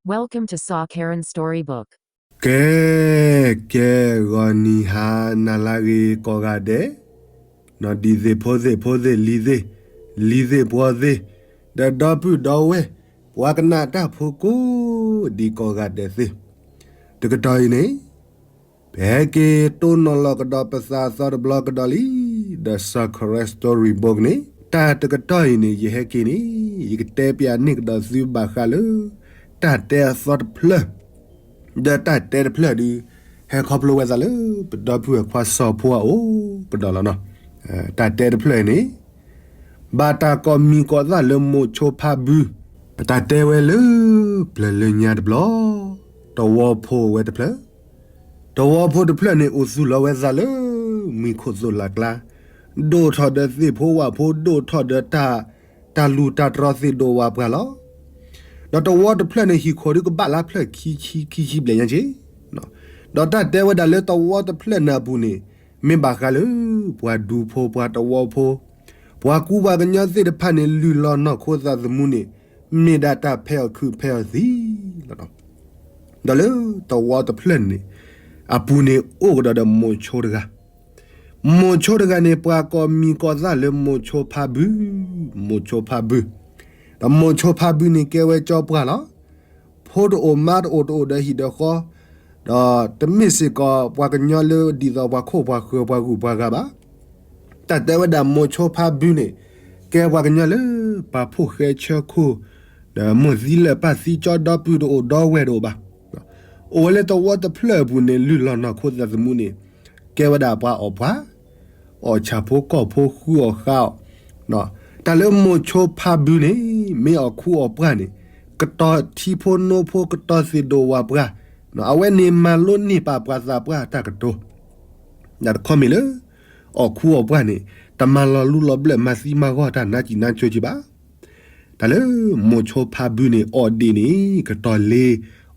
Welcome to Saw Karen Storybook. ကဲ, ကဲ, ဂီၤနံၤဟါနၤလၢအဂ့ၤကိးဂၤဒဲး, နီၢ်ဒံသ့ၣ်ဖိသ့ၣ်ဖိသ့ၣ်လံၤသ့ၣ်, လံၤသ့ၣ်ပှီၤသ့ၣ်, ဒီးဒီပုၢ်ဒီဝဲၢ်, ပှၤကနၣ်တၢ်ဖိကိးဒံးကိးဂၤဒဲးသ့ၣ်, တကတီၢ်အံၤန့ၣ် ပဟဲက့ၤတိၢ်နီၣ်လီၤကဒီးပသးအသီတဘျီကဒီးလံ, ဒီး Saw Karen Storybook န့ၣ် တၢ်တကတီၢ်အံၤန့ၣ် ယဟဲက့ၤန့ၣ် ယကတဲပၠးန့ၢ်ကဒီးသုဘၣ်ဃးလၢ တၢ်တဲအသီတဖျၢၣ်, ဒီးတၢ်တဲတဖျၢၣ်ဒုး ဟဲခီဖျိဝဲသးလၢ ပဒီပုၢ်ဝဲၢ်ခွါစီၤဖိအအိၣ်ကဒီးလီၤနီၤ. တၢ်တဲတဖျၢၣ်အံၤန့ၣ် ဘၣ်တၢ်ကိးမံၤကိးသၣ်လၢမိၤဆိဖါဘု, ပတၢ်တဲဝဲလၢ ပျၢၤလၢညါတဘျီ, တဝီဖိဝဲတဖျၢၣ်, တဝီဖိတဖျၢၣ်န့ၣ် အိၣ်သူၣ်လီၤဝဲသးလၢ မှံခိၣ်သိၣ်လၢ်ကျါ, ဒိၣ်ထီၣ်ဒီးသ့ၣ်ဖိဝၣ်ဖိ, ဒိၣ်ထီၣ်ဒီးတၢ်, တၢ်လူၢ်တၢ်တြီသ့ၣ်ဒိၣ်ဝၣ်ပှၢ်လီၤ. ဒီးတဝီတဖျၢၣ်န့ၣ် ဟံၣ်ခိၣ်ဒုးကဘၣ်လၢဖျၢၣ်ခံဆံ, ခံဆံဘျဲၣ်ညါက့, ဒီးတၢ်တဲဝဲဒၣ်လၢတဝီတဖျၢၣ်န့ၣ်အပူၤန့ၣ် မ့ၢ်ဘၣ်ဃးလၢ ပှၤဒူဖိပှၤတဝီဖိ, ပှၤကူပှၤကညီသ့ၣ်တဖၣ်န့ၣ် လုၢ်လီၤနီၢ်ခိသးသမူန့ၣ် မ့ၢ်ဒၣ်တၢ်ဖဲအီၣ်ခုးဖဲအီၣ်သံလီၤ. ဒီးလၢတဝီတဖျၢၣ်န့ၣ် အပူၤန့ၣ် အိၣ်ကဒီးဒီးမိၤဆိတဂၤ, မိၤဆိတဂၤန့ၣ် ပှၤကိးမံၤကိးသၣ်လၢမိၤဆိဖါဘု, မိၤဆိဖါဘု, ဒီးမိၤဆိဖါဘုန့ၣ် ကဲဝဲကၠီပှၢ်လီၤ. ဖိတအိၣ်မါတအိၣ်တအိၣ်ဒီးဟံၣ်ဒီးဃီ, ဒီးတမ့ၢ်စ့ၢ်ကီးပှၤကညီလၢဒ်သိးပှၤခိၣ်ပှၤဃၢၤပှၤဂုၤပှၤဂၤဘၣ်. တၢ်တဲဝဲဒၣ်မိၤဆိဖါဘုန့ၣ် ကဲပှၤကညီလၢ ပာ်ဖှိၣ်ဃဲဆၢခိၣ်, ဒီးမိၢ်သံလၢာ်ပၢ်သံကၠီ ဒီပုၢ်တအိၣ်ဒီဝဲၢ်တအိၣ်ဘၣ်. အိၣ်ဝဲလၢတဝီတဖျၢၣ်အပူၤန့ၣ် လုၢ်လီၤနီၢ်ခိသးသမူန့ၣ် ကဲဝဲဒၣ်ပှၤအီၣ်ပှၢ်, အီၣ်ဆၣ်ဖိကီၢ်ဖိ ဃုအီၣ်ဃါအီၣ်, တၢ်လၢမိၤဆိဖါဘုန့ၣ် မ့ၢ်အီၣ်ခူအီၣ်ပှၢ်န့ၣ် ကတီၤထံဖိနိဖိ ကတီၤသ့ၣ်ဒိၣ်ဝၣ်ပှၢ်, အဝဲန့ၣ်မၤလိန့ၢ်ပာ်ပှၤသးပှၢ်တၢ်ကတိၤ တၢ်တခီမ့ၢ်လၢ အီၣ်ခူအီၣ်ပှၢ်န့ၣ် တမၤလီၤလူလီၤဘျၢၣ် မၤသံမၤဂီၢ်တၢ်နါစံၣ်နါစိက့ဘၣ်. တၢ်လၢမိၤဆိဖါဘုန့ၣ် အီၣ်ဒံးန့ၣ် ကတီၤလ့,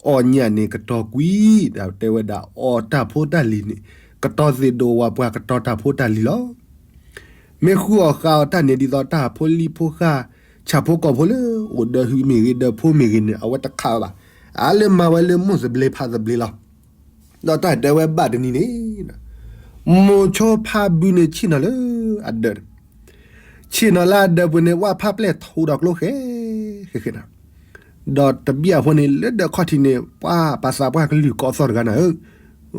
အီၣ်ညၣ်န့ၣ် ကတီၤကွံ, တၢ်တဲဝဲဒၣ်အီၣ်တၢ်ဖိတၢ်လံၤန့ၣ် ကတီၤသ့ၣ်ဒိၣ်ဝၣ်ပှၢ် ကတီၤတၢ်ဖိတၢ်လံၤလီၤ. မ့ၢ်ဃုအီၣ်ဃါအီၣ်တၢ်န့ၣ် ဒ်သိးတၢ်ဖိလံၤဖိဃၢ် ဆၣ်ဖိကီၢ်ဖိလၢ အိၣ်ဒီးဟုမ့ၢ်ဂ့ၤ ဒီးဖိမ့ၢ်ဂ့ၤန့ၣ် အဝဲတခးဝဲဘၣ်. အါလၢမၤဝဲလၢမိၢ်သဘျ့ဖးသဘျ့လီၤ. ဒီးတၢ်တဲဝဲဘၣ်တနံၤန့ၣ် မိၤဆိဖါဘုန့ၣ်ဆ့ၣ်နီၤလၢအဒၢး, ဆ့ၣ်နီၤလၢအဒၢးပူၤန့ၣ် ဝၣ်ဖးပျဲၢ်ထူဒီးကျိဃဲဃဲဃဲနီၤ. ဒီးတဘျီအဃိန့ၣ် လၢဒၢးခီၣ်ထံးန့ၣ် ပှၤပာ်သးပှၢ်ကလုၢ်ကိးသီၣ်တဂၤနၤဧၢ,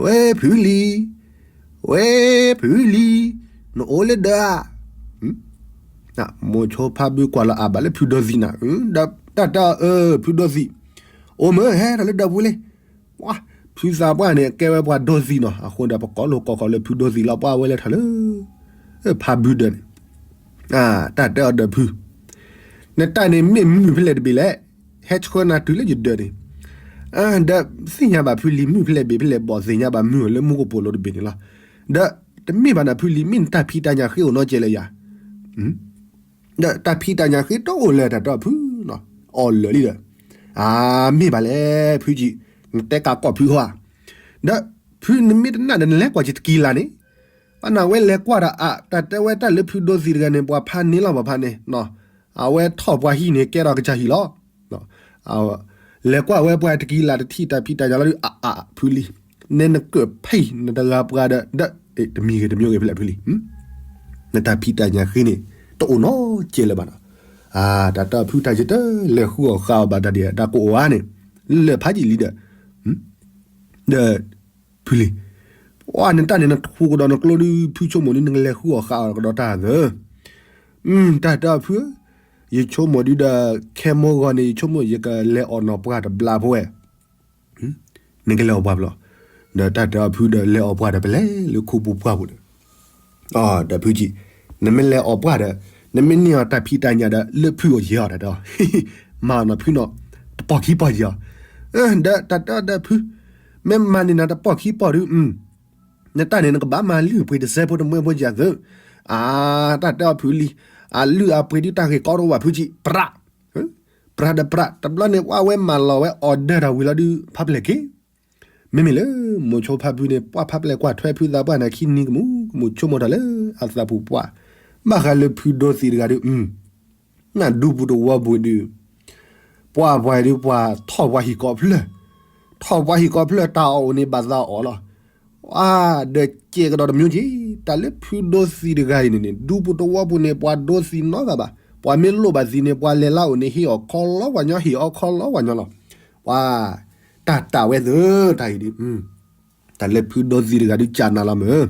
ဝဲဖုလံၤ, ဝဲဖုလံၤ, နအိၣ်လၢဒၢးဧါ. မိၤဆိဖါဘုကွၢ်လီၤအါဘၣ်လၢဖုဒိသံနၤ, ဒီးတၢ်တဲအီၤ အၢ ဖုဒိသံ, အိၣ်မ့ၢ်ဟဲထီၣ်လၢဒၢးပူၤလံ. ပှၤဖုသးပှၢ်န့ၣ် ကဲဝဲပှၤဒိသံနီၤ, အဃိဒီးပကိးလိာ်ကိးခီလၢဖုဒိသံလီၤ, ပှၤဝဲလဲၤထီၣ်လၢ ဖါဘုဒၢးန့ၣ်, တၢ်တဲအီၤဒီးဖု နတၢ်န့ၣ်မ့ၢ်မုၢ်ဖဲလဲၣ်တဘ့ၣ်လဲၣ်, ဟဲဆှၢနၤတုၤလၢယဒၢးန့ၣ်, ဒီးသ့ၣ်ညါဘၣ်ဖုလံၤမုၢ်ဖဲလဲၣ်ဘ့ၣ်ဖဲလဲၣ် ဘီၣ်သ့ၣ်ညါဘၣ်မုၢ်လၢမူကပိာ်လိၤတဘ့ၣ်န့ၣ်လီၤ. ဒီးတမ့ၢ်ဘၣ်နၤဖုလံၤ မ့ၢ်နတၢ်ဖံးတၢ်ညၣ်ဃ့အိၣ်နီတစဲးလၢယၤ, ဒီးတၢ်ဖံးတၢ်ညၣ်ဃ့တအိၣ်လၢၤတၢ်တဲအီၤဖုနီၤ, အီၣ်လၢာ်လံဒီး, အါ မ့ၢ်ဘၣ်လဲၣ်ဖုကံ, နတဲကးကီၢ်ဖုဟီဧါ, ဒီးဖုနမ့ၢ်တနာ်ဒီးနလဲၤကွၢ်က့ၤတကံလၤန့ၣ်, ဘၣ်နဝဲလဲၤကွၢ်ဒီးအါ တၢ်တဲဝဲတၢ်လၢဖုဒိသံတဂၤန့ၣ် ပှၤဖးန့ၢ်လီၤပှၤဖးန့ၢ်, အဝဲထီၣ်ပှၤဟံၣ်န့ၣ် ကဲထီၣ်ကစၢ်ဟံၣ်လီၤ. လဲၤကွၢ်ဝဲပှၤတကံလၤတထံၣ်တၢ်ဖံးတၢ်ညၣ်လီၤဒုး အါအါဖုလံၤ, နဲနကၢၣ်ဖဲအံၤနတဂၤပှၤဒီး ဒီးတမံၤဂ့ၤတမံၤဂ့ၤဖဲလဲၣ်ဖုလံၤ, နတၢ်ဖံးတၢ်ညၣ်ဃ့န့ၣ် တအိၣ်နီတစဲးလၢၤဘၣ်နီၤ, တၢ်တဲအီၤဖုတၢ်ယတလဲၤဃုအီၣ်ဃါအီၣ်ဘၣ်တၢ်ဒ်တၢ်ကအိၣ်ဧါန့ၣ်, လၢာ်ဖးယံာ်လံဒီး ဒီးဖုလံၤ, ပှၤနတၢ်န့ၣ် နထူကဒီးနကျိဒုး ဖုဆိကမိၣ်ဒုး နကလဲၤဃုအီၣ်ဃါအီၣ်ကဒီးတၢ်သၢ, တၢ်တဲအီၤဖုဧၢ, ယဆိကမိၣ်ဒုးဒီး ခဲမိၢ်ဂီၤန့ၣ် ယဆိကမိၣ်ယကလဲၤအီၣ်နီၢ်ပှၢ်တဘျီဖိဝဲ, နကလဲၤအီၣ်ပှၢ်ဘျီ, ဒီးတၢ်တဲအီၤဖုဒီးလဲၤအီၣ်ပှၢ်ဒီးပလဲၤလၢခိပူၤပှၢ်ပူၤဒီး ဒီးဖုကံ, နမ့ၢ်လဲၤအီၣ်ပှၢ်ဒီး နမ့ၢ်န့ၢ်အီၤတၢ်ဖံးတၢ်ညၣ်ဒီး လၢဖုအိၣ်ယဲၢ်အီၤတၢ်ဒီး, မၤအီၤနီၤဖုနီၤ, တပီၢ်ခံပီၢ်ယဲၢ်အီၤ, ဒီးတၢ်တဲအီၤဒီးဖု, မ့ၢ်မၤန့ၢ်နၤတပီၢ်ခံပီၢ်ဒုး, နတၢ်န့ၣ် နကဘၣ်မၤလုၢ်အပှ့ၤတစဲးဖိတမှဲဖိယၤသု, အါ တၢ်တဲအီၤဖုလံၤ, အလုၢ်အပှ့ၤဒုးတၢ်ဂ့ၢ်ကီတအိၣ်ဘၣ်ဖုကံ, ပြး ပြးဒီးပြး တဘျီန့ၣ် ပှၤဝဲမၤလီၤဝဲအီၣ်ဒၢတၢ်ဝံၤလီၤဒုး ဖးပျဲၢ်က့ၤ, မ့မ့ၢ်လၢ မိၤဆိဖါဘုန့ၣ် ပှၤဖးပျဲၢ်ကွၢ်ထွဲဖုသးပှၢ်န့ၣ် ခံနံၤကမူးကမူး ဆိကမိၣ်တၢ်လၢအသးပူၤပှၢ်, ဘၣ်ဃးလၢဖုဒိသံးတဂၤဒုး, နဒူပူၤတဝီပူၤဒုး, ပ ပှၤပှၤဒုးပှၤထီၣ်ပှၤဟံၣ်ကိးဖျၢၣ်, ထီၣ်ပှၤဟံၣ်ကိးဖျၢၣ် တၢ်အီၣ်အိၣ်န့ၣ်ဘၣ်သးအီၣ်လီၤ. အါ ဒီးကဲကဒီးတမျိုးက့, တၢ်လၢဖုဒိသံတဂၤအံၤန့ၣ်န့ၣ် ဒူပူၤသဝီပူၤန့ၣ် ပှၤဒိသံနီတဂၤဘၣ်. ပှၤမ့ၢ်လိၣ်ဘၣ်သံန့ၣ် ပှၤလဲၤလၢအအိၣ်န့ၣ် ဟ့ၣ်အီၣ်ခီလီၤပှၤညီ ဟ့ၣ်အီၣ်ခီလီၤပှၤညီလီၤ. ပှၤ တၢ်တၢ်ဝဲသၢတၢ်အံၤဒုး တၢ်လၢဖုဒိသံတဂၤဒုးကၢ်နၤလီၤမ့ၢ်,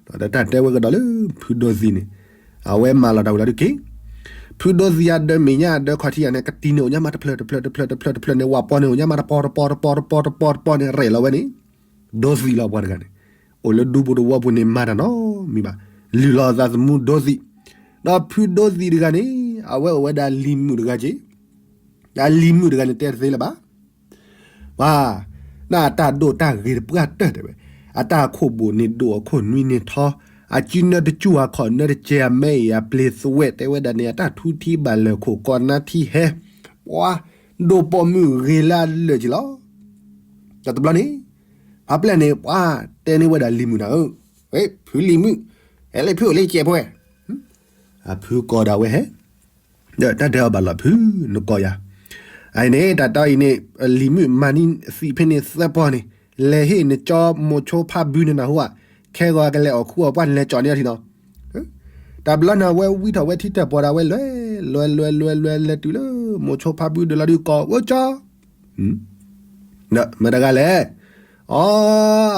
ဒီးတၢ်တဲဝဲကဒီးလၢဖုဒိသံန့ၣ်, အဝဲမၤလီၤတၢ်ဝံၤလီၤဒုးက့ၤ, ဖုဒိသံအဒၢမဲာ်ညါအဒၢခီၣ်ထံးယၤန့ၣ် ကတံၤန့ၣ်အိၣ်ညါမးတဖျၢၣ်တဖျၢၣ်တဖျၢၣ်တဖျၢၣ်တဖျၢၣ်န့ၣ် ဝၣ်ပီန့ၣ်အိၣ်ညါမးတပီတပီတပီတပီတပီတပီတပီန့ၣ် ရဲၣ်လီၤဝဲန့ၣ်, ဒိသံလီၤပှၤတဂၤန့ၣ်, အိၣ်လၢဒူပူၤသဝီပူၤန့ၣ်မၤတၢ်နီတမံၤဘၣ်, လုၢ်လီၤအသးသမူဒိသံ, ဒီးဖုဒိသံတဂၤန့ၣ် အဝဲအိၣ်ဝဲဒၣ်လံၤမုၣ်တဂၤက့ၤ, အလံၤမုၣ်တဂၤန့ၣ်တဲတသ့လၢၤဘၣ် ပှၤ, နအတၢ်ဒိၣ်တၢ်ဂ့ၤတပှၢ်တၢၢ်တဲဝဲ, အတၢ်ခိၣ်ဘိၣ်န့ၣ်ဒိၣ်အခိၣ်နွံန့ၢ်ထီ, အစုနၢတစူၢ်အခီၣ်နၢတစဲးအမဲအံၤအပျ့ၤသဝဲတဲဝဲဒၣ်န့ၣ် အတၢ်ထူထံဘၣ်လၢာ်ခိၣ်ကီးနါထံဟဲ, ပှၤ, ဒိၣ်ပိာ်မုၣ်ဂ့ၤလၢအလၢာ်က့ၤလီၤ. ဒီးတဘျီန့ၣ်, ဖါပျဲၢ်န့ၣ် ပှၤတဲန့ၢ်ဝဲဒၣ်လံၤမုၣ်နၤဧၢ, ဖုလံၤမုၣ်, ဟဲလၢဖုအိၣ်လၢကဲးဖိဝဲ အဖုကိးဒၣ်ဝဲဟဲ, ဒီးတၢ်တဲအီၤဘၣ်လီၤဖု, နကိးယၤ, အအံၤန့ၣ် တၢ်တဲအီၤအံၤန့ၣ် လံၤမုၣ်မၤန့ၢ်သံးဖဲန့ၣ်သၢပီၢ်န့ၣ်, လဲၤဟ့ၣ်နကၠီမိၤဆိဖါဘုန့ၣ်နၢ်ဟူဧါ, ခဲဂီၤကလဲၤအီၣ်ခူအီၣ်ပှၢ်နလဲၤကၠီန့ၢ်အီၤထံနီၤ, တဘျီန့ၣ် အဝဲဝံထီၣ်ဝဲထံတၢၣ်ပီၢ်ဒၣ်ဝဲလဲၤ, လဲၤလဲၤလဲၤလဲၤလဲၤတုၤလၢ မိၤဆိဖါဘုဒၢးလီၤဒုးကိးဝဲကၠီ မတၤတဂၤလဲၣ်, အီ,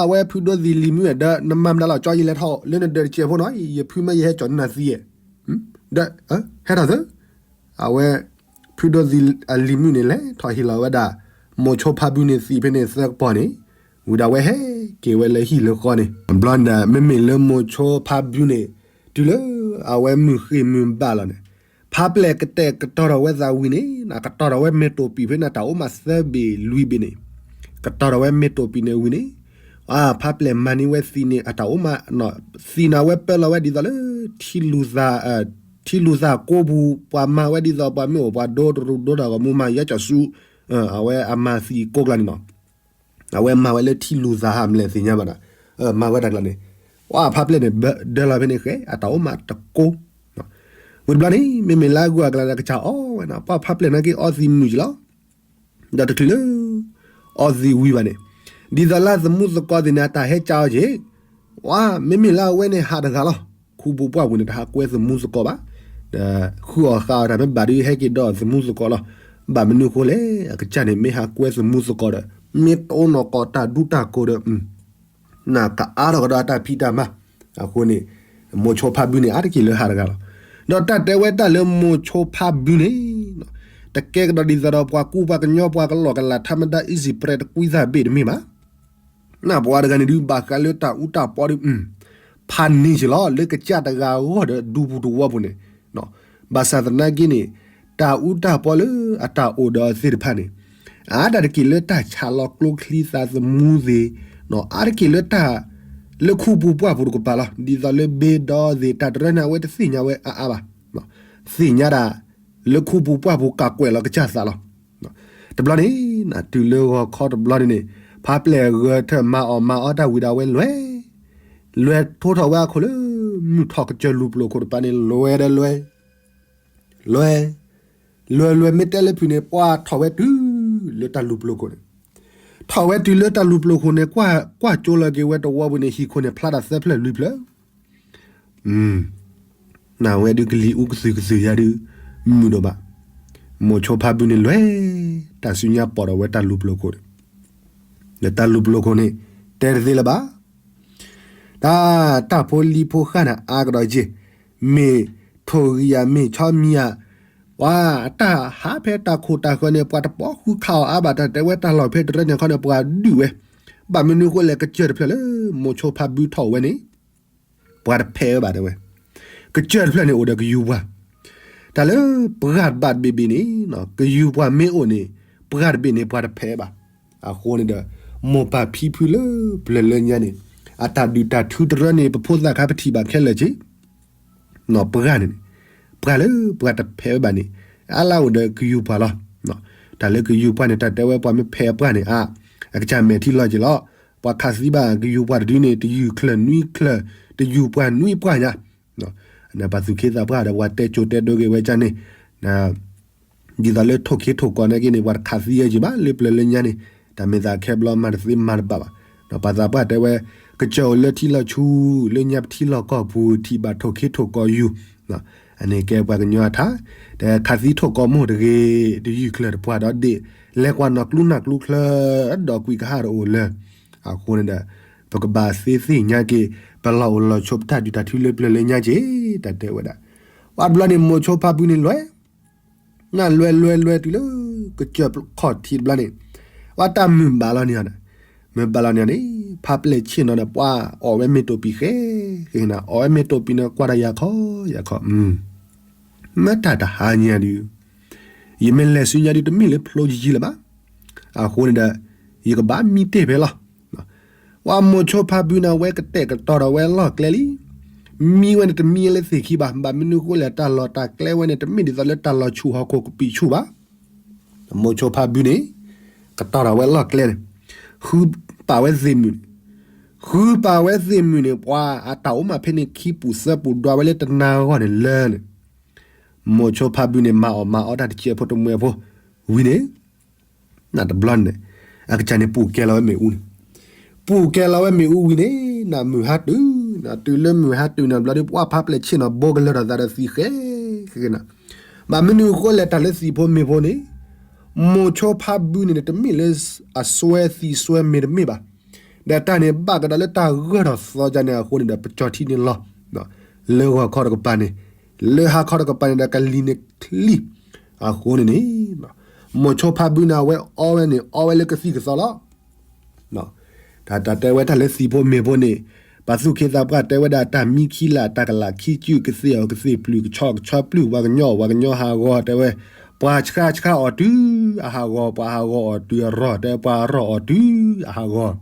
အဝဲဖုဒိသံလံၤမုၣ်ဒီး နမၤမတၤလီၤကၠီ ယလဲၤထီၣ်လၢနဒၢးတစဲးဖိနီၤ, ယဖုမ့ၢ်ယဟဲကၠီနၤသံ, ဒီး, ဟဲထီၣ်သၢ, အဝဲ, ဖုဒိသံအလံၤမုၣ်န့ၣ် လဲၤထီၣ်ဟ့ၣ်လီၤဝဲဒၣ်, မိၤဆိဖါဘုန့ၣ်သံးဖဲန့ၣ်သၢကပီၢ်န့ၣ်, ဝံၤဒၣ်ဝဲဟဲက့ၤဝဲလၢဟံၣ်လၢဃီန့ၣ်, ဘျီန့ၣ် မ့မ့ၢ်လၢမိၤဆိဖါဘုန့ၣ်, တုၤလၢအဝဲမုၢ်ဃ့ၢ်မုၢ်ဘၣ်လီၤန့ၣ်, ဖါပျဲၢ်ကတဲာ်ကတီၤထီၣ်ဝဲသးဝံၤန့ၣ်, ကတီၤထီၣ်ဝဲမ့ၢ်တိာ်ပံာ်ဖဲန့ၣ် အတၢ်အိၣ်မးသၢဘ့ၣ်လွံၢ်ဘ့ၣ်န့ၣ်, ကတီၤထီၣ်ဝဲမ့ၢ်တိာ်ပံာ်န့ၣ်ဝံၤန့ၣ်, အါ ဖါပျဲၢ်မၤန့ၢ်ဝဲသံးန့ၣ် အတၢ်အိၣ်မး, သံးန့ၣ်ဝဲပၢလီၤဝဲဒ်သိးလၢ ထံလူၤသးကိးပူၤ ပှၤမၤဝဲဒ်သိးပှၤမ့ၢ်အိၣ်ပှၤဒိတရူးဒိတၢ်ဂီၤမူမၤယါကၠီဆူ, အဝဲအမၤသံးကိးကျါန့ၣ်နီၤ, အဝဲမၤဝဲလၢထံလူၤသးဟးမလဲၣ်သ့ၣ်ညါဘၣ်ဒီး, မၤဝဲတၢ်ကျါန့ၣ်, ပှၤဖါပျဲၢ်န့ၣ် ဒၢလီၤဖဲန့ၣ်ဃဲ အတၢ်အိၣ်မးတကိး, ဝံၤတဘျီန့ၣ် မ့မ့ၢ်လၢအဂုၤအကျါန့ၣ် ကစၢ်အီဝဲန့ၣ် ပှၤဖါပျဲၢ်နာ်က့အီသံးမုာ်က့ၤလီၤ ဒီးတချုးလၢ အီသံးဝံၤဘၣ်န့ၣ်, ဒ်သိးလၢသမူသကိးသ့ၣ်န့ၣ် အတၢ်ဟဲကၢအီၤက့ၤ, ဝါ မ့မ့ၢ်လၢအဝဲန့ၣ်ဟးတဂၤလီၤ. ခူပူၤပှၢ်ပူၤန့ၣ် တဟးကွဲသမူသကိးဘၣ်. ဒီးဃုအီၣ်ဃုအီတၢ်မ့ၢ်ဘၣ်ဒီး ဟဲက့ၤဒီးသမူသကိးလီၤ. ဘၣ်မနုၤဃိလဲၣ်, အကစၢ်န့ၣ် မ့ၢ်ဟးကွဲသမူသကိးဒီး မ့ၢ်တအိၣ်နီၢ်ကီၢ်တၢ်ဒူတၢ်ကိးဒီး နကအါထီၣ်ကဒီးအတၢ်ဖံးတၢ်မၤ, အဃိန့ၣ် မိၤဆိဖါဘုန့ၣ် အါတက့ၢ်လၢဟးတဂၤလီၤ. ဒီးတၢ်တဲဝဲတၢ်လၢမိၤဆိဖါဘုန့ၣ်, တကဲကဒီးဒ်သိးဒီးပှၤကူပှၤကညီပှၤကလီၢ်ကလာ် ထါမဒါ easy press တကွံသၣ်ဘ့ၣ်တမ့ၢ်ဘၣ်. နပှၤတဂၤန့ၣ်ဒုး ဘၣ်ဃးလၢတၢ်အူတၢ်ပီဒုး, ဖးန့ၢ်က့ၤလီၤ လၢကစၢ်တဂၤအဂီၢ်ဒီးဒူပူၤသဝီပူၤန့ၣ်, ဘၣ်ဆၣ်သနာ်က့န့ၣ်, တၢ်အူတၢ်ပီလၢအတၢ်အိၣ်ဒီးအီၤသ့ၣ်တဖၣ်န့ၣ်, အါတက့ၢ်လၢတၢ်ဆးလီၤကျိချံသးသမူသ့ၣ်, အါတက့ၢ်လၢတၢ်, လၢခူပူၤပှၢ်ပူၤတကပၤလီၤ. ဒ်သိးလၢဘ့ဒီသ့ၣ် တၢ်တရၢန့ၣ် အဝဲတသ့ၣ်ညါဝဲအါအါဘၣ်. သ့ၣ်ညါဒၣ် လၢခူပူၤပှၢ်ပူၤကးကွဲးလီၤကစၢ်သးလီၤ. တဘျီန့ၣ်, တုၤလၢဂီၤခီတဘျီန့ၣ်န့ၣ်, ဖါပျဲၢ်ဂဲၤထၢၣ်မၤအီၣ်မၤအီတၢ်ဝံၤဒီး အဝဲလဲၤ, လဲၤထိထီၣ်ဝဲအခိၣ်လၢ မုၢ်ထီၣ်ကစၢၢ်လူၤပျိၤခိၣ်တပၤန့ၣ် လဲၤဒီးလဲၤ, လဲၤ, လဲၤလဲၤမ့ၢ်တဲလၢဖုးန့ၣ် ပှၤထီၣ်ဝဲတုၤလၢတၢ်လူၤပျိၤခိၣ်န့ၣ်, ထီၣ်ဝဲတုၤလၢတၢ်လူၤပျိၤခိၣ်န့ၣ် ကွၢ်ကၠိလီၤက့ၤဝဲတဝီပူၤန့ၣ် ဟံၣ်ခိၣ်န့ၣ် ဖျါတၢ်သၢဖျၢၣ်လွံၢ်ဖျၢၣ် နဝဲဒုးကလံၤအူကသုၣ်ကသုၣ်ယါဒုး, မုာ်ဒိၣ်ဘၣ်. မိၤဆိဖါဘုန့ၣ်လဲၤ, တၢ်စုညါပိာ်ထီၣ်ဝဲတၢ်လူၤပျိၤခိၣ်န့ၣ်, ဒီးတၢ်လူၤပျိၤခိၣ်န့ၣ်, တဲတသ့လၢၤဘၣ်. တၢ်, တၢ်ဖိလံၤဖိဃၢ်န့ၣ် အါကဒီးက့ၤ, မ့ၢ်ထိၣ်ဂံၢ်ဧါ မ့ၢ်ဆီမံၤဧါ, ပှၤအတၢ်ဟးဖဲတၢ်ခိၣ်တၢ်ဃၢၤန့ၣ် ပှၤတပိာ်ဃုခးအီၤအါဘၣ် တၢ်တဲဝဲတၢ်လီၢ်ဖဲတရၢန့ၣ်ခီန့ၣ် ပှၤဒုးဝဲ, ဘၣ်မနုၤဃိလဲၣ် ကစၢၢ်တဖျၢၣ်လၢ မိၤဆိဖါဘုထီၣ်ဝဲန့ၣ် ပှၤတဖဲးဝဲဘၣ်တဲဝဲ, ကစၢၢ်တဖျၢၣ်န့ၣ်အိၣ်ဒီးကယူၤပှၢ်, တၢ်လၢပှၢ်တဘၣ်တဘ့ၣ်ဘ့ၣ်န့ၣ်, ကယူၤပှၢ်မ့ၢ်အိၣ်န့ၣ်, ပှၢ်တဘ့ၣ်န့ၣ်ပှၤတဖဲးဘၣ်. အဃိန့ၣ်ဒီး, မိၢ်ပၢ်ဖံဖုလၢပျၢၤလၢညါန့ၣ်, အတၢ်ဒုၣ်တၢ်ထုတရၢန့ၣ် ပဖိသၣ်ခါပထံၣ်ဘၣ်ခဲလၢာ်က့ၤ ပှၢ်န့ၣ်န့ၣ်, ပှၢ်လၢပှၤတဖဲးဝဲဘၣ်န့ၣ်, အါလၢအိၣ်ဒီးကယူၤပှၢ်လီၤ. တၢ်လၢကယူၤပှၢ်န့ၣ် တၢ်တဲဝဲပှၤမ့ၢ်ဖဲးပှၢ်န့ၣ်အါ, အကစၢ်မဲာ်ထံလီၤက့ၤလီၤ. ပှၤခးသံဘၣ်ကယူၤပှၢ်တဒုန့ၣ် တယုၢ်ချၢၣ်နွံချၢၣ်, တယုၢ်ပှၢ်နွံပှၢ်ညါ, ပှၤသူၣ်က့သးပှၢ်ဒီးပှၤတဲကိၤတဲဒိက့ၤဝဲကန့ၣ်, ဒ်သိးလၢထိၣ်ခ့ထိၣ်ကီးနာ်က့န့ၣ် ပှၤတခးသံအီၤက့ၤဘၣ် လၢပျၢၤလၢညါန့ၣ် တၢ်မ့ၢ်သးခဲဘျီမၤတသ့မၤတဘၣ်ဘၣ်. ပှၤသးပှၢ်တဲဝဲ ကစၢၢ်အိၣ်လၢထံလီၤဆူ လၢညါပထံလီၢ်ကီၢ်ပူၤ ထံၣ်ဘၣ်ထိၣ်ခ့ထိၣ်ကီးယူၤ အန့ၣ်ကဲပှၤကညီအထါ, တခးသံထိၣ်ကီးမိၢ်တဂ့ၤ တယုၢ်ချၢၣ်တပှၢ်ဒီးဒ့ၣ် လဲၤကွၢ်နီၢ်ကျူနၢ်ကျူချၢ ဒီးကွံာ်ကဟၣ်တအိၣ်လၢ အဃိန့ၣ်ဒီး ပကဘၣ်သ့သ့ၣ်ညါက့ၤ ပလီၢ်အိၣ်လီၢ်ဆိးပတၢ်ဒုးတၢ်ထုလၢပျၢၤလၢညါက့ၤ တၢ်တဲဝဲဒၣ်. ပှၤတဘျီန့ၣ် မိၤဆိဖါဘုန့ၣ်လွဲ နလွဲလွဲလွဲတုၤလၢ ကစၢၢ်ခီၣ်ထံးတဘျီန့ၣ် ပှၤတၢ်မုာ်ဘၣ်လီၤန့ၣ် မုာ်ဘၣ်လီၤန့ၣ်န့ၣ် ဖါပျဲၢ်ဆ့ၣ်နီၤဒီးပှၤအီၣ်ဝဲမ့ၢ်တိာ်ပံၤဃဲ ဃဲနၤ အီၣ်ဝဲမ့ၢ်တိာ်ပံၤန့ၣ် ကွၢ်တၢ်ယၤခီယၤခီ မ့ၢ်တၢ်တဟါညါဒုး ယမ့ၢ်လဲၤဆူညါဒုး တမ့ၢ်လၢဖျိယံာ်လၢၤဘၣ်. အဃိန့ၣ်ဒီး ယကဘၣ်မံတ့ၢ်ဖဲလီၤ. ပှၤမိၤဆိဖါဘုန့ၣ် အဝဲကတဲာ်ကတီၤဒီးဝဲလီၢ်ကျဲလံ. မံဝဲန့ၣ်တမံလၢသ့ၣ်ခံဘၣ်. ဘၣ်မနုၤအဃိလဲၣ် တၢ်လီၢ်တၢ်ကျဲဝဲန့ၣ် တမ့ၢ်ဒ်သိးလၢတၢ်လီၤဆူၣ်ဟီၣ်ခိၣ်ကပံာ်ဆူၣ်ဘၣ်. မိၤဆိဖါဘုန့ၣ် ကတီၤဒီးဝဲလီၢ်ကျဲန့ၣ် ဃုပာ်ဝဲသ့ၣ်မုၢ်န့ၣ် ဃုပာ်ဝဲသ့ၣ်မုၢ်န့ၣ် ပှၤအတၢ်အိၣ်မးဖဲန့ၣ်ခံပူၤသၢပူၤဒွးဝဲလၢတနၤအဂီၢ်န့ၣ်လၢန့ၣ် မိၤဆိဖါဘုန့ၣ် မၤအီၣ်မၤအီတၢ်တစဲးဖိတမှဲးဖိ ဝံၤန့ၣ် နတဘျီန့ၣ် အကစၢ်န့ၣ် ပူၣ်ကဲလီၤဝဲမ့ၣ်အူန့ၣ် ပူၣ်ကဲလီၤဝဲမ့ၣ်အူဝံၤန့ၣ် နမုၢ်ဟါတုၤ နတုၤလၢမုၢ်ဟါတုၤန့ၣ်ဘျီဒုး ပှၤဖါပျဲၢ်ဆ့ၣ်နီၤ ဘိကလၢၢ်ထီၣ်သးဒီးသံဃဲ ဃဲနၤ ဘၣ်မနုၤအဃိလဲၣ် တၢ်လၢသံၣ်ဖိမ့ၣ်ဖိန့ၣ် မိၤဆိဖါဘုန့ၣ် တမ့ၢ်လၢအစွဲသံစွဲမ့ၢ်တမ့ၢ်ဘၣ်. ဒီးတၢ်န့ၣ်ဘၣ်ကဒီးလၢတၢ်ဂၢၢ်ထီၣ်သီကန့ၣ်အဃိန့ၣ်ဒီး ပကၠီၤထံန့ၣ်လီၤ လၢဂီၤခီတကပၤန့ၣ် လၢဟါခီတကပၤန့ၣ်ဒီး ကလံၤန့ၣ်ချံ အဃိန့ၣ်န့ၣ် မိၤဆိဖါဘုန့ၣ် အဝဲအီဝဲန့ၣ် အီဝဲလၢကသံၣ်ကသီလီၤ. တၢ်တဲဝဲတၢ်လၢသံၣ်ဖိမ့ၣ်ဖိန့ၣ် ပှၤသူၣ်က့သးပှၢ်တဲဝဲဒၣ် တၢ်မံခံလၢ် တၢ်ကလးခံစုၣ် ကသ့ၣ်အီၣ်ကသ့ၣ်ပျုၢ် ကဆီကဆီပျုၢ် ပှၤကညီအီၣ်ပှၤကညီဟးဂီၤ တဲဝဲ ပှၤဆှါဆှါအီၣ်တုၤအဟးဂီၤ ပှၤဟးဂီၤအီၣ်တုၤအရီၢ် တဲပှၤအရီၢ်အီၣ်တုၤအဟးဂီၤ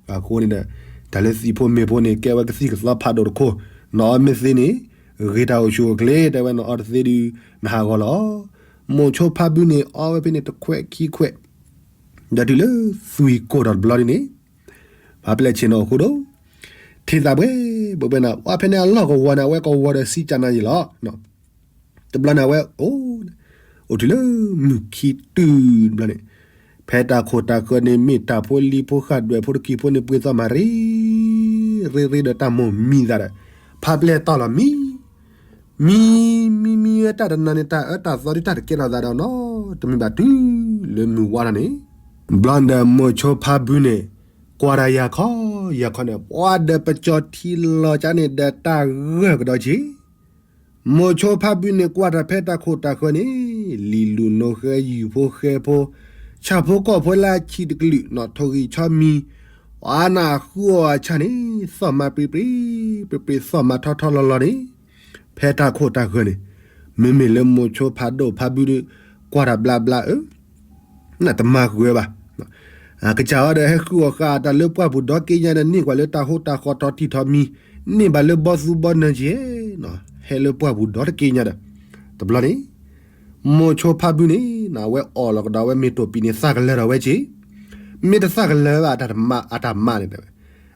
အဃိန့ၣ်ဒီး တၢ်လၢသံၣ်ဖိမ့ၣ်ဖိန့ၣ် ကဲဝဲကသံၣ်ကသီဖးဒိၣ်တခိၣ်, နအီမ့ၢ်သ့န့ၣ် ဂ့ၤတၢ်အိၣ်ဆူၣ်အိၣ်ချ့ တဲဝဲနအီတသ့ဒုး နဟးဂီၤလီၤ. မိၤဆိဖါဘုန့ၣ် အီဝဲဖဲန့ၣ်တခွဲးခံခွဲး, ဒီးတုၤလၢသွံၣ်ကိၢ်ထီၣ်တဘျီဒ်န့ၣ် ဖါပျဲၢ်ဆ့ၣ်နီၤအဃိဒီး ထံၣ်သးဘှဲဘှဲဘှဲနၤ အီဖဲန့ၣ်အလီၢ်ကဝီၤန့ၣ် အဝဲကဝီၤဒီးစံကၢ်နါယံာ်လီၤ. တဘျီန့ၣ်အဝဲ အိၣ်တုၤလၢမုၢ်ခံတုၤတဘျီန့ၣ် ဖဲတၢ်ခိၣ်တၢ်ဃၢၤန့ၣ် မ့ၢ်တၢ်ဖိလံၤဖိဃၣ်ဒွဲၣ်ဖိတကံၤဖိန့ၣ် ပှ့ၤသီမၤရ့ ရ့ရ့ဒီးတၢ်မိၢ်မံသးဒီး ဖါပျဲၢ်တီၢ်လီၤမံ မံ မံမံဝဲတၢ်တနၤန့ၣ် တၢ်အၢတၢ်သီဒုးတၢ်တကဲထီၣ်သးဒီးနီတမံၤဘၣ်တုၤလၢမုၢ်ဝါထီၣ်န့ၣ် ဘျီဒီးမိၤဆိဖါဘုန့ၣ် ကွၢ်တၢ်ယၤခီယၤခီန့ၣ် ပှၤဒီးပကၠီၤထံလီၤကါန့ၣ်ဒီးတၢ်ဂၢၢ်ကဒီးက့ၤ မိၤဆိဖါဘုန့ၣ် ကွၢ်တၢ်ဖဲတၢ်ခိၣ်တၢ်ဃၢၤန့ၣ် လံာ်လူၢ်နိဃဲ ယုၢ်ဖိဃဲဖိ ဆၣ်ဖိကီၢ်ဖိလၢအဆံးတကလုာ် နီၣ်ထိၣ်ဂံၢ်ဆီမံၤ အနၢ်ဃုအီၣ်အဆၣ်န့ၣ် သီၣ်မၤပြ့ပြ့ ပြ့ပြ့ သီၣ်မၤထီထီလီၤလီၤန့ၣ် ဖဲတၢ်ခိၣ်တၢ်ဃၢၤန့ၣ် မ့မ့ၢ်လၢမိၤဆိဖးဒိၣ်ဖးဘုဒီး ကွၢ်တၢ်ဘျါဘျါအၢ နတမၤဃုာ်ဘၣ်. အကစၢ်အီၤဒီးဟဲဃုအီၣ်ဃာ်တၢ်လၢပှၢ်ပူၤဒီးက့ညါဒီး န့ၢ်ကွၢ်လၢတၢ်ဟိတၢ်ဃီထီထံၣ်ထီမံၤ န့ၢ်ဘၣ်လၢဘီသူဘီနၢၤက့ၤ ဟဲလၢပှၢ်ပူၤဒီးတက့ညါဒီး တဘျီန့ၣ် မိၤဆိဖးဘုန့ၣ် အဝဲအီၣ်လီၤကဒီးဝဲမ့ၢ်တိာ်ပံၤန့ၣ် သးကလၢၤထီၣ်ဝဲက့ၤ မ့ၢ်တသးကလၢၤဘၣ် အတၢ်မၤန့ၣ်တဲဝဲ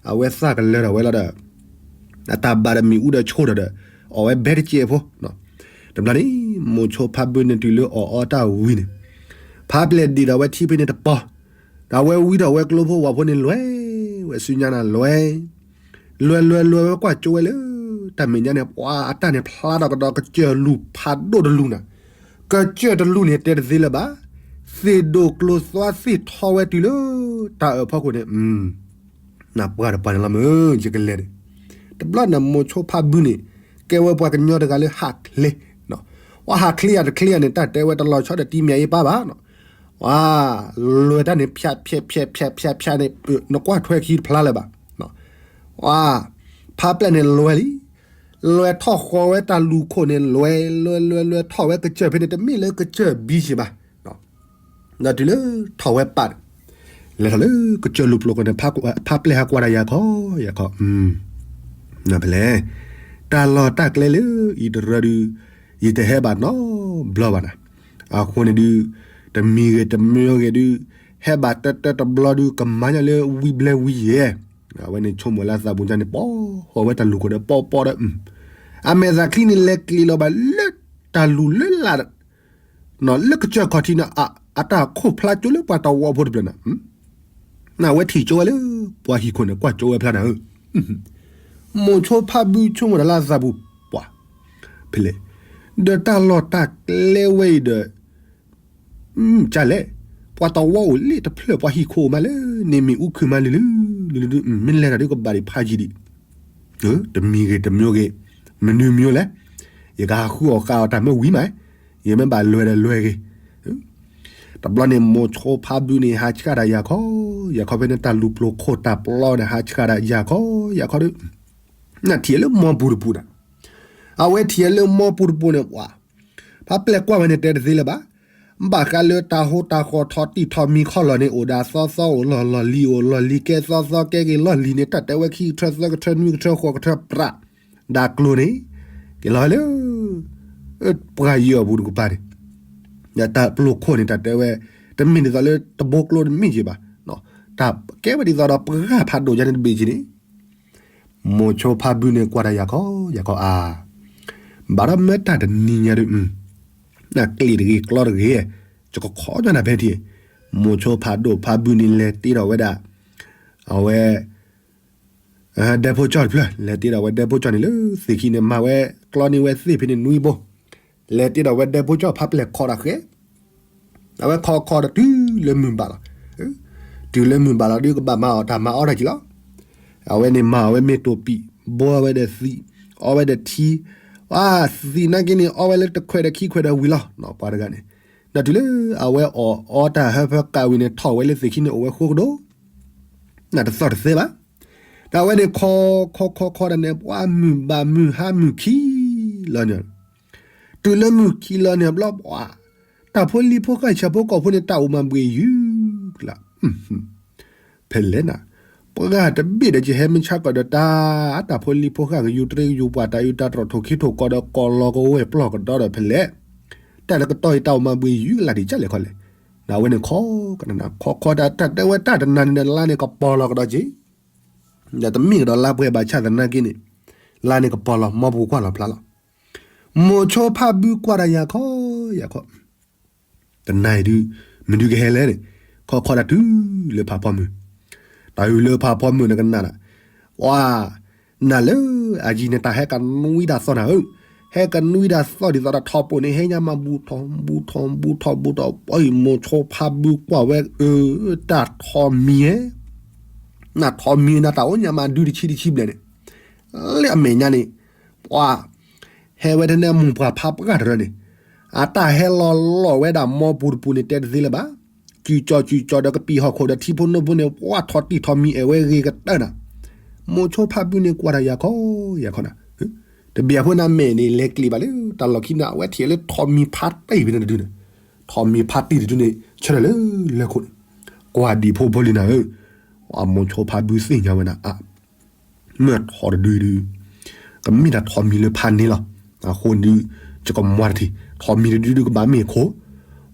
အဝဲသးကလၢၤထီၣ်ဝဲလီၤဒီး အတၢ်ဘၣ်ဒီးမ့ၣ်အူဒီးဆိၣ်ထီၣ်ဒီး အီၣ်ဝဲဘဲတကဲးဖိ တဘျီန့ၣ် မိၤဆိဖးဘုန့ၣ်တုၤလၢအီၣ်အီတၢ်ဝံၤန့ၣ် ဖးပျဲၢ်ဒံးဒီးဝဲထံဖဲန့ၣ်တပီၤ ဒီးအဝဲဝံထီၣ်ဝဲကျိဖိဝၣ်ဖိန့ၣ်လွဲ ဝဲဆူညါနၤလွဲ လွဲလွဲလွဲဝဲကွၢ်ကၠိဝဲလၢ တၢ်မဲာ်ညါန့ၣ် ပှၤအတၢ်န့ၣ်ဖျါထီၣ်ကဒီးကစၢၢ်လူၢ်ဖးဒိၣ်တလူၢ်နၤ ကစၢၢ်တလူၢ်န့ၣ်တဲတသ့လၢၤဘၣ် သ့ၣ်ဒိၣ်ကျိသွါသ့ၣ်ထီဝဲတုၤလၢ တၢ်အၢၣ်ဖီခိၣ်န့ၣ် နပှၢ်တပှၢ်န့ၣ်လီၤမ့ၢ် ယကလဲၤန့ၣ် တဘျီန့ၣ် မိၤဆိဖးဘုန့ၣ် ကဲဝဲပှၤကညီတဂၤလၢဟးချ့ ပှၤဟးချ့ယၤတချ့ယၤန့ၣ် တၢ်တဲဝဲတလီၤဆီဒီးတံၤမၠးအ့ပါဘၣ် ပှၤလွဲတၢ်န့ၣ် ဖၠးဖၠးဖၠးဖၠးဖၠးဖၠးန့ၣ် နကွၢ်ထွဲခံတဖျါလၢၤဘၣ် ပှၤဖးပျဲၢ်န့ၣ်လွဲလံ လွဲထီၣ်ဃီဝဲတၢ်လူၢ်ခိၣ်န့ၣ် လွဲလွဲလွဲလွဲထီၣ်ဝဲကစၢၢ်ဖဲန့ၣ် တမ့ၢ်လၢကစၢၢ်ဘံစ့ၢ်ဘၣ် ဒီးတုၤလၢထီၣ်ဝဲပာ် လဲၤထီၣ်လၢကစၢၢ်လူၢ်ပျိၤခိၣ်န့ၣ် ဖးပျဲၢ်ဟးကွၢ်တၢ်ယၤခီ ယၤခီ ဖဲလဲၣ် တၢ်လီၢ်တၢ်ကျဲလၢအံၤတရၢဒုး ယတဟဲဘၣ်နီတဘျီဘၣ်နၤ အဃိန့ၣ်ဒုး တမံၤဂ့ၤတမံၤဂ့ၤဒုး ဟဲဘၣ်တၢတၢတဘျီဒုး ကမၤညါလၢဝံဘျဲဝံယဲၢ် အဝဲန့ၣ်ဆိကမိၣ်လၢအသးပူၤညါန့ၣ် ပီၢ်ဃီဝဲတၢ်လူၢ်ခိၣ်ဒီးပီၢ်ပီၢ်ဒီး အမဲာ်သးချံန့ၣ် လဲၤကျံးလီၤဘၣ်လၢတၢ်လူၢ်လၢလာ် လၢကစၢၢ်ခီၣ်ထံးန့ၣ် အတၢ်ခိၣ်ဖျါကၠိလၢပှၤတဝီဖိတဖျၢၣ်န့ၣ်, နဝဲထံၣ်ကၠိဝဲလၢ ပှၤဟံၣ်ခိၣ်န့ၣ် ကွၢ်ကၠိဝဲဖျါနၤဧၢ, မိၤဆိဖါဘုဆိကမိၣ်တၢ်လၢအသးပူၤပှၤ, ဖဲလဲၣ်, ဒီးတၢ်လီၢ်တၢ်ကျဲဝဲအံၤဒီး ကလဲၣ်, ပှၤတဝီအိၣ်လၢတဖျၢၣ် ပှၤဟံၣ်ခိၣ်အိၣ်မးလၢ န့ၣ်မ့ၢ်အူခုၣ်မးလုာ်လုာ်, မ့ၢ်လဲၤတၢ်ဒုးကဘၣ်ဒံးဖးယံာ်ဒံး, တမံၤဂ့ၤတမျိုးဂ့ၤ, မနုၤမံၤလဲၣ်, ယကဟးဃုအီၣ်ဃာ်အီၣ်တၢ်မ့ၢ်ဝံၤမး, ယမ့ၢ်ဘၣ်လွဲၢ်ဒီးလွဲၢ်ဂ့ၤ, တဘျီန့ၣ် မိၤဆိဖါဘုန့ၣ် ဟးဆှၣ်ဒၣ်ယၤခီ, ယၤခီဖဲန့ၣ်တၢ်လူၤပျိၤခိၣ်တၢ်ပျီန့ၣ် ဟးဆှၣ်ဒၣ်ယၤခီ, ယၤခီဒီး, နထံၣ်လၢမီပူၤတပူၤဒီး, အဝဲထံၣ်လၢမီပူၤတပူၤန့ၣ်ပှၤ ဖါပျဲၢ်ကွၢ်ဝဲန့ၣ်တဲတသ့လၢၤဘၣ်, ဘၣ်ဃးလၢတၢ်ဟိတၢ်ဃီထီတံၢ်ထီမံၤခီလီၤန့ၣ် အိၣ်ဒၣ်သီသီအိၣ်လီၢ်လီၢ်လံၤအိၣ်လီၢ်လံၤကဲသီသီကဲဂ့ၤလီၢ်လံၤန့ၣ် တၢ်တဲဝဲခံကထၢသၢကထၢနွံကထၢဃိးကထၢပြး, ဒၣ်ကျိၤန့ၣ်, က့ၤလီၤလၢ ပှၤယၢၢ်အပူၤတကပၤန့ၣ်, တၢ်ပျိၤခိၣ်န့ၣ် တၢ်တဲဝဲ, တမ့ၢ်ဒ်သိးလၢတဘိကျိတမ့ၢ်က့ၤဘၣ်, တၢ်ကဲဝဲဒ်သိးဒီးပှၤဖးဒိၣ်ယါန့ၣ်တဘ့ၣ်က့ၤန့ၣ် မိၤဆိဖါဘုန့ၣ်ကွၢ်တၢ်ယၤခီ, ယၤခီအါ, ဘၣ်ဒီးမ့ၢ်တၢ်တနံၤညါဒုး, နကျ့ၣ်တဂ့ၤကျီတဂ့ၤ, ယကခီညီနၤဖဲထံၣ်, မိၤဆိဖးဒိၣ်ဖါဘုန့ၣ်လဲၤတ့ထီၣ်ဝဲဒၣ်, အဝဲ ဒဲဖိကၠီၣ်တဖျၢၣ် လဲၤတ့ထီၣ်ဝဲဒဲဖိကၠီၣ်န့ၣ်လၢသ့ၣ်ခံန့ၣ် မၤဝဲကျီန့ၢ်ဝဲသ့ၣ်ဖဲန့ၣ်နွံဘိ, လဲၤတ့ထီၣ်ဝဲဒဲဖိကၠီၣ် ဖါပျဲၢ်ခီတၢ်ဃဲ အဝဲခီခီဒီးတုၤလၢမုၢ်ဘၣ်လီၤ. တုၤလၢမုၢ်ဘၣ်လီၤဒုးကဘၣ်မၤအီၣ်တၢ်မၤအီၣ်တၢ်က့ၤလီၤ. အဝဲန့ၣ်မၤအီၣ်ဝဲမ့ၢ်တိာ်ပံာ်, ဘိအီၣ်ဝဲဒီးသံး, အီၣ်ဝဲဒီးထံ, အသံးနာ်က့န့ၣ် အီၣ်ဝဲလၢတခွဲးဒီးခံခွဲးဒီးဝံၤလီၤ. ပှၤတဂၤန့ၣ်, ဒီးတုၤလၢအဝဲအီၣ်အီတၢ်ဟၢဖၢကးဝံၤန့ၣ် ထီၣ်ဝဲလၢသ့ၣ်ခံန့ၣ် အိၣ်ဝဲဃိကဒိၣ် နတသီၣ်တသဲဘၣ်. ဒီးအဝဲန့ၣ်ခီ, ခီခီခီဒီးန့ၣ် ပှၤမုၢ်ဘၣ်မုၢ်ဟါမုၢ်ခံလီၤန့ၣ်, တုၤလၢမုၢ်ခံလီၤန့ၣ်ဘျီပှၤ, တၢ်ဖိလံၤဖိဃၢ်ဆၢဖိကီၢ်ဖိန့ၣ် တၢ်အိၣ်မၤဘှံးယုၢ်ကလး, ဖဲလဲၣ်နၤ, ပှၤတဘ့ၣ်ဒီးကဟဲမုၢ်ဆါကီၢ်ဒီးတၢ်, တၢ်ဖိလံၤဖိဃၢ်ကယူၤတရံးကယူၤပှၤ တၢ်ယူၤတၢ်တြီၢ်ထိၣ်ခံထိၣ်ကီၢ်ဒီးကီၢ်လီၤကဝဲၢ်ပျီၢ်ကဒီးဒီးဖဲလဲၣ်, တၢ်တကတီၢ်အံၤတၢ်အိၣ်မၤဘှံးယုၢ်ကလးဒံးကလဲၣ်ခီလဲၣ်. ဒီးအဝဲန့ၣ်ခီကနၣ် ခီခီတၢ်တဲဝဲတၢ်တနၤန့ၣ်ဒီးလါန့ၣ်ကပီၤလီၤကဒီးက့ၤ ဒီးတမ့ၢ်ကဒီးလါပှဲၤဘၣ်ဆၣ်သနာ်က့န့ၣ်, လါန့ၣ်ကပီၤလီၤ မီပူၤကွၢ်လီၤဖျါလီၤ. မိၤဆိဖါဘုကွၢ်ဒီးယၤခီ, ယၤခီ, တနၤအံၤဒုး, မ့ၢ်ဒုးကဟဲလဲၣ်န့ၣ်, ခီခီတၢ်တုၤလၢဖးဖီမုၢ်, တၢ်တုၤလၢဖးဖီမုၢ်န့ၣ်ကနၣ်ဒီး, ပှၤ, နၤလၢအယံၤန့ၣ် တၢ်ဟဲကနွံတၢ်သီၣ်နၤဧၢ, ဟဲကနွံတၢ်သီၣ်ဒ်သိးဒီးထီၣ်ပိာ်န့ၣ် ဟဲညါမၤဘူးထီၣ်ဘူးထီၣ်ဘူးထီၣ်ဘူးထီၣ် ပှၤအံၤမိၤဆိဖါဘုကွၢ်ဝဲအၢ, တၢ်ထီၣ်မံၤဧဲ, နထီၣ်မံၤနၤတၢ်အိၣ်ညါမးဒုတဆံတဆံဘျဲၣ်န့ၣ်, လၢအမဲာ်ညါန့ၣ်, ပှၤ, ဟဲဝဲထဲန့ၣ်မိၢ်ပှၢ်ဖါပှၢ်တရၢန့ၣ်, အတၢ်ဟဲလီၤလီၤဝဲဒၣ်မီပူၤတပူၤန့ၣ် တဲတသ့လၢၤဘၣ်, စုကၠီစုကၠီဒီးကပံာ်ဟီၣ်ခိၣ်ဒီးထံဖိနိဖိန့ၣ် ပှၤထီၣ်တံၢ်ထီၣ်မံၤအဲၣ်ဝဲဂ့ၤကတၢၢ်နၤ, မိၤဆိဖါဘုန့ၣ်ကွၢ်တၢ်ယၤခီ, ယၤခီနၤ, တဘၣ်ဖိနၤမဲာ်န့ၣ် လဲၤကျ့ၤဘၣ်လၢတၢ်လီၢ်ခံန့ၣ် အဝဲထံၣ်လၢထီၣ်မံၤဖါတံၢ်ဖဲန့ၣ်တဒုန့ၣ်, ထီၣ်မံၤဖါတံၢ်တဒုန့ၣ် ဆၢထၢၣ်လၢလၢၢ်ခိၣ်န့ၣ်, ကွၢ်ဒံးဖိဖိလံၤနၤဧၢ, မိၤဆိဖါဘုသ့ၣ်ညါဝဲဒၣ်အါ မ့ၢ်ထီၣ်တဒုဒု, ကမ့ၢ်တၢ်ထီၣ်မံၤလၢဖါန့ၣ်လီၤ. အဃိဒု, ယကမွၤတထံၣ်, ထီၣ်မံၤတဒုဒုကဘၣ်မ့ၢ်ခိၣ်,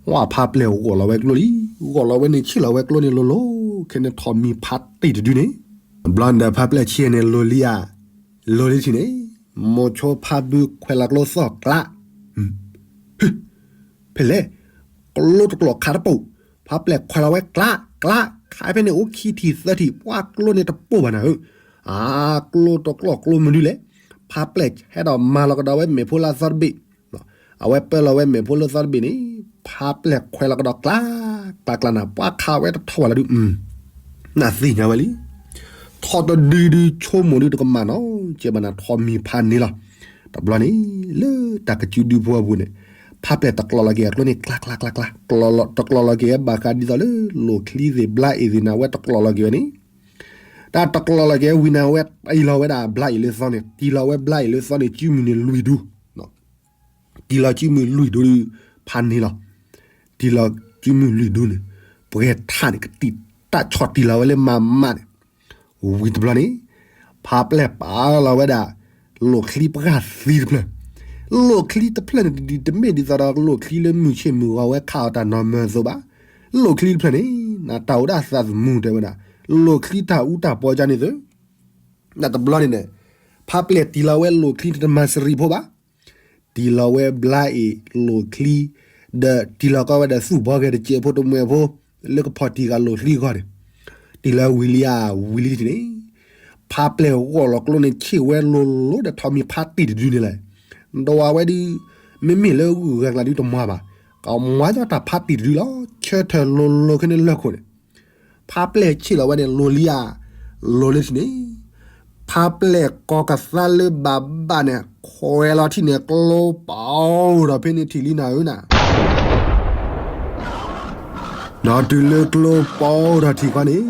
ဝဲဖါပျဲၢ်ဂီၢ်လီၤဝဲကျိလံ, ဂီၢ်လီၤဝဲန့ၣ်ဆ့ၣ်လီၤဝဲကျိန့ၣ်လိၤလိၤ, ခဲန့ၣ်ထီၣ်မံၤဖါတံၢ်တဒုန့ၣ်, ဘျီဒီးဖါပျဲၢ်ဆ့ၣ်န့ၣ်လိၤလံဧါ, လိၤလံထံၣ်န့ၣ်, မိၤဆိဖါဘုခွဲးလီၤကျိသီၣ်ကျး ဖဲလဲၣ်, ကျိတကျိာ်ခးတပူၤ, ဖါပျဲၢ်ခွဲးလီၤဝဲကျး, ကျး, ခးဖဲန့ၣ်အိၣ်ခံထံၣ်သၢထံၣ်, ပှၤကျိန့ၣ်တပိၢ်ဘၣ်နၤဧၢ, အါ, ကျိတကျိာ်ကျိမနုၤလဲၣ်, ဖါပျဲၢ်ဟဲဒီးမၤလီၤကဒီးဝဲမဲာ်ဖိလၢအသီတဘ့ၣ်, အဝဲပၢလီၤဝဲမဲာ်ဖိလၢသီတဘ့ၣ်န့ၣ်, ဖါပျဲၢ်ခွဲးလီၤကဒီးကျး, ကျးကျးနၤ, ပှၤခးဝဲတထီၣ်ဝဲလီၤဒု, နသ့ၣ်ညါဝဲလံ ထီၣ်တဒုဒုဆိကမိၣ်ဒုတကမၣ်နီၤ, ကဲဘၣ်နၤ ထီၣ်မံၤဖးန့ၣ်လီၤ. တဘျီန့ၣ်, လၢတၢ်ကစုဒုဖိအပူၤန့ၣ်, ဖါပျဲၢ်တကျိာ်လီၤက့ၤအကျိန့ၣ် ကျးကျးကျးကျး, တကျိာ်လီၤက့ၤဝဲဘၣ်ဃးဒ်သိးလၢ လိၣ်ချံသ့ၣ်ဘျါအ့ၣ်သ့ၣ်န့ၣ် အဝဲတကျိာ်လီၤက့ၤဝဲန့ၣ်, တၢ်တကျိာ်လီၤက့ၤဝဲဝံၤန့ၣ် အဝဲတံၢ်လီၤဝဲဒၣ်ဘျါအ့ၣ်လၢသီန့ၣ်, တံၢ်လီၤဝဲဘျါအ့ၣ်လၢသီန့ၣ် စုမုၢ်န့ၣ်လွံၢ်ဒူ တံၢ်လီၤစုမုၢ်လွံၢ်ဒူဒု ဖးန့ၣ်လီၤ. တံၢ်လီၤစုမုၢ်လွံၢ်ဒူန့ၣ်, ပှဲၤထးန့ၣ် ကတံာ်တၢ်ဆီၣ်တံၢ်လီၤဝဲလၢမၤမးန့ၣ်, ဝံၤတဘျီန့ၣ်, ဖါပျဲၢ်ပာ်လီၤဝဲဒၣ် လိၣ်ချံပှၢ်သံတဖျၢၣ်, လိၣ်ချံတဖျၢၣ်န့ၣ် တမ့ၢ်ဒ်သိးဒီးလိၣ်ချံလၢမုၢ်ဆ့ၣ်မုၢ်ဂီၤဝဲခးအီၤတၢ်နီၢ်မၢသိးဘၣ်. လိၣ်ချံတဖျၢၣ်န့ၣ် နတၢ်အိၣ်ဒၣ်သးသမူတဲဝဲဒၣ်, လိၣ်ချံတၢ်အူတၢ်ပီကါန့ၣ်သ့, နတဘျီန့ၣ်န့ၣ်, ဖါပျဲၢ်တံၢ်လီၤဝဲလိၣ်ချံတမၤစရံဖိဘၣ်. တံၢ်လီၤဝဲဘျါအ့ၣ်လိၣ်ချံ, ဒီးတံၢ်လီၤကီဝဲဒီးသူၣ်ဘီဂဲၤတစဲးဖိတမှဲးဖိ လၢကဖီၣ်တံၢ်ဂၤလိာ်ချံအဂီၢ်န့ၣ်, တံၢ်လီၤဝံၤလံဧါ, ဝံၤလံတထံၣ်န့ၣ်, ဖးပျဲၢ်ဂီၢ်လီၤကျိန့ၣ်ဆ့ၣ်ဝဲလိၤလိၤဒီးထိးမံၤဖးတံၢ်တဒုန့ၣ်လဲၣ်. ဒိးဝဲဒုး, မ့မ့ၢ်လၢဂုၤဂၤကျါဒုးတမၤဘၣ်, ကမၤသီတၢ်ဖးတံၢ်တဒုလီၤ, ဆၢထၢၣ်လိၤလိၤခဲန့ၣ်လၢခိၣ်န့ၣ် ဖးပျဲၢ်ဆ့ၣ်လီၤဝဲန့ၣ် လိၤလံဧါ, လိၤလံတထံၣ်န့ၣ်, ဖးပျဲၢ်ကီၤကသါလၢဘၣ်ဘၣ်န့ၣ် ခွဲးလီၤထံၣ်န့ၣ် ကျိပီၤဒီးဖဲန့ၣ်ထံၣ်လံနၤဧၢနၤ ဒီးတုၤလၢကျိပီၤဒီးထံၣ်ခီန့ၣ်,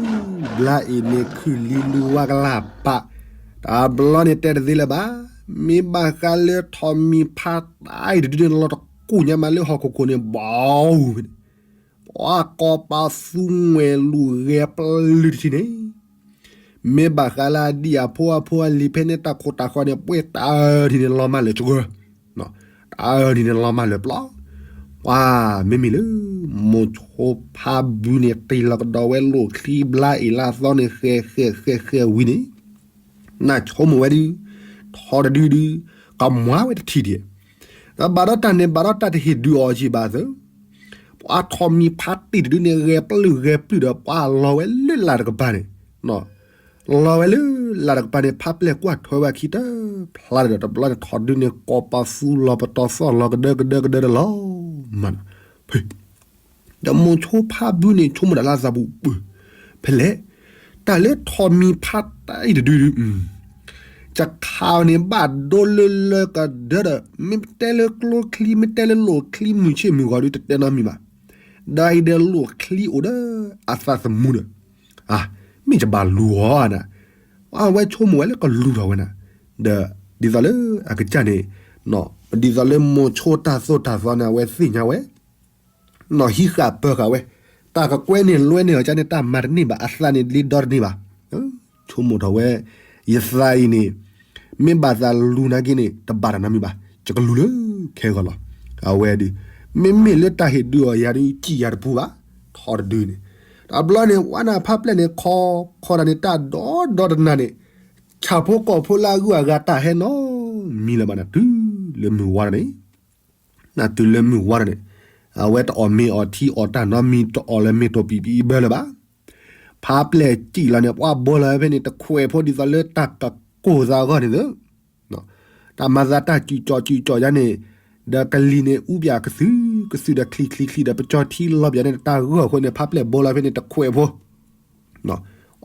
ဘျါအ့ၣ်န့ၣ်ခုၣ်လံလူဝါကလၢ်ပာ်, တဘျီန့ၣ်တဲတသ့လၢၤဘၣ်, မ့ၢ်ဘၣ်ဃးလၢထိးမံၤဖးတံၢ်တဒုန့ၣ်လီၤတကူၣ်ညါမးလၢဟီၣ်ခိၣ်ခိၣ်န့ၣ် ဘီဝဲန့ၣ် ပှၤကီၤပာ်သူမှဲၤလူၤဂဲၤပျုၢ်တထံၣ်န့ၣ်, မ့ၢ်ဘၣ်ဃးလၢအဒံၣ်အဖိအဖိအလံၤဖဲန့ၣ်တၢ်ခိၣ်တၢ်ဃီန့ၣ် ပှဲၤတၢ်အၢထံၣ်န့ၣ်လီၤမၢ်လၢာ်ဆှၢ, တၢ်အၢထံၣ်န့ၣ်လီၤမၢ်လၢာ်ပျီ, ပှၤမ့မ့ၢ်လၢ မိၤဆိဖးဘုန့ၣ် တ့ၢ်လီၤကဒီးဝဲလိာ်ချံဘျါအ့ၣ်လၢအသီန့ၣ် ဃဲၤဃဲၤဃဲၤဃဲၤဝံၤန့ၣ် နဆိကမိၣ်ဝဲဒုး, ထိးတဒုဒုး, ကမၤဝဲတထံၣ်ဒံး, ဒီးဘၣ်ဒီးတၢ်န့ၣ် ဘၣ်ဒီးတၢ်တဟ့ၣ်ဒုးအီၤက့ၤဘၣ်သၢ, ပှၤထိးမံၤဖးတံၢ်တဒုန့ၣ် ဂဲၤပျုၢ်ဂဲၤပျုၢ်ဒီး ပှၤလီၤဝဲလၢလၢ်တကပၤန့ၣ်, လီၤဝဲလၢလၢ်တကပၤန့ၣ် ဖးပျဲၢ်ကွၢ်ထွဲဝဲအခံတဖျါဒီး တဘျီန့ၣ်ထိးတဒုန့ၣ် ကိးပာ်သူလီၤပတီၤသီၣ်လီၤကဒၢကဒၢကဒၢဒီးလီၤမၢ်နီၤ ဒီးမိၤဆိဖးဘုန့ၣ် ဆိကမိၣ်ဒၣ်လၢအသးပူၤ, ဖဲလဲၣ်, တၢ်လၢထိးမံၤဖးတံၢ်တဒုဒု, ကခးအီၤန့ၣ် ဘၣ်ဒိလၢလၢကဒၢဒီး မ့ၢ်တဲလၢကျိချံ မ့ၢ်တဲလၢလိာ်ချံမုၢ်ဆ့ၣ်မုၢ်ဂီၤဒု တတဲနီတမံၤဘၣ်, ဒီးအံၤဒီးလိာ်ချံအိၣ်ဒီးအသးသမူဒီး, မ့ၢ်ယဘၣ်လူၤအီၤနၤ, အဝဲဆိကမိၣ်ဝဲလၢကလူၤထီၣ်ဝဲနၤ, ဒီးဒ်သိးလၢအကစၢ်န့ၣ်, ဒ်သိးလၢမိၤဆိတၢ်သိၣ်တၢ်သီန့ၣ် အဝဲသ့ၣ်ညါဝဲ နီၢ်ဟံးဃာ်ပၢၤဃာ်ဝဲ, တၢ်ကကွဲန့ၣ်လွဲန့ၢ်အီၤကန့ၣ် တၢ်မၤတန့ၢ်ဘၣ်, အသးန့ၣ်လ့ဒီတန့ၢ်ဘၣ်. ဆိကမိၣ်ထီၣ်ဝဲ, ယသးအံၤန့ၣ်, မ့ၢ်ဘၣ်သးလူၤနာ်က့န့ၣ် တဘၣ်တၢ်နီတမံၤဘၣ်, ယကလူၤလၢခဲဂီၤလီၤ. အဝဲဒုး, မ့မ့ၢ်လၢတၢ်ဟ့ၣ်ဒုးအီၤယၤဒုး စံၣ်ယၤတပူၤဘၣ်, ထီတဒုန့ၣ်. တဘျီန့ၣ် ဝါနၢ်ဖးပျဲၢ်န့ၣ် ခီခီဒၣ်န့ၣ် တၢ်ဒီဒီတနၤန့ၣ်, ဆၣ်ဖိကီၢ်ဖိလၢအဂုၤအဂၤတၢ်ဟဲနီတမံၤလၢၤဘၣ်န့ၣ် တုၤလၢမုၢ်ဝါထီၣ်န့ၣ် နတုၤလၢမုၢ်ဝါထီၣ်န့ၣ်, အဝဲတအီၣ်မ့ၤအီၣ်ထံအီၣ်တၢ်နီတမံၤ တအီၣ်လၢမ့ၤတိၢ်ပံၤပံၤဘၢလၢၤဘၣ်. ဖးပျဲၢ်စံၣ်လီၤန့ၣ် ပှၤဘိလီၤဝဲဖဲန့ၣ် တခွဲးဖိဒ်သိးလၢတၢ်ကကိၢ်သးအဂီၢ်န့ၣ်သၢ, တၢ်မၤသးတၢ်စူၤကၠီၣ်စူၤကၠီၣ်ယါန့ၣ်, ဒီးကလံၤန့ၣ် အူပၠးကသုၣ်ကသုၣ်ဒီးချံချံချံဒီး ပကၠီထံလီၤပၠးန့ၣ် တၢ်ဂီၢ်အဃိန့ၣ် ဖးပျဲၢ်ဘိလီၤဖဲန့ၣ် တခွဲးဖိ အီထီၣ်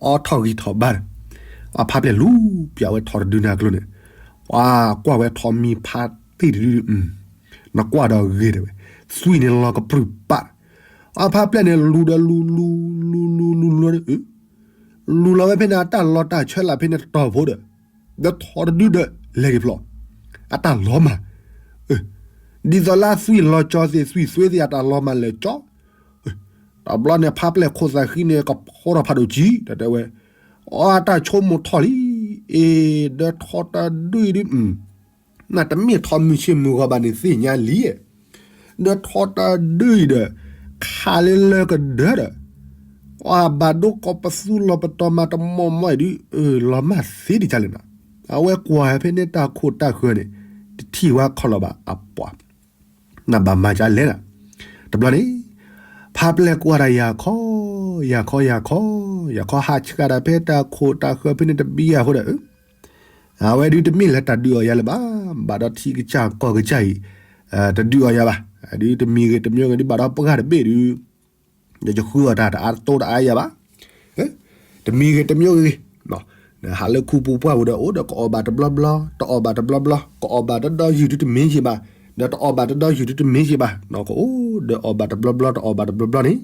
ဂံၢ်ထီၣ်ဘါဒီး, အဖးပျဲၢ်လူၤပၠးဝဲထီတဒုန့ၣ်အကျိၤန့ၣ်, ပှၤကွၢ်ဝဲထီမံၤဖးတံၢ်တဒု, နကွၢ်ဒီးဂ့ၤတဲဝဲ, သွံၣ်န့ၣ်လီၤကပြုၢ်ပာ်, အဖးပျဲၢ်န့ၣ်လူၤဒီးလူၤလူၤလူၤလူၤလူၤလူၤလီၤ, လူၤလီၤဝဲဖဲန့ၣ် အတၢ်လီၤတၢ်ဆၢလၢဖဲန့ၣ်တတီၤဖိဒီး, ဒီးထီတဒုဒီးလဲၤက့ၤဖျိး, အတၢ်လီၤမၢ် ဒ်သိးလၢသွံၣ်လီၤကၠီသ့ၣ် သွံၣ်သွ့သ့ၣ် အတၢ်လီၤမၢ်လဲၤကၠီ, တဘျီန့ၣ် ဖးပျဲၢ်ခိၣ်သးဃံန့ၣ် ကဖီထီၣ်ဖးဒိၣ်ကံ, ဒီးတဲဝဲ, အတၢ်ဆိကမိၣ်ထီၣ်လံ, အ့ ဒီးထီတဒုအံၤဒု, နတမ့ၢ်ထီမုၢ်ဆ့ၣ်မုၢ်ဂီၤဘၣ်န့ၣ်သ့ၣ်ညါလံ, ဒီးထီတဒုအံၤဒီး, ခးလၢလၢကဒၢဒီး, အဘၣ်ဒိကိးပသူလီၤပတီၢ်မၤတမီၢ်မီၢ်အံၤဒု, လီၤမၢ်သ့ဒံးကလဲၣ်နၤ, အဝဲကွၢ်ဖဲန့ၣ်တၢ်ခိၣ်တၢ်ဃၢၤန့ၣ်, တထံၣ်ဝဲခီလီၤဘၣ်အပှၤ နဘၣ်မၤကလဲၣ်နၤ, တဘျီန့ၣ်, ဖးပျဲၢ်ကွၢ်တၢ်ယၤခီ, ယၤခီယၤခီ, ယၤခီဟးဆှဲးဒၣ်ဖဲတၢ်ခိၣ်တၢ်ဃၢၤဖဲန့ၣ်တဘံယၤအဃိဒီး, အဝဲဒုးတမ့ၢ်လၢတၢ်ဒုးအီၤယၤလၢၤဘၣ်, ဘၣ်ဒီးထံကစၢ်ကီၢ်ကစၢ်အံၤ, တဒုးအီၤယၤဘၣ်, ဒုးတမံၤဂ့ၤတမံၤဂ့ၤဒုးဘၣ်ဒီးပှၢ်တဘ့ၣ်ဒုး ဒီးယဃုအီၤတၢ်တအါတတီတအါယၤဘၣ်, တမံၤဂ့ၤတမံၤဂ့ၤ, ဟးလၢခူပူၤပှၢ်ပူၤဒီးအိၣ်ဒီးကအီၣ်ဘၣ်တဘျီဘျီ, တအီၣ်ဘၣ်တဘျီဘျီ, ကအီၣ်ဘၣ်တဒီယုၢ်ဒုးတမ့ၢ်ယံၤဘၣ်, ဒီးတအီၣ်ဘၣ်တဒီယုၢ်ဒုးတမ့ၢ်ယံၤဘၣ်, ကအိၣ်ဒီးအီၣ်ဘၣ်တဘျီဘျီ တအီၣ်ဘၣ်တဘျီဘျီန့ၣ်,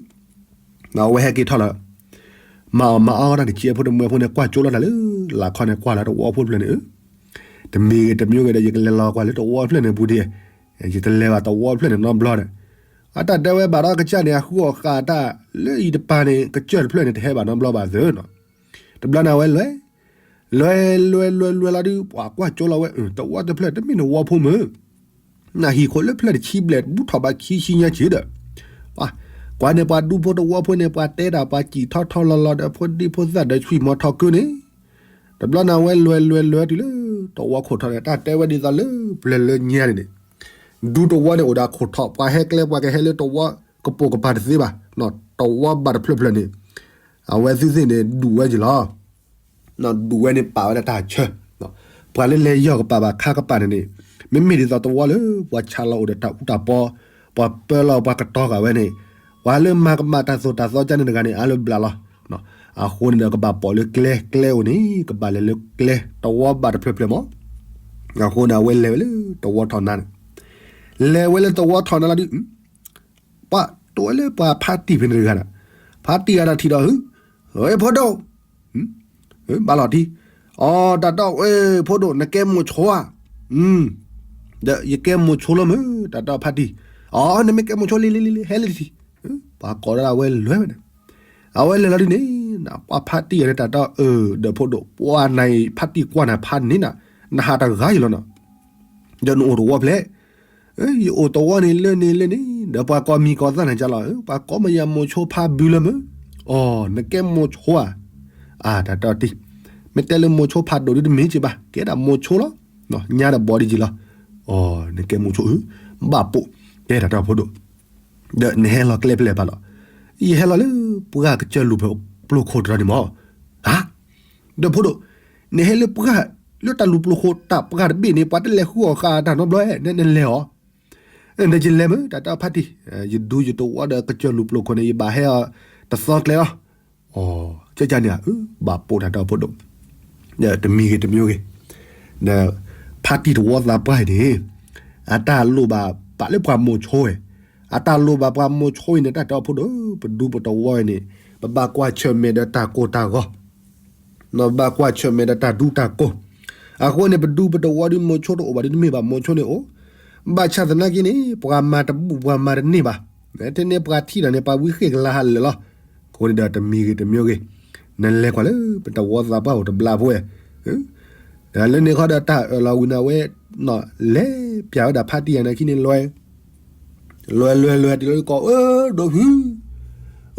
အဝဲဟဲက့ၤထီၣ်လၢ မၤအီၣ်မၤအီတၢ်တကဲဖိတမှဲဖိန့ၣ် ကွၢ်ကၠိလီၤတၢ်လၢ လၢခီန့ၣ်ကွၢ်လၢတဝီဖျၢၣ်န့ၣ်, တမံၤဂ့ၤတမံၤဂ့ၤဒီး ယကလဲၤလီၤကွၢ်လၢတဝီဖျၢၣ်န့ၣ်ပူၤဒံး, ယတလဲၤဘၣ်တဝီဖျၢၣ်န့ၣ်နီတဘျီဒီး, အတၢ်တဲဝဲဘၣ်ဒီးကစၢ်န့ၣ် အဃုအီၣ်ဃာ်တၢ်လၢအံၤတပၤန့ၣ် ကစၢၢ်တဖျၢၣ်န့ၣ် တဟဲဘၣ်နီတဘျီဘၣ်သ့နီၤ, တဘျီန့ၣ်အဝဲလဲၤ, လဲၤလဲၤလဲၤလဲၤလီၤဒုး ပှၤကွၢ်ကၠိလီၤဝဲ တဝီတဖျၢၣ် တမ့ၢ်တဝီဖိမုၢ် နဟံၣ်ခိၣ်လၢဖျၢၣ်တဆံဘျဲၣ် ဘူးထီၣ်ဘၣ်ခံဆံညါက့ၤဒီး, ကွၢ်န့ၣ်ပှၤဒူဖိတဝီဖိန့ၣ် ပှၤတဲတၢ်ပှၤစံၣ်ထီၣ်ထီလီၤလီၤဒီးဖိဒံဖိသၣ်ဒီးဆွံၣ်မီၤထီၣ်ကုန့ၣ်, တဘျီန့ၣ်ဝဲလဲၤလဲၤလဲၤတုၤလၢတဝီခိၣ်ထီၣ်န့ၣ် တၢ်တဲဝဲဒ်သိးလၢပျၢၤလၢညါန့ၣ်န့ၣ်, ဒူသဝီန့ၣ်အိၣ်ဒီးအခိၣ်ထီၣ် ပှၤဟဲကျဲပှၤကဟဲလၢသဝီကပိာ်ကပၤတသ့ဘၣ်, သဝီဘၣ်တဖျၢၣ်ဖျၢၣ်န့ၣ် အဝဲသ့ၣ်သ့ၣ်န့ၣ်ဒူဝဲက့ၤလီၤ. ဒူဝဲန့ၣ်ပာ်ဝဲဒၣ်တၢ်ဆၢ, ပှၤလၢလဲၤယီၢ်ကပၤဘၣ်ခါကပၤန့ၣ်န့ၣ် မ့မ့ၢ်ဒ်သိးသဝီလၢပှၤဆးလီၤအိၣ်ဒီးတၢ်အူတၢ်ပီ, ပှၤပၢလီၤပှၤကတီၤဃာ်ဝဲန့ၣ်, ပှၤလၢမၤကမၣ်တၢ်သိၣ်တၢ်သီကန့ၣ်တဂၤန့ၣ် အါလၢဘျးလီၤ. အဃိန့ၣ်ဒီးကဘၣ်ပိာ်လၢကျဲ, ကျဲအိၣ်န့ၣ် ကဘၣ်လဲၤလၢကျဲ, သဝီဘၣ်တဖျၢၣ်ဖျၢၣ်မး. အဃိန့ၣ် အဝဲလဲၤဝဲလၢသဝီထီၣ်နါန့ၣ်, လဲၤဝဲလၢသဝီထီၣ်နါလီၤဒုး ပှၤတိဝဲလၢပှၤဖါတံၢ်ဖဲန့ၣ်တဂၤဒီး, ဖါတံၢ်ဂၤဒီးထံၣ်ဒီး ဧၢ, ဖိဒိၣ်, ဘၣ်လီၤတံၢ်, အီ တၢ်တီ ဖိဒိၣ် နကဲမိၤဆိဧါ, ဒီးယကဲမိၤဆိလီၤမ့ၢ် တၢ်တီဖါတံၢ်, အီ နမ့ၢ်ကဲမိၤဆိလံလံလံလံ ဟဲလၢထံၣ်, ပှၤကိးဒီးအဝဲလဲၤဝဲန့ၣ်, အဝဲလဲၤလီၤဒုးန့ၣ်, ပှၤဖါတံၢ်ဂၤန့ၣ် တၢ်တီအၢ ဒီးဖိဒိၣ် ပှၤနၤအံၤ ဖါတံၢ်ကွၢ်နၤဖးန့ၢ်နၤ, နဟးတဂၤအံၤလီၤနီၤ, ဒီးနအိၣ်သဝီဖျဲၣ် ယအိၣ်သဝီန့ၣ်လၢန့ၣ်လၢန့ၣ် ဒီးပှၤကိးမံၤကိးသၣ်နၤကလီၤ, ပှၤကိးမယၤမိၤဆိဖါဘုလၢမ့ၢ်, အီ နကဲမိၤဆိဧါ, အါ တၢ်တီတံၢ်, မ့ၢ်တဲလၢမိၤဆိဖးဒိၣ်ဒုတမ့ၢ်က့ၤဘၣ် ကဲဒၣ်မိၤဆိလီၤ, ညါဒီးဘီဒ်က့ၤလီၤ, အီ နကဲမိၤဆိဧါ, ဘၣ်ပိာ်, ကဲတၢ်တီဖိဒိၣ်, ဒီးနဟဲလီၤကျဲဖဲလဲၣ်ဘၣ်လီၤ, ယဟဲလီၤလၢပှၢ်ကစၢၢ်လူၤပျိၤခိၣ်တရီန့ၣ်မး, ဧါ ဒီးဖိဒိၣ်, နဟဲလၢပှၢ်, လၢတၢ်လူၤပျိၤခိၣ်တၢ်ပှၢ်တဘ့ၣ်န့ၣ် ပှၤတလဲၤဃုအီၣ်ဃာ်တၢ်နီတဘျီ, နလဲၤအီၤ, ဒီးယလဲၤမ့ၢ် တၢ်တီဖါတံၢ်, ယဒူယသဝီဒီးကစၢၢ်လူၤပျိၤခိၣ်န့ၣ် ယဘၣ်ဟဲအီၤတသီကျဲလီၤ, အီ ကန့ၣ်ဧါ, ဘၣ်ပိာ်တၢ်တီဖိဒိၣ်, တမံၤဂ့ၤတမံၤဂ့ၤ, ဒီးဖါတံၢ်သဝီသးပှၢ်အံၤန့ၣ်, အတၢ်လိၣ်ဘၣ်ပာ်လၢပှၤမိၤဆိဝဲ, အတၢ်လိၣ်ဘၣ်ပှၤမိၤဆိအံၤန့ၣ် တၢ်တီဖိဒိၣ်, ပဒူပသဝီအံၤန့ၣ်, ပဘၣ်ကွၢ်ဆၢၣ်မဲာ်ဒီးတၢ်ကိၢ်တၢ်ဂီၤ နဘၣ်ကွၢ်ဆၢၣ်မဲာ်ဒီးတၢ်ဒူတၢ်ကိၢ်, အဃိန့ၣ် ပဒူပသဝီဒုးမိၤဆိတအိၣ်ဘၣ်ဒုးတမ့ၢ်ဘၣ် မိၤဆိန့ၣ်အိၣ်, ဘၣ်ဆၣ်သနာ်က့န့ၣ် ပှၤမၤတဘူၣ်ပှၤမၤတန့ၢ်ဘၣ်, ထဲန့ၣ်ပှၤထံၣ်ဒီးန့ၣ် ပှၤဝံဃ့ၢ်ကလၤဟးလၢာ်လီၤ, အဃိန့ၣ်ဒီးတမံၤဂ့ၤတမံၤဂ့ၤ, နလဲၤကွၢ်လၢပသဝီသးပှၢ်အိၣ်တဘျီဖိဝဲ, လၢန့ၣ်ခီဒီးတၢ်အၢၣ်လီၤဝံၤန့ၣ်ဝဲ, လဲၤပျးဝဲဒၣ်ဖါတံၢ်ယၤန့ၣ်ခံန့ၣ်လွဲ လွဲလွဲလွဲ တုၤလၢကိး အၢ ဒိၣ်ဖု,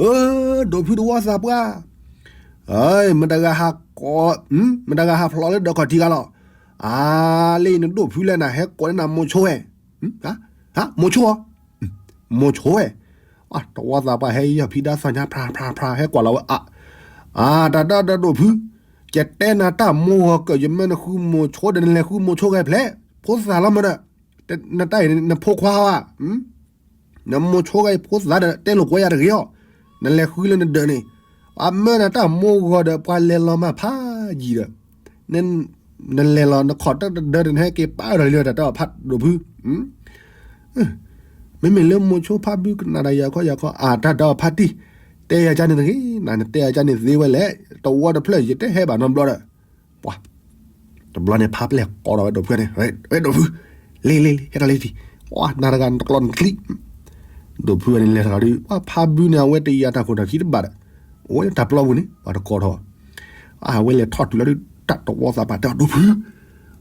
အၢ ဒိၣ်ဖုသဝီသးပှၢ်, မတဂၤဟးကိး, မတဂၤဟးဖျိးလၢဒၢးခီၣ်ထံးဂၤလီၤ, အါ လၢအံၤနဒိၣ်ဖုလဲၣ် နဟဲကိးလၢနမိၤဆိဝဲ, မိၤဆိ, မိၤဆိဝဲ, သဝီသးပှၢ်ဟဲယီၢ်ဖံးဒါသီညါ ဖြါဖြါဖြါ ဟဲကွၢ်လီၤဝဲအါ, အါ တၢ်ဒီဒိၣ်ဖု, ယတဲနၤတၢ်မိၢ်ဂီၤကၢၢ် ယမၢနဃုမိၤဆိဒီး နလဲၤဃုမိၤဆိဂၤဖျဲၣ်, ဖိသၣ်လီၤမးဒီး, နတၢ်အံၤနဖိခွါဧါ, နမိၤဆိဂၤအံၤဖိသၣ်ဒီး တဲလိာ်ကွဲယၤတဂ့ၤအီၤ, နလဲၤဃုလၢနဒၢးန့ၣ်, အမၢနၤတၢ်မိၢ်ဂီၤဒီး ပှၤလဲၤလီၤမၢ်ဖးယံာ်ဒီး, နလဲၤလီၤနခီၣ်တဒၢဒီး နဟဲက့ၤပာ်ဒီးလၢတၢ်တီဖးဒိၣ်ဖု မ့မ့ၢ်လၢမိၤဆိဖါဘုကနၣ်ဒီးယၤခီယၤခီ အါ တၢ်ဒီးဖါတံၢ်, တဲယၤကန့ၣ်တဂ့ၤ, နတဲယၤကန့ၣ်သ့ဝဲလဲၣ်, တဝီတဖျၢၣ် ယတဟဲဘၣ်နီတဘျီဒီး, ပှၤ, တဘျီန့ၣ် ဖါပျဲၢ်ကိးထီၣ်ဝဲဒိၣ်ဖုန့ၣ်, ဝဲဒိၣ်ဖု, လ့လ့လ့ ဟဲထီၣ်လံထံၣ်, ပှၤ နၤတဂၤနတကျီနကျံ, ဒိၣ်ဖုန့ၣ်လဲၤထီၣ်ဒီး ပှၤဖါဘုန့ၣ် အဝဲတယာ်တၢ်ခိၣ်တၢ်ခံတဘၣ်ဒီး, အိၣ်ဝဲလၢတၢ်ပျီပူၤန့ၣ် ပှၤတကိးထီၣ်, အဝဲလဲၤထီၣ်တုၤလီၤဒီး တၢ်တဝီသးပှၢ်တဲအီၤ ဒိၣ်ဖု,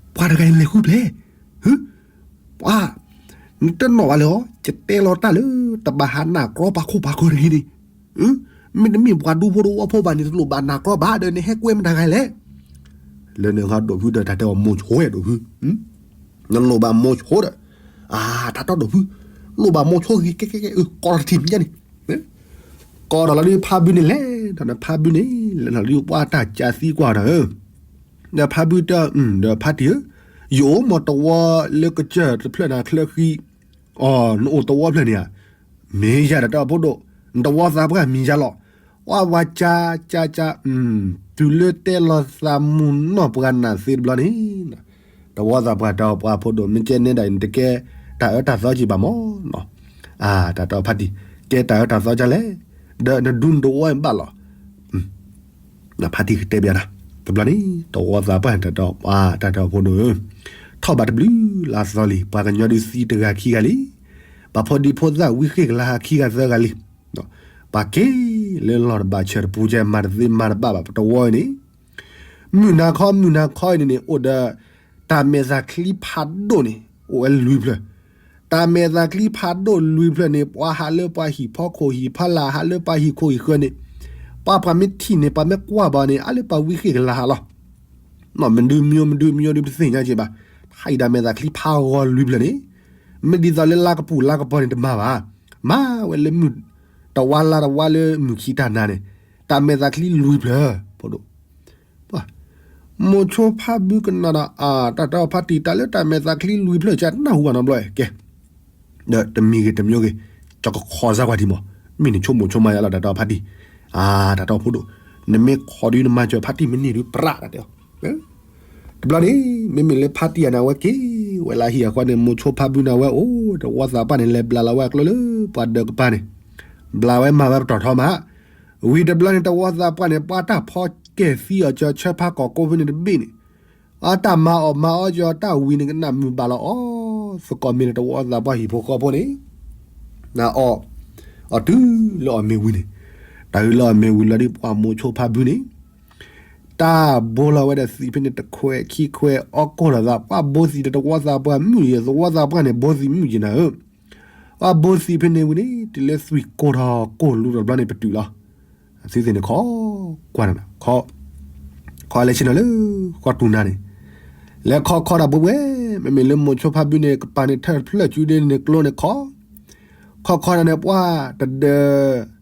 ပှၤတဂၤအံၤလဲၤဃုဖျဲၣ် ဟၢ, ပှၤ, နတနီၣ်ဘၣ်လၢၤအီၤ, ယတဲလီၤတၢ်လၢ တဘၣ်ဟးနာ်ကြီပာ်ခိၣ်ပာ်ခိၣ်တဂ့ၤန့ၣ်, မ့တမ့ၢ်ပှၤဒူဖိတဝီဖိဘၣ်န့ၣ် တလိၣ်ဘၣ်နာ်ကြီဘၣ်ဒီး နဟဲကွဲမတၤဂၤလဲၣ်. လၢန့ၣ်ခီဒိၣ်ဖုဒီးတၢ်တဲအီၤမိၤဆိဝဲဒိၣ်ဖု, နလိၣ်ဘၣ်မိၤဆိဒီး, အါ တၢ်တီဒိၣ်ဖု, လိၣ်ဘၣ်မိၤဆိဂ့ၤကဲကဲကဲ, ကိးထီၣ်တထံၣ်မ့ၢ်ညါန့ၣ် ကိးဒီးလီၤဒုးဖါဘုန့ၣ်လဲၤ, ဒီးဖါဘုန့ၣ် လဲၤလီၤဒုးပှၤတၢ်ကးသံကွၢ်ဒီး, ဒီးဖါဘုတဲ, ဒီးဖါတံၢ်ဧၢ, ယအိၣ်မ့ၢ်တဝီလၢကစၢၢ်တဖျၢၣ်နၤချၢဃံ, အီ နအိၣ်တဝီဖျၢၣ်န့ၣ်ဧါ, မ့ၢ်ယၤဒီးတၢ်ဖိဒိၣ်, နတဝီသးပှၢ်မံၤယၤလီၤ, ပှၤဝဲကးကးကး, တုၤလၢတဲလီၤသးမုၢ်နီၢ်ပှၤနၢ်သ့တဘျီန့ၣ် တဝီသးပှၢ်တဲအီၤပှၤဖိဒိၣ် မ့ၢ်ကဲနဲဒၣ်အံၤ နတကဲတၢ်အၢတၢ်သီက့ၤဘၣ်မး, အါ တၢ်တီဖါတံၢ်, ကဲတၢ်အၢတၢ်သီကလဲၣ်, ဒီးနဒူနတဝီဘၣ်လီၤ, ဖါတံၢ်ကတဲဘၣ်နၤ, တဘျီန့ၣ် တဝီသးပှၢ်တၢ်တီပှၤတၢ်တီဖိဒိၣ်ဧၢ, ထီၣ်ဘၣ်တဘျုးလါသီလံ ပှၤကညီဒုးသံတဂၤခံဂၤလံ, ပှၤဖိဒံဖိသၣ်ဝံဃ့ၢ်ကလၤဟးခံဂၤသၢဂၤလံ, ပှၤက့ၤလၢလီၢ်တဘၣ်ဆၢတပူၤကဲ မၤတသ့မၤတဘၣ်ဘၣ် ပတဝီန့ၣ် မုၢ်နၤခီ မုၢ်နၤခီအံၤန့ၣ်န့ၣ် အိၣ်ဒီး တၢ်မဲာ်သးချံဖးဒိၣ်န့ၣ် အိၣ်ဝဲလွံၢ်ဖျၢၣ်, တၢ်မဲာ်သးချံဖးဒိၣ်လွံၢ်ဖျၢၣ်န့ၣ် ပှၤဟးလၢပှၤဟံၣ်ဖီခိၣ်ဟံၣ်ဖီလာ် ဟးလၢပှၤဟံၣ်ခိၣ်ဟံၣ်ဃၢၤန့ၣ်, ပှၤပှၤမ့ၢ်ထံၣ်န့ၣ် ပှၤမ့ၢ်ကွၢ်ဘၣ်န့ၣ် အါလၢပှၤဝံဃ့ၢ်ကလၤဟးလီၤ, မဒုမံၤမဒုမံၤဒုးပသ့ၣ်ညါက့ၤဘၣ်, ဟဲအံၤတၢ်မဲာ်သးချံဖးဂီၤလွံၢ်ဖျၢၣ်န့ၣ်, မ့ၢ်ဒ်သိးလၢလါကပူၤလါကပီၤန့ၣ်တမၤဘၣ်. မၤဝဲလၢမုၢ်တဝါလါတဝါလၢမုၢ်ခံတၢ်နၤန့ၣ်, တၢ်မဲာ်သးချံလွံၢ်ဖျၢၣ်, ဖိဒိၣ်, မိၤဆိဖါဘုကနၣ်ဒီး အတၢ်တဲအီၤဖါတံၢ် တၢ်လၢတၢ်မဲာ်သးချံလွံၢ်ဖျၢၣ် ကနၢ်ဟူဘၣ်နီတဘျီ, ကဲ, ဒီးတမံၤဂ့ၤတမံၤဂ့ၤ, ကကခီစၢ်ကွၢ်ထံမး, မ့ၢ်နဆိကမိၣ်ဆိကမးယါလီၤ တၢ်တဲအီၤဖါတံၢ်, အတၢ်တဲအီၤဖိဒိၣ်, နမ့ၢ်ခီဒုနမၤစၢၤဖါတံၢ်မ့ၢ်န့ၢ်ဒုပြးတၢ်တဲအီၤ တဘျီန့ၣ် မ့မ့ၢ်လၢဖါတံၢ်အနၢ်ဝဲက့ၤဝဲလၢဟံၣ်အဃိန့ၣ် မိၤဆိဖါဘုန့ၣ်ဝဲအိၣ် တဝီသးပှၢ်န့ၣ် လဲၤဘျးလီၤဝဲအကျိလၢပှၤဒၢးကပၤန့ၣ်, ဘျးဝဲမၤဝဲပတီၢ်ထီမး, ဝံၤတဘျီန့ၣ် တဝီသးပှၢ်န့ၣ် ပှၤတၢ်ဖီကဲၤသံအီၤကၢဆၢဖါကီၢ်ကိးဖုန့ၣ်တဘ့ၣ်န့ၣ်, အတၢ်မၤအီၣ်မၤအီကီတၢ်ဝံၤန့ၣ် ကနၣ်မုာ်ဘၣ်လီၤအီၤ, သကိးမ့ၢ်န့ၣ် တဝီသးပှၢ်ဟံၣ်ဖိဃီဖိန့ၣ် နအီၣ်, အီၣ်တုၤလၢအီၣ်မ့ၤဝံၤန့ၣ်, တၢ်အုးလၢအီၣ်မ့ၤဝံၤလီၤဒီး ပှၤမိၤဆိဖါဘုန့ၣ်, တၢ်ဘိလီၤဝဲဒီးသံးဖဲန့ၣ်တခွဲးခံခွဲး အီၣ်ကိၢ်လီၤသး ပှၤဘိသံးဒီးတဝီသးပှၢ်မုၣ်ယဲ သဝီသးပှၢ်န့ၣ် ဘိသံးမုၣ်ယဲနၤဧၢ, ပှၤဘိသံးဖဲန့ၣ်ဝံၤန့ၣ် တုၤလၢသွံၣ်ကိၢ်ထီၣ်ကိၢ်လူၤဒီးတဘျီန့ၣ် ပတုာ်လီၤ, အသုသ့ၣ်န့ၣ်ခီကွၢ်နၤ, ခီလဲၤဆ့ၣ်နီၤလၢ ဃီတူၢ်နၤန့ၣ်, လဲၤခီခီဒၣ်ဘှဲဘှဲ, မ့မ့ၢ်လၢမိၤဆိဖါဘုန့ၣ် ကပၤန့ၣ်ထၢၣ်တဖျၢၣ်စုဒ့န့ၣ်ကျိန့ၣ်ခီ ခီခီနၤန့ၣ် ပှၤတဒၢး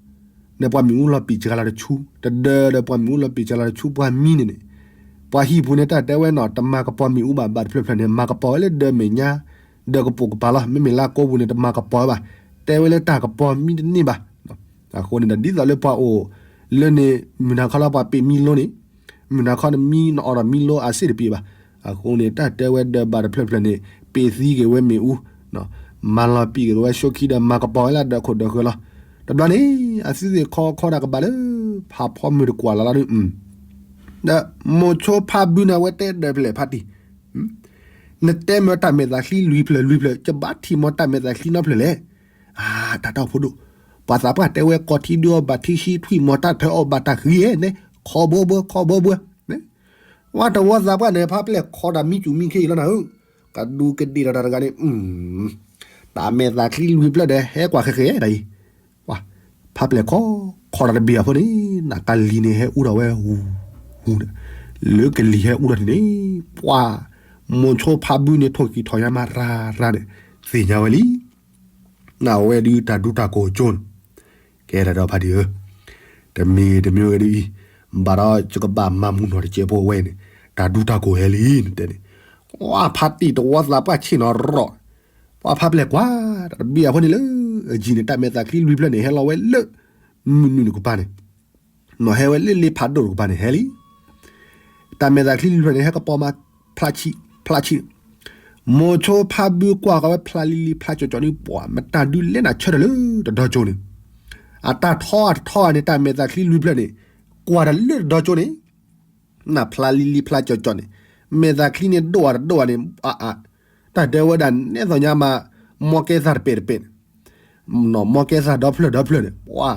န့ၣ်ပှၤမ့ၣ်အူလီၤပံာ်စှၤလီၤတဆူ, တဒၢးဒီးပှၤမ့ၣ်အူလီၤပံာ်စှၤလီၤတဆူ ပှၤမံန့ၣ်န့ၣ်, ပှၤဟံၣ်ပူၤန့ၣ် တၢ်တဲဝဲနီၤ တမၤကပီၤမ့ၣ်အူဘၣ် ဘၣ်တဖျၢၣ်ဖျၢၣ်န့ၣ် မၤကပီၤဝဲလၢဒၢးမဲာ်ညါ, ဒၢးကပိာ်ကပၤလီၤ. မ့မ့ၢ်လၢကိပူၤန့ၣ် တမၤကပီၤဝဲဘၣ်, တဲဝဲလၢတၢ်ကပီၤမံတန့ၢ်ဘၣ်. အဃိန့ၣ်ဒီး ဒ်သိးလၢပှၤအိၣ်လၢန့ၣ် မုၢ်နၤခီလၢပှၤပ့းမံလိန့ၣ်, မုၢ်နၤခီနမံနအီၣ်ဒီးမံလိအစ့ၣ်တပ့ၤဘၣ်. အဃိန့ၣ် တၢ်တဲဝဲဒၢးဘၣ်တဖျၢၣ်ဖျၢၣ်န့ၣ် ပ့းသံက့ၤဝဲမ့ၣ်အူ, မၤလီၤပံာ်က့ၤဝဲဆိခံဒီး မၤကပီၤဝဲလၢဒၢးခိၣ်ဒၢးဃၢၤလီၤ. တဘျီန့ၣ် အသုသ့ၣ်ခီခီဒၣ်ကဘၣ်လၢ ဖးဖီမုၢ်တကွၢ်လီၤလီၤဒီး ဒီးမိၤဆိဖါဘုန့ၣ် အဝဲတဲဒၢးဖျဲၣ်ဖါတံၢ်, နတဲမ့ၢ်တၢ်မဲာ်သးချံလွံၢ်ဖျၢၣ်လွံၢ်ဖျၢၣ် ကဘၣ်ထံၣ်မ့ၢ်တၢ်မဲာ်သးချံနီဖျၢၣ်လဲၣ်. အါ တၢ်တဲအီၤဖိဒိၣ်, ပှၤသးပှၢ်တဲဝဲ ကီၤထံဒုးအီၣ်ဘၣ်ထံဆှံ ထွံၣ်မီၤတၢ်ထၢအီၣ်ဘၣ်တၢ်ဃံဧဲန့ၣ် ခီဘိဘိ ခီဘိဘိ, ဝဲတဝီသးပှၢ်န့ၣ် ဖါပျဲၢ်ခီဒၣ်မံစူၣ်မံခ့အံၤလီၤနၤဧၢ, ကဒူးကဒ့ၣ်လီၤတၢ်တဂၤန့ၣ်, တၢ်မဲာ်သးချံလွံၢ်ဖျၢၣ်ဒီး ဟဲကွၢ်ဃဲဃဲဒၣ်အံၤ, ပှၤ ဖါပျဲၢ်ခီ ခီတၢ်တဘ့ၣ်အဖိန့ၣ် နကလံၤန့ၣ်ဟဲအူထီၣ်ဝဲဟူ, ဟူ, လၢကလံၤဟဲအူထီၣ်န့ၣ်န့ၣ်, ပှၤ မိၤဆိဖါဘုန့ၣ် ထိၣ်ကံၢ်ထီၣ်ညါမးရၤရၤန့ၣ် သ့ၣ်ညါဝဲလံ. နဝဲဒုးတၢ်ဒူတၢ်ကိၢ်ကၠိန့ၣ်, ကဲတၢ်ဒီးဖါတံၢ်ဧၢ, တမ့ၢ်တမ့ၢ်ဝဲဒ်အံၤ, ဘၣ်ဒီးယကဘၣ်မၤမူနီၢ်တစဲးဖိဝဲအံၤန့ၣ်, တၢ်ဒူတၢ်ကိၢ်ဟဲလံနတဲန့ၣ်, ပှၤဖါတံၢ်တဝီသးပှၢ်ဆ့ၣ်နီၤရီၣ်, ပှၤဖါပျဲၢ်ကွၢ် တၢ်တဘ့ၣ်အဖိန့ၣ်လၢ အယံၤန့ၣ် တၢ်မဲာ်သးချံလွံၢ်ဖျၢၣ်န့ၣ် ဟဲလီၤဝဲလၢ မုၢ်နုာ်နုာ်ကပၤန့ၣ်, နီၢ်ဟဲဝဲလၢလ့ဖးဒိၣ်တကပၤန့ၣ်ဟဲလံ. တၢ်မဲာ်သးချံလွံၢ်ဖျၢၣ်န့ၣ် ဟဲကပီၤမး ဖျါဆံး, ဖျါဆံး, မိၤဆိဖါဘုကွၢ်ဃီၤဝဲဖျါလံလံဖျါကၠီၤကၠီၤန့ၣ် ပှၤမတၤဒုးလဲၤနၤဆၢထၢၣ်လၢတဒီကၠိန့ၣ်, အတၢ်ထီအတထီအန့ၣ် တၢ်မဲာ်သးချံလွံၢ်ဖျၢၣ်န့ၣ် ကွၢ်တၢ်လၢတဒီကၠိန့ၣ် နဖျါလံလံဖျါကၠီၤကၠီၤန့ၣ်, မဲာ်သးချံန့ၣ်ဒိၣ်အတဒိၣ်န့ၣ်, အါအါ, တၢ်တဲဝဲဒၣ်နဲသိးညါမး, မီကဲသၣ်တပဲာ်တပဲာ်န့ၣ်, မီကဲသၣ်ဒီဖျၢၣ်ဒီဖျၢၣ်န့ၣ်, ပှၤ,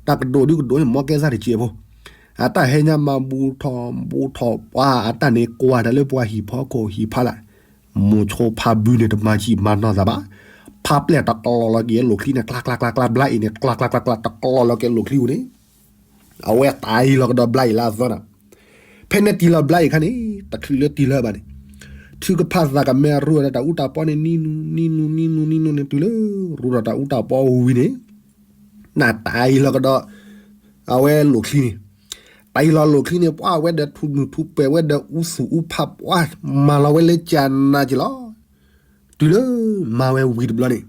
တၢ်ကဒိၣ်ဒုကဒိၣ်န့ၣ် မီကဲသၣ်တစဲးဖိ, အတၢ်ဟဲညါမးဘူးထီၣ်ဘူးထီၣ်, ပှၤအတၢ်န့ၣ်ကွၢ်တၢ်လၢပှၤဟံၣ်ဖီခိၣ်ဟံၣ်ဖးလၢ်, မိၤဆိဖါဘုန့ၣ် တမၤဆံးမၤနီၢ်သးဘၣ်, ဖါပျဲၢ်တကလီၤလီၤက့ၤလိာ်ချံန့ၣ် ကျါကျါကျါကျါ ဘျါအံၤန့ၣ် ကျါကျါကျါကျါ တကလီၤလီၤက့ၤလိာ်ချံပူၤန့ၣ် အဝဲတၢ်အံၤလီၤကဒီးဘျါအံၤလၢအသီနၤ, ဖဲန့ၣ်တံၢ်လီၤဘျါအံၤခါန့ၣ် တချုးလၢတံၢ်လၢၤဘၣ်န့ၣ်, ထုကဖၣ်သးကမဲရူဒီးတၢ်အူတၢ်ပီန့ၣ် နံၤနူၤ နံၤနူၤ နံၤနူၤ နံၤနူၤန့ၣ် တုၤလၢရူဒီးတၢ်အူတၢ်ပီဝံၤန့ၣ်, နတၢ်အံၤလီၤကဒီး အဝဲလိာ်ချံန့ၣ်, တၢ်အံၤလီၤလိာ်ချံန့ၣ် ပှၤဝဲဒီးထူၣ်နုာ်ထူၣ်ပှဲၤဝဲဒီးအူသူၣ်အူဖး ပှၤမၤလီၤဝဲလၢကၠနၤက့ၤလီၤ, တုၤလၢမၤဝဲဝံၤတဘျီန့ၣ်,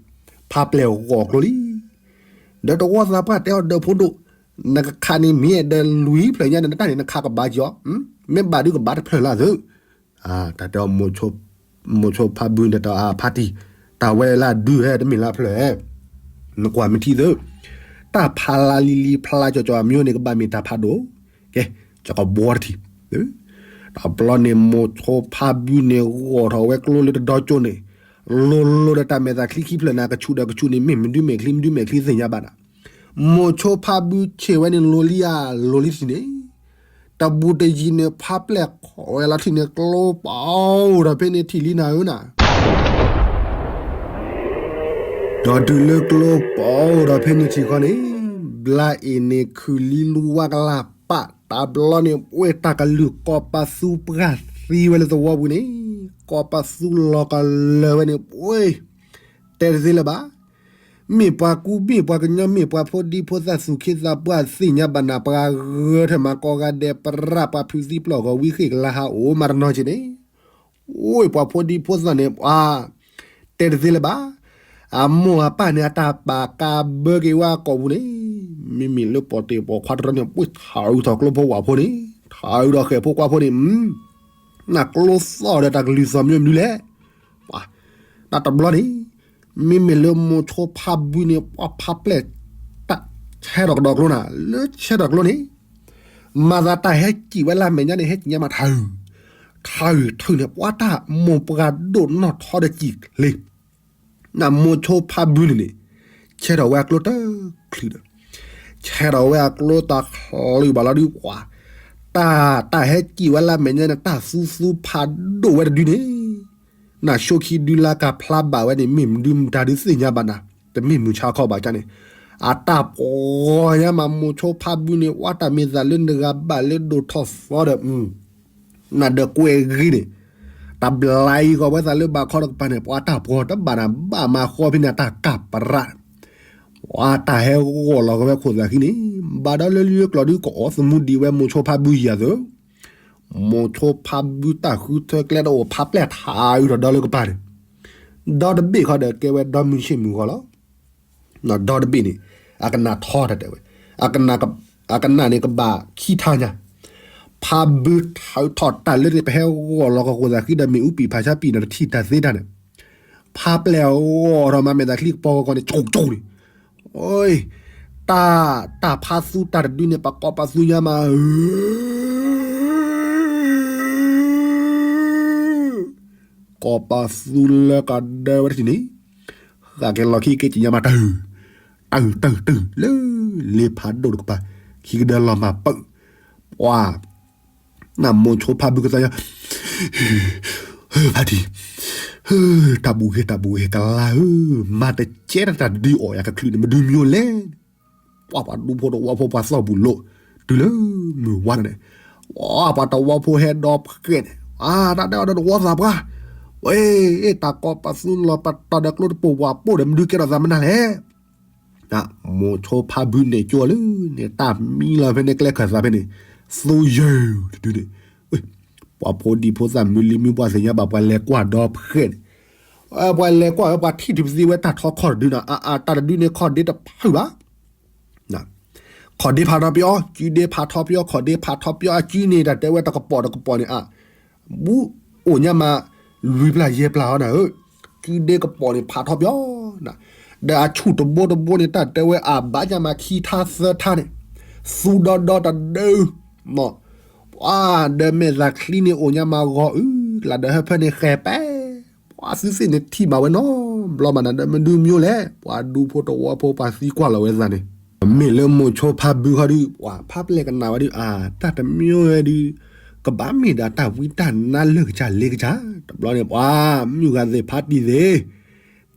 ဖါပျဲၢ်ဂီၤကျိလံ ဒီးတဝီသးပှၢ်တဲအီၤ ဒီးဖိဒိၣ်, နကခးန့ၣ်မ့ၢ်အဲၣ်ဒိးလွံၢ်ဖျၢၣ်ညါန့ၣ် နတၢ်န့ၣ် နခးကဘၣ်ကီ, မ့ၢ်ဘၣ်ဒုးကဘၣ်တဖျၢၣ်လၢသု, တၢ်တဲအီၤ မိၤဆိဖါဘုန့ၣ် တၢ်ဖါတံၢ်, တၢ်ဝဲလၢဒုးဟဲတမ့ၢ်လၢဖျၢၣ်ဧဲ, နကွၢ်မ့ၢ်ထံသု, တၢ်ဖးလါလံလံဖျါကၠီၤကၠီၤအမံၤန့ၣ် ကဘၣ်မ့ၢ်တၢ်ဖးဒိၣ်, ကဲ, ကကဘှီတထံၣ် တဘျီန့ၣ် မိၤဆိဖါဘုန့ၣ် ဂီၤထီၣ်ဝဲကျိလၢတဒီကၠိန့ၣ်, လိၤလိၤဒီးတၢ်မဲာ်သးချံခံဖျၢၣ်န့ၣ် ကဆူၣ်ဒီးကဆူၣ်န့ၣ် မ့ၢ်မဒုမဲာ်ချံ မဒုမဲာ်ချံသ့ၣ်ညါဘၣ်နၤ, မိၤဆိဖါဘုဆ့ၣ်ဝဲန့ၣ် လိၤလံဧါ လိၤလံတထံၣ်န့ၣ်, တဘူးတယံၤန့ၣ် ဖါပျဲၢ်ခိးဝဲလီၤထံၣ်န့ၣ် ကျိပအိၣ်ဒီးဖဲန့ၣ်ထံၣ်လံနၤဧၢနၤ ဒီးတုၤလၢကျိပအိၣ်ဒီးဖဲန့ၣ်ထံၣ်ခီန့ၣ်, ဘျါအ့ၣ်န့ၣ်ခုၣ်လံလူဝါကလၢ်ပာ် တဘျီန့ၣ် ပှ့ၤတၢ်ကလုၢ်ကီၢ်ပသူပှၢ်သံဝဲလၢသဝီပူၤန့ၣ်, ကီၢ်ပသူလီၤကလၢၤဝဲန့ၣ် ပှ့ၤ တဲတသ့လၢၤဘၣ်. မ့ၢ်ပှၤကူမ့ၢ်ပှၤကညီ မ့ၢ်ပှၤဖိဒံဖိသၣ် သူၣ်က့သးပှၢ် သ့ၣ်ညါဘၣ်နၤ ပှၤဂၢၤထၢၣ်မၤကိးဂၤဒဲး ပရၣ် ပှၤဖုးသံပျိၢ်ဂီၤ ဝံဃ့ၢ်ကလါဟးအိၣ်မးတနီၤက့ၤန့ၣ်, အိၣ်ပှၤဖိဒံဖိသၣ်န့ၣ် ပှၤတဲတသ့လၢၤဘၣ်. အမိၢ်အပၢ်န့ၣ် အတၢ်ပာ်ကါဘၢက့ၤဝဲအကိာ်ပူၤန့ၣ်, မ့မ့ၢ်လၢပီၣ်တ့ၢ်ပိာ်ခွါတရီန့ၣ် ပှ့ၤထးအုးထီၣ်ကျိဖိဝၣ်ဖိန့ၣ်, ထးအုးဒီးဃဲၣ်ဖိကွၢ်ဖိန့ၣ်, နကျိသီၣ်ဒီးတၢ်ကလုၢ်သီၣ်မ့ၢ်မနုၤလဲၣ်. တၢ်တဘျီန့ၣ် မ့မ့ၢ်လၢမိၤဆိဖါဘုန့ၣ် ပှၤဖါပျဲၢ်တၢ်ဆဲထီၣ်ကဒီးကျိနၤ, လၢဆဲထီၣ်ကျိန့ၣ်, မၤသးတၢ်ဟဲစံၣ်ဝဲလၢမဲာ်ညါန့ၣ် ဟဲစံၣ်ညါမးထးအုး, ထးအုးထုးန့ၣ် ပှၤတၢ်မိၢ်ပှၢ်ဒိၣ်နီၢ်ထီဒီးစံၣ်ချ့, နမိၤဆိဖါဘုန့ၣ်န့ၣ်, ဆဲထီၣ်ဝဲအကျိတချုးဒီး, ဆဲထီၣ်ဝဲအကျိတချုးဘၣ်လီၤဒုးပှၤ, တၢ်တၢ်ဟဲစံၣ်ဝဲလၢမဲာ်ညါန့ၣ် တၢ်သူသူဖးဒိၣ်ဝဲတဒုန့ၣ် နဆိခံဒုလၢကဖျါဘၣ်ဝဲန့ၣ် မ့ၢ်မနုၤမတၤဒုးသ့ၣ်ညါဘၣ်နၤ, တမ့ၢ်မုၢ်ဆါခီဘၣ်ကန့ၣ်, အတၢ်ပှီၤညါမးမိၤဆိဖါဘုန့ၣ် ဝဲတၢ်မ့ၢ်သးလၢနဂၤဘၣ်လၢဒိၣ်ထီၣ်သီဒီး, နဒီးကွဲးဂ့ၤန့ၣ်, တၢ်ဘျါအံၤဂီၤဝဲသးလၢဘၣ်ခီတကပၤန့ၣ် ပှၤတၢ်ပှီၤတဘၣ်နၤဘၣ်မၤဃီဖဲန့ၣ် အတၢ်ကၢ်ပရၣ် ပှၤတၢ်ဟဲဂီၤလီၤကဝဲခိၣ်သးခံန့ၣ်, ဘၣ်ဒီးလၢလၢကျီၤဒုးကအီၣ်သမူဒံးဝဲမိၤဆိဖါဘုယၤသၢ, မိၤဆိဖါဘုတၢ်ဃုထၢကျဲတအိၣ်ဖးပျဲၢ်ထးအုးထီၣ်ဒီလၢကပၤန့ၣ်, ဒီတဘ့ၣ်ဃီဒီးကဲဝဲဒီမုၢ်ဆ့ၣ်မုၢ်ဂီၤလီၤ. ဒီတဘ့ၣ်န့ၣ်, အကနၣ်ထီတၢ်တဲဝဲ, အကနၣ်န့ၣ်ကဘၣ်ခံထါညါ, ဖါဘုထးထီၣ်တၢ်လၢပဟဲဂီၤလီၤကဝဲခိၣ်သးခံဒီးမ့ၣ်အူပံာ်ဖးဆါပံာ်န့ၣ်တထံၣ်တၢ်သ့တၢ်န့ၣ်, ဖါပျဲၢ်ဂီၤထီၣ်မးမဲာ်သးချံကပီၤကီကီန့ၣ် ကၠိၣ်ကၠိၣ်န့ၣ်, တၢ်, တၢ်ဖါသူတၢ်တဒုန့ၣ် ပကိးပသူညါမးဧၢ ကိးပသူလၢကဒၢဝဲတထံၣ်န့ၣ်, ဃၣ်က့ၤလီၤခံက့ၤက့ၤညါမးတၢ်, တၢ်တၢ်တၢ်လၢ, လ့ဖးဒိၣ်တကပၤ, ခံကဒၢလီၤမၢ်ပၢၢ်, ပှၤ, နမိၤဆိဖါဘုကသီညါ, ဖါတံၢ်, တၢ်ဘူၣ်ဂ့ၤတၢ်ဘူၣ်ဂ့ၤကလါဧၢ, မၤတကဲတၢ်တဒုအီၣ်ယၤကချုးန့ၣ် မဒုးမၠိလဲၣ် ပှၤပှၤဒူဖိတဝီဖိပှၤသီၣ်ပူၤလိာ်, တုၤလၢမုၢ်ဝါန့ၣ်, ပှၤတဝီဖိဟဲဒီဖှဲးန့ၣ်, တၢ်ဒဲးအီၤဒီးတဝီသးပှၢ်, ဝဲ, တၢ်ကိးပသူလီၤပတီၢ်ဒီးကျိတပိာ်ပှၤပိၢ်ဒီးမနုၤကဲထီၣ်သးမနုၤလဲၣ်. မိၤဆိဖါဘုန့ၣ်ကၠိလၢန့ၣ် တၢ်မံလီၤဖဲန့ၣ်ကျဲခၢၣ်သးဖဲန့ၣ်, သူယုၢ်တဒုန့ၣ်, ပှၤဖိဒံဖိသၣ်မုၢ်လံမုၢ်ပှၢ်သ့ၣ်ညါဘၣ်ပှၤလဲၤကွၢ်ဒီဖှဲးန့ၣ်, ပှၤလဲၤကွၢ်ဝဲပှၤထံၣ်တပသ့ဝဲတၢ်ထီခီၣ်တဒုန့ၣ်, အတၢ်တဒုန့ၣ်ခီၣ်ဒ့တဖုၣ်ဘၣ် ခီၣ်ဒ့ဖးထီပယီၤ ကုဒ့ဖးထီပယီၤ ခီၣ်ဒ့ဖးထီပယီၤ အကုန့ၣ် တၢ်တဲဝဲတကပိာ်တကပိာ်န့ၣ်အါ, ဘူးအိၣ်ညါမး, လွံၢ်ပျၢ်ယဲၢ်ပျၢ်ဟီနၤဧၢ, ကုဒ့ကပိာ်န့ၣ်ဖးထီပယီၤ, ဒီးအဆူၣ်တဘိတဘိန့ၣ် တၢ်တဲဝဲအဘၣ်ညါမးခံထါသၢထါန့ၣ်, သူဒီဒီတဒု, ပှၤဒီးမဲာ်သၣ်ချံန့ၣ်အိၣ်ညါမးဂီၤအုၣ်ကလးဒီးဟၢဖၢန့ၣ်ဃဲၤပဲ ပှၤသုသ့ၣ်န့ၣ်ထံၣ်ဘၣ်ဝဲနီတဘျီဘၣ်နၤဒီးမဒုးမၠိလဲၣ် ပှၤဒူဖိတဝီဖိပှၤသံကွၢ်လီၤဝဲသးန့ၣ်, မ့ၢ်လၢမိၤဆိဖါဘုဃီဒုး ပှၤဖါပျဲၢ်ကနၣ်ဝဲဒုး အါ တၢ်တမၠိဝဲဒုး ကဘၣ်မ့ၢ်ဒၣ်တၢ်ဝံတၢ်နါလၢာ်ကစၢ်လ့ကစၢ်, တဘျီန့ၣ် ပှၤမုၢ်ဂၤသ့ၣ်ဖါတံၢ်သ့ၣ်,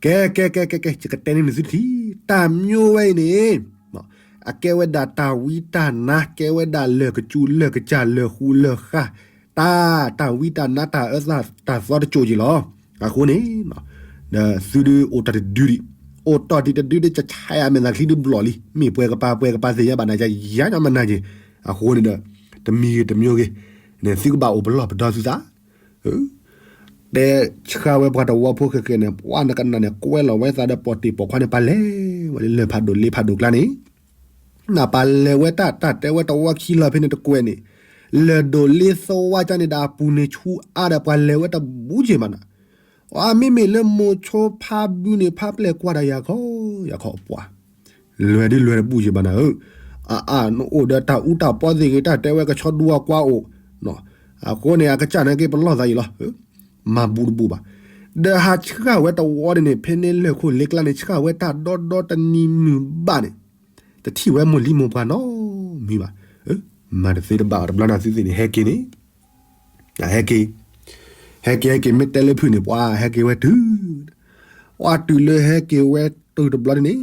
ကဲ ကဲ ကဲ ကဲ ကဲ ယကတဲန့ၢ်နသုတထံၣ်, တၢ်မၠိဝဲအံၤန့ၣ် အကဲဝဲဒၣ်တၢ်ဝံတၢ်နါ ကဲဝဲဒၣ်လၢာ်ကစူၤလၢာ်ကစၢ်လၢာ်ဃူလၢာ်ဃါ, တၢ် တၢ်ဝံတၢ်နါတၢ်အၢတၢ်သီတစိၤက့ၤလီၤ. အဃိန့ၣ် ဒီးသုဒုးအိၣ်တ့ၢ်တဒုဒံး, အိၣ်တ့ၢ်တံၢ်တဒုဒ် ယဆါယၤမဲာ်သၣ်ချံဒုးဘျီၣ်လံ, မ့ၢ်ပှဲၤကပၤပှဲၤကပၤသ့ၣ်ညါဘၣ်နၤ ယၤညါမနၤက့ၤ, အဃိန့ၣ်ဒီး တမံၤဂ့ၤတမံၤဂ့ၤ, သုကဘၣ်အိၣ်ပလီၢ်ပဒီသုသး တဲဆှၢဝဲပှၤတဝီဖိဃဲးဃဲးန့ၣ် ပှၤနကနၣ်န့ၣ် ကွဲလီၤဝဲသးဒီးပိာ်တ့ၢ်ပိာ်ခွါန့ၣ် ပှၤလဲၤဝဲလၢလၢၢ်ဖးဒိၣ်လ့ဖးဒိၣ်ကျါန့ၣ်, နပှၤလဲၤဝဲတၢ် တၢ်တဲဝဲတဝီခံလီၤဖဲန့ၣ်တကွဲးန့ၣ်, လၢၢ်ဒိၣ်လ့သဝါကန့ၣ်ဒီးအပူၤန့ၣ်ဆူအါဒီးပှၤလဲၤဝဲတဘူၣ်က့ၤဘၣ်နၤ, အမ့မ့ၢ်လၢမိၤဆိဖါဘုန့ၣ် ဖါပျဲၢ်ကွၢ်ဒီးယၤခီ, ယၤခီပှၤ လွဲၤဒုးလွဲၤတဘူၣ်က့ၤဘၣ်နၤဧၢ, အအါ နအိၣ်ဒီးတၢ်အူတၢ်ပီသ့ၣ်ဂ့ၤ တၢ်တဲဝဲကဆီဒူအကွါအိၣ်, အဃိန့ၣ် အကစၢ်နာ်က့ပလီၢ်သးအံၤလီၤ, မၤဘူၣ်တဘူၣ်ဘၣ်, ဒီးဟးဆှၢဝဲတဝီန့ၣ်န့ၣ် ဖဲန့ၣ်လၢၢ်ခိၣ်လ့ကျါန့ၣ် ဆှၢဝဲတၢ်ဒီဒီတနံၤမုၢ်ဘၣ်န့ၣ်, တထံၣ်ဝဲမိၢ်လံမိၢ်ပှၢ်နီတမံၤဘၣ်, မၤတသ့တဘၣ်အီၤ တဘျီန့ၣ်သုသ့ၣ်န့ၣ် ဟဲက့ၤန့ၣ် ဟဲက့ၤ, ဟဲက့ၤဟဲက့ၤ မ့ၢ်တဲလၢဖုၣ်န့ၣ် ပှၤဟဲက့ၤဝဲတုၤ, ပှၤတုၤလၢဟဲက့ၤဝဲတုၤတဘျီန့ၣ်န့ၣ်,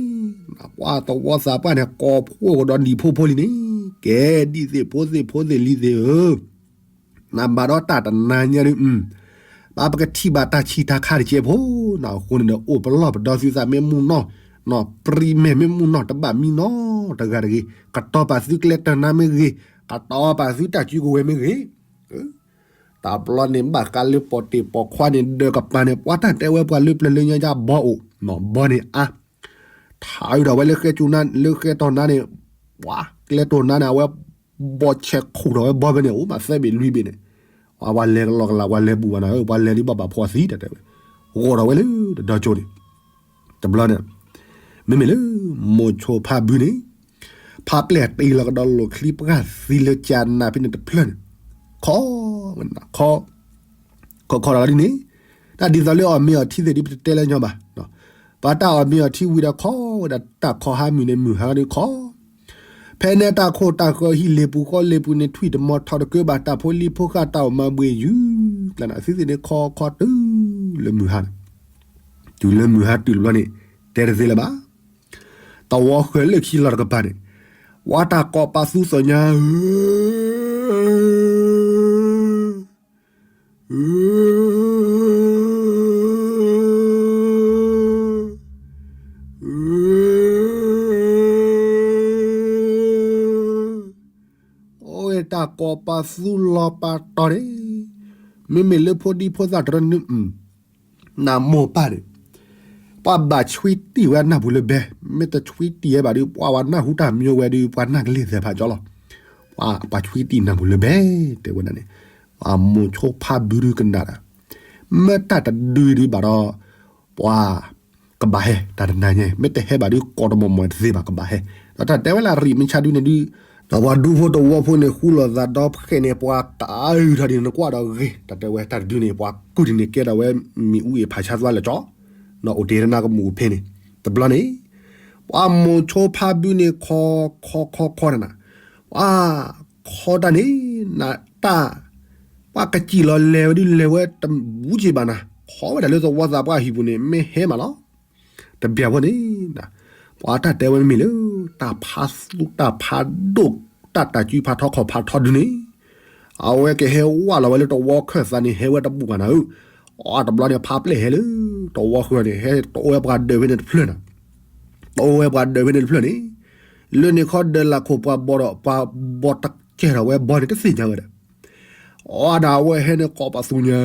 ပှၤသဝီသးပှၢ်န့ၣ် ကိးဖှိၣ်ကဒီးနံၣ်ဖိဖိလံန့ၣ်, ကဲဒ်သ့ၣ်ဖိသ့ၣ်ဖိသ့ၣ်လံၤသ့ၣ်ဧၢ, နဘၣ်ဒီးတၢ်တနါညါဒုး, ဘၣ်ပကထံၣ်ဘၣ်တၢ်ဆံးတၢ်ခါတကဲးဖိနီၤ. အဃိန့ၣ်ဒီး အိၣ်ပလီၢ်ပဒီသုသးမ့ၢ်မုၢ်နီၢ်, နီၢ်ပြံမဲာ်မ့ၢ်မုၢ်နီၢ် တဘၣ်မံနီတဂၤတဂ့ၤ. ကတီၤပာ်သုကျဲတၢၤနါမ့ၢ်ဂ့ၤ, ကတီၤပာ်သုတၢ်စုကဝဲၤမ့ၢ်ဂ့ၤ, တဘျီန့ၣ် ဘၣ်ဃးလၢပီၣ်တ့ၢ်ပီၣ်ခွါန့ၣ် ဒၢးကပၤန့ၣ် ပှၤတၢ်တဲဝဲပှၤလၢပျၢၤလၢညါယါဘီအိၣ်, ဘီန့ၣ်အါ ထးအုးထီၣ်ဝဲလၢဃဲကၠူနါ လၢဃဲတီၢ်နါန့ၣ်, ပှၤကျဲတီၢ်နါန့ၣ် အဝဲ ဘီဆဲးခူၣ်ထီၣ်ဝဲဘီဖဲန့ၣ် အိၣ်မးသၢဘ့ၣ်လွံၢ်ဘ့ၣ်န့ၣ်, ပှၤလဲၤကလီကလး ပှၤလဲၤဘူၣ်ဘၣ်နၤဧၢ, ပှၤလဲၤဒ်ဘၣ်ဘၣ်ဖှီၣ်သံ တၢ်တဲဝဲ, ဂီၢ်ထီၣ်ဝဲလၢတဒီကၠိန့ၣ်, တဘျီန့ၣ် မ့မ့ၢ်လၢ မိၤဆိဖါဘုန့ၣ် ဖါပျဲၢ်တ့လီၤကဒီးလိာ်ချံပှၢ်သံလၢကၠၤနးဖဲန့ၣ်တဖျၢၣ်န့ၣ်, ခီ ခီခီဒီးဒ်န့ၣ်, တၢ်ဒ်သိးလၢအီၣ်မ့ၤအီၣ်ထံသ့ၣ်ဒ်ပတတဲလၢညီဘၣ်, ပှၤတၢ်အီၣ်မ့ၤအီၣ်ထံဝံၤဒီးခီဝဲဒၣ် တၢ်ခီဟါမုၢ်န့ၣ်မုၢ်ဟါဒီးခီ ဖဲန့ၣ်တၢ်ခိၣ်တၢ်ဃၢၤဟံၣ်လ့ၤပူၤဃီလ့ၤပူၤန့ၣ် ထွံၣ်တမီၤထီၣ်တကၢဘၣ် တၢ်ဖိလံၤဖိဃာ်တၢ်အိၣ်မၤဘှံးယုၢ်, ကျါန့ၣ်အသုသ့ၣ်န့ၣ်ခီခီတုၤလၢမုၢ်ဟါန့ၣ်, တုၤလၢမုၢ်ဟါတုၤတဘျီန့ၣ် တဲတသ့လၢၤဘၣ်, သဝီဃၢၤလၢခံလီၤတကပၤန့ၣ်, ဝါတၢ်ကိးပာ်သူသိးညါဧၢ အိၣ်ဝဲတၢ်ကိးပာ်သူလီၤပာ်တီၤန့ၣ်, မ့မ့ၢ်လၢဖိဒံဖိသၣ်တရၢန့ၣ် နမိၢ်ပၢ်န့ၣ် ပှၤဘၣ်ဆွံတံၢ်ဝဲနၢ်ပူၤလၢဘဲ, မ့ၢ်တဆွံတံၢ်ဝဲဘၣ်ဒီး ပှၤဝဲနၢ်ဟူတၢ်မံဝဲဒီး ပှၤနၢ်ကလ့ၢ်သဲးဖးကၠီလီၤ. ပှၤပှၤဆွံတံၢ်နၢ်ပူၤလၢဘဲ, တဲဝဲဒၣ်န့ၣ်, မိၤဆိဖါဘုဒုကနၣ်ဒီး, မ့ၢ်တၢ်တဒုဒုဘၣ်ဒီး ပှၤ ကဘၣ်ဟဲတၢ်တနၤညါ, မ့ၢ်တဟဲဘၣ်ဒီး ကိးတမီၢ်မီၢ်တသ့ဘၣ် ကဘၣ်ဟဲ, ဒီးတၢ်တဲဝဲလၢအရံၣ်မ့ၢ်ဆါဒုန့ၣ်ဒု, ဒီးပှၤဒူဖိတဝီဖိန့ၣ် ဃူလိာ်သးဒီဖျၢၣ်န့ၣ် ပှၤကၤအုၣ်ထီၣ်ဒ်န့ၣ် နကွၢ်ဒီးဂ့ၤ, တၢ်တဲဝဲတၢ်တဒုန့ၣ် ပှၤကုၢ်ဒ်န့ၣ် ကဲထီၣ်ဝဲမ့ၣ်အူအ့ၣ်ဖးဆါသွါလၢာ်ကၠီ, အိၣ်တ့ၢ်တနၤကမူၣ်ဖဲန့ၣ်, တဘျီန့ၣ်, ပှၤမိၤဆိဖါဘုန့ၣ် ခီခီခီခီနၤနၤ, ပှၤခီတၢ်န့ၣ် နတၢ် ပှၤကစံၣ်လီၤလဲၤဝဲဒုးလဲၤဝဲတဘူးက့ၤဘၣ်နၤ, ခီဝဲဒၣ်လၢသဝီသးပှၢ်ဟံၣ်ပူၤန့ၣ် မ့ၢ်ဟဲမးလီၤ. တဘျီဖိန့ၣ်, ပှၤတၢ်တဲဝဲမ့ၢ်လၢ တၢ်ဖးသူတၢ်ဖးဒိၣ် တၢ်တၢ်စုဖးထီခီၣ်ဖးထီဒုန့ၣ်, အဝဲကဟဲဝးလီၤဝဲလၢတဝီခၢၣ်သးန့ၣ် ဟဲဝဲတဘူးဘၣ်နၤဧၢ, အတဘျီန့ၣ် ဖါပျဲၢ်ဟဲလၢ တဝီဃၢၤန့ၣ် ဟဲတအိၣ်ဝဲပှၤဒၢးဖဲန့ၣ်တဖျၢၣ်နၤ, တအိၣ်ဝဲပှၤဒၢးဖဲန့ၣ်တဖျၢၣ်န့ၣ်, လၢန့ၣ်ခီဒၢးလၢခိၣ်ပှၤဘီဒီး ပှၤဘီတကဲထီၣ်ဝဲဘီန့ၣ်တသ့ၣ်ညါဝဲဒီး, အီဒၣ်အဝဲဟဲန့ၣ်ကိးပသူညါ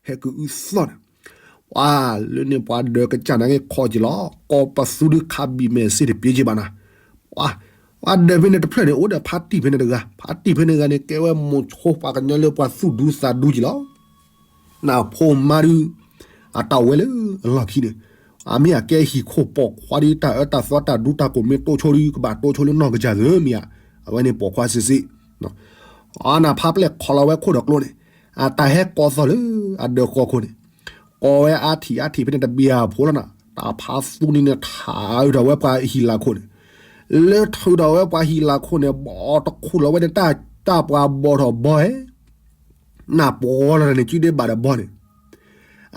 ဟဲကအုသီၣ်န့ၣ်, ပှၤလၢန့ၣ်ပှၤဒၢးကစၢ်နာ်က့ခီက့ၤလီၤ, ကိးပသူဒုးခးဘံၣ်မဲာ်စ့တပျ့က့ၤဘၣ်နၤ, ပှၤ ပှၤဒၢးဖဲန့ၣ်တဖျၢၣ်န့ၣ် အိၣ်ဒီးဖါတံၢ်ဖဲန့ၣ်တဂၤ, ဖါတံၢ်ဖဲန့ၣ်တဂၤန့ၣ် ကဲဝဲမိၤဆိပှၤကညီလၢပှၤသူၣ်ဒူသးဒူက့ၤလီၤ. နဖိမါဒုး အတၢ်အိၣ်ဝဲလၢအလီၢ်ခံန့ၣ်, အမ့ၢ်အကဲဟံၣ်ခိၣ်ပိာ်ခွါဒုး တၢ်အၢတၢ်သီတၢ်ဒူတၢ်ကိၢ်မ့ၢ်တိၢ်ဆိဒုး ကဘၣ်တိၢ်ဆိလၢနီၢ်ကစၢ်သ့မ့ၢ်ဧါ, အဝဲန့ၣ်ပိာ်ခွါစ့စ့, အနၢ်ဖါပျဲၢ်ခီလီၤဝဲခိၣ်ဒီးကျိန့ၣ်, အတၢ်ဟဲကိးသီၣ်လၢအဒၢးဃီခိၣ်န့ၣ်, ကိးဝဲအါထံၣ်အါထံၣ်ဖဲန့ၣ်တဘျီဖိလီၤနၤ, တၢ်ဖးသူန့ၣ်န့ၣ် ထးအုးထီၣ်ဝဲပှၤဟံၣ်လာ်ခိၣ်န့ၣ်, လၢထးအုးထီၣ်ဝဲပှၤဟံၣ်လာ်ခိၣ်န့ၣ် ဘီတခူၣ်လီၤဝဲန့ၣ် တၢ်ပှၤဘီထီၣ်ဘီဧဲ နၢ်ပှီၤလီၤန့ၣ် စုဒ့ဘၣ်ဒီးဘီန့ၣ်,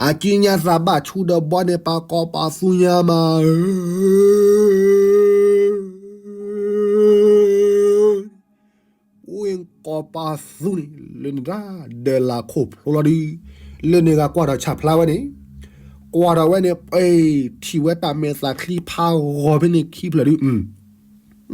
အစုညါသးဘၣ်ဆူဒီးဘီန့ၣ် ပှၤကိးပသူညါမးဧၢ အိၣ်ကိးပသူန့ၣ် လၢန့ၣ်တၢ်ဒၢးလၢ်ခိၣ်ဖျိလီၤဒုး, လၢန့ၣ်ဂၤကွၢ်ထီၣ်ဆၣ်ဖျါဝဲန့ၣ်, ကွၢ်ထီၣ်ဝဲန့ၣ် ပထံၣ်ဝဲတၢ်မဲာ်သၣ်ချံဖးဂီၤဖဲန့ၣ်ခံဖျၢၣ်ဒုး,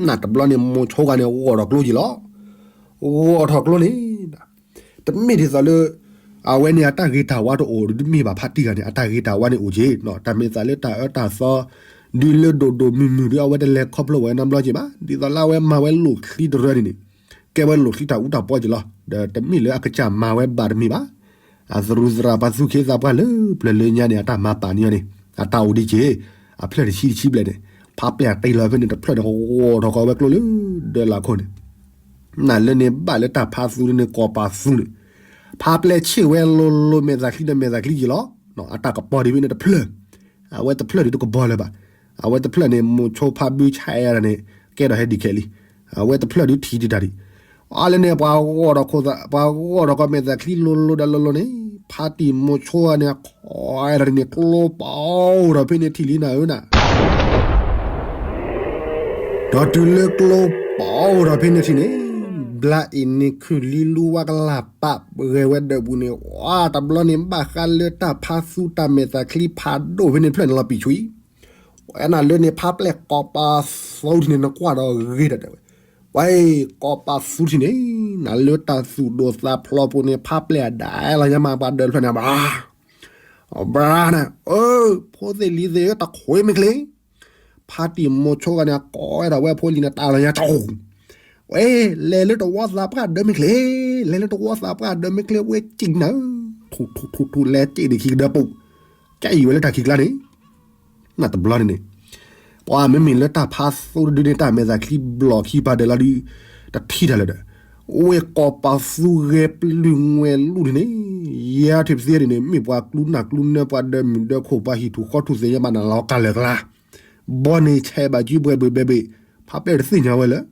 နတဘျီန့ၣ် မိၤဆိဂၤန့ၣ် ဂီၢ်ထီၣ်ကျိက့ၤလီၤ. ဂီၢ်ထီၣ်ကျိန့ၣ် တမ့ၢ်ဒ်သိးလၢ အဝဲန့ၣ်အတၢ်ဂ့ၤတၢ်ဝါတအိၣ်ဒုးတမ့ၢ်ဘၣ် ဖါတံၢ်ဂၤန့ၣ် အတၢ်ဂ့ၤတၢ်ဝါန့ၣ်အိၣ်က့ၤ, တၢ်မဲာ်သၣ်လၢတၢ်အၢတၢ်သီ ဒုးလၢဒိၣ်ဒိၣ်မုၢ်မုၢ်ဒုး အဝဲတလဲၤခီဖျိဝဲနီတဘျီက့ၤဘၣ်. ဒ်သိးလၢအဝဲမၤဝဲလိၣ်ချံတရၢန့ၣ်န့ၣ် ကဲဝဲလိၣ်ချံတၢ်အူတၢ်ပီက့ၤလီၤ. ဒီးတမ့ၢ်လၢအကစၢ်မၤဝဲဘၣ်တမ့ၢ်ဘၣ်. အသရူးသရၣ်ပှၤသူၣ်က့သးပှၢ်လၢပျၢၤလၢညါန့ၣ် အတၢ်မၤပာ်န့ၢ်အီၤန့ၣ် အတၢ်အိၣ်ဒံးက့ၤ အဖျၢၣ်တဆံတဆံဘျဲၣ်န့ၣ် ဖါပျဲၢ်တ့လီၤဖဲန့ၣ်တဖျၢၣ်န့ၣ် ဂီၢ်ထီၣ်ကီးဝဲကျိလၢဒၢးလၢ်ခိၣ်န့ၣ် နလၢန့ၣ်ဘၣ်လၢတၢ်ဖးသူန့ၣ် ကိးပသူန့ၣ် ဖါပျဲၢ်ဆ့ၣ်ဝဲလိၤလိၤ မဲာ်သၣ်ချံဒီးမဲာ်သၣ်ချံက့ၤလီၤ. အတၢ်ကပီၤဒံးဖဲန့ၣ်တဖျၢၣ် အဝဲတဖျၢၣ်ဒံးတကပီၤလၢၤဘၣ်. အဝဲတဖျၢၣ်န့ၣ် မိၤဆိဖါဘုဆါအဲၣ်ဒၣ်န့ၣ် ကဲထီၣ်ဟဲဒံးခဲလံ. အဝဲတဖျၢၣ်ဒုးထံၣ်ဒံးတၢ်ဒံး အါလၢန့ၣ် ပှၤဂီၢ်ထီၣ်ခိၣ်သး ပှၤဂီၢ်ထီၣ်ကီးမဲာ်သၣ်ချံလိၤလိၤဒီးလိၤလိၤန့ၣ် ဖါတံၢ်မိၤဆိန့ၣ် ခီအဲၣ်ဒၣ်န့ၣ် ကျိပအိၣ်ထီၣ်ဖဲန့ၣ်ထံၣ်လံနၤဧၢနၤ ဒီးတုၤလၢကျိပအိၣ်ထီၣ်ဖဲန့ၣ်ထံၣ်န့ၣ် ဘျါအံၤန့ၣ် ခုၣ်လံလူဝါကလၢ်ပာ်ဂဲၤဝဲဒၢးပူၤန့ၣ် ဝါတဘျီန့ၣ် ဘၣ်ဃးလၢတၢ်ဖးသူတၢ်မဲာ်သးချံဖးဒိၣ်ဖဲန့ၣ်ဖျၢၣ်န့ၣ်လီၤပံာ်ဆူၣ်အံၤ, ဝဲနၤလၢန့ၣ် ဖးပျဲၢ်ကီးပာ်သူထံၣ်န့ၣ် နကွၢ်ဒီးဂ့ၤဒီးတဲဝဲ, ဝဲ ကီးပာ်သူထံၣ်န့ၣ် နၤလၢတၢ်သူၣ်ဒိၣ်သးဖျိးပူၤန့ၣ် ဖးပျဲၢ်အဒၣ်လီၤညါမးပှၤဒၢးတဖျၢၣ်န့ၣ်ဘၣ် ဘြါန့ၣ် အၢ ဖိသ့ၣ်လံၤသ့ၣ်ဧၢ တခွ့မ့ၢ်ချ့, ဖါတံၢ်မိၤဆိဂၤန့ၣ် ကိးဝဲဒၣ်ဝဲဖိလံၤန့ၣ် တၢ်လီၤညါကၠီ, ဝဲ လဲၤလၢတဝီသးပှၢ်ဒၢးမ့ၢ်ချ့, လဲၤလၢတဝီသးပှၢ်ဒၢးမ့ၢ်ချ့ ဝဲစံၣ်နၤ, ထူထူထူထူ လဲၤစံၣ်ဒံးခံကဒၢပူၤ, ကဲအံၤဝဲလၢတၢ်ခံးကျါန့ၣ် နတဘျီန့ၣ်န့ၣ် ပှၤမ့မ့ၢ်လၢတၢ်ဖးသူတဒုန့ၣ် တၢ်မဲာ်သးချံဘျီၣ်ခံဖးဒဲးလီၤဒုး တထံၣ်တၢ်လၢၤဒီး, ဝဲကီးပာ်သူဂဲၤပျုၢ်ငွဲၣ်လူၢ်ဒုန့ၣ်, ယၤထံၣ်ပသ့ဒ်န့ၣ် မ့ၢ်ပှၤကျူနၢ်ကျူနၢ ပှၤဒၢးမုၢ်ဒၢးခိၣ် ပှၤဟံၣ်ထူၣ်ဃီထူၣ်သ့ၣ်ညါဘၣ်နၤလီၤကၢ်လၢာ်ကျါ, ဘီန့ၣ်ဆဲးဘၣ်ကၠံဘှဲးဘှဲးဘဲးဘ့ၣ်, ဖးပျဲၢ်တသ့ၣ်ညါဝဲလၢ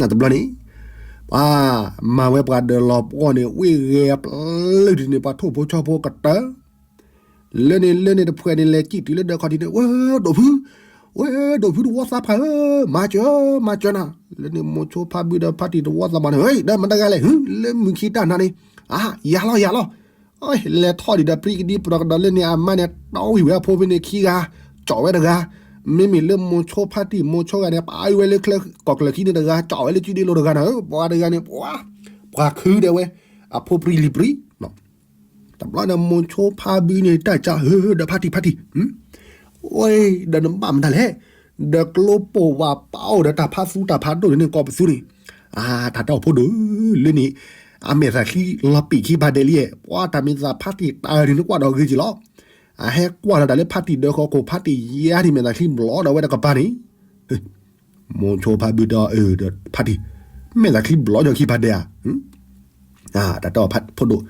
နတဘျီန့ၣ် ပှၤမၤဝဲပှၤဒၢးလီၤပှီၢ်န့ၣ် ဝ့ၢ်ဂဲၤပျုၢ်ဒ်န့ၣ် ပှၤထိၣ်ဖိဆီဖိကတၢၢ်, လၢန့ၣ်လၢန့ၣ်တဖှဲးန့ၣ် လဲၤစံၣ်တုၤလၢဒၢးခီၣ်ထံးန့ၣ် ဝဲဒိၣ်ဖု, ဝဲဒိၣ်ဖုတဝီသးပှၢ်ဧၢ, မၤစၢၤ, မၤစၢၤနၤ, လၢန့ၣ်မိၤဆိဖါဘုဒီးဖါတံၢ်တဝီသးပှၢ်န့ၣ် ဒီးမတၤတဂၤလဲၣ် ဟု လၢမုၢ်ခံတၢ်နၤန့ၣ်, အါ ယၤလီၤ ယၤလီၤ, လဲၤထီၣ်ဒံးဒီးပြံကဒံပြီကဒီးလၢန့ၣ် အမါန့ၣ် တီဝံၤဝဲအဖိဖဲန့ၣ်ခံဂၤ, ကၠီၣ်ဝဲတဂၤ, မ့မ့ၢ်လၢမိၤဆိဖါတံၢ်မိၤဆိဂၤန့ၣ် ပာ်အုးဝဲလၢချၢကီၢ်ကျၢၢ်ခံန့ၣ်တဂၤ, ကၠီၣ်ဝဲလၢစုဒ့လိၤတဂၤနၤဧၢ, ပှၤတဂၤန့ၣ် ပှၤ, ပှၤခုဒီးဝဲ, အဖိပြံလံၤပြံ တဘျီန့ၣ်မိၤဆိဖါဘုန့ၣ် တၢ်ကၢ်ဟၢဒီးဖါတံၢ်ဖါတံၢ်, ဝဲဒီးနဘၣ်မတၤလဲၣ်, ဒီးကျိပိာ်ဝးပာ်အိၣ်ဒီးတၢ်ဖးသူတၢ်ဖးဒိၣ်န့ၣ် ကီးပသူန့ၣ်, အါ တၢ်တီၢ်ဖိဒိၣ်, လၢန့ၣ်, အမဲာ်သးချံလီၤပံာ်ခံဖးဒဲးလံ, ပှၤတၢ်မဲာ်သးဖါတံၢ်တၢ်န့ၣ် နကွၢ်ဒီးဂ့ၤက့ၤလီၤ, အဟဲကွၢ်လီၤတၢ်လၢဖါတံၢ်ဒၢးဃီခိၣ် ဖါတံၢ်ယါထံၣ်မဲာ်သးချံဘျီဒီးဝဲတကပၤန့ၣ် မိၤဆိဖါဘုဒီးအၢဒီးဖါတံၢ်, မဲာ်သးချံဘျီညီခံဖးဒဲးဧါ, တၢ်တီၢ်ဖိဒိၣ်,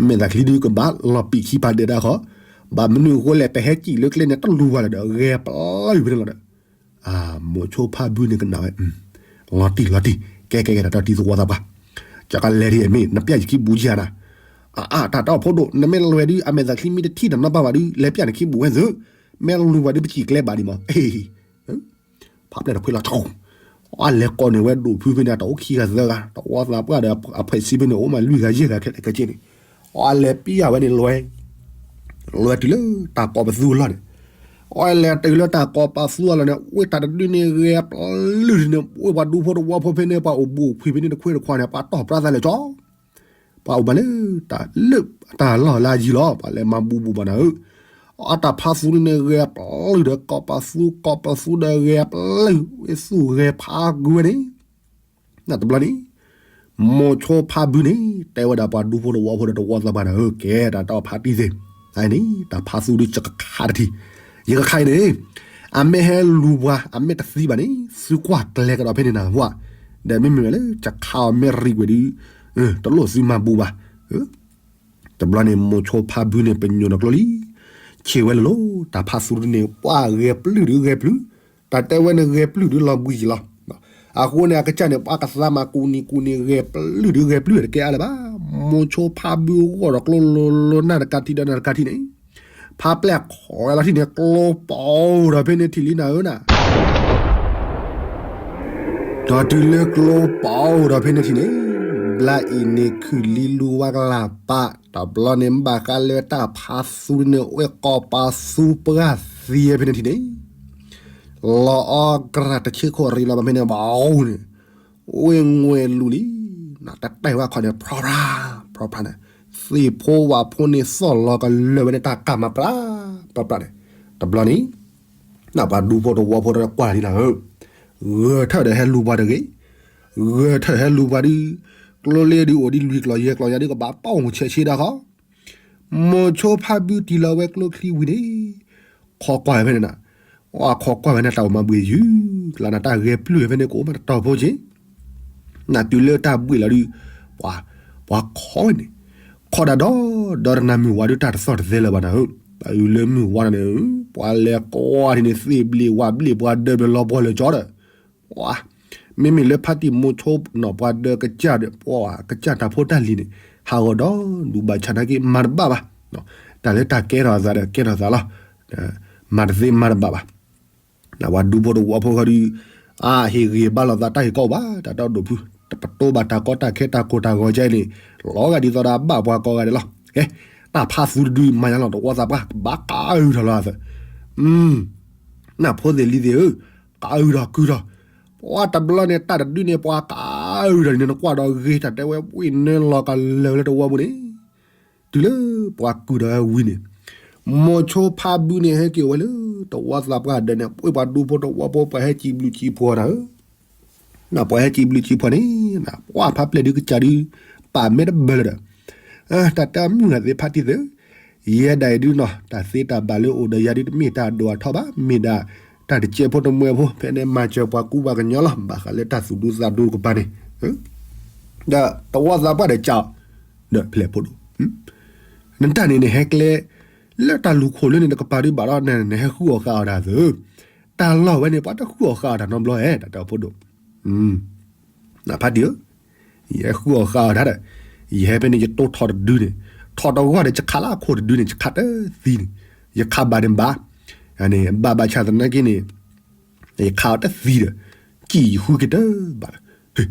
မဲာ်သးချံဒုးကဘၣ်လီၤပံာ်ခံဖးဒဲးဒၣ်ဃီ, ဘၣ်မနုၤအဃိလဲၣ် ပဟဲစံၣ်လၢကျဲန့ၣ် တလူၤဝဲလၢၤဒီး ဂဲၤပျုၢ်ဖဲန့ၣ်လီၤဒီး, မိၤဆိဖါဘုန့ၣ်ကနၣ်ဝဲ, လီၤတံၢ်လီၤတံၢ်, ကဲကဲကဲ တၢ်တီၢ်တံၤသဝီသးပှၢ်, ကကလဲၤဒ်အမ့ၢ် နပျဲၢ်ယခံဘူးကယၤနၤ, အါ တၢ်တီၢ်ဖိဒိၣ် နမ့ၢ်လဲၤဒုး အမဲာ်သးချံမ့ၢ်တထံၣ်နနီၢ်ပၢ်ဘၣ်ဒုး လဲၤပျဲၢ်နခံဘူးဝဲသု, မ့ၢ်လူၤဝဲဒုး ပစံၣ်ကျဲဘၣ်ဒံးမး, ဖးပျဲၢ်တခွ့လီၤ, အလဲၤကိးန့ၢ်ဝဲဒိၣ်ဖုဖဲန့ၣ် တအိၣ်ခံဂၤသၢဂၤ တဝီသးပှၢ်ဒီးအဖှဲးဆံဖဲန့ၣ် အိၣ်မးလွံၢ်ဂၤယဲၢ်ဂၤခဲလၢာ်ခဲဆ့န့ၣ်, အလဲၤပျဲၢ်ဝဲန့ၣ်လွဲ, လွဲတုၤလၢတၢ်ကီးပသူအလီၢ်န့ၣ်, အလဲၤတုၤလၢတၢ်ကီးပသူအလီၢ်န့ၣ် ဝ့ၢ်တၢ်တဒုန့ၣ် ဂဲၤပျုၢ်န့ၣ် ဝ့ၢ်ပှၤဒူဖိတဝီဖိဖဲန့ၣ် ပှၤအိၣ်ဘူးအိၣ်ဖှံဖဲန့ၣ်တခွ့တခွါန့ၣ် ပှၤတီၢ်ပြါသးလဲၤကၠီ ပှၤအိၣ်ဘၣ်လၢတၢ်လၢၢ်အတၢ်လီၢ်လၢအယံၤလီၤ ပှၤလဲၤမၤဘူးဘူးဘၣ်နၤဧၢ, အတၢ်ဖးသူန့ၣ်ဂဲၤပျုၢ်ဒီးကီးပသူ ကီးပသူဒီးဂဲၤပျုၢ် ဝ့ၢ်သူၣ်ဂဲၤဖးကွံာ်ဝဲန့ၣ်, နတဘျီန့ၣ်, မိၤဆိဖါဘုန့ၣ် တဲဝဲဒၣ်ပှၤဒူဖိတဝီဖိဒီးတဝီသးပှၢ်နၤဧၢ ကဲတၢ်တီၢ်ဖါတံၢ်သ့ၣ်, အန့ၣ် တၢ်ဖးသူဒုးယကခးတထံၣ်, ယကခးအံၤန့ၣ်, အမ့ၢ်ဟဲလူၤပှၤ အမ့ၢ်တသံဘၣ်န့ၣ် သုကွၢ်ကျဲကဒီးဖဲန့ၣ်နၤဟါ, ဒီးမ့မ့ၢ်ဝဲလၢယခးအီၤမ့ၢ်ရံကွံာ်ဒုး, တလိၣ်သုမၤဘူးဘၣ် တဘျီန့ၣ် မိၤဆိဖါဘုန့ၣ် ပညိၣ်နီၢ်ကျိလံ, ဆံးဝဲလၢ်လီၤ တၢ်ဖးသူန့ၣ် ပှၤဂဲၤပျုၢ်ဒုးဂဲၤပျုၢ်, တၢ်တဲဝဲန့ၣ်ဂဲၤပျုၢ်ဒုးလီၤဘှံးယံာ်လီၤ, အဃိန့ၣ် အကစၢ်န့ၣ် ပှၤကသးမၤကူနံၤကူနံၤ ဂဲၤပျုၢ်ဒုးဂဲၤပျုၢ် တကဲအါလၢၤဘၣ်, မိၤဆိဖါဘုဂီၢ်ဒီးကျိလိၤလိၤ နၢ်တကးထံးဒီးနၢ်တကးထံးန့ၣ်, ဖးပျဲၢ်ခိးဝဲလီၤထံၣ်န့ၣ် ကျိပီၤအိၣ်ဒီးဖဲန့ၣ်ထံၣ်လံနၤဧၢနၤ ဒီးတုၤလၢကျိပီၤအိၣ်ဒီးဖဲန့ၣ်ထံၣ်န့ၣ်, ဘျါအံၤန့ၣ်ခုၣ်လံလူဝါကလၢ်ပာ်, တဘျီန့ၣ်ဘၣ်ဃးလၢတၢ်ဖးသူန့ၣ် အိၣ်ကီးပာ်သူပှၢ်သံဖဲန့ၣ်ထံၣ်န့ၣ်, လီၤအီၣ်ကြၢးတဆ့ခိၣ်ရံလီၤဘၣ်ဖဲန့ၣ် ဘၣ်အိၣ်န့ၣ်, အိၣ်ငွဲၣ်လူၤလံ, နတတဲဝဲခီန့ၣ် ဖြီဖြါ, ဖြီဖြါန့ၣ်, သ့ၣ်ဖိဝၣ်ဖိန့ၣ်သီၣ်လီၤကလၢာ်ဝဲန့ၣ် တၢ်ကၢ်မၤပြး, ပြးပြးန့ၣ်, တဘျီန့ၣ် နပှၤဒူဖိတဝီဖိတကွၢ်လံနၤဧၢ, ဂဲၤထၢၣ်ဒီးဟဲလူၤပှၤတဂ့ၤ, ဂဲၤထၢၣ်ဟဲလူၤပှၤဒုး, ကျိလ့ဒုးအိၣ်ဒံးလွံၢ်ကျီၢ်ယဲၢ်ကျီၢ်ယၤဒုးကဘၣ်ပီၣ်မူဆဲးဆ့ဒၣ်ဃီ, မိၤဆိဖါဘုတံၢ်လီၤဝဲကျိချံဝံၤန့ၣ်, ခိးကွၢ်ဝဲဖဲန့ၣ်နၤ, ခိးကွၢ်ဝဲန့ၣ်တၢ်အိၣ်မၤဘှံးယုၢ်, ကျါနတၢ်ဂဲၤပျုၢ်ဖဲန့ၣ်ကအိၣ်မးတတီၤဖိက့ၤ နတုၤလၢတၢ်ဘှံးလီၤဒုး, ပှၤ, ပှၤခိးဝဲန့ၣ်, ခိးဒၣ်ဒီး, ဒီးတနၤမုၢ်ဝါဒုးတၢ်တသီၣ်တသဲလၢၤဘၣ်နၤဧၢ, ပှၤအုးလၢမုၢ်ဝါဒၣ်န့ၣ်, ပှၤလဲၤကွၢ်ဒ်န့ၣ် သ့ၣ်ဘျ့ၣ်ဝၣ်ဘျ့ၣ်ပှၤဒၢးဘျ့ၣ်လီၤပှီၢ်လၢာ်ကၠီဒီး, ပှၤ, မ့မ့ၢ်လၢဖါတံၢ်မိၤဆိနီၢ်ပှၤဒၢးကစၢ်ဒီး ပှၤကစၢ်တၢ်ဖိတၢ်လံၤန့ၣ်, ဟးဂီၤဒီးဒူၣ်ဘၣ်ဆၣ်နာ်က့ မၤတဘၣ်ဘၣ်, တၢ်လၢတၢ်ကဲထီၣ်အသးဒီးကဲထီၣ်သးလီၤ, မၤတသ့မၤတဘၣ်ဘၣ် နပှၤဒူဖိတဝီဖိဃီဒုး, အါဟ့ၣ်ဂံၢ်ဘါလိာ်သးတၢ်ဟ့ၣ်ကီးဘၣ် တၢ်တီဒိၣ်ဖု, တပတိၢ်ဘၣ်တၢ်ကီတၢ်ခဲတၢ်ကိၢ်တၢ်ဂီၤကဲအံၤန့ၣ်, လီၤဂာ်ဒ်သိးဒီးအဘၣ်ပှၤကိးဂၤဒဲးလီၤ. ကဲ, တၢ်ဖးသူတဒုမၤညါလီၤ တဝီသးပှၢ် ကဘၣ်ကးအုၣ်ထီၣ်လီၤအသး, နၢ်ဖိသ့ၣ်လံၤသ့ၣ်ဧၢ, ကးအုၣ်ထီၣ်ကုၢ်ထီၣ်, ပှၤတဘျီန့ၣ် တၢ်တဒုန့ၣ် ပှၤကးအုၣ်ထီၣ်န့ၣ် နကွၢ်ဒီးဂ့ၤ တၢ်တဲဝဲ ဝံၣ်နၢလီၤကလၢာ်လၢတဝီပူၤန့ၣ် တုၤလၢပှၤကုၢ်ဒီးဝံၤန့ၣ်, မိၤဆိဖးဘုန့ၣ် ဟဲက့ၤဝဲလၢတဝီသးပှၢ်ဒၢးန့ၣ် ပှ့ၤပှၤဒူဖိတဝီဖိ ပှၤဟဲစံးဘျုးစံးဖှိၣ်တၢ်ဧၢ, ပှၤဟဲစံးဘျုးစံးဖှိၣ်န့ၣ် ပှၤဖးပျဲၢ်ဒုကစၢ်ဒု ပာ်မဲတဘၢလၢၤဒီး, တၢ်တမုၢ်ဂၤသ့ၣ်ဖးတံၢ်သ့ၣ်, ယဲဒၣ်အံၤဒုနီၤ တၢ်သ့တၢ်ဘၣ်လၢအိၣ်ဒီးယၤဒု တမ့ၢ်တၢ်ဒိၣ်အထီဘၣ် မ့ၢ်ဒၣ်တၢ်တစဲးဖိတမှဲဖိ ဖဲန့ၣ်မၤစၢၤပှၤကူပှၤကညီလီၤ ဘၣ်ဃးလၢတၢ်သူၣ်ဒူသးဒူတကပၤန့ၣ်, ဒီးတဝီသးပှၢ်ဒီးကးအီၤ, ဒီးဖဲလဲၣ်ဖိဒိၣ်, နတၢ်န့ၣ်နဟဲကျဲ လၢတၢ်လူၢ်ခိၣ်လၢန့ၣ်တကပၤဒုဘၣ်ဒီး နဟဲဃုအီၣ်ဃုအီတၢ်သ့ၣ်, တၢ်လီၢ်ဝဲန့ၣ် ပှၤတဃုအီၣ်ဃုအီတၢ်နီတဘျီဧါ တၢ်တဲအီၤဖိဒိၣ် နဖးတံၢ်ဧၢ, ယဟဲဃုအီၣ်ဃုအီတၢ်ဒီး, ယဟဲဖဲန့ၣ် ယတိၢ်ထီၣ်တဒုန့ၣ်, ထီၣ်တဂီၢ်ဒီး ယခးလၢအခိၣ်တဒုန့ၣ် ယခးတသံန့ၣ်, ယခးဘၣ်န့ၣ်ဘၣ်, န့ၣ် ဘၣ်ဘၣ်ဆၣ်သနာ်က့န့ၣ်, ယခးအီၤတသံဒီး, စံၣ်ယဃုက့ၤတဘၣ်လၢ,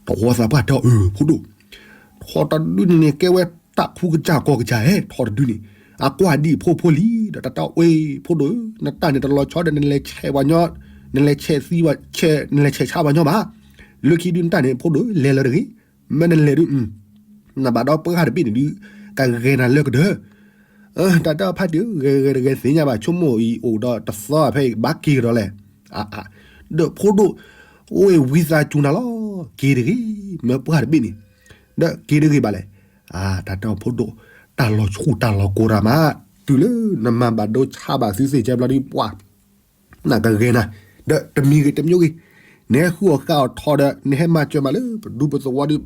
တဝီသးပှၢ်တဲအီၤ အၢ ဖိဒိၣ်, ထီၣ်တဒုန့ၣ်န့ၣ် ကဲဝဲတၢ်ခူကစၢ်ကီၢ်ကစၢ်ဧါ ထီၣ်တဒုန့ၣ်, အကွၢ်ဒံးဖိဖိလံ, ဒီးတၢ်တဲအီၤ အၢ ဖိဒိၣ်ဧၢ, နတၢ်န့ၣ်တလီၤဆီဒီး နလဲၤဆဲးပှၤညီ, နလဲၤဆဲးသံ, နလဲၤဆဲးဆါပှၤညီဘၣ်, လၢခံဒုနတၢ်န့ၣ် ဖိဒိၣ်ဧၢ လဲၤလၢၤတဂ့ၤ, မ့ၢ်နလဲၤဒု, နဘၣ်ဒီးပှၢ်တဘ့ၣ်န့ၣ်ဒု, ကဂဲၤနၤလၢကဒၢ, တၢ်တဲအီၤဖးတံၢ်ဧၢ ဂဲၤဂဲၤတဂဲၤသ့ၣ်ညါဘၣ် ဆိကမိၣ်အံၤအိၣ်ဒီးတသီဖဲအံၤ ဘၣ်က့ၤကဒီးလဲၣ်, ဒီးဖိဒိၣ်, အိၣ်ဝံသးစူၤနၤလီၤ က့ၤတဂ့ၤ, မ့ၢ်ပှၢ်တဘ့ၣ်န့ၣ်, ဒီးက့ၤတဂ့ၤဘၣ်လဲၣ်, တၢ်တဲအီၤဖိဒိၣ်, တၢ်လီၤဆူၣ်တၢ်လီၤကိၢ်တၢ်မး, တုၤလၢနမၤဘၣ်ဒိဆါဘၣ်သုသ့ၣ်ကဲဘျီဒုပှၢ် နကဂဲၤနၤ, ဒီးတမံၤဂ့ၤတမံၤဂ့ၤ, နဟဲဃုအီၣ်ဃုအီတၢ်ဒီး နဟဲမၤစၢၤမးလၢပဒူပသဝီဒု,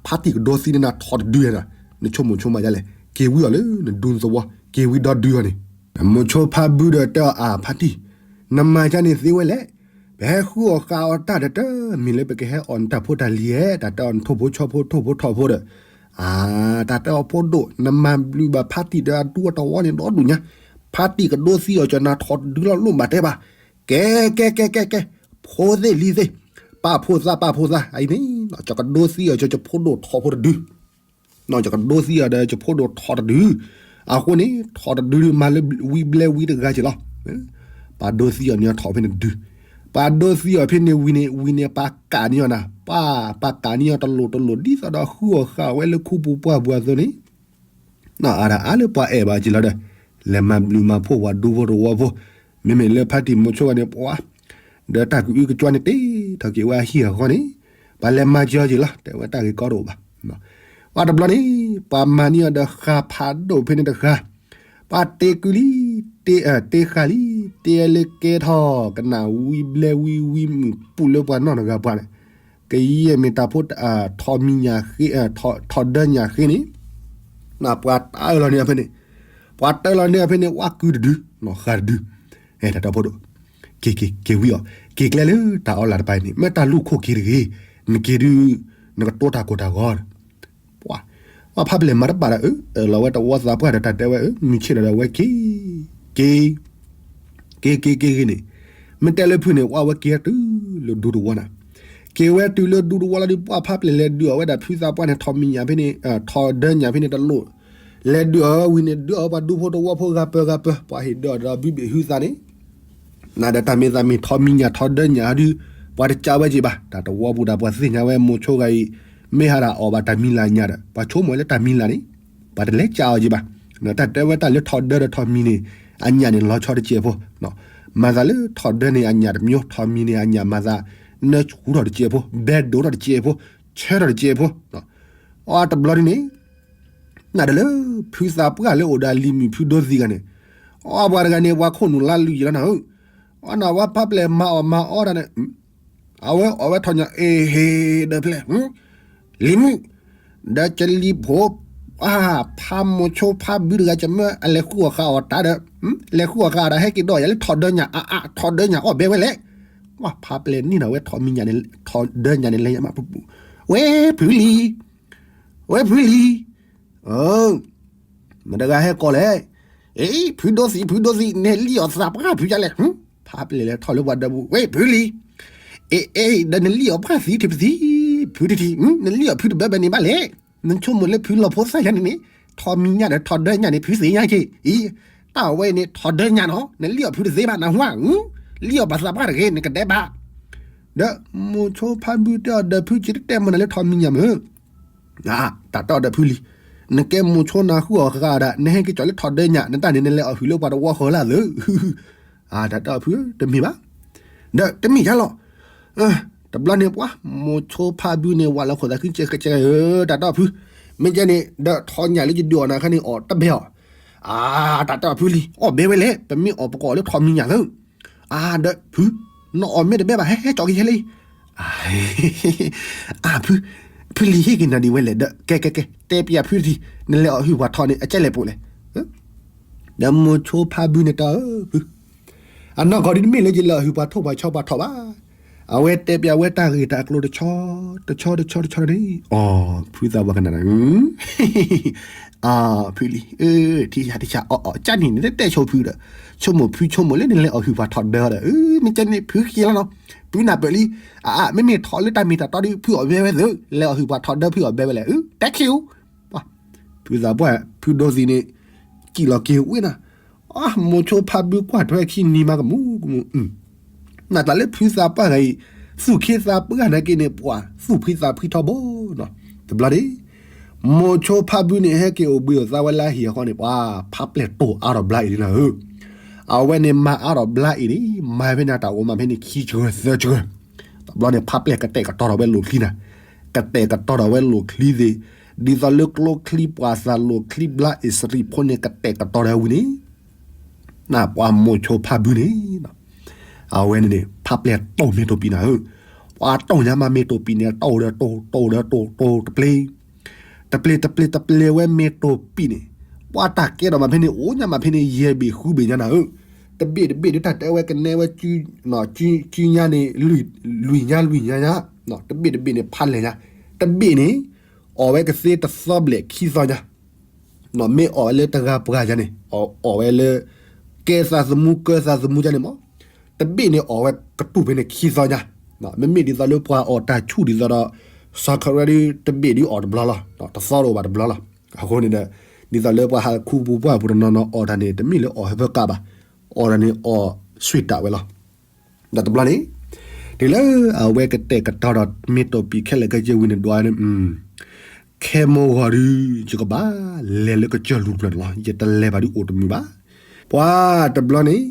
ဖးတံၢ်ကဒိသံန့ၢ်နၤထီၣ်တဒု, နဆိကမိၣ်ဆိကမးဒ်လဲၣ်, က့ၤဝံအီၤလၢနဒူသဝီ, က့ၤဝံဒီဒုအီၤန့ၣ်, မိၤဆိဖးဘုဒီးတဲအီၤအါဖးတံၢ်, နမၤကန့ၣ်သ့ဝဲလဲၣ်, ပဟဲဃုအီၣ်ဃုအီတၢ်ဒီးတမံၤလၢပကဟဲအီၣ်နတၢ်ဖိတၢ်လံၤဧါ, တၢ်တဲအီၤနထိၣ်ဖိဆီဖိထိၣ်ဖိထီၣ်ဖိဒီး, တၢ်တဲအီၤဖိဒိၣ် နမၤဘျုးဘၣ်ဖးတံၢ်ဒီးအဒူအတဝီန့ၣ်ဒီဒူၣ်ညါ, ဖးတံၢ်ကဒိသံအီၤကၠီနၤထီၣ်တဒုလီၤလိၣ်ဘၣ်တဲဘၣ်, ကဲ ကဲ ကဲ ကဲ ကဲ, ဖိသ့ၣ်လံၤသ့ၣ်, ပာ်ဖှိၣ်သး ပာ်ဖှိၣ်သး အအံၤန့ၣ်, ကၠီကဒိသံအီၤကၠီကၠီဖိဒိၣ်ထီၣ်ဖိတဒု, ကၠီကဒိသံအီၤဒီးကၠီဖိဒိၣ်ထီၣ်တဒု, အဃိန့ၣ် ထီၣ်တဒုမၤလၢဝံဘျဲဝံတဂၤက့ၤလီၤ, ပှၤဒိသံအီၤန့ၣ်ထီၣ်ဖဲန့ၣ်တဒု, ပှၤဒိသံအီၤဖဲန့ၣ်ဝံၤန့ၣ် ဝံၤန့ၣ် ပှၤကးန့ၢ်အီၤနၤ, ပှၤ ပှၤကးန့ၢ်အီၤတလိၣ်တလိၣ် ဒ်သိးဒီးဃုအီၣ်ဃုအီဝဲလၢခူပူၤပှၢ်ပူၤအသိးန့ၣ် အါဒၣ်အါလၢပှၤအဲၣ်ဘၣ်က့ၤလီၤဒီး, လဲၤမၤဘျုးမၤဖှိၣ်ပှၤဒူဖိတဝီဖိ, မ့မ့ၢ်လၢဖါတံၢ်မိၤဆိဂၤန့ၣ် ပှၤ, ဒီးတၢ်ကအုကကွၢ်န့ၣ်တ့ထီၣ်က့ၤဝဲအဟံၣ်အဃီန့ၣ်, ပှၤလဲၤမၤစၢၤအီၤက့ၤလီၤ တဲဝဲတၢ်ဂ့ၢ်ကီတအိၣ်ဘၣ်. ပှၤတဘျီန့ၣ်, ပှၤမၤန့ၢ်အီၤဒီးဃာ်ဖးဒိၣ်ဖဲန့ၣ်တဃာ်, ပှၤတ့ကုလံ, တ့ဃာ်လံ, တဲလၢကဲထီၣ်ကနၣ်ဝံဘျဲဝံဝံမုၢ်ပူၤလၢပှၤနီၢ်တဂၤပှၤန့ၣ်, ကယဲၢ်မ့ၢ်တၢ်ဖိ, ထီၣ်မံၤညၣ်ဃ့, ထီၣ်ဒၢညၣ်ဃ့န့ၣ်, ပှၤတၢလီၤန့ၢ်ဖဲန့ၣ်, ပှၤတၢလီၤန့ၢ်ဖဲန့ၣ် ဝါကုတဒု, ဃာ်တဒု, တၢ်တဲဖိဒိၣ်, က့ၤက့ၤက့ၤဝံအီၤ, က့ၤကျဲလၢတၢ်အီလၢ်တပၤန့ၣ် မ့ၢ်တၢ်လူၢ်ခိၣ်က့ၤတဂ့ၤ, နက့ၤဒု, နကတိၤတၢ်ကိၢ်တၢ်ဂီၤ ပှၤ, ပှၤဖးပျဲၢ်မၤတဘၣ်ဒီး အၢၣ်လီၤဝဲတဝီသးပှၢ်ဒီးတၢ်တဲဝဲ အၢ မုၢ်ဆ့ၣ်ဒီးဝဲက့ၤ, က့ၤ, က့ၤက့ၤက့ၤဂ့ၤန့ၣ်, မ့ၢ်တဲလၢဖုန့ၣ် ဝဲက့ၤတုၤလၢဒူသဝီနၤ, က့ၤဝဲတုၤလၢဒူသဝီလီၤဒီး ပှၤဖးပျဲၢ်လဲၤဒုးအီၣ်ဝဲဒၣ်ဖုသးပှၢ်န့ၣ် ထီၣ်မံၤညၣ်ဖဲန့ၣ်, ထီၣ်ဒၢညၣ်ဖဲန့ၣ်တလိၣ်, လဲၤဒုးအီၣ်ဝဲဝံၤန့ၣ် ဒုးအီၣ်ဝဲပှၤဒူဖိတဝီဖိဂၤပၢၤဂၤပၢၤ ပှၤဟ့ၣ်ဒုးအီၣ်ဒီးဘုဘ့ၣ်ဟုသးန့ၣ် နၤဒီးတၢ်မ့ၢ်သးမ့ၢ်ထီၣ်မံၤညၣ်ထီၣ်ဒၢညၣ်ဟီဒုး, ပှၤတကးဝဲက့ၤဘၣ် တၢ်တဝီပူၤတၢ်ပှၤသ့ၣ်ညါဝဲမိၤဆိဂၤအံၤ, မ့ၢ်ဟးဒၣ်အီၣ်ဘၣ်တၢ်မံၤလၢ်ညၣ်ဒီး ပှၤဆိကမိၣ်ဝဲလၢတၢ်မံၤလၢ်န့ၣ်, ပှၤတလဲၤကးအီၤက့ၤဘၣ်, တၢ်တဲဝဲတၢ်လၢထီၣ်ဒၢဒီးထီၣ်မံၤန့ၣ်, အညၣ်န့ၣ်လီၤဆီတစဲးဖိ, မၤသးလၢထီၣ်ဒၢန့ၣ်အညၣ်တမျိုး, ထီၣ်မံၤန့ၣ်အညၣ်မၤသး, နဆူၣ်ထီၣ်တစဲးဖိ, ဘဲဒိးထီၣ်တစဲးဖိ, ဆၢထီၣ်တစဲးဖိ, အတဘျီဒ်န့ၣ် နၤဒီးလၢ ဖုသးပှၢ်လၢအိၣ်ဒီးအလံၤမုၣ်ဖုဒိသံဂၤန့ၣ်, အီပှၤတဂၤန့ၣ် ပှၤခိၣ်နူာ်လါလူၤယံၤလီၤနၤဧၢ, အီနၤဝဲဖးပျဲၢ်မၤအီၣ်မၤအီတၢ်န့ၣ်, အဝဲအီၣ်ဝဲထီၣ်ညၣ်အ့ဟ့ဒီးဖျဲၣ်, လံၤမုၣ်, ဒီးကလံၤဖိ, ဖးမိၤဆိဖးဘုတဂၤ ကမၢအလဲၤဃုအီၣ်ဃာ်အီၣ်တၢ်ဒီး, လဲၤဃုအီၣ်ဃာ်အီၣ်တၢ် ဟဲက့ၤဒီးယၤလၢထီၣ်ဒၢညၣ်အါအါ ထီၣ်ဒၢညၣ်အီၣ်ဘဲဝဲလဲၣ်, ပှၤဖးပျဲၢ်န့ၣ်နၤဝဲထီၣ်မံၤညၣ်န့ၣ် ထီၣ်ဒၢညၣ်န့ၣ်လဲၤညါမးပူၤပူၤ, ဝဲဖုလံၤ ဝဲဖုလံၤ, မတၤတဂၤဟဲကိးလဲၣ်, အ့ ဖုဒိသံ ဖုဒိသံ နလံၣ်အီၣ်သးပှၢ်ဖုယါလဲၣ်, ဖးပျဲၢ်လဲၤထီၣ်လၢပှၤဒီပူၤ ဝဲဖုလံၤ, အ့ အ့ ဒီးနလံၣ်အီၣ်ပှၢ်သံထံၣ်ပသံ, ဖ ဖုတထံၣ်, နလံၣ်အီၣ်ဖုတဘၢဘၢန့ၣ်ဘၣ်လဲၣ်. နဆိကမိၣ်လၢဖုလီၤဖိသၣ်ယါန့ၣ်န့ၣ်, ထီးမံၤညၣ်ဒီးထီးဒၢညၣ်န့ၣ် ဖုသ့ၣ်ညါက့ၤအံၤ, တၢ်အဝဲအံၤန့ၣ် ထီးဒၢညၣ်နီၤ, နလံၣ်အီၣ်ဖုတသ့ဘၣ် နဟါ, လံၣ်အီၣ်ပှၤသးပှၢ်တဂ့ၤ နကဒဲးဘး. ဒီးမိၤဆိဖါဘုတဲအီၤ ဒီးဖုက့ၤတတဲမနၤလၢထီးမံၤညၣ်မုၢ် တၢ်တဲအီၤဒီးဖုလံၤ, နကဲမိၤဆိနၤဃုအီၤဃာ်ဒၣ် နဟဲက့ၤကၠီၤလၢထီးဒၢညၣ် နတၢ်န့ၣ် နလဲၤအီၣ်ဟုၣ်လၢပှၤတဝီဃီလၢသၢ, တၢ်တဲအီၤဖုတမ့ၢ်ဘၣ်, ဒီးတမ့ၢ်ယါလီၤ. တဘျီန့ၣ်ပှၤ မိၤဆိဖါဘုန့ၣ် ဝးလီၤခိၣ်သးခုကဲကဲကဲဧၢ, တၢ်တဲအီၤဖု, မ့ၢ်ကဲန့ၣ် ဒီးထီးညၣ်လၢယဒုးအီၣ်နၤခါန့ၣ် အီၣ်တဘဲအီၤ, တၢ်တဲအီၤဖုလံၤ အီၣ်ဘဲဝဲလဲၣ် ပမ့ၢ်အီၣ်ပကအီၣ်လၢထီးမံၤညၣ်သၢ, ဒီးဖု နအီၣ်မ့ၢ်တဘဲဘၣ် ဟဲဟဲကၠီၤက့ၤဟဲလံ အဖု, ဖုလံၤဟ့ၣ်က့ၤနၤဒ်ဝဲလဲၣ်ဒီး ကဲကဲကဲ တဲပျးဖုတထံၣ် နလဲၤအီၣ်ဟုၣ်ပှၤထီးန့ၣ် အကဲလဲၣ်ပိာ်လဲၣ်, ဒီးမိၤဆိဖါဘုန့ၣ်တဲအီၤ ဖု, အနီၢ်ကီၢ်ဒ်တမ့ၢ်လၢယလဲၤအီၣ်ဟုၣ်ပှၤထိၣ်ပှၤဆီပှၤထီးဘၣ်, အဝဲတဲပျးဝဲတၢ်ဂ့ၢ်တၢ်ကျိၤတဆီ, တဆီတဆီတဆီန့ၣ်, အီၤ ဖုသးပှၢ်ကနၣ်, အဖုလံၤ, ထံဆးထံဆး အီၣ်အီၣ် ကၢ်န့ၣ် နတတဲဆိဖုဒီး, ဆိကမိၣ်ဖုဆိကမိၣ်လၢ နလဲၤအီၣ်ဟုၣ်ပှၤထီးဒၢဒီး, မ့ၢ်ကဲန့ၣ် ဖုက့ၤလီၤနီၤ, ဖုနၢ်ပၢၢ်လံ, အအ မ့မ့ၢ်ထီးလၢတၢ်မ့ၢ်တၢ်တီဒီး ဖုအီၣ်ဘဲဝဲသၢ, လဲၤအီၣ်ဟုၣ်ပှၤထီးဒၢ ဖုအီၣ်ဘဲဝဲလဲၣ်, တဲခံဧိၤ, ဖုသးပှၢ် ဖုဒိသံးန့ၣ်, စံၣ်လီၤက့ၤဝ့ၢ်နၤ, အမိၤဆိဖါဘုကွၢ်ထွဲခံနံၤမးကမူးကမူး, နတၢ်လၢဖုသးပှၢ်ဂၤအံၤ, သူၣ်ခ့သးပှၢ်နာ်က့န့ၣ် ပှၤသူၣ်ဖှံသးဖှံထီဘိနီၤ, တဘျီန့ၣ်, မိၤဆိဖါဘုန့ၣ် ဟဲက့ၤအိၣ်ဘှံးအိၣ်သါဝဲလၢဟံၣ်အဃီန့ၣ် ပှၤဖးပျဲၢ်တိၢ်အါထီၣ်ဘျါအံၤလံနၤဧၢ, အဝဲန့ၣ်မၤအါထီၣ်ဘျါအံၤန့ၣ် မၤဖဲန့ၣ်တၢ်အိၣ်မၤဖဲန့ၣ်ခံစှၤသၢစှၤ, တဘျီန့ၣ် ဖးပျဲၢ်ကတဲာ်ကတီၤထီၣ်ဝဲလိာ်ချံနၤ, ကတဲာ်ကတီၤထီၣ်ဝဲလိာ်ချံသ့ၣ်, ဒ်သိးလၢကျိချံပှၤသးလိာ်ချံဘျါအံၤစရံးဖိန့ၣ် ကတဲာ်ကတီၤဒီးဝံၤန့ၣ် နပှၤမိၤဆိဖါဘုန့ၣ်, အဝဲန့ၣ်န့ၣ် ဖးပျဲၢ်တိၢ်မ့ၢ်တိၢ်ပံၤနၤဧၢ, ပှၤတိၢ်ညါမးမ့ၢ်တိၢ်ပံၤန့ၣ် တိၢ်ဒီးတိၢ် တိၢ်ဒီးတိၢ် တိၢ်တပျ့ၤ, တပျ့ၤတပျ့ၤတပျ့ၤဝဲမ့ၢ်တိၢ်ပံၤန့ၣ်, ပှၤတၢ်ကဲထီၣ်မးဖဲန့ၣ် အိၣ်ညါမးဖဲန့ၣ် ယဲၢ်ဘ့ၣ်ဃုဘ့ၣ်ညါနၤဧၢ, တဘ့ၣ်တဘ့ၣ်ဒ်တၢ်တဲဝဲကနဲဝဲ စုညါန့ၣ် လွံၢ်ညါလွံၢ်ညါညါ, တဘ့ၣ်တဘ့ၣ်န့ၣ် ဖးလဲၢ်ညါ, တဘ့ၣ်န့ၣ် အီၣ်ဝဲကသ့တသီဘျဲၣ်ခံသီညါ မ့ၢ်အီၣ်ဝဲလၢတဂၤပှၤယါန့ၣ်, အီၣ်ဝဲလၢ ကဲသးသမူကၢသးသမူယါန့ၣ်မး, တဘ့ၣ်န့ၣ်အီၣ်ဝဲကတူၢ်ဖဲန့ၣ်ခံသီညါ, မ့မ့ၢ်ဒ်သိးလၢပှၤအီၣ်တၢ်ဆူၣ်ဒ်သိးဒီး စီၤခရၢဒ်တဘ့ၣ်ဒ်အီၣ်တဘျီလီၤ, တသီတအိၣ်ဘၣ်တဘျီလီၤ, အဃိန့ၣ်ဒီး ဒ်သိးလၢပှၤဟးခူပူၤပှၢ်ပူၤတနီၤနီၤအီၣ်တၢ်န့ၣ် တမ့ၢ်လၢအီၣ်ဟဲဖၢကးဘၣ်, အီၣ်တၢ်န့ၣ်အီၣ်ဆှံတၢ်ဝဲလီၤ. ဒီးတဘျီန့ၣ်, တုၤလၢအဝဲကတဲာ်ကတီၤဒီးမ့ၢ်တိၢ်ပံၤခဲလၢာ်ခဲဆ့ဝံၤန့ၣ်ဒွးန့ၣ်, ခဲမိၢ်ဂီၤဒုး ယကဘၣ်လဲၤလၢကစၢၢ်လူၤတဖျၢၣ်န့ၣ်လီၤ, ယတလဲၤဘၣ်ဒုးအိၣ်တမုာ်ဘၣ်. ပှၤတဘျီန့ၣ်,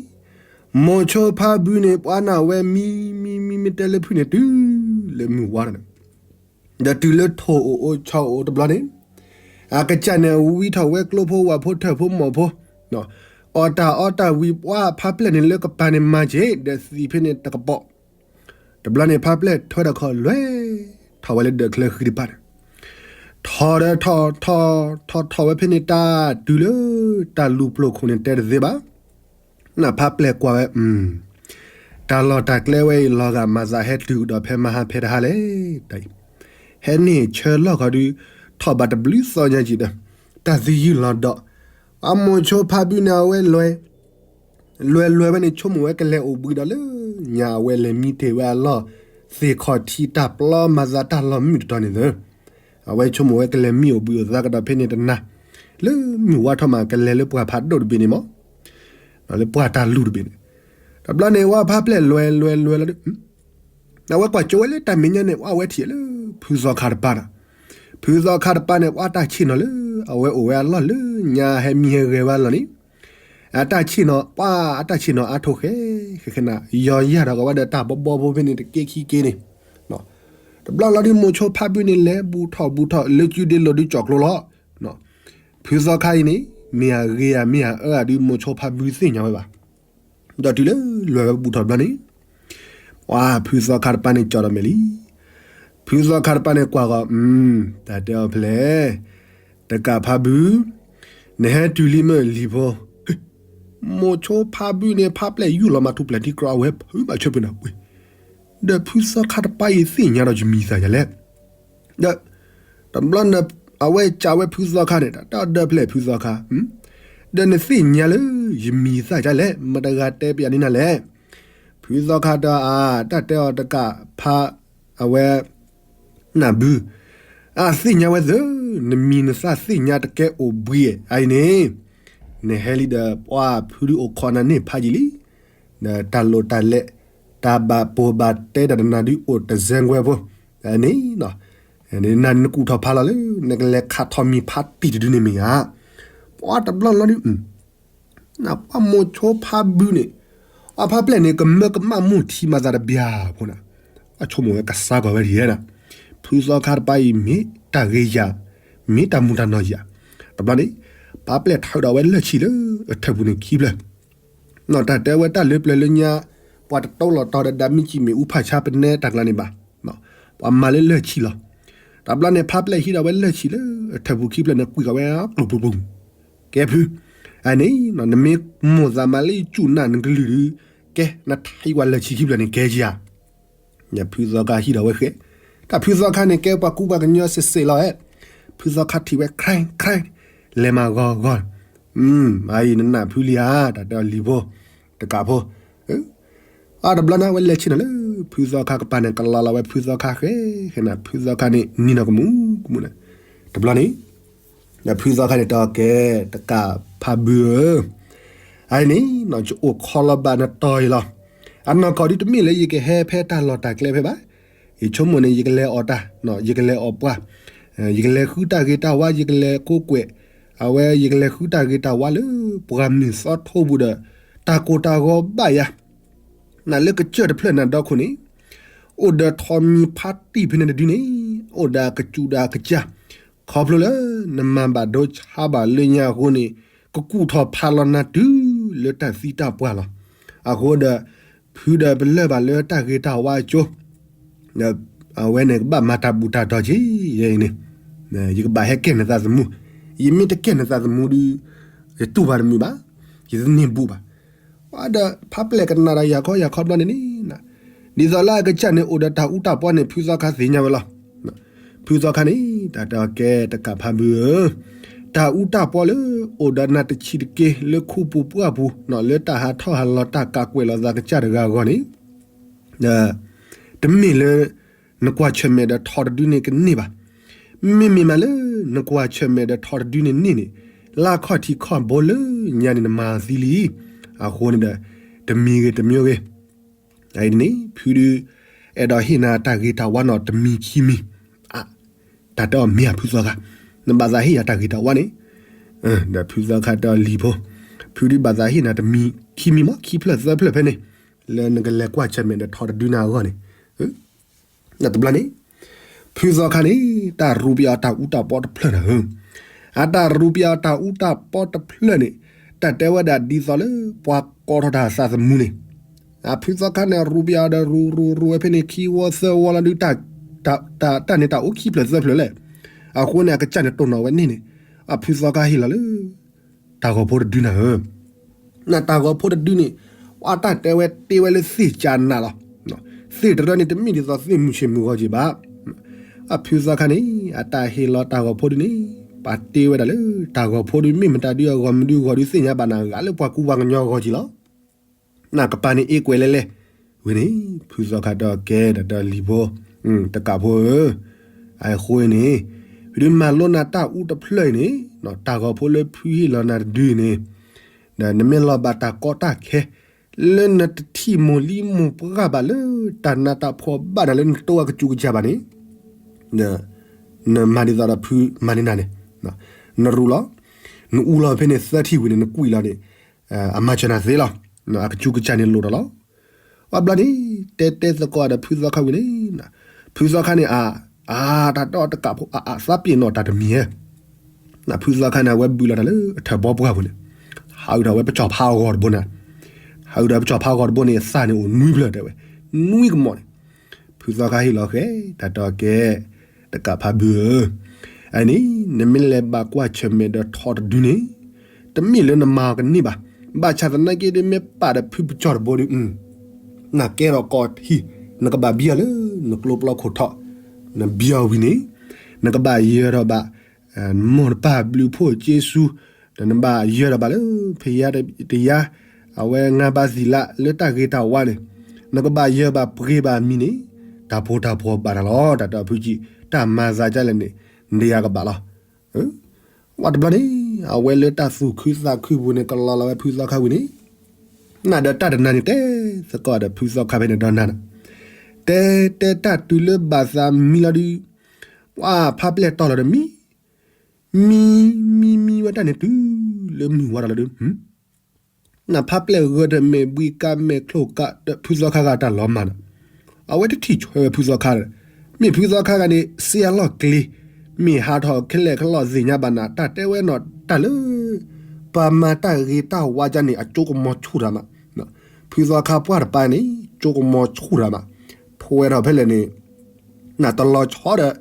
မိၤဆိဖါဘုန့ၣ် ပှၤနၢ်ဝဲမံမံမံမ့ၢ်တဲလၢဖုန့ၣ်တုၤလၢမုၢ်ဝါဒီးန့ၣ် ဒီးတုၤလၢထိၣ်အိၣ်အိၣ်ဆီအိၣ်တဘျီန့၁�်, အကစၢ်န့ၣ်ဝံထီၣ်ဝဲကျိဖိဝၣ်ဖိထၢၣ်ဖိမီၢ်ဖိ, အီၣ်တၢ်အီတၢ်ဝံၤပှၤဖးပျဲၢ်န့ၣ်လၢကပၤန့ၣ်မၤက့ၤ ဒီးသံးဖဲန့ၣ်တကပီၤ, တဘျီန့ၣ်ဖးပျဲၢ်ထွဲဒီးခီၣ်လွဲၢ်ထီၣ်ဝဲလၢဒၢးချၢဃံတပၤန့ၣ်, ထီၣ်ဒီးထီၣ်ထီၣ်ထီၣ်ထီၣ်ဝဲဖဲန့ၣ် တၢ်တုၤလၢတၢ်လူၤပျိာ်ခိၣ်န့ၣ်တဲတသ့ဘၣ်. နဖးပျဲၢ်ကွၢ်ဝဲ, တၢ်လီၢ်တၢ်ကျဲဝဲအံၤ လီၤဂာ်မၤသးဟဲတုၤကဒီးဖဲမဟါဖဲတဟါလဲၣ်, ဟဲန့ၢ်ဆၢလီၢ်ခီဒုး ထီၣ်ဘၣ်တဘျုးသီညါကံၤဒီး တၢ်သယုၢ်လီၤဒီး ပှၤမိၤဆိဖါဘုန့ၣ်အဝဲလွဲၢ် လွဲၢ်လွဲၢ်ဝဲန့ၣ် ဆိကမိၣ်ဝဲကလဲၤအိၣ်ဘှံးဒီးလၢညါ အဝဲလဲၤမံတ့ၢ်ဝဲအလီၢ်သ့ၣ်ခီၣ်ထံးတၢ်ပျီမၤသးတၢ်လီၢ်မုၢ်တတီၤန့ၣ်သၢ, အဝဲဆိကမိၣ်ဝဲကလဲၤမံအိၣ်ဘှံးအိၣ်သါကဒီးဖဲန့ၣ်တနၤ, လၢမုၢ်ဝါထီၣ်မးကလဲၤလၢပှၢ်ဖးဒိၣ်တဘ့ၣ်န့ၣ်မး, လၢပှၢ်တၢ်လူၤတဘ့ၣ်န့ၣ်, တဘျီန့ၣ် ဝဲဖးပျဲၢ်လွဲၢ်လွဲၢ်လွဲၢ်လီၤဒုး အဝဲကွၢ်ကၠိဝဲလၢတၢ်မဲာ်ညါန့ၣ် ပှၤဝဲထံၣ်လၢဖုသီခါတပၤဒီး, ဖုသီခါတပၤန့ၣ် ပှၤတၢ်ဆ့ၣ်နီၤလၢ အဝဲအိၣ်ဝဲအလီၢ်လၢညါဟဲမံဟဲဂဲၤဝဲအလီၢ်န့ၣ်, အတၢ်ဆ့ၣ်နီၤ ပှၤအတၢ်ဆ့ၣ်နီၤအါထီၣ်ဃဲ ဃဲဃဲနၤ ယီၤယၢ်ထီၣ်ကဝဲဒီးတၢ်ဘီဘီဖိဖဲန့ၣ်တက့ခံက့န့ၣ်, တဘျီလီၤဒုး မိၤဆိဖါဘုန့ၣ် လဲၤဘူးထီၣ်ဘူးထီၣ်လၢကုဒ့လိာ်ဒုးကၠီၣ်ကျိလီၤ. ဖုသီခါအံၤန့ၣ် မ့ၢ်အဂ့ၤဧါမ့ၢ်အအၢဧါဒုး မိၤဆိဖါဘုသ့ၣ်ညါဝဲဘၣ်. ဒီးတုၤလၢလွဲၢ်ဝဲဘူးထီၣ်တဘျီန့ၣ်, ပှၤဖုသီခါတပၤန့ၣ်ကၠီၣ်ဒီးမဲာ်လံ. ဖုသီခါတပၤန့ၣ်ကွၢ်ဂီၤ, တၢ်တဲအီၤဖဲလဲၣ်, တကးဖါဘု, နဟဲတုၤလံမ့ၢ်လံဖိ, မိၤဆိဖါဘုန့ၣ် ဖးပျဲၢ်ယူၢ်လီၤမၤထူၣ်ပျဲၢ်ထံကြၢးအဝဲဖုးဘၣ်ဆၢဖုးနၤဝဲ, ဒီးဖုသီခါတပၤအံၤသ့ၣ်ညါဒီးယမံၤသၣ်ယၤလဲၣ်. ဒီး တဘျီန့ၣ် အဝဲကးဝဲဖုသီခါန့ၣ် တၢ်တဲအီၤဒီးဖဲလဲၣ်ဖုသီခါ, ဒီးနသ့ၣ်ညါလၢယမံၤသၣ်ယၤလဲၣ် မတဂၤတဲပယၤန့ၢ်နၤလဲၣ်. ဖုသီခါတၢ်အါ တၢ်တဲအီၤတကးဖး အဝဲ နၢ်ဘု, အသ့ၣ်ညါဝဲသၢ, နမံၤနသၣ်သ့ၣ်ညါတကဲအိၣ်ဘှံးအံၤန့ၣ်, နဟဲလံဒီးပှၤဖုဒုးအိၣ်ခိးနၤန့ၢ်ဖးယံာ်လံ, ဒီးတၢ်လိၣ်တၢ်လဲၤ, တၢ်ဘၣ်ပိာ်ဘၣ်တဲတၢ်တနၤဒုးအိၣ်တစဲးကွဲဖိ, န့ၣ်, နကူၣ်ထီၣ်ဖးလီၤလၢ နကလဲၤခးထီၣ်မံၤဖးတံၢ်တဒုန့ၣ်မ့ၢ်ဧါ, ပှၤတဘျီလီၤဒုး နပှၤမိၤဆိဖးဘုန့ၣ်, အဖါပျဲၢ်န့ၣ် ကမၢကမၣ်မိၢ်ထံမၤသးတဘျီဖိန့ၣ်, အဆိကမိၣ်ဝဲကစၢ်ကီၢ်ဝဲဒၣ်, ဖုသီခါတပၤအံၤမ့ၢ်တၢ်ဂ့ၤယၤ, မ့ၢ်တၢ်မူတၢ်နီၢ်ယၤ, တဘျီန့ၣ်, ဖါပျဲၢ်ထးဒီးဝဲလၢၢ်ဆံၣ်လၢအထၢၣ်ပူၤန့ၣ်ခံဖျၢၣ်, တၢ်တဲဝဲတၢ်လၢပျၢၤလၢညါ, ပှၤတတိလီၤတီၤဒီးဒၣ်မံကံၣ်မ့ၣ်အူဖးဆါပနဲတၢ်ကျါန့ၣ်ဘၣ်, ပှၤမၤလၢလၢၢ်ဆံၣ်လီၤ, တဘျီန့ၣ် ဖါပျဲၢ်ဟံးဒီးဝဲလၢၢ်ဆံၣ်လၢအထၢၣ်ပူၤခံဖျၢၣ်န့ၣ် ကွံာ်ဃီၤဝဲကျိၤကျိၤကျိၤ, ကဲဖု, အန့ၣ်, နမ့ၢ်မိၣ်သးမးလၢယစူၢ်နာ်နကလုၢ်ဒုး, ကဲနထံၣ်ဝဲလၢၢ်ဆံၣ်ခံဖျၢၣ်န့ၣ်ကဲဧါ ဖုသီခါဟံးဒီးဝဲဃဲ, တၢ်ဖုသီခါန့ၣ်ကဲပှၤကူပှၤကညီစ့ၢ်စ့ၢ်လီၤဧဲ, ဖုသီခါထံၣ်ဝဲ ခြဲ ခြဲ, လဲၤမၤဂီၤဂီၤ, အံၤနနၢ်ဖုလံဧါ တၢ်တဲအီၤလံၤဖိ, တကးဖိ, အတဘျီန့ၣ်ဝဲလဲၤဆ့ၣ်နီၤလၢ ဖုသီခါကပၤန့ၣ် ကလီလီၤဝဲဖုသီခါဃဲ, ဃဲနၤဖုသီခါန့ၣ် နံၤနီၤကမူးကမူးန့ၣ်, တဘျီန့ၣ် ဒီးဖုသီခါန့ၣ်တဲအီၤကဲ တကးဖးဘုဧၢ, အန့ၣ် ယအိၣ်ခိးလီၤဘၣ်နတီၤအံၤလီၤ, အနီၢ်ကီၢ်ဒုးတမ့ၢ်လၢယကဟဲဖဲတၢ်လီၢ်တၢ်ကျဲဖဲဘၣ်, ယဆိကမိၣ်န့ၣ် ယကလဲၤအီၣ်တၢ်, ယကလဲၤအီၣ်ပှၤ, ယကလဲၤဃုတၢ်ဂ့ၤတၢ်ဝါ ယကလဲၤကိးကွဲး, အဝဲယကလဲၤဃုတၢ်ဂ့ၤတၢ်ဝါလၢ ပှၤမုၢ်သီထိပူၤဒီး တၢ်ကိၢ်တၢ်ဂီၤဘၣ်ယၤ နလၢကစၢၢ်တဖျၢၣ်နၤဒီခိၣ်န့ၣ်, အိၣ်ဒီးထိးမံၤဖါတံၢ်ဖဲန့ၣ်တဒုန့ၣ်, အိၣ်ဒီးအကစူးဒီးအကစၢ်, ခီဖျိလၢနမၤဘၣ်ဒိဆါဘၣ်လၢညါအဃိန့ၣ်, ကကူၣ်ထီၣ်ဖးလီၤနၤတုၤလၢတၢ်သံတၢ်ပှၢ်လီၤ. အဃိဒီး, ဖုဒီးပလၢၢ်ဘၣ်လၢတၢ်ဂ့ၤတၢ်ဝါအကၠိ, အဝဲန့ၣ်ကဘၣ်မၤတၢ်ဘူၣ်တၢ်တီၤက့ၤ, ယဲအံၤန့ၣ်, ယကဘၣ်ဟဲကဲနသးသမူ, ယမ့ၢ်တကဲနသးသမူဒုး, ယတူၢ်ဘၣ်တမုာ်ဘၣ်, ယတန့ၢ်ဘူၣ်ဘၣ် ဒီးဖါပျဲၢ်ကနၣ်ဒီးယၤခီယၤခီဘျီန့ၣ်န့ၣ်, ဒ်သိးလၢအကစၢ်န့ၣ်အိၣ်ဒီးတၢ်အူတၢ်ပီန့ၣ် ဖုသီခါသ့ၣ်ညါဝဲလီၤ. ဖုသီခါန့ၣ် တၢ်တဲအီၤကဲတကးဖးဘုဧၢ, တၢ်အူတၢ်ပီလၢအိၣ်ဒီးနၤတဆံးတက့ၢ်လၢခူပူၤပှၢ်ပူၤ လၢတၢ်ဟးထီၣ်ဟးလီၤတၢ်ကးကွဲးလီၤသးကစၢ်တဂၤအဂီၢ်န့ၣ်, တမ့ၢ်လၢ နကွၢ်ဆၢၣ်မဲာ်ဒီးထိးတဒုန့ၣ်ကန့ၢ်ဘၣ်. မ့မ့ၢ်မးလၢ နကွၢ်ဆၢၣ်မဲာ်ဒီးထိးတဒုန့ၣ်န့ၢ်န့ၣ်, လၢခီၣ်ထံးခီၣ်ဘိလၢညါန့ၣ်နမၤအီၤသံလံ. အဃိန့ၣ်ဒီး, တမံၤဂ့ၤတမံၤဂ့ၤ, အအံၤန့ၣ် ဖုဒုး, အဲၣ်ဒိးဟ့ၣ်နၤတၢ်ဂ့ၤတၢ်ဝါနီၢ်တမံၤခံမံၤ, တၢ်တဲအီၤမ့ၢ်ဧါဖုသီခါ, နဘၣ်သးဟ့ၣ်ယၤတၢ်ဂ့ၤတၢ်ဝါန့ၣ်, ဒီးဖုသီခါတဲအီၤလံၤဖိ, ဖုဒုးဘၣ်သးဟ့ၣ်နၤတမံၤခံမံၤမး ခံဖျၢၣ်သၢဖျၢၣ်ဖဲန့ၣ်, လၢနကလဲၤကွၢ်ဆၢၣ်မဲာ်ဒီးထိးတဒုနၤအဂီၢ်န့ၣ်, တဘျီန့ၣ်, ဖုသီခါန့ၣ် တၢ်ရူးပယီၤတၢ်အူတၢ်ပီတဖျၢၣ်နၤဧၢ, အတၢ်ရူးပယီၤတၢ်အူတၢ်ပီတဖျၢၣ်န့ၣ်, တၢ်တဲဝဲဒၣ်ဒ်သိးလၢပှၤကိးထီၣ်တၢ်သးသမူန့ၣ်, အဖုသီခါန့ၣ် ရူးပယီၤဒီးရူးရူးရူးဝဲဖဲန့ၣ် ခံဝီသၢဝီလီၤဒုး, တၢ်န့ၣ်တၢ်အိၣ်ခံဖျၢၣ်သၢဖျၢၣ်လဲၣ်, အဃိန့ၣ် အကစၢ်န့ၣ်တိၢ်နီၣ်ဝဲန့ၣ်န့ၣ်, အဖုသီခါဟ့ၣ်လီၤလၢ တၢ်ဂီၤဖိတဒုနၤဧၢ, နတၢ်ဂီၤဖိတဒုန့ၣ်, ပှၤတၢ်တဲဝဲတ့ဝဲလၢသ့ၣ်ကၠးနးလီၤ. သ့ၣ်တရၢန့ၣ် တမ့ၢ်ဒ်သိးသ့ၣ်မုၢ်ဆ့ၣ်မုၢ်ဂီၤက့ၤဘၣ်. အဖုသီခါန့ၣ် အတၢ်ဟ့ၣ်လီၤတၢ်ဂီၤဖိဒုန့ၣ်, ပှၤတ့ဝဲဒၣ်လၢတၢ်ဂီၤဖိဒု မ့ၢ်မတၤဒုအဂီၢ်မနုၤဂီၢ်ဒုသ့ၣ်ညါဘၣ်နၤဂၤလၢပှၤကူပှၤကညီအဂီၢ်က့ၤလီၤ. နကပၤန့ၣ်အ့ကွဲးလဲၤလဲၤ, ဝဲန့ၣ် ဖုသီခါတဲအီၤကဲ တၢ်တဲအီၤလံၤဖိ, တကးဖိဧၢ, အဃိန့ၣ်, ဖုဒုမၤလိနၤတၢ်အူတဖျၢၣ်အံၤန့ၣ်, တၢ်ဂီၤဖိလၢဖုဟ့ၣ်လီၤနၤတဒုန့ၣ်, ဒီးနမ့ၢ်လီၤဘၣ်တၢ်ကီတၢ်ခဲ, လၢနတထံၣ်မိၢ်လံမိၢ်ပှၢ်ဘၣ်လၢ တၢ်နးတၢ်ဖှီၣ်ဘၣ်နၤလၢနတိအကစူးကစၢ်ဘၣ်န့ၣ်, နမၤဒ်သိးဒီးဖုမၤန့ၢ်နၤန့ၣ်, နရူးလီၤ, နအူလီၤဖဲန့ၣ်သၢထံၣ်ဝံၤန့ၣ် နကွံာ်လီၤန့ၣ်, အမၤစၢၤနၤသ့လီၤ, အကစူးကစၢ်န့ၣ်လိၣ်ဒီးလီၤ. အဘျီန့ၣ် တဲတဲသကိးဒီးဖုသီခါဝံၤန့ၣ်, ဖုသီခါန့ၣ်အ, အတၢ်တဲအီၤတကးဖိအအသးပ့ၤနီၣ်တၢ်တမံၤဧၢ, ဖုသီခါန့ၣ် အဝဲဘုးလီၤတၢ်လၢအထၢၣ်ဘီပှၢ်ပူၤန့ၣ်, ဟးအုးဒီးဝဲပစီၤဖါအဂီၤတဘိန့ၣ်, ဟးအုးဒီးပစီၤဖါအဂီၤတဘိန့ၣ် အသးန့ၣ်အိၣ်နွံဖျၢၣ်တဲဝဲ, နွံကမီၤန့ၣ်, ဖုသီခါဟ့ၣ်လီၤဃဲ တၢ်တဲအီၤကဲ တကးဖးဘုဧၢ, အန့ၣ် နမ့ၢ်လဲၤဘၣ်ကွၢ်ဆၢၣ်မဲာ်ဒီးထိးတဒုန့ၣ်, တမ့ၢ်လၢနမၤအီၤကန့ၢ်ဘၣ်, ဘၣ်ဆၣ်သနာ်က့ဒုးမ့ၢ်ပာ်ဒီးဖုပစီၤတဘိဒုး, နကဲထီၣ်ကီၢ်ထံး, နကဘၣ်ဘံအီၤလၢနကျိပျီခိၣ်ထီ, နဘံအီၤဝံၤန့ၣ်, နကဘၣ်ယၢၤထီၣ်ဘၣ် နမိၢ်နပၢ်ဘျုးဖှိၣ်က့စူ, ဒီးနဘၣ်ယၢၤထီၣ်ဘၣ်လၢဖယါတယါ, အဝဲငါးပါးသီလလၢတၢ်ဂ့ၤတၢ်ဝါန့ၣ်, နကဘၣ်ယၢၤဘၣ်ပှ့ၤဘၣ်မံၤန့ၣ်, တၢ်ဖိတၢ်ဖှီၣ်ဘၣ်တၢ်လီၤ, တၢ်တဲအီၤဖုကံ တၢ်မၤသးဒ်လဲၣ်န့ၣ် နယၤကဘၣ်လီၤ. ဝံၤတဘျီန့ၣ် အဝဲလၢတၢ်သူၣ်ခုသးခုပူၤန့ၣ် ကလီၤလီၤဝဲဖုသီခါဝံၤန့ၣ် နဒီးတၢ်တနၤန့ၣ်တဲသကိးဒီးဖုသီခါဖဲန့ၣ်ဒီးနၤဒီး တဲတဲတၢ်တုၤလၢဘၣ်သးမံလီၤဒုး ပှၤဖးပျဲၢ်တီၢ်လီၤဒီးမံ မံ မံ မံဝဲတၢ်န့ၣ်တုၤလၢမုၢ်ဝါထီၣ်လီၤဒုး နဖးပျဲၢ်ဂၢၢ်ဒီးမဲာ်ဘှံးကါမဲာ်ချိၣ်ကါဒီးဖုသီခါဂၤတၢ်လီၤမၢ်ဒီး အဝဲတထံၣ်ဆိဝဲဖုသီခါဒီး မ့ၢ်ဖုသီခါဂၤန့ၣ် စ့အလီၢ်ကျ့ မ့ၢ်ဟးထီၣ်ခဲလၢာ်ခဲလီၢ်သ့ၣ်ညါဘၣ်နၤ တၢ်တဲဝဲနီၢ်တၢ်လၢ ပှၤမၤတၢ်ဂ့ၤတၢ်ဝါကါန့ၣ် အကၠိကမီၤဆူၣ်တၢ်မး ဖုသီခါပှၢ်တပၤန့ၣ် ကၠိကမီၤဆူၣ်တၢ်မး ဖဲထီၣ်ဖဲလဲၣ်န့ၣ် နတလီၤဆီဒီး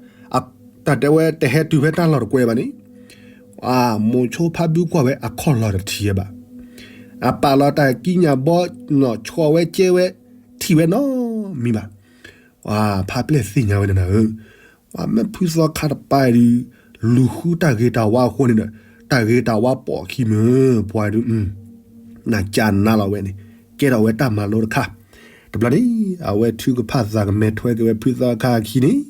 တၢ်တဲဝဲတဟဲတုၤဖဲတၢ်လီၢ်တကွဲဘၣ်န့ၣ် မိၤဆိဖးဘုကွၢ်ဝဲအခီၣ်လီၤတထံၣ်ဝဲဘၣ်. အပာ်လီၤတၢ်ကံးညာ်ဘီ နီၢ်ဆီဝဲကဲဝဲ ထံၣ်ဝဲနီတမံၤဘၣ်. ဖးပျဲၢ်သ့ၣ်ညါဝဲန့ၣ်နၤဧၢ, ပှၤမ့ၢ်ဖုသီခါတပၤဒုး လူၤဃုတၢ်ဂ့ၤတၢ်ဝါအဃိန့ၣ်ဒီး တၢ်ဂ့ၤတၢ်ဝါပိာ်ခံမုၢ်ပှၤဒုး နကနၢ်လီၤဝဲန့ၣ် ကဲထီၣ်ဝဲတၢ်မၤလိတခါ. တဘျီန့ၣ် အဝဲထုကဖၣ်သးကမဲာ်ထွဲက့ၤဝဲဖုသီခါအခံန့ၣ်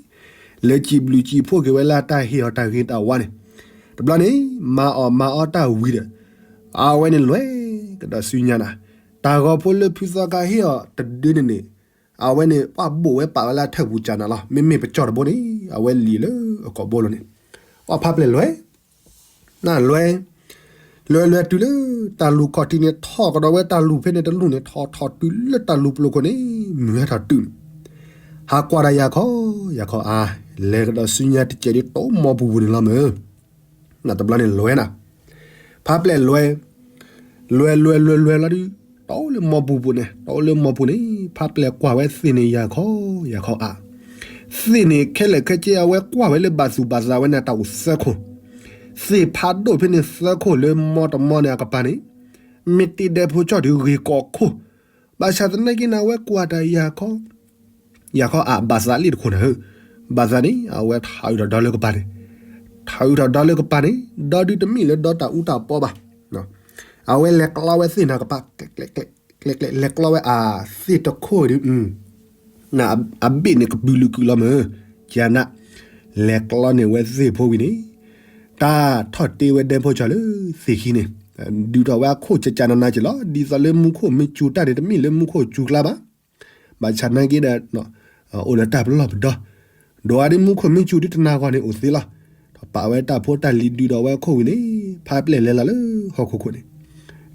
လၢစံးဘျုးစံးဖှိၣ်က့ၤဝဲလၢတၢ်ဟ့ၣ်အီၤတၢ်ဂ့ၤတၢ်ဝါန့ၣ်, တဘျီန့ၣ် မၤအီၣ်မၤအီတၢ်ဝံၤဒီး အဝဲန့ၣ်လဲၤကဒီးဆူညါနၤ, တၢ်ဂီၤဖိလၢဖုသီခါဟ့ၣ်အီၤတဒုန့ၣ်န့ၣ် အဝဲန့ၣ် ပှၤဘိၣ်ဝဲပာ်ဝဲလၢထၢၣ်ပူၤကနၤလီၤ. မ့မ့ၢ်ပကၠီၣ်တဘိန့ၣ် အဝဲလံာ်လၢအကိာ်ဘိလီၤန့ၣ်, အီၣ်ဖးပျဲၢ်လဲၤ နလဲၤ, လဲၤလဲၤတုၤလၢတၢ်လူၤခီၣ်ထံးန့ၣ် ထီၣ်ကဒီးဝဲတၢ်လူၤဖဲန့ၣ်တလူၤန့ၣ် ထီၣ်ထီၣ်တုၤလၢတၢ်လူၤပျိၤခိၣ်န့ၣ် မုၢ်ဟဲထီၣ်တုၤန့ၣ်, ဟးကွၢ်ဒီးယၤခီ ယၤခီအါ, လဲၤကဒီးဆူညါတစဲးဒ်တိၢ်မိၢ်ပူၤပူၤန့ၣ်လီၤမၢ်. နတဘျီန့ၣ်လဲၤနၤ, ဖးပျဲၢ်လဲၤ လဲၤလဲၤလဲၤလဲၤလီၤဒုး တအိၣ်လၢမိၢ်ပူၤပူၤန့ၣ် တအိၣ်လၢမိၢ်ပူၤန့ၣ် ဖးပျဲၢ်ကွၢ်ဝဲသ့ၣ်န့ၣ်ယၤခီ ယၤခီအါ, သ့ၣ်န့ၣ်ခဲလၢာ်ခဲဆ့အဝဲကွၢ်ဝဲလၢဘၣ်သူၣ်ဘၣ်သးဝဲန့ၣ် တၢ်အိၣ်သၢခိၣ်, သ့ၣ်ဖးဒိၣ်ဖဲန့ၣ်သၢခိၣ်လၢမိၢ်တမိၢ်န့ၣ်အကပၤန့ၣ် မ့ၢ်တ့ဒဲဖိကၠီၣ်ဒုးဂ့ၤကိးခိၣ်, ဘၣ်ဆၣ်သနာ်က့န့ၣ် အဝဲကွၢ်တၢ်ယၤခီ ယၤခီအါ ဘၣ်သးလံတခိၣ်နၤဧၢ, ဘၣ်သးန့ၣ် အဝဲထးအုးထီၣ်ဒီလၢကပၤန့ၣ်, ထးအုးထီၣ်ဒီလၢကပၤန့ၣ် ဒီဒုးတမ့ၢ်လၢဒီတၢ်အူတၢ်ပီဘၣ်, အဝဲလဲၤကျီဝဲသ့ၣ်နၤကပၤ ကျဲ ကျဲ ကျဲ လဲၤကျီဝဲအါ သ့ၣ်တခိၣ်ဒုး အဘ့ၣ်န့ၣ်ကပုာ်လုာ်ကုာ်လီၤမၢ်, ကနၣ်, လဲၤကျီန့ၢ်ဝဲသ့ၣ်ဖိဝံၤန့ၣ် တၢ်ထီၣ်တ့ဝဲဒဲဖိကၠီၣ်လၢသ့ၣ်ခံန့ၣ်, ဒုးထီၣ်ဝဲအခိၣ်ကကနနၤက့ၤလီၤ. ဒ်သိးလၢမူခိၣ်မ့ၢ်စူၤတၢ်န့ၣ် တမ့ၢ်လၢမူခိၣ်စူၤကျါဘၣ်, ဘၣ်ဆၣ်နာ်က့ဒီး အိၣ်ဒီးတၢ်ပလီၢ်ပဒီ, ဒိးဝဲဒ်မူခိၣ်မ့ၢ်စူၤဒ်တနၤဂီၢ်န့ၣ်အိၣ်သ့လီၤ. ထီၣ်ပာ်ဝဲတၢ်ဖိတၢ်လံၤဒုးဒီးဝဲအခိၣ်ဝံၤန့ၣ် ဖးပျဲၢ်လဲၤလီၤလၢဟီၣ်ခိၣ်ခိၣ်န့ၣ်,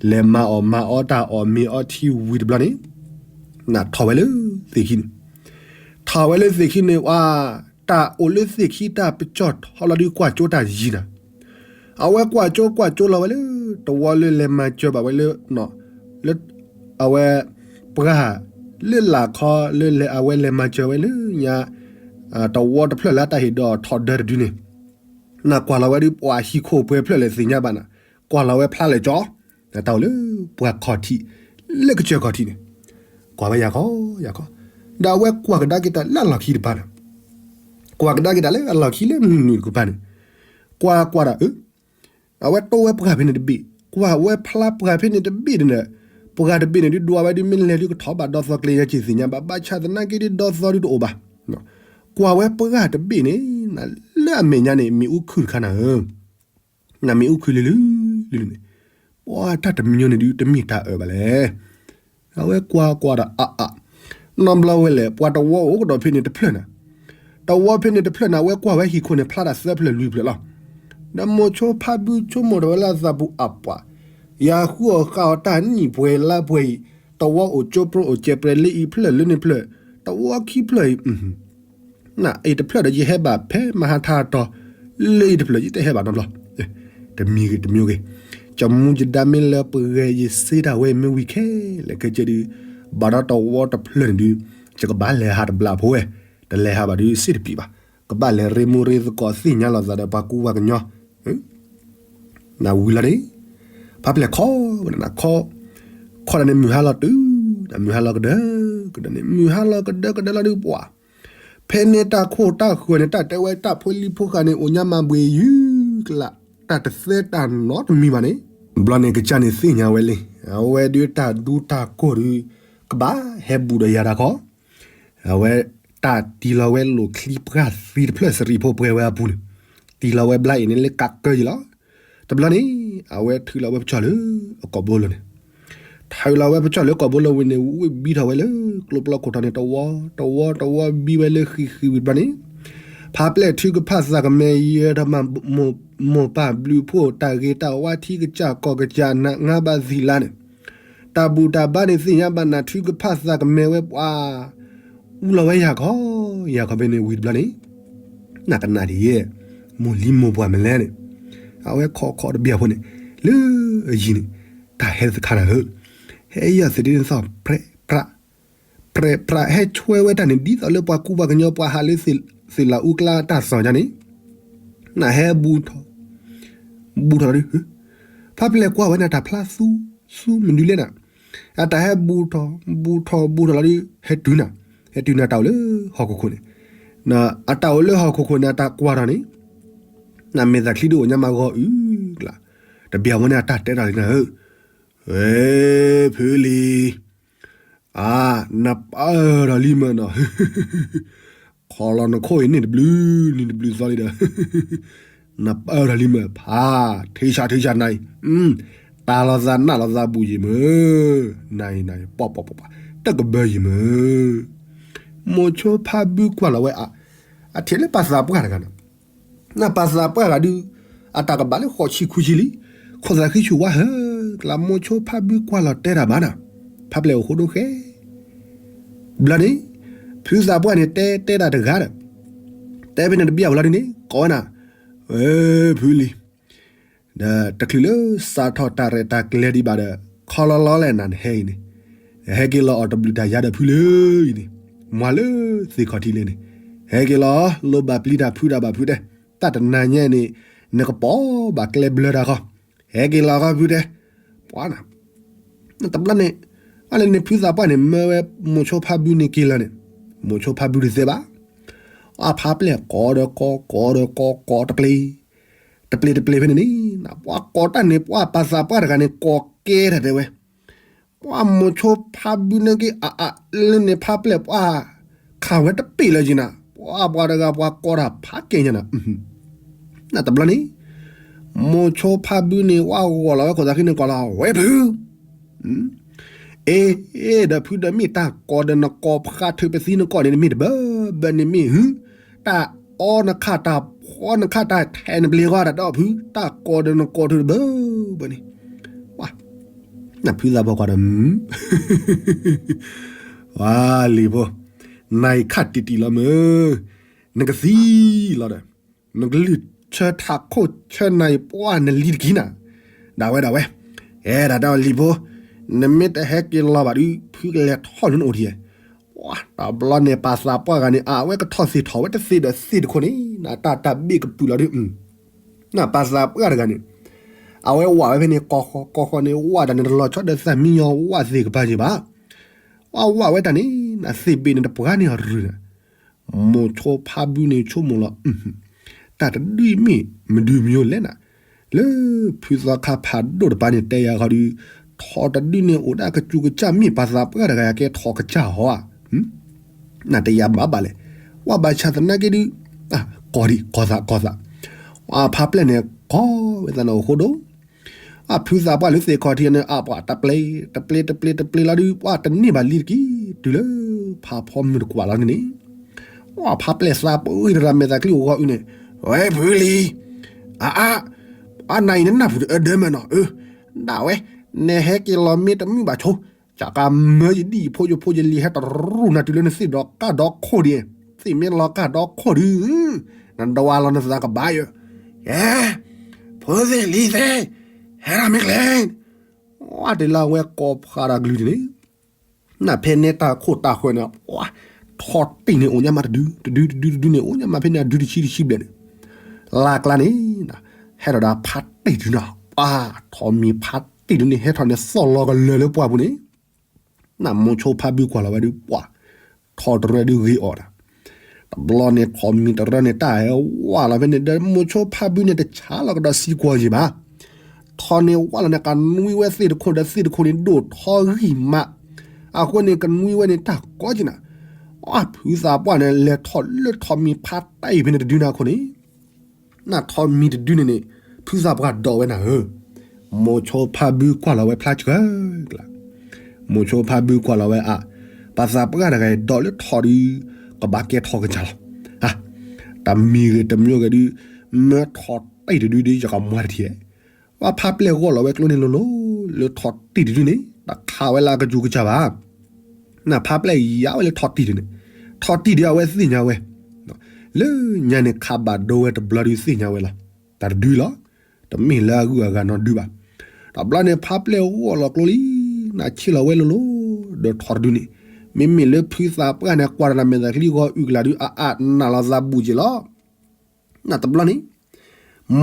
လဲၤမၤအီၣ်မၤအီတၢ်အီၣ်မ့ၤအီထံဝံၤတဘျီန့ၣ် နထီၣ်ဝဲလၢသ့ၣ်ခံန့ၣ်, ထီၣ်ဝဲလၢသ့ၣ်ခံန့ၣ် ပှၤ တၢ်အိၣ်လၢသ့ၣ်ခံတၢ်ပကၠီၣ်ထီလီၤဒုးကွၢ်ကၠိတၢ်ယံၤနၤ, အဝဲကွၢ်ကၠိကွၢ်ကၠိလီၤဝဲလၢ တဝီလၢလဲၤမၤစၢၤဘၣ်ဝဲလၢ လၢ အဝဲ ပှၢ် လၢလာ်ခီလၢအဝဲလဲၤမၤစၢၤဝဲလၢညါ တဝီတဖျၢၣ်လၢတၢ်ဟ့ၣ်ဒီးထီၣ်ဒၢတဒုန့ၣ်, နကွၢ်လီၤဝဲဒုးပှၤဟံၣ်ခိၣ်ပှဲၤဖျၢၣ်လဲၣ်သ့ၣ်ညါဘၣ်နၤ, ကွၢ်လီၤဝဲဖျါလဲၣ်ကၠီ, တၢ်အိၣ်လၢပှၤခီၣ်ထံး လၢကစၢၢ်ခီၣ်ထံးန့ၣ်, ကွၢ်ဝဲယၤခီ ယၤခီ, ဒီးအဝဲကွၢ်ကဒါက့ၤတၢ်လၢအလီၢ်ခံတပၤနၤ, ကွၢ်ကဒါက့ၤတၢ်လၢအလီၢ်ခံလၢမုၢ်နုာ်တကပၤန့ၣ်, ကွၢ်ကွၢ်ဒီး အဝဲတိဝဲပှၢ်ဖဲန့ၣ်တဘ့ၣ်, ကွၢ်ဝဲဖျါပှၢ်ဖဲန့ၣ်တဘ့ၣ်န့ၣ်ဒီး, ပှၢ်တဘ့ၣ်န့ၣ်ဒုးဒွးဝဲဒုး မ့ၢ်လဲၤဒုးကထီၣ်ဘၣ်ဒီသီကျဲညါက့ၤသ့ၣ်ညါဘၣ်, ဘၣ်ဆၣ်သနာ်က့ဒုးဒီသီဒုးတအိၣ်ဘၣ်. ကွၢ်ဝဲပှၢ်တဘ့ၣ်န့ၣ် လၢအမဲာ်ညါန့ၣ် မ့ၣ်အူခုၣ်တခါနၤဧၢ, နမ့ၣ်အူခုၣ်လၢလၢလၢန့ၣ်, ပှၤတၢ်တမံၤန့ၣ်ဒုး တမ့ၢ်တၢ်အၢၣ်ဘၣ်လဲၣ်. အဝဲကွၢ်ကွၢ်ဒီးအါအါ, နီတဘျီဝဲလဲၣ် ပှၤတဝီအိၣ်ကဒီးဖဲန့ၣ်တဖျၢၣ်နၤ, တဝီဖဲန့ၣ်တဖျၢၣ်န့ၣ် အဝဲကွၢ်ဝဲဟံၣ်ခိၣ်န့ၣ် ဖျါတၢ်သၢဖျၢၣ်လွံၢ်ဖျၢၣ်လီၤ. ဒီးမိၤဆိဖးဘုဆိကမိၣ်ဒီးဝဲလၢအသးပူၤအပှၤ, ယဃုအီၣ်ဃုအီတၢ်နံၣ်ပှဲၤလါပှဲၤအံၤ, တဝီအိၣ်ကၠိပြိအိၣ်ကဲးပြဲၤလၢအံၤဖျၢၣ်လၢန့ၣ်ဖျၢၣ်, တဝီခံဖျၢၣ်အံၤ နအံၤတဖျၢၣ်ဒီးယဟဲဘၣ်ဖဲမဟါထါတီၤ, လၢအံၤတဖျၢၣ်ယတဟဲဘၣ်နီတဘျီ, တမံၤဂ့ၤတမံၤဂ့ၤ, ကမူယဒါမ့ၢ်လၢပဂဲၤယစ့တၢ်ဝဲမ့ၢ်ဝံၤခဲလၢာ်ခဲဆ့ဒုး, ဘၣ်ဒီးတဝီတဖျၢၣ်န့ၣ်ဒုး, ယကဘၣ်လဲၤဟးတဘျီဖိဝဲ, တလဲၤဟးဘၣ်ဒုးစ့တပံၤဘၣ်, ကဘၣ်လဲၤရ့မူရ့သကိးသ့ၣ်ညါလိာ်သးဒီးပှၤကူပှၤကညီ နဝံၤလီၤန့ၣ်, ဖးပျဲၢ်ခီဝဲနၤခီ, ခီဒၣ်န့ၣ်မုၢ်ဟါလီၤတုၤ, မုၢ်ဟါလီၤကဒၢကဒၢလီၤဒုးပှၤ, ဖဲန့ၣ်တၢ်ခိၣ်တၢ်ဃၢၤန့ၣ် တၢ်တဲဝဲတၢ်ဖိလံၤဖိဃာ်န့ၣ် အိၣ်ညါမၤဘှံးယုၤကလး, တၢ်တသဲတၢ်နီတမံၤဘၣ်န့ၣ်, ဘျီန့ၣ်ကစၢ်န့ၣ်သ့ၣ်ညါဝဲလံ, အဝဲဒုးတၢ်ဒူတၢ်ကိၢ်ဒုး, ကဘၣ်ဟဲဘူးဒီးယၤတၢ်ခီ, အဝဲ တၢ်တံၢ်လီၤဝဲလိာ်ချံပှၢ်သံတဖျၢၣ်စရံဖိပှဲၤဝဲအပူၤန့ၣ်, တံၢ်လီၤဝဲဘျါအံၤန့ၣ်လၢကးကၢယံၤလီၤ. တဘျီန့ၣ် အဝဲထုးလီၤဝဲပကၠီၣ်လၢအကိာ်ဘိလီၤန့ၣ်, ထုးလီၤဝဲပကၠီၣ်လၢကိာ်ဘိလီၤဝံၤန့ၣ် ဝံၣ်ဘံထီၣ်ဝဲလၢကျိပျီခိၣ်ထီၣ်န့ၣ် တဝီတဝီတဝီဘံဝဲလၢဃံဃံဝံၤတဘျီန့ၣ်, ဖးပျဲၢ်ထုကဖၣ်သးကမဲာ်ယဲထီၣ်မး, မိၢ်ပၢ်ဘျုးဖှိၣ်တၢ်ဂ့ၤတၢ်ဝါထံကစၢ်ကီၢ်ကစၢ်နးငါဘၣ်သံလါန့ၣ်, တၢ်ဘူၣ်တၢ်ဘါန့ၣ်သ့ၣ်ညါဘၣ်နၤ ထုကဖၣ်သးကမဲာ်ဝဲပှၤ အူလီၤဝဲယၤခီ ယၤခီဖဲန့ၣ်ဝံၤတဘျီန့ၣ်, နကနၣ်ဒ်ယဲ, မိၢ်လံမိၢ်ပှၢ်မလဲၣ်န့ၣ်, အဝဲခိးခိးတဘျီဖိန့ၣ်, လၢအယံၤန့ၣ်, တၢ်ဟဲသခါနၤဧၢ, ဟဲယီၤသဒ့န့ၣ်သီၣ် ပြဲးပြး, ပြဲးပြးဟဲဆွဲဝဲတၢ်န့ၣ် ဒ်သိးလၢပှၤကူပှၤကညီပှၤဟးလၢသ့ၣ်လးအူကျါတၢ်သီၣ်ညါန့ၣ်, နဟဲဘူးထီၣ်, ဘူးထီၣ်လီၤဒုး, ဖးပျဲၢ်ကွၢ်ဝဲန့ၣ် တၢ်ဖျါသူ သူမနုၤလဲၣ်နၤ, အတၢ်ဟဲဘူးထီၣ် ဘူးထီၣ်ဘူးထီၣ်လီၤဒုး ဟဲတုၤနၤ, ဟဲတုၤနၤတၢ်အိၣ်လၢဟီၣ်ခိၣ်ခိၣ်န့ၣ်, အတၢ်အိၣ်လၢဟီၣ်ခိၣ်ခိၣ်န့ၣ် အတၢ်ကွၢ်ထီၣ်န့ၣ်, နမဲာ်သၣ်ချံဒုးအိၣ်ညါမးဂီၤအုၣ်ကျါ, တဘျီဖိန့ၣ် အတၢ်တဲတၢ်လံနၤဧၢ, ဝဲ, ဖုလံၤ, အါ, နပၢၢ်ထီၣ်လံမၢ်နီၤ, ခီလီၤနခိၣ်အံၤန့ၣ်တဘျုး, န့ၣ်တဘျုးသီလံဒီး, နပၢၢ်ထီၣ်လံမၢ်ဖး, ထံဆးထံဆးနၤအံၤ, တၢ်လီၤသးနးလီၤသးဘူးယံၤမၢ်, နၤအံၤနၤအံၤ ပီၢ်ပီၢ်ပီၢ်ပီၢ်, တကဘၢယံၤမၢ်, မိၤဆိဖးဘုကွၢ်လီၤဝဲအါ, အထံၣ်လၢပှၤသးပှၢ်တဂၤန့ၣ် နပှၤသးပှၢ်တဂၤဒုး, အတၢ်ကဘၣ်လၢဃိးဆံခွံဆံလံ, ခိၣ်သးဃံဆူၣ်ဝါဟၢကျါ မိၤဆိဖးဘုကွၢ်လီၤတဲတၢ်ဘၣ်နၤ, ဖးပျဲၢ်အိၣ်ဃိဒိဃဲ, ဘျီန့ၣ်, ဖုသးပှၢ်န့ၣ်တဲတဲတၢ်တဂၤဒီး, တဲဖဲန့ၣ်တဘျီဘျီဒုးန့ၣ် ကိးဝဲနၤ, ဝဲ, ဖုလံၤ ဒီးတချုးလၢစးထီၣ်တၢ်ရဲၣ်တၢ်ကျဲၤဒံးဘၣ်ဒီး, ခီလီၤလီၤလဲၣ်နၤနဟဲအံၤန့ၣ်, ဟဲက့ၤလီၤအီၤတဘျုးတၢ်ယါဒီးဖုလၢအံၤန့ၣ်, မၤလၢသ့ၣ်ခီၣ်ထံးလဲၣ်န့ၣ်, ဟဲက့ၤလီၤ, လိၣ်ဘၣ်ပျံၤတၢ်ဖုးတၢ်ဘၣ်ဖုတဲ, တၢ်တနၤညါန့ၣ်, နကပိာ်ဘၣ်ကျဲဘျၢတၢ်ခီ, ဟဲက့ၤလီၤခီဖုတဲ, ပှၤနၤ တဘျီန့ၣ်, အလၢန့ၣ်ဖုသးပှၢ်န့ၣ် မၢဝဲမိၤဆိဖးဘုန့ၣ်က့ၤလီၤန့ၣ်, မိၤဆိဖးဘုတသ့ဘၣ်, အဖးပျဲၢ်ကိးဒီးကိး ကိးဒီးကိး ကိးတပျ့ၤ, တပျ့ၤတပျ့ၤဖဲန့ၣ်န့ၣ်, ပှၤကိးတၢ်န့ၣ် ပှၤပှၤသးပှၢ်တဂၤန့ၣ် ကိးကဲထီၣ်တဲဝဲ, ပှၤမိၤဆိဖးဘုန့ၣ်က့ၤအအါလၢန့ၣ်ဖးပျဲၢ်ပှၤ ခးဝဲတပ့ၢ်လၢၤက့ၤနၤ, ပှၤပှၤတဂၤပှၤကိးတၢ်ဖးကဲညါနၤ, နတဘျီန့ၣ်, မိၤဆိဖးဘုန့ၣ် ဝဲဂီၤလီၤဝဲခိၣ်သးဃံန့ၣ် ကိးလီၤ ဝဲဖု အ့ ဒီးဖုဒီးမ့ၢ်တၢ်ကိးဒီးနကိးဖးထုးပသံနကိးန့ၣ် နမ့ၢ်တဘၢဘၢန့ၣ်မ့ၢ်ဟု, တၢ်အီနခးတၢ်ဖီနခး တၢ်ထဲနပျ့ၤဂီၢ်တၢ်ဒီးဖု တၢ်ကိးဒီးနကိးထုးတဘၢဘၢန့ၣ်, နဖုသးပှၢ်ကွၢ်ဒီး ဝါလံၤဖိ, နၤအံၤခးတံၢ်တံၢ်လီၤမၢ်, နကသံလီၤဒီး, နကလုၢ်ဆၢထးခိၣ်ဆၢနၤအံၤ ပှၢ်နလံၤတကံနၤ, ဒၣ်ဝဲဒၣ်ဝဲ, အဲၣ်ဒၣ်တၢ်လံၤဖိ, နမ့ၢ်တဟဲက့ၤလီၤဘၣ်ဒုး ဖုကလဲၤထီၣ်လၢနအိၣ်ဒံး, တဘျီန့ၣ် ပှၤသးပှၢ်ဂၤန့ၣ် အဝဲကထီၣ်သ့ၣ်ထီၣ်ဝဲတသ့ဒီးသ့ၣ်တခိၣ်န့ၣ် နတၢ်တၢ်ဘ့ၣ်ကပုာ်လီၤဒုး နပှၤသးပှၢ်တဂၤန့ၣ်, အဝဲဝးဝဲဖဲန့ၣ် ကိးဃီကိးဃီန့ၣ် ဝးတၢ်န့ၣ် တလီၤဆီဒီးသးမံညီဝးသ့ၣ်ကပၤယံၤဘၣ်, ဝးဝးဝဲတၢ်န့ၣ် နသ့ၣ်ဘ့ၣ်န့ၣ်တပှၢ်န့ၣ်အရုၤန့ၣ်, မိၤဆိဖးဘုန့ၣ်ဆိကမိၣ်လီၤ, တၢ်တဒုမ့ၢ်မဒုမယိၤလဲၣ်နၤ, လၢဖုသီခါဖးဒိၣ်တပၤန့ၣ် တဲယၤဃီဒုး, ထီၣ်တဒုန့ၣ်အိၣ်ဒၣ်ကစူၤကစၢ်မ့ၢ်ပှၤသးပှၢ်တဂၤ ယကဲထီၣ်ကစၢ်ဟီဧါ နတယၤဘၣ်ဘၣ်လဲၣ်, ဝးဘၣ်ဆၣ်သနာ်က့ဒုး, ကိးဒံးကိးသးကိးသး, အဖးပျဲၢ်န့ၣ် ကိးဝဲသးန့ၣ်အိၣ်ဃိဒိၣ်, အဖုသးပှၢ်လၢသ့ၣ်ခီၣ်ထံးန့ၣ် အပှၤတပျ့ၤ တပျ့ၤ တပျ့ၤ တပျ့ၤလီၤဒုး ပှၤတန့ၢ်ဘၣ်လံတကံၢ် တုၤလၢဖးဖီမုၢ်တကွၢ်လီၤန့ၣ်န့ၣ်, အဖးပျဲၢ်သးပှၢ်တရၣ်မဲာ်သးချံအိၣ်ဂီၤအုးန့ၣ်, ဝဲဖုလံၤ, အါအါ, အနၤအံၤနနၢ်ပူၤတအၢဒၢမၢ်နီၤ, အၢ, ဒၣ်ဝဲ, နဟဲက့ၤလီၤမ့ၢ်တမုာ်ဘၣ်ဆိ, ကကမၢယဒံၣ်ဖိယဖိယလံၤဟဲတရူၢ်နၤတုၤလၢနသ့ၣ်ဒီးကၢ်ဒီခိၣ်ဒံး, သ့ၣ်မ့ၢ်လီၤကၢ်ဒီခိၣ်ဒုး, နဒွးလီၤနသးကဘၣ်ယၢ, ယဲ, ဖိသ့ၣ်လံၤသ့ၣ်, ဟဲဒၣ်မ့ၢ်ကျဲ, ဝဲတလၢဝဲကိးဖးဒၣ်ကလုၢ်ဒံးန့ၣ် နဖဲန့ၣ်တၢ်ခိၣ်တၢ်ဃၢၤန့ၣ်, ထီၣ်တံၢ်န့ၣ်အိၣ်ညါမးတဒု, တဒု တဒု တဒုန့ၣ် အိၣ်ညါမးဖဲန့ၣ် အဒုတဆံတဆံဘျဲၣ်န့ၣ်, လၢ်ကျါန့ၣ်, ဟဲထီၣ်ဒၣ်ဖးတံၢ်ဒုနီၤ, ပှၤထီၣ်မံၤဖးတံၢ်ဒုန့ၣ် ဟဲထီၣ်န့ၣ် သီၣ်လီၤကလၢာ်လၢပှၢ်ပူၤန့ၣ် နမိၤဆိဖးဘုကွၢ်လီၤဝဲဒုး ပှၤထီၣ်တရၢဒုးဂ့ၤအီၣ်တၢ်, တဘျီန့ၣ်ထီၣ်မံၤတရၢန့ၣ် တၢ်ဟဲဝးလီၤဖဲန့ၣ် ဒီးမိၤဆိဖးဘုန့ၣ် တဆါလီၤကဒီးစံကွီၤယံၤဘၣ်, ထီၣ်န့ၣ်ဝးလီၤန့ၣ် ကနွံဝဲသ့ၣ်တခိၣ်ဒီးသ့ၣ်တခိၣ်န့ၣ် ဒိၣ်ထီဂံၢ်မး, အဃိန့ၣ် ကနွံဝဲန့ၣ်တၢ်ကီကနၤ, ဖုသးပှၢ်န့ၣ် လဲၤထီၣ်လၢထိးမံၤဖးတၢ်အံၤဖဲန့ၣ်တဒုန့ၣ်အခိၣ်န့ၣ်, နထိးမံၤတဒုန့ၣ်န့ၣ် ဖုသးပှၢ်ဒိးဝဲနၤဧၢ, မိၤဆိဖါဘုကွၢ်လီၤဝဲဖျါဆှၢကျါ, မိၤဆိဖါဘုကွၢ်လီၤဝဲအါ, ပှၤသးပှၢ်တဂၤအံၤဒိးလၢထိးဒုး ကဘၣ်ကဲထီၣ်ကစၢ်လီၤ. တမံၤဂ့ၤတမံၤဂ့ၤဒုး မ့ၢ်ထိးတံၢ်တဒုဒုး ယကမွၤတထံၣ်, ပှၤဖါပျဲၢ်ဂီၢ်လီၤဝဲကျိန့ၣ်လိၤလိၤ, လၢထိးတံၢ်တဒုန့ၣ် တခးဝဲလၢအကစူၤကစၢ်ဘၣ်. နဖါပျဲၢ်ယါဝဲလၢထိးတံၢ်န့ၣ်, ထိးတံၢ်ဒုးအဝဲသ့ၣ်ညါဝဲ, လၢညါန့ၣ်ခးဘၣ်ဒိဝဲတဘျီဒုးသ့ၣ်ညါဝဲလီၤ. တၢ်တဒုလီၤ, တမ့ၢ်လၢအဂုၤအဂၤနီတဒုဘၣ်. တဘျီန့ၣ် ဖါပျဲၢ်ဂီၢ်လီၤကျိလံ, နဆ့ၣ်လီၤဝဲလိၤလိၤ, ဒီးထိးတဒုန့ၣ်, မ့မ့ၢ်လၢဖုသးပှၢ်န့ၣ် ကွၢ်တၢ်မဲာ်သၣ်ချံဂီၤအုၣ်ကလာ်ဒုး အအါနးလီၤသးဘူးက့ၤလီၤ. နတဘျီန့ၣ်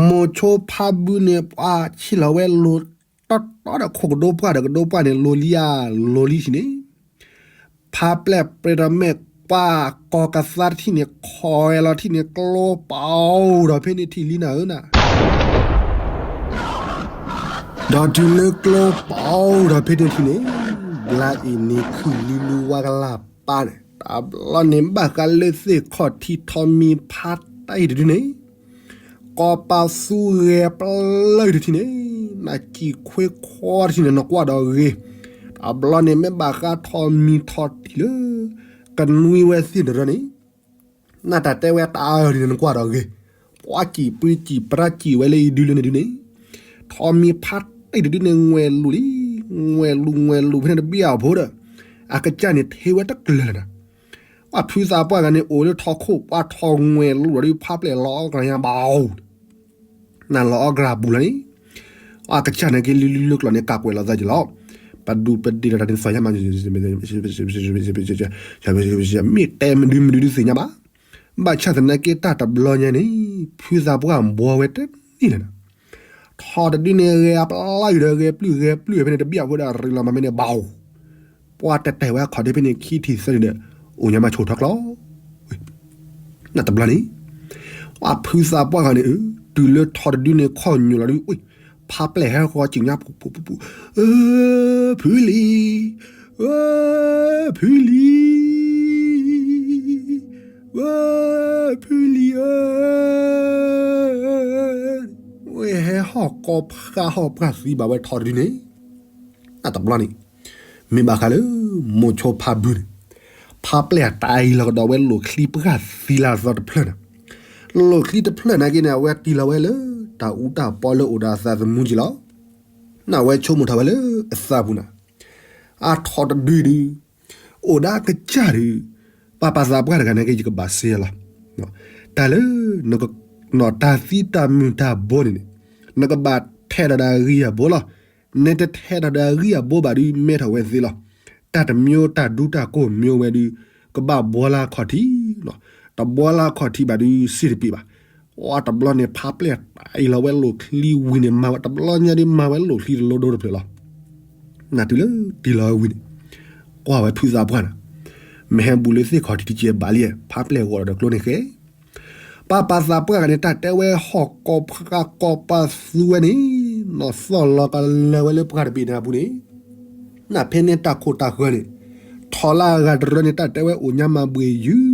မိၤဆိဖါဘုန့ၣ် ပှၤဆ့ၣ်လီၤဝဲလိၤတီတီဒီးခိၣ်ကဒိပှၢ်ဒီးကဒိပှၢ်န့ၣ် လိၤလံဧါ, လိၤလံဆံးန့ၣ်, ဖါပျဲၢ်ပြ့တမဲာ် ပှၤကီၤကသါတထံၣ်န့ၣ် ခီၣ်ဝဲလီၤထံၣ်န့ၣ် ကျိပအိၣ်ဒီးဖဲန့ၣ်ထံၣ်လံနၤဧၢနၤ ဒီးတုၤလၢကျိပအိၣ်ဒီးဖဲန့ၣ်ထံၣ်န့ၣ်, ဘျါအံၤန့ၣ်ခုၣ်လံလူဝါကလၢ်ပၢ်န့ၣ် တဘျီန့ၣ်ဘၣ်ဃးလၢသ့ၣ်ခီၣ်ထံးထိးမံၤဖးတၢ်အံၤတဒုန့ၣ်, ကီၤပၤသူဂဲၤပျၢၢ်တထံၣ်န့ၣ်, နစံၣ်ခွ့ခွီတထံၣ်န့ၣ် နကွၢ်ဒီးဂ့ၤ, တဘျီန့ၣ်မ့ၢ်ဘၣ်ဃးထိးမံၤထိးတံၢ်လၢ ကနွံဝဲသ့ၣ်တရၢန့ၣ် နတၢ်တဲဝဲတၢ်အၢၣ်န့ၣ် နကွၢ်ဒီးဂ့ၤ, ပှၤစံၣ်ပှ့ၤစံၣ်ပြၢစံၣ်ဝဲလၢအံၤဒုလၢန့ၣ်ဒုန့ၣ်, ထိးမံၤဖးတံၢ်တဒုန့ၣ် ငွဲၢ်လူၤလံ, ငွဲၢ်လူၤငွဲၢ်လူၤဖဲန့ၣ်တဘ့ၣ်အဖိဒီး, အကစၢ်န့ၣ်ထ့ဝဲတကျၢၤလၢၤနၤ, ပှၤဖုသးပှၢ်ဂၤန့ၣ် အိၣ်လၢထိးခိၣ် ပှၤထိးငွဲၢ်လူၤဒီး ဖါပျဲၢ်လီၤအီၣ်ကရၢၤညါဘၣ်အိၣ် နလီၤအီၣ်ကရၢၤပူၤလီၤန့ၣ်, အကစၢ်န့ၣ်က့ၤလံလံလၢကျိာ်န့ၣ် ကးကွဲးလီၤသးက့ၤလီၤ, ပဒူပဒ့ဒီးတၢ်န့ၣ်သီၣ်ညါမး, မ့ၢ်တဲမဒုမဒုဒုးသ့ၣ်ညါဘၣ်, ဘၣ်ဆၣ်သနာ်က့တၢ်တဘျီညါန့ၣ် ဖုသးပှၢ်ဘှီဝဲတန့ၢ်လၢၤနၤ, ထိးတဒုန့ၣ် ဂဲၤအပျၢ်အံၤဒီးဂဲၤပျုၢ်ဂဲၤပျုၢ်ဖဲန့ၣ်တဘ့ၣ်အဖိဒီး ရ့လီၤမးဖဲန့ၣ်ဘၣ်အိၣ်, ပှၤတဲတဲာ်ဝဲအခီၣ်ဒ့ဖဲန့ၣ်ခံထံၣ်သၢန့ၣ်ဒီး အိၣ်ညါမးဆိၣ်ထီၣ်ကျီ နတဘျီန့ၣ်, ပှၤဖုသးပှၢ်ဂၤန့ၣ် တုၤလၢထိးတဒုန့ၣ်ခီၣ်ညိၣ်လီၤဒုး, ဖါပျဲၢ်ဟဲဃီၤစံၣ်ညါပူၤပူၤပူၤ, ဖုလံၤ, ဖုလံၤ, ဖုလံၤဧၢ, ဝဲဟဲဟီၣ်ကိးဖးဟီၣ်ပှၢ်သံဘၣ်ဝဲထိးတဒုန့ၣ် အတဘျီန့ၣ်, မ့ၢ်ဘၣ်ဃးလၢ မိၤဆိဖါဘုန့ၣ်, ဖါပျဲၢ်တၢ်အံၤလီၤကဒီးဝဲလိာ်ချံပှၢ်သံလၢအသီတဖျၢၣ်န့ၣ်, လိာ်ချံတဖျၢၣ်နာ်က့န့ၣ် အဝဲတ့ၢ်လီၤဝဲလၢ တၢ်အူတၢ်ပီလၢအိၣ်ဒီးအသးသမူက့ၤလီၤ. နဝဲဆိကမိၣ်ထီၣ်ဝဲလၢအသးပူၤနၤ, အထိးတဒုဒုး အိၣ်ဒၣ်ကစၢ်ဒုး, ပှၤပှၤသးပှၢ်တဂၤနာ်က့ ယကဘၣ်စ့လီၤ. တၢ်လၢ နကနီၣ်တၢ်သံတၢ်မုာ်တၢ်ဘိန့ၣ်န့ၣ်, နကဘၣ်ထဲးဒီးဒီးအဂံၢ်အဘိလီၤ. နတထဲးဒီးဒီးအဂံၢ်အဘိဘၣ်ဒုး မဲထီၣ်ဝဲသ့လီၤ. တၢ်တမံၤတၢ်ဒူတၢ်ကိၢ်မံဝဲဒုး ကဘၣ်ဘှီလၢအခီၣ်ထံးလီၤ. တဘှီလၢအခီၣ်ထံးဘၣ်ဒုး စ့တပ့ၤဘၣ်. အတဘျီန့ၣ် ဖါပျဲၢ်တၢ်အံၤလီၤဝဲလိာ်ချံဝံၤန့ၣ် မၤဝဲတဘျီညါဒုး မၤဝဲလိာ်ချံတလိဒိတဖျၢၣ်လီၤ. နတုၤလၢတ့ၢ်လီၤဝံၤန့ၣ်, ကွၢ်ဝဲဖုသးပှၢ်န့ၣ်, မ့ၢ်ဟဲဘူးလၢသ့ၣ်ခီၣ်ထံးတကဲဘၣ်လံ, ဖါပျဲၢ်ဂီၤဒီးကျိန့ၣ်ဃဲ ပှၤပှၤသးပှၢ်ဂၤန့ၣ် တၢ်တဲဝဲဟီၣ်ကိးဖးကိးပၤသူဝဲန့ၣ်, နီၢ်သီၣ်လီၤကလၢာ်ဝဲလၢပှၢ်တဘ့ၣ်န့ၣ်အပူၤန့ၣ်, နဖဲန့ၣ်တၢ်ခိၣ်တၢ်ဃၢၤန့ၣ်, ထိးလၢအဂၤတရၢန့ၣ် တၢ်တဲဝဲအိၣ်ညါမၤဘှ့ၣ်ယုၢ်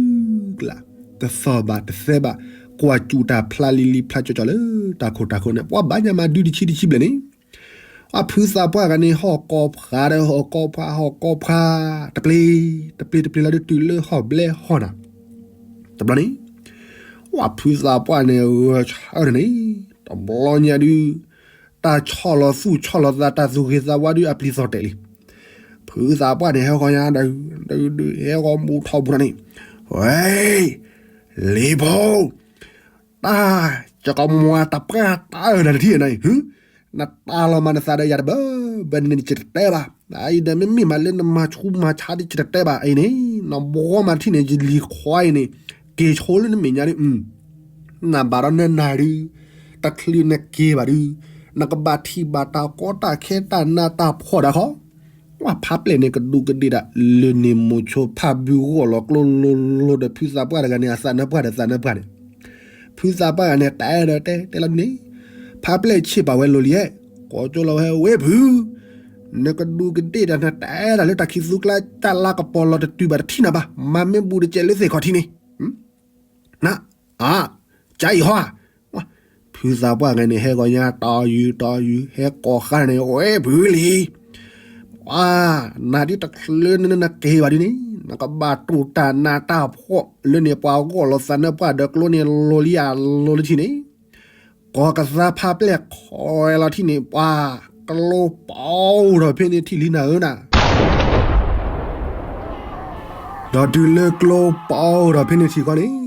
ကျါ, တသီၣ်ဘၣ်တသဲဘၣ်, ကွၢ်စူၣ်တၢ်ဖျါလံလံဖျါကၠီကၠီလၢတၢ်ခိၣ်တၢ်ဃၢၤန့ၣ်, ပှၤဘၣ်ညါမၤဒုတဆံတဆံဘျဲၣ်န့ၣ် အဖုသးပှၢ်ဂၤန့ၣ် ဟီၣ်ကိးဖးဒီးဟီၣ်ကိးဖး ဟီၣ်ကိးဖး, တပျ့ၤ, တပျ့ၤတပျ့ၤလီၤဒုး တုၤလၢဟီၣ်ဘျဲဟီၣ်နၤ, တဘျီန့ၣ်, ပှၤဖုသးပှၢ်န့ၣ် ဂဲၤဆၢထၢၣ်န့ၣ်, တဘျီညါဒုး, တၢ်ဆီၣ်လီၤသူၣ်ဆီၣ်လီၤသး တၢ်သူၣ်ဂ့ၤသးဝါဒုး အပျံၤသီၣ်တဲာ်လံ. ဖုသးပှၢ်န့ၣ် ဟဲဃီၤညါဒီး, ဒုးဒုး ဟဲဃီၤမူထီၣ်ပူၤန့ၣ်, ဝဲ, လံၤဖိ တၢ်, ယကမၤတၢ်ပှၢ်တၢ်အၢၣ်နၤတထံၣ်န့ၣ်, နတၢ်လီၤမၤနသးဒီးယၤတဘၣ်ဘၣ်န့ၣ် ယတတဲဘၣ်. အံၤဒီးမ့မ့ၢ်မးလၢနမၤဆူးမၤဆါဒ်ယတတဲဘၣ်အံၤန့ၣ်, နဘှီမၤတထံၣ်န့ၣ် ယလံၤခွါအံၤန့ၣ်, က့ၤဆိလၢနမဲာ်ညါဒုး, နဘၣ်ဒီးနနၤဒုး, တချုးနက့ၤဘၣ်ဒုး, နကဘၣ်ထံၣ်ဘၣ်တၢ်ကီတၢ်ခဲတၢ်နးတၢ်ဖှီၣ်ဒၣ်ခီ ပှၤဖးပျဲၢ်န့ၣ် ကဒူးကဒ့ၣ်ဒၣ် လၢန့ၣ်မိၤဆိဖးဘုဂီၢ်လီၤကျိလိၤလိၤဒီး ဖုသးပှၢ်တဂၤန့ၣ် အသးနၢပှၢ်ဒီးသးနၢပှၢ်န့ၣ်, ဖုသးပှၢ်တဂၤန့ၣ် တဲဒီးတဲတဲလီၤဒ်န့ၣ်, ဖးပျဲၢ်ဆ့ၣ်ပာ်ဝဲလိၤလံဧါ, ကိးကၠိလီၤဝဲ ဝဲဖု, နကဒူးကဒ့ၣ်တၢ် နတဲတၢ်လၢတၢ်ခံးသူကျါ တၢ်လၤကပီၤလီၤတတုၤဘၣ်တထံၣ်နၤဘၣ်, မၤမ့ၢ်ဘူးတကဲးလၢသ့ၣ်ခီၣ်ထံးန့ၣ်, န, အါ, ကါအံၤဟီဧါ, ဖုသးပှၢ်ဂၤန့ၣ် ဟဲဂီၤညါတီယူၤတီယူၤ ဟဲကိးဃါန့ၣ် ဝဲဖုလံ, ပှၤ, နၤဒ်တချုးနနက့ၤဘၣ်ဒ်န့ၣ် နကဘၣ်တူၢ်တၢ်နးတၢ်ဖှီၣ်လၢန့ၣ် ပှၤဂီၢ်လီၤသးနၢပှၢ်ဒီးကျိန့ၣ် လိၤလံဧါလိၤလၢထံၣ်န့ၣ် ကိးကသါဖါပျဲၢ်ခွဲးလီၤထံၣ်န့ၣ် ပှၤ, ကျိပအိၣ်ဒီးဖဲန့ၣ်ထံၣ်လံနၤဧၢနၤ ဒီးတုၤလၢကျိပအိၣ်ဒီးဖဲန့ၣ်ထံၣ်ဃီန့ၣ်,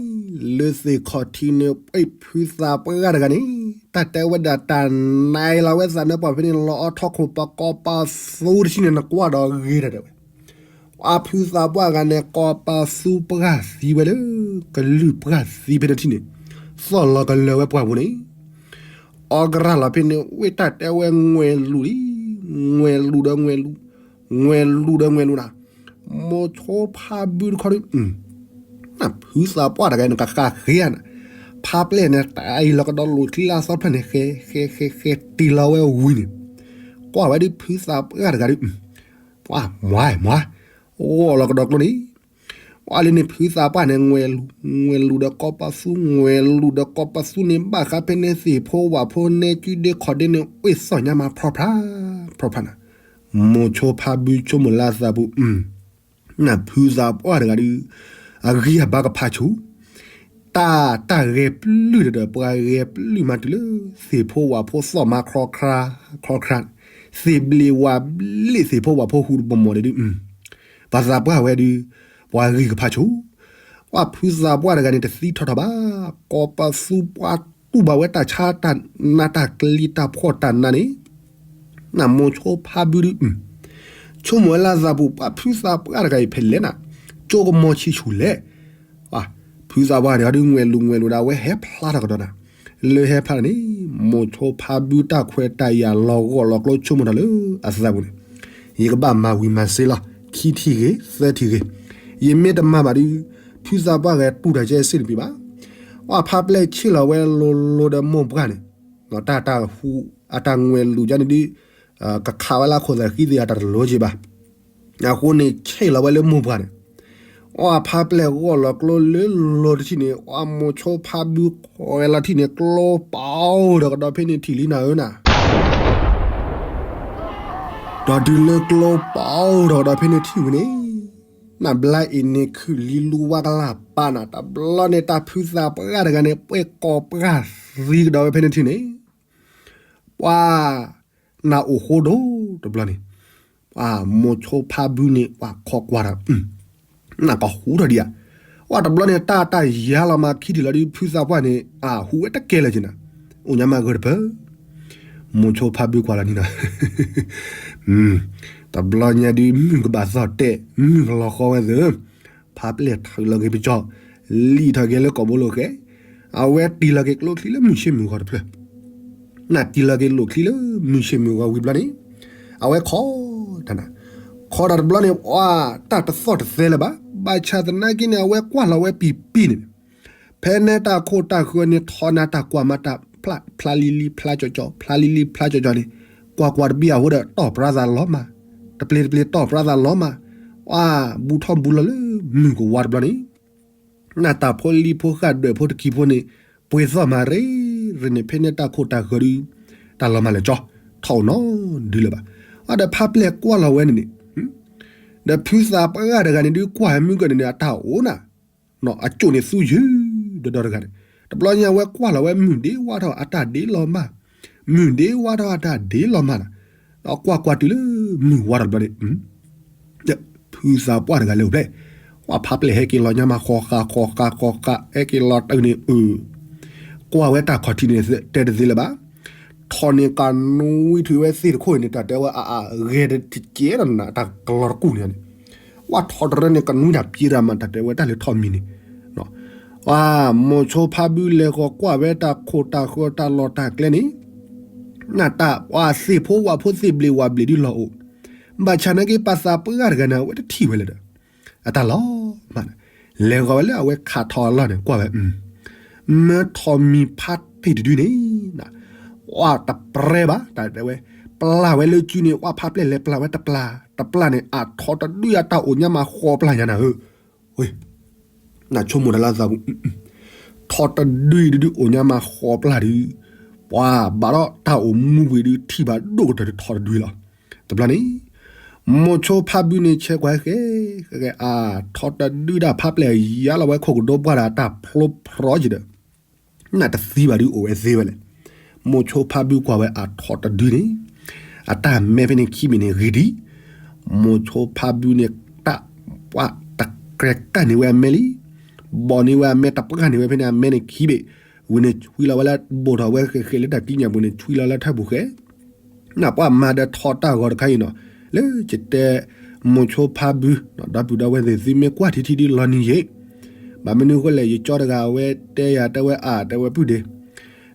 လၢသ့ၣ်ခီၣ်ထံးန့ၣ် ပှၤဖုသးပှၢ်တဂၤန့ၣ်, တၢ်တဲဝဲဒၣ်တၢ်နးလီၤဝဲသးနၢပှၢ်ဖဲန့ၣ် လီၤအီထီခိၣ်ပကိးပသူတထံၣ်န့ၣ် နကွၢ်ဒီးဂ့ၤတၢ်တဲဝဲ ပှၤဖုသးပှၢ်တဂၤန့ၣ် ကိးပသူပှၢ်သံဝဲလၢ ကလုၢ်ပှၢ်သံဖဲန့ၣ်ထံၣ်န့ၣ်, သီၣ်လီၤကလၢၤဝဲပှၢ်ပူၤန့ၣ်, အီကရၢ်လီၤဖဲန့ၣ် ဝ့ၢ်တၢ်တဲဝဲငွဲၤလူၤလံ, ငွဲၤလူၤဒီးငွဲၤလူၤ, ငွဲၤလူၤဒီးငွဲၤလူၤနၤ, မိၤဆိဖါဘုတခီဒုး ဖုသးပှၢ်တဂၤန့ၣ် ကဃၣ်ဃ့ဧါနၤ, ဖါပျဲၢ်န့ၣ် တၢ်အံၤလီၤကဒီးလိာ်ချံလၢအသီတဖျၢၣ်န့ၣ် ဃဲဃဲဃဲဃဲတ့ၢ်လီၤဝဲဝံၤန့ၣ်, ကွၢ်ဝဲဒ်ဖုသးပှၢ်တဂၤဒုး, ပှၤမွၤမွၤ, ဂီၢ်လီၤကဒီးကျိန့ၣ်, ပှၤလၢန့ၣ်ဖုသးပှၢ်န့ၣ် ငွဲၤလူၤ, ငွဲၤလူၤဒီးကိးပသူ, ငွဲၤလူၤဒီးကိးပသူန့ၣ် ဘၣ်ဃးဖဲန့ၣ်သ့ၣ်ဖိဝၣ်ဖိနဲကုဒ့ခီၣ်ဒ့န့ၣ် အိၣ်သီၣ်ညါမးဖျီဖျါ, ဖျီဖျါနၤ, မိၤဆိဖါဘုဆိကမိၣ်လၢအသးပူၤ နဖုသးပှၢ်တဂၤဒုး, အဂံၢ်အဘါကဖးဆူၣ်, တၢ်တၢ်ဂဲၤပျုၢ်ဒီး ပှၤဂဲၤပျုၢ်မးတုၤလၢ သ့ၣ်ဖိဝၣ်ဖိသီၣ်မးခီခါ, ခီခါ, သ့ၣ်ဘျ့ၣ်ဝၣ်ဘျ့ၣ်သ့ၣ်ဖိဝၣ်ဖိဟူးတဘီၣ်မီၣ်ဒဲးဒုး, ပှၤသးပှၢ်ဝဲဒုး, ပှၤဂံၢ်ကဖးဆူၣ်, ပှၤဖုသးပှၢ်တဂၤန့ၣ် တသံထီၣ်ထီၣ်ဘၣ်, ကိးပသူပှၤတူၢ်ဘၣ်ဝဲတၢ်ဆါတၢ်နးတၢ်ကျံၤတၢ်ဖှီၣ်တၢ်နးန့ၣ် နမိၤဆိဖါဘုဒုး, ဆိကမိၣ်ဝဲလၢအသးပူၤ ပှၤဖုသးပှၢ်တဂၤအံၤဖဲလဲၣ်နၤ, ကၠိကမီၤဆံးဆူၣ်လဲၣ်, ဖုသးပှၢ်န့ၣ် ဟီဒုးငွဲၤလူၤငွဲၤလူၤဒီး အဝဲဟဲဖျါထီၣ်ကဒီးနၤ, လၢဟဲဖျါထီၣ်န့ၣ် မိၤဆိဖါဘုတၢ်ခွဲးတၢ်ယာ်လီၤဂီၢ်လီၤကျိဆိကမိၣ်ထီၣ်လၢအသးပူၤန့ၣ်, ယကဘၣ်မၤဝံၤမၤစ့လီၤ ခံထံၣ်ဂ့ၤ သၢထံၣ်ဂ့ၤ, ယမ့ၢ်တမၤဘၣ်ဒုး, ဖုသးပှၢ်ဂဲၤတူၢ်တၢ်ကဲစ့ၣ်တပံၤဘၣ်, ပှၤဖါပျဲၢ်ဆ့ၣ်လီၤဝဲလိၤလိၤဒီးမိၢ်ပှၢ်န့ၣ် တၢ်တၢ်ဟူအတၢ်ငွဲၤလူၤဒ်န့ၣ်ဒုး, ကခးဝဲလၢခိၣ်သးဃံသ့ၣ်အတၢ်တလိၤက့ၤဘၣ်, အဃိန့ၣ်ဆ့ၣ်လီၤဝဲလၢမိၢ်ပှၢ်န့ၣ်, ပှၤဖါပျဲၢ်ဂီၢ်လီၤကျိလၢလိၤတထံၣ်န့ၣ် ပှၤမိၤဆိဖါဘုခွဲးလီၤထံၣ်န့ၣ် ကျိပအိၣ်ဒီးကဒီးဖဲန့ၣ်ထံၣ်လံနၤဧၢနၤ ဒီးတုၤလၢကျိပအိၣ်ဒီးကဒီးဖဲန့ၣ်ထံၣ်ဝံၤန့ၣ်, နဘျါအံၤန့ၣ်ခုၣ်လံလူဝါကလၢ်ပာ်နၤ တဘျီန့ၣ် တၢ်ဖုသးပှၢ်တဂၤန့ၣ် ပှဲၢ်ကိးပှၢ်သံကဒီးဝဲဖဲန့ၣ်ထံၣ်န့ၣ်, ပှၤ, နအိၣ်ဃိဒိၣ်တဘျီန့ၣ်, မိၤဆိဖါဘုန့ၣ် ပှၤခိးကွၢ်ဒီး နကဟူထီၣ်ဒံးဧါ, ပှၤတဘျီန့ၣ် တၢ်တၢ်ယါလီၤမးခံထံၣ်လီၤဒုး ဖုသးပှၢ်န့ၣ် အဟူဝဲတကဲလၢာ်က့နၤ, အိၣ်ညါမးဂၢၢ်တပၢၢ်, မိၤဆိဖါဘုကွၢ်လီၤန့ၣ်နီၤ, တဘျီညါဒုး မုၢ်ကဘၣ်သီၣ်တဲာ် မုၢ်ကလီၤဃီဝဲသ့ၣ်, ဖါပျဲၢ်ထုးလီၤက့ၤပကၠီ, လံၣ်ထီၣ်က့ၤလၢကိာ်ဘိလိာ်ဃဲ, အဝဲတံၢ်လီၤက့ၤကျိချံလၢမုၢ်ဆ့ၣ်မုၢ်ဂီၤတဖျၢၣ် နတံၢ်လီၤက့ၤလိာ်ချံလၢမုၢ်ဆ့ၣ်မုၢ်ဂီၤဝံၤဘျီန့ၣ်, အဝဲခိးတၢ်နၤ, ခိးတၢ်တဘျီန့ၣ် ပှၤတၢ်တသီၣ်တသဲလၢၤဘၣ်, ဘၣ်ဆၣ်သနာ်က့န့ၣ် အဝဲကွၢ်လီၤဝဲပံာ်ပံာ်န့ၣ်, ဖဲန့ၣ်တၢ်ခိၣ်တၢ်ဃၢၤန့ၣ် ထီၣ်နၤတၢ်ကွၢ်မးတၢ် ဖျါလံလံဖျါကၠီကၠီ ဖျါလံလံဖျါကၠီကၠီန့ၣ်, ကွၢ်ကွၢ်တဘံၣ်အဃိဒီး တီၢ်ပြါသးလီၤမး, တပျ့ၤတပျ့ၤတီၢ်ပြါသးလီၤမး, ပှၤဘူၣ်ထီၣ်ဘူၣ်လီၤလၢမုၢ်ကဝါတဘျီန့ၣ် နတၢ်ဖိလံၤဖိဃၣ်ဒွဲၣ်ဖိတကံၤဖိန့ၣ် ပှ့ၤသီၣ်မးရ့ရ့န့ၣ် ဖဲန့ၣ်တၢ်ခိၣ်တၢ်ဃၢၤဒုး တၢ်လီၤမၢ်လၢာ်ကၠီ, ထီၣ်အိၣ်နီဒုလၢၤဘၣ်. အဒီးဖါပျဲၢ်ကွၢ်လီၤဝဲန့ၣ်န့ၣ်, ဒီးဖုသးပှၢ်တဂၤန့ၣ်ဒုးကွၢ်ဟဲမုၢ်ကၢၢ်န့ၣ်န့ၣ် အတၢ်အိၣ်နၤ, အကၠိၣ်န့ၣ်သူယုၢ်ဒီးဒီတဂၤန့ၣ်, တဘျီညါဝဲကွၢ်လီၤဝဲမုၢ်ဒ့ဝါထီၣ်အတၢ်ဒ့လီၤမၢ်, မုၢ်ဒ့ဝါထီၣ်အတၢ်ဒ့လီၤမၢ်နၤ, ဒီးကွၢ်ကွၢ်တုၤလၢမုၢ်ဝါထီၣ်တဘျီန့ၣ် ဖုသးပှၢ်တဂၤလၢအိၣ်ဖျဲၣ်, ကွၢ်ဖါပျဲၢ်ဟဲက့ၤလီၤညါမး ဃီဃာ်ဃီဃာ်ဃီဃာ် ဟဲက့ၤလီၤတၢ်န့ၣ်, ကွၢ်ဝဲတၢ်ခီၣ်ထံးန့ၣ် တဲတသ့လၢၤဘၣ်, ထီၣ်န့ၢ်ကနွံထုးဝဲသ့ၣ်တခိၣ်န့ၣ် တၢ်တဲဝဲအအါ ဂဲၤတကဲဒီးနၤ တၢ်ကလီၤတကူၣ်န့ၣ်န့ၣ်, ကွၢ်ထီၣ်တရၢန့ၣ် ကနွံတၢ်ပျံၤတၢ်မး တၢ်တဲဝဲတၢ်လဲၤထီၣ်မံၤန့ၣ် မိၤဆိဖါဘုလဲၤဃီၤကွၢ်ဝဲတၢ်ခိၣ်တၢ်ဃၢၤတၢ်လီၢ်တၢ်ကျဲန့ၣ်, နတၢ်ပှၤသ့ၣ်ဖိဝၣ်ဖိသ့ၣ်ဘျ့ၣ်ဝၣ်ဘျ့ၣ်ဒုးလီၤအိၣ်, ဘၣ်ဆၣ်နာ်က့ပှၤသးပှၢ်တဂၤန့ၣ် အဝဲတထံၣ်ဝဲလၢၤဒီး, အတၢ်လီၤမၢ်, လဲၤဃီၤဝဲလၢအဝဲခးထီၣ်အလီၢ်န့ၣ် ကွၢ်ဝဲ, မၢထီၣ်မံၤဖးတ့ၢ်တဒုန့ၣ်, ကွၢ်တပြဲဘၣ် တၢ်တဲဝဲ, ပျၢ်ဝဲလၢစုန့ၣ် ဝဲဖးပျဲၢ်လဲၤပျၢ်ဝဲတပျၢ် တပျၢ်န့ၣ် အထီတဒုအတၢ်အိၣ်ညါမးဃီပျၢ်ညါနၤဧၢ, ဝဲ နဆိကမိၣ်တၢ်လၢသးပူၤ ထီတဒုအံၤတဒုအိၣ်ညါမးဃီပျၢ်ဒုး, ပှၤဘၣ်ဒီးတၢ်အိၣ်မူဝံၤဒုးထံၣ်ဘၣ်ဒိၣ်ကတၢၢ်ဒုးထီတဒုလီၤ. တဘျီန့ၣ် မိၤဆိဖါဘုန့ၣ် ဆဲးကွၢ်ဃဲ ဃဲ အထီတဒုဒၣ်ဖးပျဲၢ်ယါလီၤဝဲခိၣ်ကဒိပှၢ်ဒီးတၢ်ဖျိဖျိက့ၤဒီး နတသံဘၣ်ဒုးအိၣ်ဝဲသ့ဝဲလဲၣ်. မိၤဆိဖါဘုကွၢ်ဝဲအထီတဒုန့ၣ် အတၢ်မဲဖဲန့ၣ်ခံဘ့ၣ်န့ၣ်ဂ့ၤဒံး, မိၤဆိဖါဘုန့ၣ် တၢ်ပှၢ်တကြဲးကၣ်န့ၢ်ဝဲအမဲလံ, ဘီၣ်န့ၢ်ဝဲအမဲ တပှၢ်န့ၢ်ဝဲဖဲန့ၣ်အမဲန့ၣ်ခံဘ့ၣ်, ဝံၤန့ၣ်ဆွံလီၤဝဲလၢဘိၣ်ထီၣ်ဝဲဃဲဃဲလၢတၢ်ကံးညာ်ပူၤန့ၣ် ဆွံလီၤလၢထၢၣ်ပူၤဃဲ နပှၢ်မၤဒီးထီတၢ်ဂီၤတခါအံၤနီၤ, လၢယတဲ မိၤဆိဖါဘု ဒီပုၢ်ဒီဝဲၢ်သ့ၣ်သုမ့ၢ်ကွၢ်ထံထံဒုလီၤနံၤယ့ၣ်, ဘၣ်မနုၤဃိလဲၣ် ယကၠီတဂၤအဝဲတဲယၤတဲဝဲအါတဲဝဲပုၢ်ဒ့,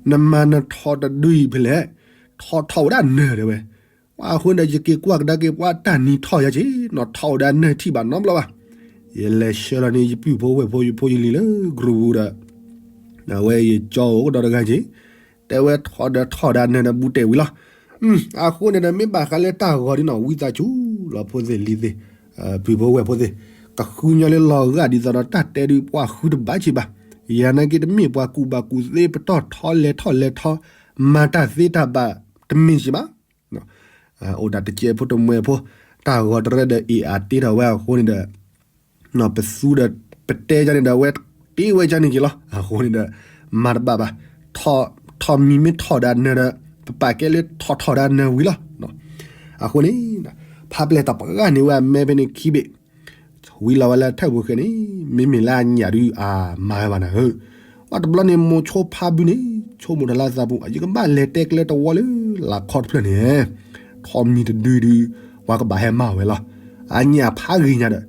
နမၤနထီတဒုအံၤဖဲလဲၣ်, ထီထီၣ်ဝဲဒၣ်နၢၤတဲဝဲ, ပှၤအဃိန့ၣ်ဒီး ယက့ၤကွၢ်ကဒါက့ၤပှၤတၢ်နံၤထီၣ်ယၤက့ၤ နီၤထီၣ်ဝဲဒၣ်နၢၤထံၣ်ဘၣ်နီတဘျီဘၣ်, ယလဲၤဆှၢလီၤန့ၣ် ယပုၢ်ဖိဝဲၢ်ဖိယဖိယလံၤလၢ group ပူၤဒီး အဝဲယကၠီအိၣ်ကဒီးတဂၤက့ၤ, တဲဝဲထီဒီးထီဒါနၢၤဒီးဘူးတဲာ်ဝံၤလီၤ. အဃိန့ၣ်ဒီးမ့ၢ်ဘၣ်ဃးလၢတၢ်ဂီၤဒ်နီၤ ဝံသးစူၤလီၤဖိသ့ၣ်လံၤသ့ၣ်, ပုၢ်ဖိဝဲၢ်ဖိသ့ၣ်, ကဃုညီလၢလီၤဂာ်ဒ်သိးဒီးတၢ်တဲဒုးပှၤဃုတဘၣ်က့ၤဘၣ်, ယၤနာ်က့တမ့ၢ်ပှၤကူၣ်ဘၣ်ကူၣ်သ့ပတီၢ်ထီလဲၤထီၣ်လဲၤထီ, မၤတၢ်သ့တၢ်ဘၣ်တမ့ၢ်က့ၤဘၣ် အိၣ်ဒၣ်တကဲဖိတမှဲဖိ, တၢ်ဂီၤတရၢဒီးအ့ၣ်အတ့ထီၣ်ဝဲအဃိန့ၣ်ဒီး, ပသူဒီးပတဲကန့ၣ်ဒီး အဝဲတ့ဝဲကန့ၣ်က့ၤလီၤ. အဃိန့ၣ်ဒီး မၤတဘၣ်ဘၣ်, ထီၣ်မံၤမ့ၢ်ထီၣ်ဒၣ်နၢၤဒီး ပပာ်ကဲလၢထီၣ်ထီၣ်ဒၣ်နၢၤဝံၤလီၤ. အဃိန့ၣ် ဖးပျဲၢ်တပှၢ်န့ၢ်ဝဲအမဲဖဲန့ၣ်ခံဘ့ၣ်, ဝံၤလီၤဝဲလၢထၢၣ်ပူၤဃဲန့ၣ် မ့မ့ၢ်လၢအညၣ်ဒုးအမၤဝဲဘၣ်နၤဧၢ, အတဘျီန့ၣ် မိၤဆိဖါဘုန့ၣ် ဆိကမိၣ်တၢ်လၢသးပူၤ ယကဘၣ်လဲၤတဲကျဲတဝီလၢလၢခီတဖျၢၣ်န့ၣ်, ထီမံၤတဒုဒုး ပှၤကဘၣ်ဟဲမၤအီၤဝဲလီၤ. အညၣ်ဖးဂ့ၤညါဒီး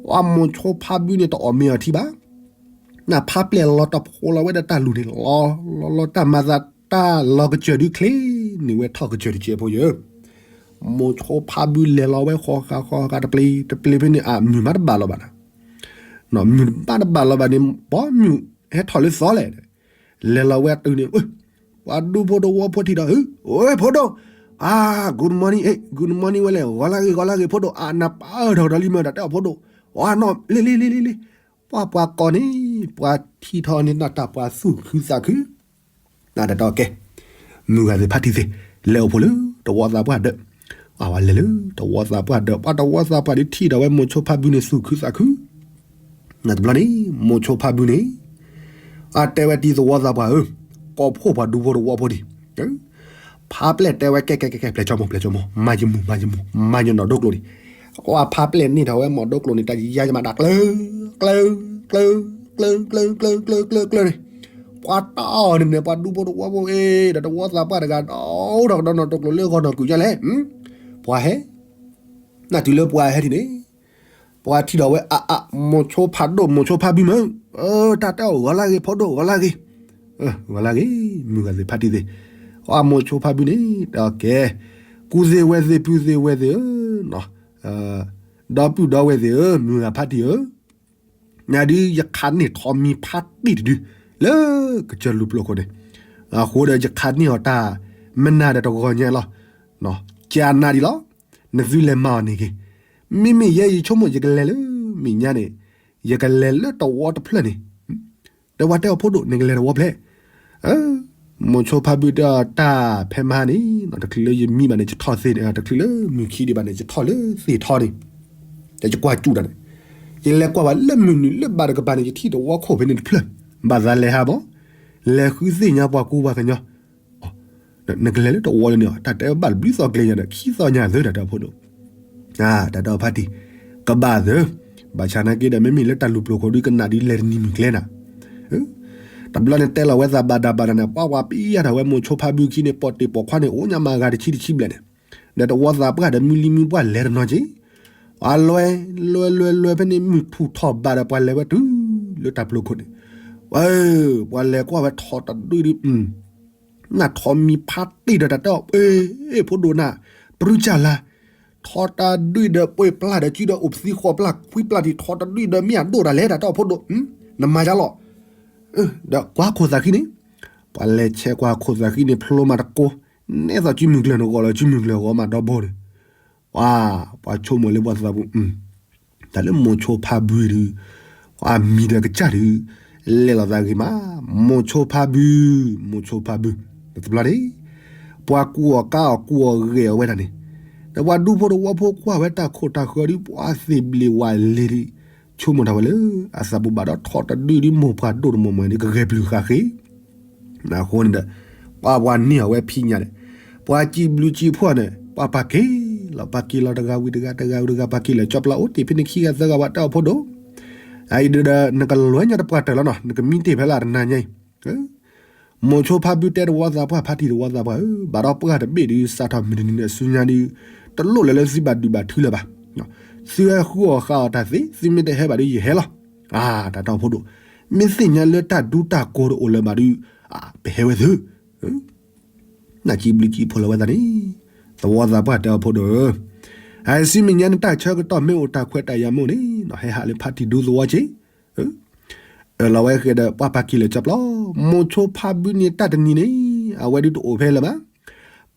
ပှၤမိၤဆိဖါဘုန့ၣ်တအီၣ်မ့ၤအီၤထံဘၣ်, နဖးပျဲၢ်လီၤတဖိလီၤဝဲဒီးတၢ်လူၢ်န့ၣ် လီၤလီၤလီၤတၢ်မၤသးတၢ်လီၤကစၢၢ်ဒုးချ့န့ၢ်ဝဲထီၣ်ကစၢၢ်တကဲဖိယၢ် မိၤဆိဖါဘုလဲၤလီၤဝဲဃီဃာ်ဃီဃာ်တပျ့ၤတပျ့ၤဖဲန့ၣ် အမုၢ်မးတဘၣ်လီၤဘၣ်နၤ, မုၢ်တဘၣ်တဘၣ်လီၤဘၣ်န့ၣ် ပှၤမုၢ်ဟဲထီၣ်လၢသီလဲၣ်, လဲၤလီၤဝဲတုၤန့ၣ် ပှၤဒူဖိတဝီဖိထံၣ်ဒီး ဝဲဖိဒိၣ်, အါ good morning, good morning ဝဲလဲၣ်, ဂီၤလၢဂ့ၤ ဂီၤလၢဂ့ၤ ဖိဒိၣ်, အနၢ်ပၢၢ်ထီၣ်ကဒီးလံမၢ် တၢ်တဲအီၤဖိဒိၣ်, အနီၢ် လ့လ့လ့လ့လ့, ပှၤပှၤကိးန့ၣ် ပှၤထံၣ်ထီၣ်န့ၣ် နတၢ်ပှၤသူၣ်ခုသးခု နတၢ်တဲအီၤကဲ, မုၢ်ဂၤသ့ၣ်ဖါတံၢ်သ့ၣ်, လဲၤအိၣ်ဖှိၣ်လၢတဝီသးပှၢ်ဒၢး, အဝဲလဲၤလၢတဝီသးပှၢ်ဒၢး, ပှၤတဝီသးပှၢ်ဒၢးထံၣ်ဒီးဝဲမိၤဆိဖါဘုန့ၣ်သူၣ်ခုသးခု နတဘျီန့ၣ် မိၤဆိဖါဘုန့ၣ် အတဲဝဲတံၤသဝီသးပှၢ်ဧၢ, ကိးဖှိၣ်ပှၤဒူဖိတဝီဖိဒံး, ဖးပျဲၢ်တဲဝဲကဲကဲကဲကဲ ပျဲၢ်ကၠီမိၢ် မၤယမူၢ် မၤယမူၢ် မၤယနီၢ်ဒိကျိၤန့ၣ်, ပှၤဖးပျဲၢ်န့ၢ်ထီၣ်ဝဲမိၢ်ဒိကျိၤန့ၣ် တၢ်ယယါယမးဒၣ်ကျၢၤ ကျၢၤ ကျၢၤ ကျၢၤ ကျၢၤ ကျၢၤ ကျၢၤ ကျၢၤန့ၣ်, ပှၤတၢ်အီၣ်န့ၣ်န့ၣ် ပှၤဒူဖိတဝီဖိအ့ၣ် ဒီးတဝီသးပှၢ်တဂၤဒီး အိၣ်ထီၣ်ကဒီးနီၢ်ဒိကျိၤလၢဂီၤနီၢ်ကုာ်ညါလဲၣ်, ပှၤဟဲ နတုၤလၢပှၤဟဲထံၣ်န့ၣ် ပှၤထံၣ်ဒီးဝဲအါအါ မိၤဆိဖးဒိၣ် မိၤဆိဖးဘုမၢ်, တၢ်တဲအီၤဂီၤလၢဂ့ၤ ဖိဒိၣ် ဂီၤလၢဂ့ၤ, ဂီၤလၢဂ့ၤ မုၢ်ဂၤသ့ၣ်ဖါတံၢ်သ့ၣ်, အမိၤဆိဖးဘုန့ၣ် တဲအီၤကဲ, ကူၣ်သ့ၣ်ဝဲသ့ၣ် ပုၢ်သ့ၣ်ဝဲၢ်သ့ၣ်ဧၢ, ဒီပုၢ်ဒီဝဲၢ်သ့ၣ်ဧၢ မုၢ်ဂၤဖါတံၢ်ဧၢ နဒုးယခးန့ၢ်ထီးမံၤဖးတံၢ်တဒု လၢကစၢၢ်လူၤပျိၢ်ခိၣ်န့ၣ်, အဃိဒီးယခးန့ၢ်အီၤတၢ်မနၤဒီးတဂီၤညါလီၤ, ကနၤဒံးလီၤ, နသုလဲၤမၤအီၤန့ၣ်က့ၤ, မ့မ့ၢ်ယဲယဆိကမိၣ်ယကလဲၤလၢမဲာ်ညါန့ၣ်, ယကလဲၤလၢတဝီတဖျၢၣ်န့ၣ်, ဒီးပှၤတဲအီၤဖိဒိၣ် နကလဲၤတဝီဖျဲၣ် မိၤဆိဖါဘုတဲအီၤတၢ်ဖဲမဟါန့ၣ် တချုးလၢယမံဘၣ်န့ၣ် ယထီၣ်သ့ၣ်, တချုးလၢမုၢ်ခံဒံးဘၣ်န့ၣ် ယထီၣ်လၢသ့ၣ်ထီန့ၣ်, ဒီးယကွၢ်စူၣ်တၢ်န့ၣ်, ယလဲၤကွၢ်ဘၣ်လၢမုၢ်နုာ်လၢဘၣ်တကပၤန့ၣ် ယထံၣ်တဝီခိၣ်ဖဲန့ၣ်တဖျၢၣ်, ဘၣ်သးလဲၤဟးဘၣ်, လဲၤဃုသ့ၣ်ညါပှၤကူပှၤကညီ နကလဲၤလၢတဝီလၢန့ၣ် တၢ်တဲဘၣ်တဘျုးသီကျဲညါဒီး ခံသီညါသၢတၢ်တဲအီၤဖိဒိၣ်, တၢ်တဲအီၤဖါတံၢ်, ကဘၣ်သၢ, ဘၣ်ဆၣ်နာ်က့ဒီး မ့မ့ၢ်လၢတၢ်လူၤပျိၢ်ခိၣ်ဒုးကနၣ်ဒုးလဲၤတနံၤမုၢ်ကျဲနၤ, တဘျီန့ၣ်တဲလီၤဝဲသးဘၣ်ဒၣ်ဘၣ်ဒၣ်န့ၣ် ပှၤပှၤပံယါထီၣ်ဝဲမိၤဆိဖါဘုခံန့ၣ် ပိာ်တ့ၢ်ပိာ်ခွါန့ၣ် အိၣ်ညါမးဂၤတဆံတဆံဘျဲၣ်န့ၣ်, ဒီးတဝီသးပှၢ်ဒီးမုၢ်လံမုၢ်ပှၢ်လဲၤတနီၤက့ၤ, အလွဲလွဲလွဲလွဲဖဲန့ၣ် မုၢ်ထူၣ်ထီၣ်ဘၣ်ဒီးပှၤလဲၤဝဲတုၤလၢတၢ်ပျိၢ်ခိၣ်န့ၣ်, ပှၤလဲၤကွၢ်ဝဲထီတဒုဒု နထီၣ်မံၤဖးတံၢ်ဒီးတၢ်တဲအီၤ အ့ၣ် ဖိဒိၣ်နၤ ပရုၢ်ကၢ်လၢ်, ထီတၢ်ဒုၣ်ဒီးပှ့ၤပျၢ်ဒီးစုဒီးအိၣ်ပသံဃိးပျၢ် ခွံပျၢ်ဒံး ထီတဒုၣ်ဒီးမ့ၢ်အဒိၣ်တၢ်လဲၣ် တၢ်တဲအီၤဖိဒိၣ်, နမၤယါလီၤ, ဒီးကွၢ်ခိၣ်သးဃံန့ၣ်, ပှၤလဲၤဆဲးကွၢ်ခိၣ်သးဃံန့ၣ် ဖျိမးတကိး, နဲသိးကုမုၢ်ကျၢၢ်န့ၣ်ဂီၤလီၤ ကုမုၢ်ကျၢၢ်ဂီၤမးဒီဘိန့ၣ်, ပှၤ ပှၤဆိကမိၣ်လၢပှၤသးပူၤ တၢ်လၢမိၤဆိဖါဘုဒုး, ပှၤမံၤဒီးကစၢ်ဒုး, လဲၤလိာ်သးဂ့ၤမး, မိၤဆိဖါဘု, မိၤဆိဖါဘု, တဘျီန့ၣ်, ပှၤကူအီၤကါအီၤကူအီၤဂဲၤအီၤဝဲဒၣ်န့ၣ်, ဒီးပှၤဒူဖိတဝီဖိကွၢ်ဝဲတၢ်ခိၣ်တၢ်ဃၢၤဒုး ပှၤသ့ၣ်ဘျ့ဝါလ့ၤဒုး, ဆိကမိၣ်တၢ်ဝဲလၢ အသးပူၤဘၣ်ဒီးထီၣ်တဒုဒုးမိၢ်ပှၢ်ဒိၣ်တမီၢ်မီၢ်န့ၣ် ကဂဲၤပျုၤဃာ်ဃ့ အဃိန့ၣ်ဒီး, ပှၤပှၤန့ၢ်အီၤဝဲဖံးညၣ်န့ၣ်, ပှၤစံးဘျုးစံးဖှိၣ်န့ၣ် ပှၤပာ်က့ၤလီၤ ပာ်က့ၤလီၤတဂၤဝံၤတဂၤ တဂၤဝံၤတဂၤ ပာ်က့ၤလီၤ ကၠီပျီအိၣ်တ့ၢ်ဖဲန့ၣ်ခံဂၤသၢဂၤ ပှၤတဲအီၤဖိဒိၣ်, အံၤဒုးဒီး နကလဲၤညီတပှၢ်တၢၢ်လီၤနီၤ နကမံတ့ၢ်ဖဲလၢတနၤညါအံၤ မိၤဆိဖါဘုတဲတဝီသးပှၢ် ဖါတံၢ်တဝီသးပှၢ်ဧၢ, ဘၣ်ဒီးပှၢ်တဘ့ၣ်ဒုး စးထီၣ်မုၢ်တနံၤန့ၣ် အစုညါဒုး တလိၣ်လၢၤလၢသုဘၣ်ဒုးဘၣ်ထုလၢၤဘၣ်. သုဟဲဃုအီၣ်ဃုအီတၢ်သ့, သုမ့ၢ်တဟဲဘၣ်ဒုးယဟဲလီၤ. အါ တၢ်တီၢ်ဖိဒိၣ်, မ့ၢ်သ့ၣ်ညါလၢတၢ်ဒူတၢ်ကိးတအိၣ်လၢၤဘၣ်ဒုး, အါ ပဟဲဝဲသု နစံးဘျုးစံးဖှိၣ်လီၤဝဲသးန့ၣ်, သဝီသးပှၢ်တဲအီၤဖိဒိၣ်ဧၢ, အါ ဆူမဲာ်ညါနတၢ်ဆၢကတီၢ်မ့ၢ်အိၣ်တၢ်ခွဲးတၢ်ယာ်မ့ၢ်အိၣ်န့ၣ်, ဟဲဟးလၢဖါတံၢ်ဒူသဝီက့ၤ အၢၣ်လီၤဝဲဃဲဒီး ပှၤပာ်က့ၤလၢကၠီပျီ, မိၤဆိဖါဘုန့ၣ်တၢ်တနံၤန့ၣ်, အဝဲဒုးတအိၣ်ဖဲလၢၤဘၣ်.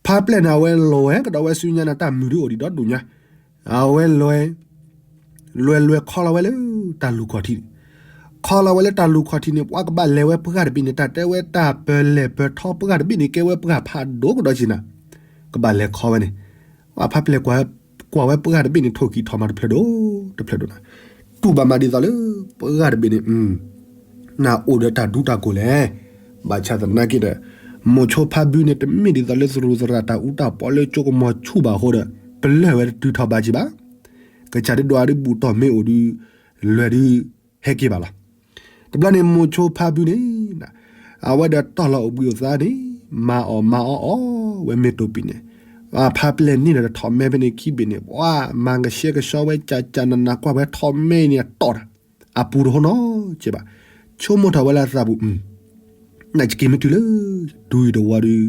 ဖါပျဲၢ်န့ၣ် အဝဲလဲၤဝဲကဒီးဝဲဆူညါန့ၣ် တၢ်မုာ်ဒုးအိၣ်ဒံးဒီဒူၣ်ညါ, အဝဲလဲၤ လဲၤလဲၤခီလီၤဝဲလၢ တၢ်လူၢ်ခီၣ်ထံးန့ၣ်, ခီလီၤဝဲလၢတၢ်လူၢ်ခီၣ်ထံးန့ၣ် ပှၤကဘၣ်လဲၤဝဲပှၢ်တဘ့ၣ်န့ၣ် တၢ်တဲဝဲတၢ်ပၢၢ်လဲၤပၢၢ်ထီပှၢ်တဘ့ၣ်န့ၣ် ကဲဝဲပှၢ်ဖးဒိၣ်ကဒီးက့ၤနၤ, ကဘၣ်လဲၤခီဝဲန့ၣ်, ပှၤဖါပျဲၢ် ကွၢ်ဝဲပှၢ်တဘ့ၣ်န့ၣ် ထိၣ်ကံၢ်ထီၣ်မၤတဖျၢၣ်ဒိၣ် တဖျၢၣ်ဒိၣ်နၤ, တူၢ်ဘၣ်မးဒ်သိးလၢ ပှၢ်တဘ့ၣ်န့ၣ် နအိၣ်ဒီးတၢ်ဒူတၢ်ကိးလဲၣ်. ဘၣ်ဆၣ်သနာ်က့ဒီး မိၤဆိဖါဘုန့ၣ် တမ့ၢ်ဒ်သိးလၢသရူးသရၣ်တၢ်အူတၢ်ပီလၢကၠိကမီၤဆူၣ်ဘၣ်အဃိဒီး ပလၢၢ်ဝဲတတုၤထီၣ်ဘၣ်က့ၤဘၣ်. ကစၢ်ဒုးဒွးဒုးဘူးတီၢ်မ့ၢ်အိၣ်ဒုး လဲၤဒုး ဟဲက့ၤဘၣ်လီၤ. တဘျီန့ၣ် မိၤဆိဖါဘုန့ၣ် အဝဲဒီးတီၢ်လီၤအိၣ်ဘှံးအိၣ်သါန့ၣ် မၤအီၣ်မၤအီအီၣ်ဝဲမ့ၢ်တိာ်ပံၤန့ၣ်, ဖါပျဲၢ်န့ၣ်ဒီးထီၣ်မဲဖဲန့ၣ်ခံဘ့ၣ်န့ၣ် ပှၤမၤကဆှဲကဆှီဝဲ ကၢ်ကၢ်နးနးကွၢ်ဝဲထီၣ်မဲအံၤန့ၣ် အတီၢ်တၢ် အပူၤတဟိနီတစဲးဘၣ်. ဆိကမိၣ်ထီၣ်ဝဲလၢအသးပူၤ နက့ၤမ့ၢ်တုၤလၢ ဒူအံၤတဝီဒုး ပှၤဘၣ်ဒီး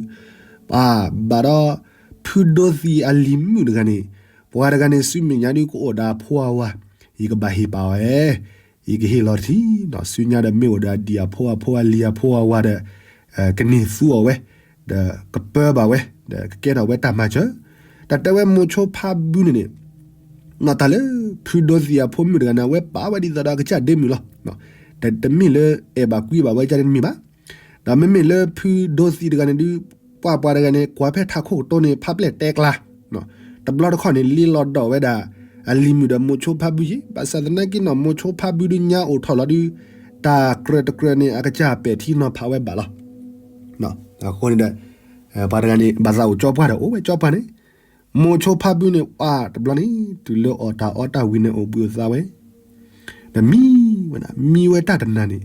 ဖုဒိသံအလံၤမုၣ်တဂၤန့ၣ် ပှၤတဂၤန့ၣ် ဆူမဲာ်ညါဒုးကအိၣ်ဒီးအဖိအဝၤ, ယကဘၣ်ဟ့ၣ်ပာ်အီၤဧါ, ယကဟ့ၣ်လီၤတထံၣ်, ဆူညါဒီးမ့ၢ်အိၣ်ဒီးအဒံၣ်အဖိအဖိအလံၤအဖိအဝၤဒီး ကန့ၢ်သူအီၤဝဲ, ဒီးကပၢဘၣ်ဝဲ, ဒီးကကဲထီၣ်ဝဲတၢ်မၤစၢၤ, တၢ်တဲဝဲမိၤဆိဖါဘုန့ၣ်န့ၣ် နီၢ်တၢ်လၢ ဖုဒိသံအဖိမုၣ်တဂၤန့ၣ် အဝဲပာ်ဝဲဒ်သိးဒီးအကစၢ်ဒ့မုၣ်လီၤ. တမ့ၢ်လၢအဲၣ်ဘၣ်ကွံဘၣ်ဝဲကန့ၣ်တမ့ၢ်ဘၣ်. ဒီးမ့မ့ၢ်လၢဖုဒိသံတဂၤန့ၣ်ဒုး ပှၤပှၤတဂၤန့ၣ် ကွၢ်ဖဲထးခိၣ်ကတိၤန့ၣ် ဖါပျဲၢ်တဲကျါ, တဘျီတခီၣ်န့ၣ် လ့လီၤဒီးဝဲဒၣ် အလံၤမုၣ်ဒီးမိၤဆိဖါဘုယ့ၣ်, ဘၣ်ဆၣ်သနာ်က့နီၢ်မိၤဆိဖါဘုဒုးညါအိၣ်ထီၣ်လီၤဒုး တၢ်ကြၢးတကြၢးန့ၣ် အကစၢ်ပဲာ်ထံနီၤဖးဝဲဘၣ်လီၤ. အဃိန့ၣ်ဒီး ပှၤတဂၤန့ၣ် ဘၣ်သးအိၣ်ကၠီပှၢ်ဒီးအိၣ်ဝဲကၠီပှၢ်န့ၣ်, မိၤဆိဖါဘုန့ၣ် ပှၤတဘျီန့ၣ် တုၤလၢအီၣ်တၢ်အီတၢ်ဝံၤန့ၣ်အိၣ်ဘှံးအိၣ်သါဝဲ, ဒီးမံဝဲဒၣ် မံဝဲတၢ်တနၤန့ၣ်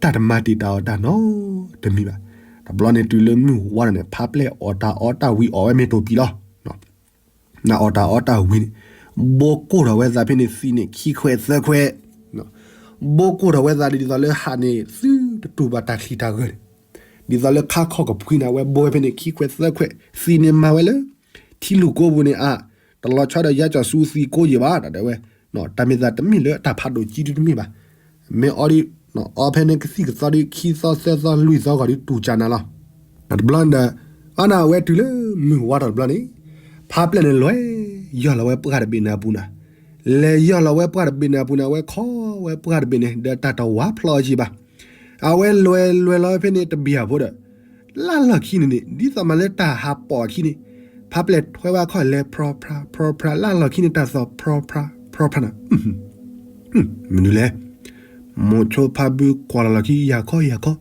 တၢ်တမၤတ့ၢ်တၢ်အီၣ်တၢ်နီတမံၤဘၣ်. တဘျီန့ၣ်တုၤလၢမုၢ်ဝါထီၣ်န့ၣ် ဖါပျဲၢ်အီၣ်တၢ်အီတၢ်ဝံၤအီၣ်ဝဲမ့ၢ်တိာ်ပံၤလီၤ. နအီၣ်တၢ်အီတၢ်ဝံၤန့ၣ် ဘိကိၢ်ထီၣ်ဝဲသးဖဲန့ၣ်သံးန့ၣ်ခံခွဲးသၢခွဲး, ဘိကိၢ်ထီၣ်ဝဲသးဒ်သိးလၢဟးန့ၣ် သုတတူၢ်ဘၣ်တၢ်ချံတၢ်ဂၢၢ်န့ၣ်, ဒ်သိးလၢခါခီၣ်ကဖှံန့ၣ် အဝဲဘိဝဲဖဲန့ၣ်ခံခွဲးသၢခွဲး, သံးန့ၣ်မၤဝဲလၢ ထံလူၢ်ကိပူၤန့ၣ်အါ, တလီၤဆီဒီးယါကၠီၤဆူသံးကိယ့ၣ်ဘၣ် တၢ်တဲဝဲ, တၢ်မ့ၢ်သးတမ့ၢ်လၢတၢ်ဖးဒိၣ်ကံဒုတမ့ၢ်ဘၣ်. မ့ၢ်အီဒ် အီဖဲန့ၣ်ကသံၣ်ကသီဒုး ခံသီသၢသီလွံၢ်သီဂီၤဒုးတူၢ်ကၢ်နၤလီၤ. တဘျီန့ၣ်ဒီး အါန့ၣ်အဝဲတုၤလၢမုၢ်ဝါထီၣ်တဘျီန့ၣ်, ဖါပျဲၢ်န့ၣ်လဲၤယီၢ်လီၤဝဲပှၢ်တဘ့ၣ်န့ၣ်အပူၤနၤ, လဲၤယီၢ်လီၤဝဲပှၢ်တဘ့ၣ်န့ၣ်အပူၤန့ၣ် အဝဲခီဝဲပှၢ်တဘ့ၣ်န့ၣ် ဒီးတၢ်တဝါဖျီအီၤက့ဘၣ်. အဝဲလဲၤလဲၤလီၤဝဲဖဲန့ၣ်တဘ့ၣ်အဖိဒီး လၢ်လီၢ်ခံန့ၣ်န့ၣ် ဒ်သိးမးလၢတၢ်ဟးပိာ်အခံန့ၣ်, ဖါပျဲၢ်ထွဲဝဲခီၣ်လဲၤဖြီဖြါ ဖြီဖြါ လၢ်လီၢ်ခံန့ၣ် တၢ်သီၣ်ဖြီဖြါ ဖြီဖြါနၤ, မနုၤလဲၣ်. မိၤဆိဖါဘုကွၢ်လီၤလီၢ်ခံ ယၤခီယၤခီ,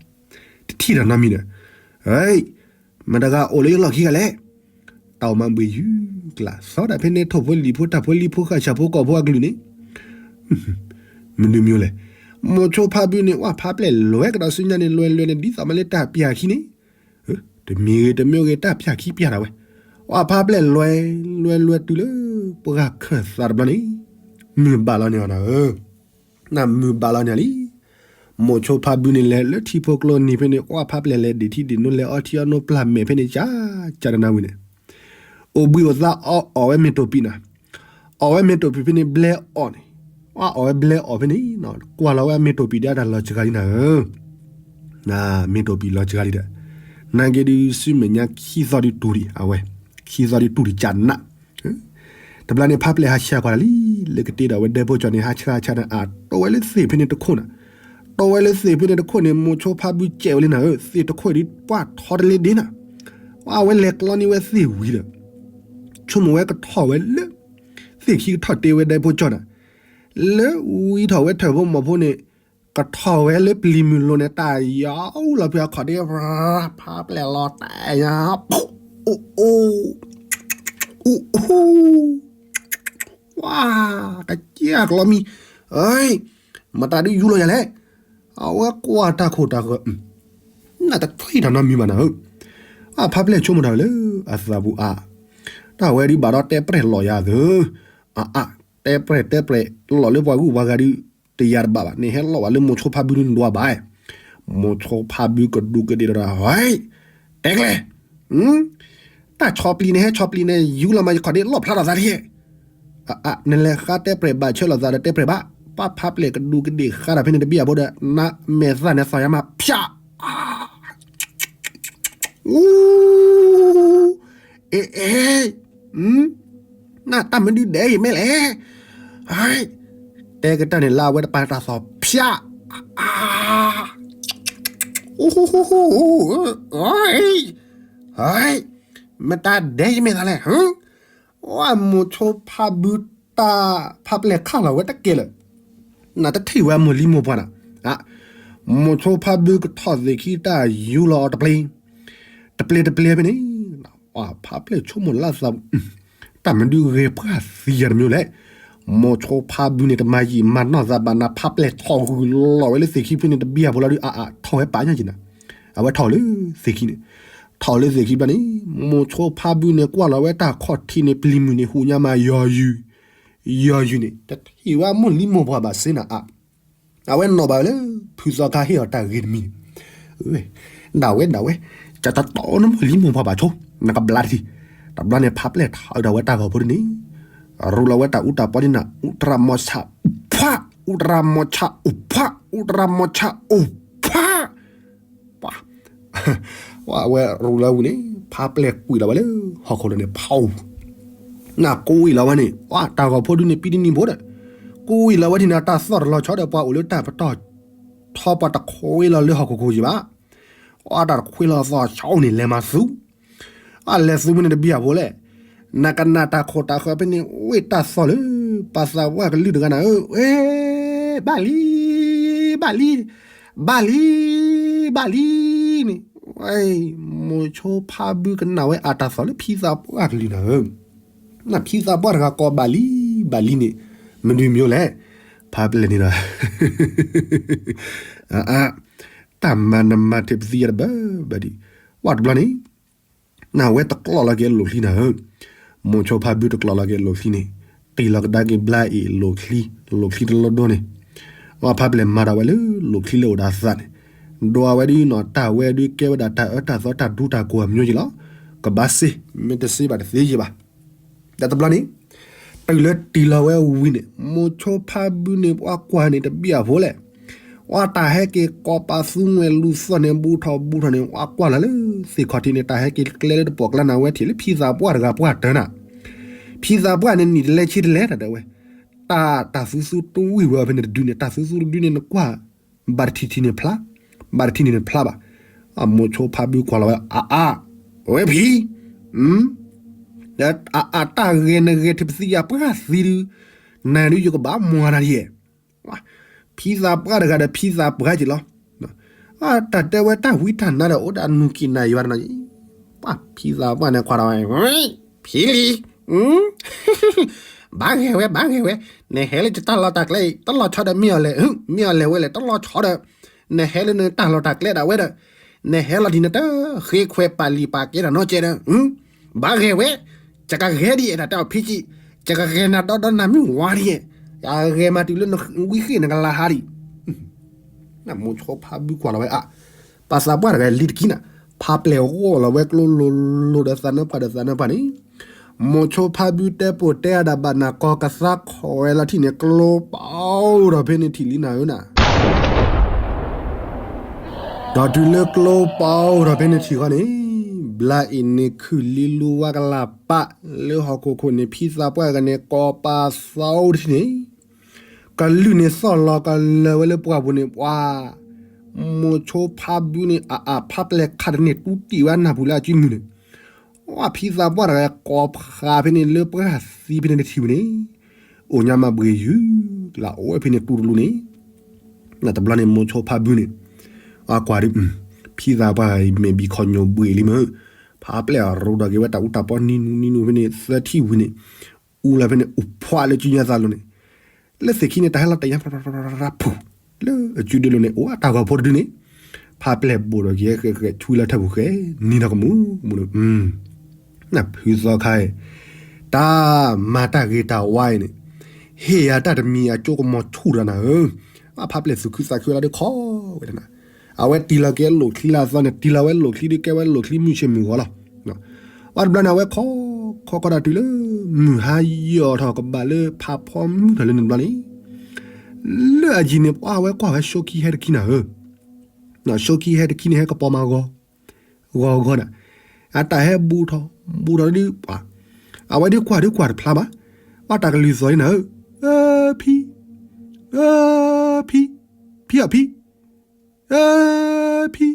တထံၣ်တၢ်နီတမံၤဒီး, ဟဲ, မတၤဂၤအိၣ်လၢယလီၢ်ခံဂၤလဲၣ်. တၢ်အိၣ်မးဘှံးယုၤကျါ သီဒၣ်ဖဲန့ၣ် ထိၣ်ဖိလံၤဖိ တၢ်ဖိလံၤဖိ ဃၣ်ဆၣ်ဖိကီၢ်ဖိအကလုၢ်န့ၣ် မနုၤမံၤလဲၣ်. မိၤဆိဖါဘုန့ၣ် ဝဲဖါပျဲၢ်လဲၤကဒီးဆူညါန့ၣ် လဲၤလဲၤန့ၣ် ဒ်သိးမးလၢတၢ်ပျၢ်ခံန့ၣ်, တမံၤဂ့ၤ တမံၤဂ့ၤ တၢ်ပျၢ်ခံပျၢ်တၢ်ဝဲ, ဝဲဖါပျဲၢ်လဲၤ လဲၤလဲၤတုၤလၢ ပှၢ်ခၢၣ်သးတဘျီန့ၣ်, မုၢ်ဘၣ်လီၤန့ၢ်အီၤနၤဧၢ, နမုၢ်ဘၣ်လီၤန့ၢ်လံ. မိၤဆိဖါဘုန့ၣ်လဲၤလၢထံဖိကျိနံၤဖဲန့ၣ် ဝဲဖါပျဲၢ်လဲၤဒံးထံဒံးနိ လဲၤအီထံအီနိပျၢ်မဲာ်ဖဲန့ၣ် ကၢ်ကၢ်နးနးဝံၤန့ၣ် အိၣ်ဘှံးအိၣ်သါအီၣ်အီၣ်ဝဲမ့ၢ်တိာ်ပံၤနၤ, အီၣ်ဝဲမ့ၢ်တိာ်ပံၤဖဲန့ၣ် ဘျဲအီၣ်န့ၣ်, အီၣ်ဝဲဘျဲအီၣ်ဖဲန့ၣ် ကွၢ်လီၤဝဲမ့ၢ်တိာ်ပံၤဒီးတၢ်လီၤစှၤလံနၤဧၢ, မ့ၢ်တိာ်ပံၤလီၤစှၤလံဒီး, နာ်က့ဒုး ဆူမဲာ်ညါခံသီဒုးတူၢ်ဒံး အဝဲ, ခံသီဒုးတူၢ်ဒံးကနး. တဘျီန့ၣ် ဖါပျဲၢ်ဟးဆှဲးကွၢ်တၢ်လံ, လၢကတ့ဒီးဝဲဒဲဖိကၠီန့ၣ် ဟးဆှဲးဟးဆှဲးန့ၣ် အတိၢ်ဝဲလၢသ့ၣ်ဖဲန့ၣ်တခိၣ်နၤ. တိၢ်ဝဲလၢသ့ၣ်ဖဲန့ၣ်တခိၣ်န့ၣ် မိၤဆိဖါဘုကဲးဝဲလံနၤဧၢ, သ့ၣ်တခိၣ်ဒုးပှၢ်ထီတလ့ဒ့နၤ. အဝဲလဲၤကျီန့ၢ်ဝဲသ့ၣ်ဝံၤဒီး ဆိကမိၣ်ဝဲကထီၣ်ဝဲလၢ သ့ၣ်ခံကထီၣ်တ့ဝဲဒဲဖိကၠီနၤ. လၢဝံထီၣ်ဝဲထၢၣ်ဖိမီၤဖိန့ၣ် ကထီၣ်ဝဲလၢပျံၤမုၢ်လိၤန့ၣ် တၢ်ယီလီၤဖဲအခီၣ်ဒ့ ဖါပျဲၢ်လီၤတဲာ်ညါ, အိၣ်အိၣ်, အိၣ်အိၣ်, ဝါ, ကစၢ်ကျီမံၤ, မတၤဒုးယူလီၤယၤလဲၣ်. အဝဲကွၢ်တၢ်ခိၣ်တၢ်ဃၢၤ နတထံၣ်တၢ်နီတမံၤဘၣ်နၤဧၢ. အဖါပျဲၢ်ဆိကမိၣ်တၢ်လၢအသးပူၤအါ, တၢ်ဝဲဒုးဘၣ်ဒီးတဲပြဲၢ်လီၤယၤသၢ, အါအါ, တဲပြဲၢ်တဲပြဲၢ်လီၤလၢပှၤဂုၤပှၤဂၤဒုး တယၤတဘၣ်ဘၣ်, န့ၣ်ဟဲလီၤဘၣ်လၢမိၤဆိဖါဘုဒုးနဒွးဘၣ်. မိၤဆိဖါဘုကဒူးကဒ့ၣ်ဒီး ဟဲ, တဲကျဲ, တၢ်ဆီပျံၤန့ၣ် ဟဲဆီပျံၤန့ၣ် ယူလီၤမးယခီၣ်ဒ့ လီၣ်ဖျါထီၣ်သးတက့ၢ်. နလဲၤဃါတဲပြဲၢ်ဘၣ် ဆၢလီၤသးဒီးတဲပြဲၢ်ဘၣ်. ပှၤဖါပျဲၢ်ကဒူးကဒ့ၣ်ဃါဒီးဖဲန့ၣ်တဘ့ၣ်အဖိဒီး နမဲာ်သၣ်န့ၣ်သီၣ်ယါမး ဖၠး, အူ, အ့ အ့ နတၢ်မနုၤဒဲးယမဲာ်လဲၣ်. တဲကတၢၢ်န့ၣ် လၢအဝဲတပၤတၢ်သီၣ် ဖၠး, အ မတၤဒဲးယမဲာ်သးလဲၣ်. ဝဲမိၤဆိဖါဘုတၢ်ဖါပျဲၢ်ခးလီၤဝဲတကဲလၢာ်, နတထံၣ်ဝဲအမိၢ်လံမိၢ်ပှၢ်နၤ. မိၤဆိဖါဘုကထီၣ်သ့ၣ်ခံတၢ်ယူလီၤအီၤတပျ့ၤ, တပျ့ၤတပျ့ၤဖဲန့ၣ်, ဖါပျဲၢ်ဆိကမိၣ်လၢအသးပူၤ တၢ်မနုၤဂဲၤပှၢ်သံယၤတမံၤလဲၣ်. မိၤဆိဖါဘုန့ၣ် တမၤယံာ်မၤနီၢ်သးဘၣ်နၤ, ဖါပျဲၢ်ထီၣ်ဂုာ်လီၤဝဲလၢသ့ၣ်ခံဖဲန့ၣ်တဘ့ၣ်အဖိလီၤဒုး အါအါ ထီၣ်ဝဲပာ်ညါက့ၤနၤ, အဝဲထီၣ်လၢသ့ၣ်ခံန့ၣ်, ထီၣ်လၢသ့ၣ်ခံဘျီန့ၣ် မိၤဆိဖါဘုန့ၣ် ကွၢ်လီၤဝဲတၢ်ခီၣ်ထံးန့ၣ် ပျံၤမုၢ်န့ၣ် ဟူးညါမး ယီၤယုာ်, ယီၤယုာ်န့ၣ် တထံၣ်ဝဲအမိၢ်လံမိၢ်ပှၢ်ဘၣ်စ့နၤအါ အဝဲနီၣ်ဘၣ်ဝဲလၢ ဖုသီခါဟ့ၣ်အီၤတၢ်ဂ့ၤတမံၤန့ၣ်, ဒၣ်ဝဲဒၣ်ဝဲ, ကတတီနမိၢ်လံမိၢ်ပှၢ်ဘၣ်ဆိ, နကဘျါတထံၣ်. တဘျီန့ၣ် ဖါပျဲၢ်ထီၣ်ဒီးဝဲတၢ်ဂီၤဖိဒ်န့ၣ်, ရူးလီၤဝဲတၢ်အူတၢ်ပီန့ၣ်နၤ, အူတရၣ်မီၤဆၣ်အိၣ်ဖး, အူတရၣ်မီၤဆၣ်အိၣ်ဖး, အူတရၣ်မီၤဆၣ်အိၣ်ဖး, ပှၤ ဝဲရူးလီၤဝံၤန့ၣ် ဖါပျဲၢ်ကွံာ်လီၤဝဲလၢဟီၣ်ခိၣ်လီၤန့ၣ် ဖီ, နကွံာ်လီၤဝဲန့ၣ် တၢ်ဂီၤဖိဒုန့ၣ် ပံတနံၤဖိဒီး, ကွံာ်လီၤဝဲဒ်န့ၣ် တၢ်သီၣ်တလီၤဆီဒီး ပှၤအိၣ်လၢတၢ်ပတီၢ်ထီ ပှၤတခွ့လီၤလၢဟီၣ်ခိၣ်ခိၣ်ယံၤဘၣ်. အတၢ်တခွ့လီၤသီၣ်ဆီန့ၣ် လဲၤမၤသူ အလဲၤသူမုၢ်န့ၣ်တဘံၣ်အဖိလဲၣ်. နကနၣ်တၢ်ခိၣ်တၢ်ဃၢၤဖဲန့ၣ် ဝ့ၢ်တၢ်သီၣ်လၢ ပှၤသးပှၢ်ကလုာ်တဂၤနၤဧၢ, ဝဲ, ဘၣ်လံ, ဘၣ်လံ, ဘၣ်လံန့ၣ်, မိၤဆိဖါဘုကနၣ်ဝဲအတၢ်သီၣ်လၢဖံသးပှၢ်ကလုာ်နၤဧၢ, နဖံသးပှၢ်တဂၤကိးဘၣ်လံ, ဘၣ်လံန့ၣ်, မနုၤမံၤလဲၣ်, ဖါပျဲၢ်န့ၣ်ဒီး အ တၢ်မၤနမၤထံးပသံယၤတဘၣ်ဘၣ်ဒံး, ဝဲတဘျီန့ၣ်, နဝဲတကျီၢ်လီၤက့ၤလိာ်ချံနၤဧၢ, မိၤဆိဖါဘုတကျီၢ်လီၤက့ၤလိာ်ချံန့ၣ်, တ့ၢ်လီၤကဒါက့ၤဘျါအံၤလိာ်ချံ, လိာ်ချံတလိဒိန့ၣ်, အဖါပျဲၢ်မၤဒၣ်ဝဲလၢလိာ်ချံလၢအိၣ်ဒီးအသးန့ၣ်, ဒိးဝဲဒုးနီၢ်တၢ်ဝဲဒုးကဲဝဲဒၣ် တၢ်အၢတၢ်သီတၢ်ဒူတၢ်ကိၢ်အမျိုးယံၤလီၤ, ကဘၣ်စ့, မ့ၢ်တစ့ဘၣ်တသ့ယံၤဘၣ်. ဒီးတဘျီန့ၣ်, တုၤလၢတ့ၢ်လီၤဝဲဝံၤန့ၣ် မိၤဆိဖါဘုန့ၣ် ပှၤကွၢ်န့ၣ်တဘံၣ်အဖိလဲၣ်, ဝဲတၢ်ဟဲက့ၤကိးပသူငွဲၣ်လူၤသီၣ်န့ၣ် ဘူးထီၣ်ဘူးထီၣ်န့ၣ် ဝဲကွၢ်လီၤလၢသ့ၣ်ခီၣ်ထံးန့ၣ် တၢ်ဟဲက့ၤကျဲလၢတပိာ်ကျါနၤဝဲထံၣ်လၢဖံသးပှၢ်တဂၤပှၢ်တၢၤနၤ, ဖံသးပှၢ်န့ၣ်နံၣ်တလဲဆံတလဲတၢ်ဒၣ်ဝဲ, တၢ်တၢ်သူသူတဝံၣ်ဝဲအီၤဖဲန့ၣ်တဒုန့ၣ် တၢ်သူသူတဒုန့ၣ်နကွၢ်, ဘၣ်တထံၣ်ထံၣ်န့ၣ်ဖျါ, ဘၣ်တထံၣ်န့ၣ်ဖျါဘၣ်, အမိၤဆိဖါဘုကွၢ်လီၤဝဲ အါအါ, ဝဲဖံ ဒီးအတၢ်ဂဲၤနဂဲၤထံးပသံယၤပှၢ်သံဒု, နၤဒုယကဘၣ်မွၤနၤဒ်ယဲၢ်, ဖံသးပှၢ်တဂၤဒီးဖံသးပှၢ်က့ၤလီၤ, တၢ်တဲဝဲတၢ်ဝံတၢ်နါဒီးအိၣ်ဒီးနူၢ်ကံၢ်နၤယွၤတနီၤ, ဖံသးပှၢ်န့ၣ်ကွၢ်လီၤဝဲ, ဖံလံၤ, ဘၣ်ဂဲၤဝဲ ဘၣ်ဂဲၤဝဲ, နဟဲလၢယတၢ်လီၢ်တၢ်ကျဲအံၤ တလီၤဆီဒီးမ့ၢ်အီၤလဲၣ်, မ့ၢ်အီၤလဲၣ်ဝဲလဲၣ် တလီၤဆီဒီး, နဟဲလၢနတၢ်လီၢ်တၢ်ကျဲဒၣ်ဝဲဒီး, နဟဲလီၤဒ်နတၢ်ဃ့ခွဲးပာ်လံာ်ပာ်ကဲတၢ်နီတစဲးဒီး, ဘၣ်ဂဲၤဝဲ, ယကဂဲၤဒ်ယဲၢ်တၢ်တဲအီၤဖံကံ, ယကဂဲၤနၤဒီဒီနၤမ့ၢ်ဝါဒ်ယဲၢ်, ယဂဲၤမၤတုၤလၢနဝံဃ့ၢ်နကလၤဟါဒံး, မိၤဆိဖါဘုကွၢ်လီၤဝဲအါ ပှၤသးပှၢ်တဂၤလံတကံနၤ, ဖါပျဲၢ်ဂီၢ်လီၤဝဲကျိလိၤလိၤဒီးသးနၢ်ပှၢ်ဒီးသးနၢ်ပှၢ်န့ၣ်, မိၤဆိဖါဘုတဲပိာ်တဲအါဒၣ်ဘၣ်နၤ ကီၢ်ကသါခီၣ်ဝဲလီၤထံၣ်န့ၣ် ကျိပီဒီးဖဲန့ၣ်ထံၣ်လံနၤဧၢနၤ ဒီးတုၤလၢကျိပီအိၣ်ထီၣ်ဖဲန့ၣ်ထံၣ်ဃီန့ၣ်, ဘျါအ့ၣ်န့ၣ်ခုၣ်လံလူဝါကလၢ်ပာ်လၢဟီၣ်ခိၣ်ခိၣ်န့ၣ် ဖံသးပှၢ်တဂၤန့ၣ် ကိးပာ်သီအိၣ်တထံၣ်န့ၣ်, ကလုၢ်န့ၣ်သီၣ်လီၤကလၢၤဝဲလၢပှၢ်ပူၤန့ၣ် ပှၤ မိၤဆိဖါဘုန့ၣ် အအဖါပျဲၢ်ခးတန့ၢ် တူတံၢ်ဝဲနၢ်ပူၤလၢအစုမုၢ်န့ၣ်, ဝဲဖံသးပှၢ်တဂၤကိးဖးဖဲန့ၣ်လၢပှၢ်သံဖဲန့ၣ်တထံၣ်ဝံၤန့ၣ်, အိၣ်ညါမၤဘှံးယုၤ, လၢအအိၣ်ဝဲဖဲန့ၣ်တူတလူန့ၣ်, တဘျီန့ၣ်မိၤဆိဖါဘုန့ၣ်, အကွၢ်ဒုး, ဖံသးပှၢ်မဲာ်ဘံၣ်ခီၣ်ညိၣ်ဘှံးလံမ့ၢ်, ဖါပျဲၢ်အရိဒီးက့ၤဝဲတၢ်အူတၢ်ပီနံၤနူနံၤနူဖဲန့ၣ် သၢထံၣ်ဝံၤန့ၣ်, အူလၢဖဲန့ၣ်အိၣ်ဖှးလၢစုညါသးလိၤန့ၣ်, လၢသ့ၣ်ခံန့ၣ် တၢ်ဟဲလီၤတ့ၢ်ညါ ဖူၣ်, လၢအစုဒုလိၤန့ၣ် အိၣ်အတၢ်ဂီၤဖိတဒုန့ၣ်, ဖါပျဲၢ်ဘိၣ်ဒီးက့ၤဃဲးဃဲးဆူလၢထၢၣ်ပူၤဃဲးနံၤနီၢ်ကမူၣ်ကမူၣ်န့ၣ်, နဖုသီခါအံၤ, တၢ်မၤတၢ်ဂ့ၤတၢ်ဝါအံၤန့ၣ်, ဟ့ၣ်ယၤတၢ်တမံၤအကၠိကမီၤဆူၣ်တဂၤနၤဧၢ, အဖါပျဲၢ်သူၣ်ခုသးခုလီၤဒီးခီဝဲဒၣ်နၤ, အဝဲတံၢ်လီၤက့ၤလိၣ်ချံလၢအသီန့ၣ် တံၢ်လီၤဝဲလိၣ်ချံဒုးကဲဝဲလိၣ်ချံမုၢ်ဆ့ၣ်မုၢ်ဂီၤလီၤ. အတဘျီန့ၣ် အဝဲခီ, ခီခီတၢ်တုၤလၢ မုၢ်ဟါယီၤထီၣ်ကဘၣ်လၢဖးဖီမုၢ်ထီၣ်လၢန့ၣ်တဘျီန့ၣ်, လၢအယံၤန့ၣ် ပှၤအဝဲကွၢ်ဝဲဆိခံဟဲတခံနၤဧၢ, ဆိခံဟဲတခံန့ၣ် ဟဲကပီၤမၤဂီၤ, ဂီၤဂီၤနၤ, အတၢ်ဟဲဘူးထီၣ်, ဘူးထီၣ်ဒုးပှၤ, အဝဲဒုးကွၢ်ဒုးကွၢ်တဖျါဘၣ်, ပှၤတၢ်ကလုၢ်သီၣ်န့ၣ်နၤဧၢ, ဖံ, ဖံ, ဖံအီၤဖံ, ဖံ,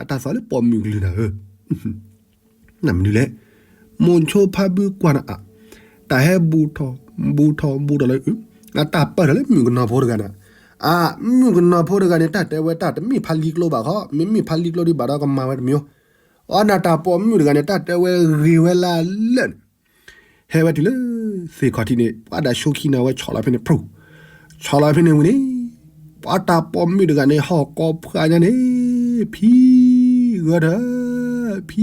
အတၢ်သီၣ်လၢပိာ်မုၣ်ကလုၢ်နၤဧၢ, နမနုၤလဲၣ်, မိၤဆိဖါဘုကွၢ်နၤအါ, တၢ်ဟဲဘူးထီၣ်, ဘူးထီၣ်ဘူးထီၣ်လၢ, အတၢ်ပၢၢ်ထီၣ်လၢမုၣ်ကနီၤဖိတဂၤနၤ, အါ, မုၣ်ကနီၤဖိတဂၤန့ၣ် တၢ်တဲဝဲတၢ်တမ့ၢ်ဖါလံကျိဘၣ်ခီ, မ့မ့ၢ်ဖါလံကျိဒုးဘၣ်ဒီးကမၤဝဲတမံၤ, အီနၤတၢ်ပိာ်မုၣ်တဂၤန့ၣ် တၢ်တဲဝဲဂ့ၤဝဲလၢလၢာ်န့ၣ် ဟဲဝဲတုၤလၢ သ့ၣ်ခီၣ်ထံးန့ၣ် ပှၤဒၣ်ဆိခံနၤဝဲဆီၣ်လီၤဖဲန့ၣ်ဖျိ, ဆီၣ်လီၤဖဲန့ၣ်ဝံၤန့ၣ်, ပှၤတၢ်ပိာ်မုၣ်တဂၤန့ၣ် ဟီၣ်ကိးဖှးညါန့ၣ်, ဖံ, ဂၢၢ်ထၢၣ်, ဖ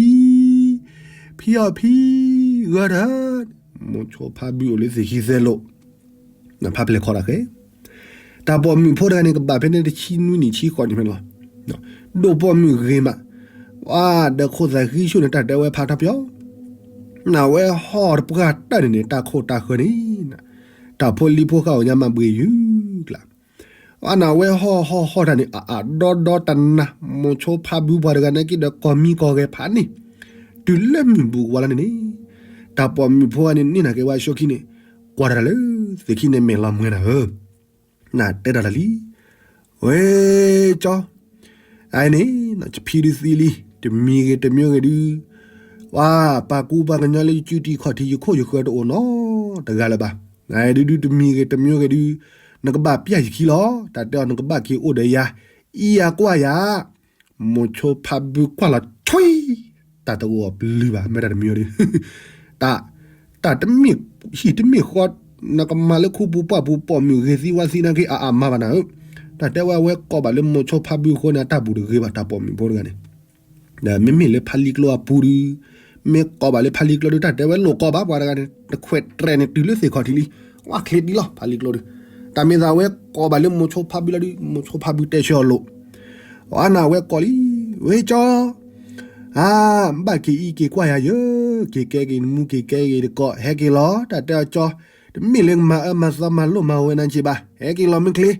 ံ, ဖံအီၤဖံ, ဂၢၢ်ထၢၣ်, မိၤဆိဖါဘုအိၣ်လၢသ့ၣ်ခံသဲလိာ် ဖါပျဲၢ်ခီတၢ်ဃဲ, တၢ်ပိာ်မုၣ်ဖိတဂၤန့ၣ် ကဘၣ်ဖဲန့ၣ်တဆံနွံနံၣ်ဆံဃိးနံၣ်ဖဲန့ၣ်လီၤ, ဒိၣ်ပိာ်မုၣ်ဂ့ၤမး, ပှၤဒီးခိၣ်သးဃံဆူၣ်န့ၣ် တၢ်တဲဝဲဖးထီပယီၤ, နဝဲဟီၣ်တပှၢ်တၢၢ်န့ၣ်န့ၣ် တၢ်ခိၣ်တၢ်ဃၢၤန့ၣ်, တၢ်ဖိလံၤဖိဃာ်အိၣ်ညါမၤဘှံးယုၤကျါ အနဝဲဟီၣ်ဟီၣ်ဟီၣ်တၢ်န့ၣ် အအါဒီဒီတနၤ မိၤဆိဖါဘုပှၤတဂၤန့ၣ်က့ၤဒီးကီၢ်မံကီၢ်ဂဲၤဖးန့ၣ်, တုၤလၢမုၢ်ဘူးကဝါလီၤန့ၣ်န့ၣ်, တၢ်ပိာ်မုၣ်ဖိဂၤန့ၣ်န့ၢ်နၤက့ၤဝဲဆိခံန့ၣ်, ကွၢ်တၢ်လၢ သ့ၣ်ခံန့ၣ်မဲာ်လီၤမှဲနၤဧၢ, နတဲတၢ်လၢလံ ဝဲကၠီ, အန့ၣ် ဖံဒုးသံလံ တမံၤဂ့ၤတမံၤဂ့ၤဒုး, ပှၤပာ်ကူပှၤကညီလၢယစုတံၢ်ခီၣ်ထံး ယခိၣ်ယဃၢၤတအိၣ်နီတဂၤလၢၤဘၣ်, ဒုဒုတမံၤဂ့ၤတမံၤဂ့ၤဒုး, နကဘၣ်ပျၢ်ယခံလီၤ တၢ်တဲအီၤ နကဘၣ်က့ၤအိၣ်ဒီးယၤ, အံၤယၤကွၢ်ယၤ, မိၤဆိဖါဘုကွၢ်လီၤဆွံ, တၢ်တဂီၤပျုၤဘၣ် မ့ၢ်တၢ်တမံၤအီၤဒုး, တၢ်, တၢ်တမ့ၢ်ဟံၣ်တမ့ၢ်ဃီ, နကမၤလၢခူပူၤပှၢ်ပူၤပိာ်မုၣ်ဂ့ၤသံဝါသံနာ်က့ အအါမးဘၣ်နၤဧၢ, တၢ်တဲဝဲအဝဲကိးဘၣ်လၢမိၤဆိဖါဘုအဃိန့ၣ် အတၢ်ဘူၣ်တဂ့ၤဘၣ် တၢ်ပိာ်မုၣ်ဖိတဂၤန့ၣ်, မ့မ့ၢ်လၢဖါလံကျိအပူၤဒုး, မ့ၢ်ကိးဘၣ်လၢဖါလံကျိဒုး တၢ်တဲဝဲလိာ်ကိးဘၣ်ပှၤတဂၤန့ၣ် တခွဲးတြဲၤန့ၣ်တုၤလၢသ့ၣ်ခီၣ်ထံးလံ, ဝဲချ့ဒံလီၤ ဖါလံကျိဒုး, တၢ်မ့ၢ်သးဝဲကိးဘၣ်လၢမိၤဆိဖါဘုလီၤဒုး မိၤဆိဖါဘုတဲဆၢအီၤလိာ် အနဝဲကိးလံ, ဝဲကၠီ, အါ, ဘၣ်က့ၤအံၤက့ၤကွၢ်ယၤယၢ, က့ၤကဲက့ၤနမူက့ၤကဲက့ၤတကိး ဟဲက့ၤလီၤ တၢ်တဲအီၤကၠီ, တမ့ၢ်လၢမၤအၢမၤသီမၤလိၣ်မၤဝဲနၤက့ၤဘၣ် ဟဲက့ၤလီၤမ့ၢ်ချ့,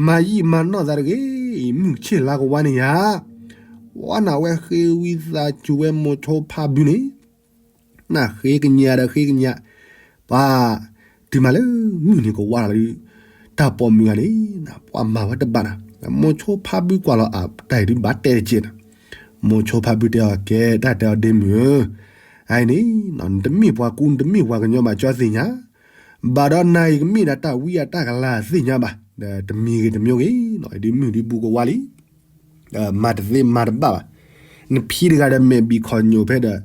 မၤယံာ်မၤနီၢ်သးတဂ့ၤ, မုၢ်ဆ့ၣ်လါကဝါန့ၣ်ယၤ, ဝဲနဝဲဃ့ဝံသးစူၤဝဲမိၤဆိဖါဘုန့ၣ် နဃ့ကညးဒီးဃ့ကညး, ပှၤ, တုၤမးလၢမုၢ်နံၤကဝါလီၤဒုး, တၢ်ပိာ်မုၣ်ဂၤန့ၣ်, ပှၤမၤဝဲတဘၣ်နၤ, မိၤဆိဖါဘုကွၢ်လီၤအတၢ်အံၤဒုးဘၣ်တဲတက့ၢ်နၤ, မိၤဆိဖါဘုတဲအီၤကဲတၢ်တဲအီၤဒ့မုၣ်ဧၢ, အအံၤန့ၣ်, နတမ့ၢ်ပှၤကူနတမ့ၢ်ပှၤကညီဘၣ်ကၠီသ့ၣ်ညါ, ဘၣ်ဒီးနၤအံၤကမ့ၢ်ဒၣ်တၢ်ဝံအတၢ်ကလၤသ့ၣ်ညါဘၣ်, ဒီးတမံၤဂ့ၤတမံၤဂ့ၤ, ဒုးမုၢ်ဒုးဘူးကဝါလံ မၤတသ့မၤတဘၣ်ဘၣ်, နဖံတဂၤဒီးမဲာ်ဘံၣ်ခီၣ်ညိၣ်ဖဲဒီး,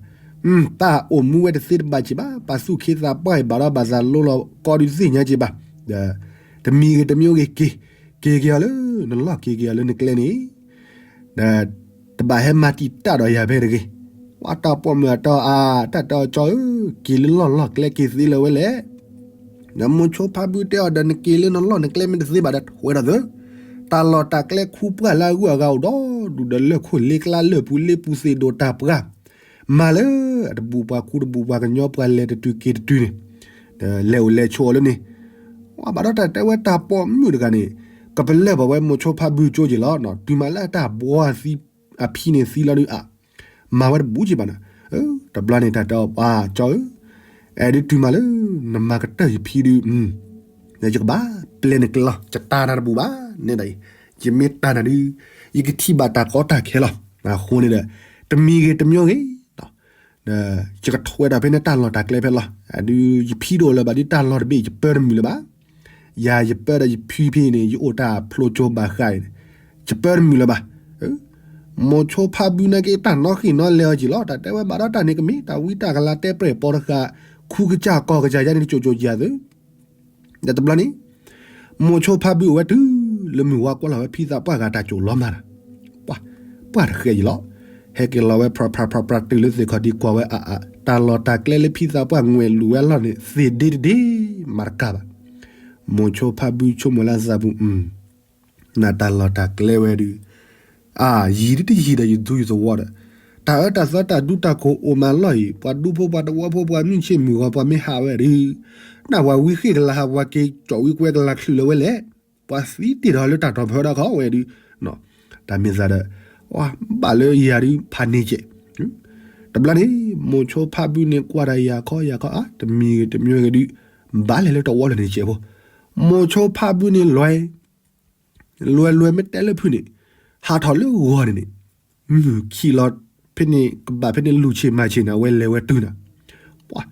တၢ်အိၣ်မူဝဲတသ့တဘၣ်က့ၤဘၣ်, ပာ်သူၣ်ခ့သးပှၢ်အံၤဘၣ်ဒီးဘၣ်သးလိလီၤကီဒုးသ့ၣ်ညါက့ၤဘၣ်, ဒီး, တမံၤဂ့ၤတမံၤဂ့ၤက့ၤ, က့ၤက့ၤအီၤလၢနလီၢ်က့ၤက့ၤအီၤလၢနကျဲန့ၣ်, ဒီး, တဘၣ်ဟဲမၤတံာ်တာ်ဒီးယၤဖဲတဂ့ၤ, ပှၤတၢ်ပိာ်မုၣ်အတီအါ, တၢ်တဲအီၤကၠီဧၢ, က့ၤလၢလီၢ်လီၢ်ကျဲက့ၤသ့လၢၤဝဲလဲၣ် ဒီးမိၤဆိဖါဘုတဲအီၤဒီး နက့ၤလၢနလီၢ်နကျဲမ့ၢ်တသ့ဘၣ်ဒီး ထွဲဒီးသု, တၢ်လီၢ်တၢ်ကျဲခူပှၢ်လၢအဂုၤအဂၤအိၣ်ဒီးဒူၣ်ဒီးလၢၢ်ခိၣ်လ့ကျါလၢၢ်ပူၤလ့ပူၤသ့ၣ်ဒိၣ်တၢ်ပှၢ်, မၤလၢအတဘူၣ်ပှၤခူတဘူၣ်ပှၤကညီပှၤလဲၤတတုၤက့ၤတတုၤန့ၣ်, ဒီးလဲၤအိၣ်လဲၤဆိးအီၤလၢန့ၣ်, ပှၤဘၣ်ဒီးတၢ်တဲဝဲတၢ်ပိာ်မုၣ်တဂၤန့ၣ်, ကပလၢၢ်ဘၣ်ဝဲမိၤဆိဖါဘုကၠိက့ၤလီၤ, တုၤမးလၢအတၢ်ဘှီသံ အဖံန့ၣ်သံလီၤဒုးအ မၤဝဲတဘူးက့ဘၣ်နၤ. တဘျီန့ၣ်တၢ်တဲအီၤ ပှၤကၠီဧၢ, အဲၣ်ဒုးတုၤမးလၢ နမၤကတၢၢ်ယဖံဒုး, ယကဘၣ်ပျဲနကျဲလီၤ, ယတၢ်နၤတဘူးဘၣ်န့ၣ်ဒီး, ယမ့ၢ်တၢ်နၤဒုး, ယကထံၣ်ဘၣ်တၢ်ကီတၢ်ခဲလီၤ. အဃိန့ၣ်ဒီး တမံၤဂ့ၤတမံၤဂ့ၤ ဒီးယကထွဲဒီးဖဲန့ၣ်တၢ်လီၢ်တၢ်ကျဲဖဲလီၤ. ဒုးယဖံတအိၣ်လၢၤဘၣ်ဒုးတၢ်လီၢ်တဘ့ၣ် ယပၢတမုာ်လၢၤဘၣ်. ယၤယပၢဒီးယဖံဖဲန့ၣ် ယအိၣ်တၢ်ဖျိကၠိဘၣ်ဃးအံၤန့ၣ် ယပၢတမုာ်လၢၤဘၣ်. မိၤဆိဖါဘုနာ်က့ တၢ်နီၣ်ဃံၣ်နီၣ်လဲအီၤက့ၤလီၤ. တၢ်တဲဝဲဘၣ်ဒီးတၢ်န့ၣ်ကမ့ၢ် တၢ်ဝံတၢ်ကလၤတဲပြဲၢ်ပိာ်တဃာ် ခူကစၢ်ကီၢ်ကစၢ်ယါန့ၣ် တကၠိကၠိယၤသု ဒီးတဘျီန့ၣ် မိၤဆိဖါဘုအိၣ်ဝဲတုၤလၢမုၢ်ဝါကွၢ်လီၤဝဲဖံသးပှၢ်ဂၤတၢ်ကၠိလီၤမးဒီး ပှၤတဃဲယံၤလီၤ. ဟဲက့ၤလီၤဝဲဖြးဖြးဖြးဖြးတုၤလၢသ့ၣ်ခီၣ်ဒံကွၢ်ဝဲအအါ တၢ်လီၢ်တၢ်ကျဲလၢဖံသးပှၢ်ငွဲၣ်လူၤဝဲအလီၢ်န့ၣ် သ့ၣ်ဒ့တဒ့ မၤတကးဘၣ်. မိၤဆိဖါဘုဆိကမိၣ်လၢအသးပူၤ အ နတၢ်လီၢ်တၢ်ကျဲဝဲဒုး အ ယံၤဒ်တယံၤဒီးယသူယသဝီဒီး တၢ်အၢတၢ်သီတၢ်ဒူတၢ်ခိၣ်အိၣ်မးလီၢ်အံၤ ပှၤဒူဖိပှၤတဝီဖိပှၤမုၢ်ဆ့ၣ်မုၢ်ဂီၤပှၤမ့ၢ်ဟးဝဲဒုး နၢ်ပှၤဝံဃ့ၢ်ကလၤဟး ပှၤက့ၤကၠီၣ်ဝံကွဲကလၤချုးလၢၤဝဲလဲၣ်. ပှၤသံတ့ၢ်ဒီးလၢတၢ်တီၢ်ဖၢဒီးခီဝဲဒုး တၢ်မ့ၢ်သးဒီး ဘၣ်လၢယၤဒုးဖးန့ၢ်ကဲး တဘျီန့ၣ် မိၤဆိဖါဘုန့ၣ် ကွၢ်တၢ်ယၤခီယၤခီအါ တမံၤဂ့ၤတမံၤဂ့ၤဒုး ဘၣ်လဲၤလၢတဝီလၢန့ၣ်ကဲးဖိ မိၤဆိဖါဘုန့ၣ်လွဲ လွဲလွဲမ့ၢ်တဲလၢဖုန့ၣ် ဟးထီၣ်လၢဂီၤန့ၣ်န့ၣ် မုၢ်ခံးလီၤဖဲန့ၣ် ကဘၣ်ဖဲန့ၣ်လူၤဆ့ၣ်မၤဆ့ၣ်န့ၣ် အဝဲလဲၤဝဲတုၤနၤ ပှၤ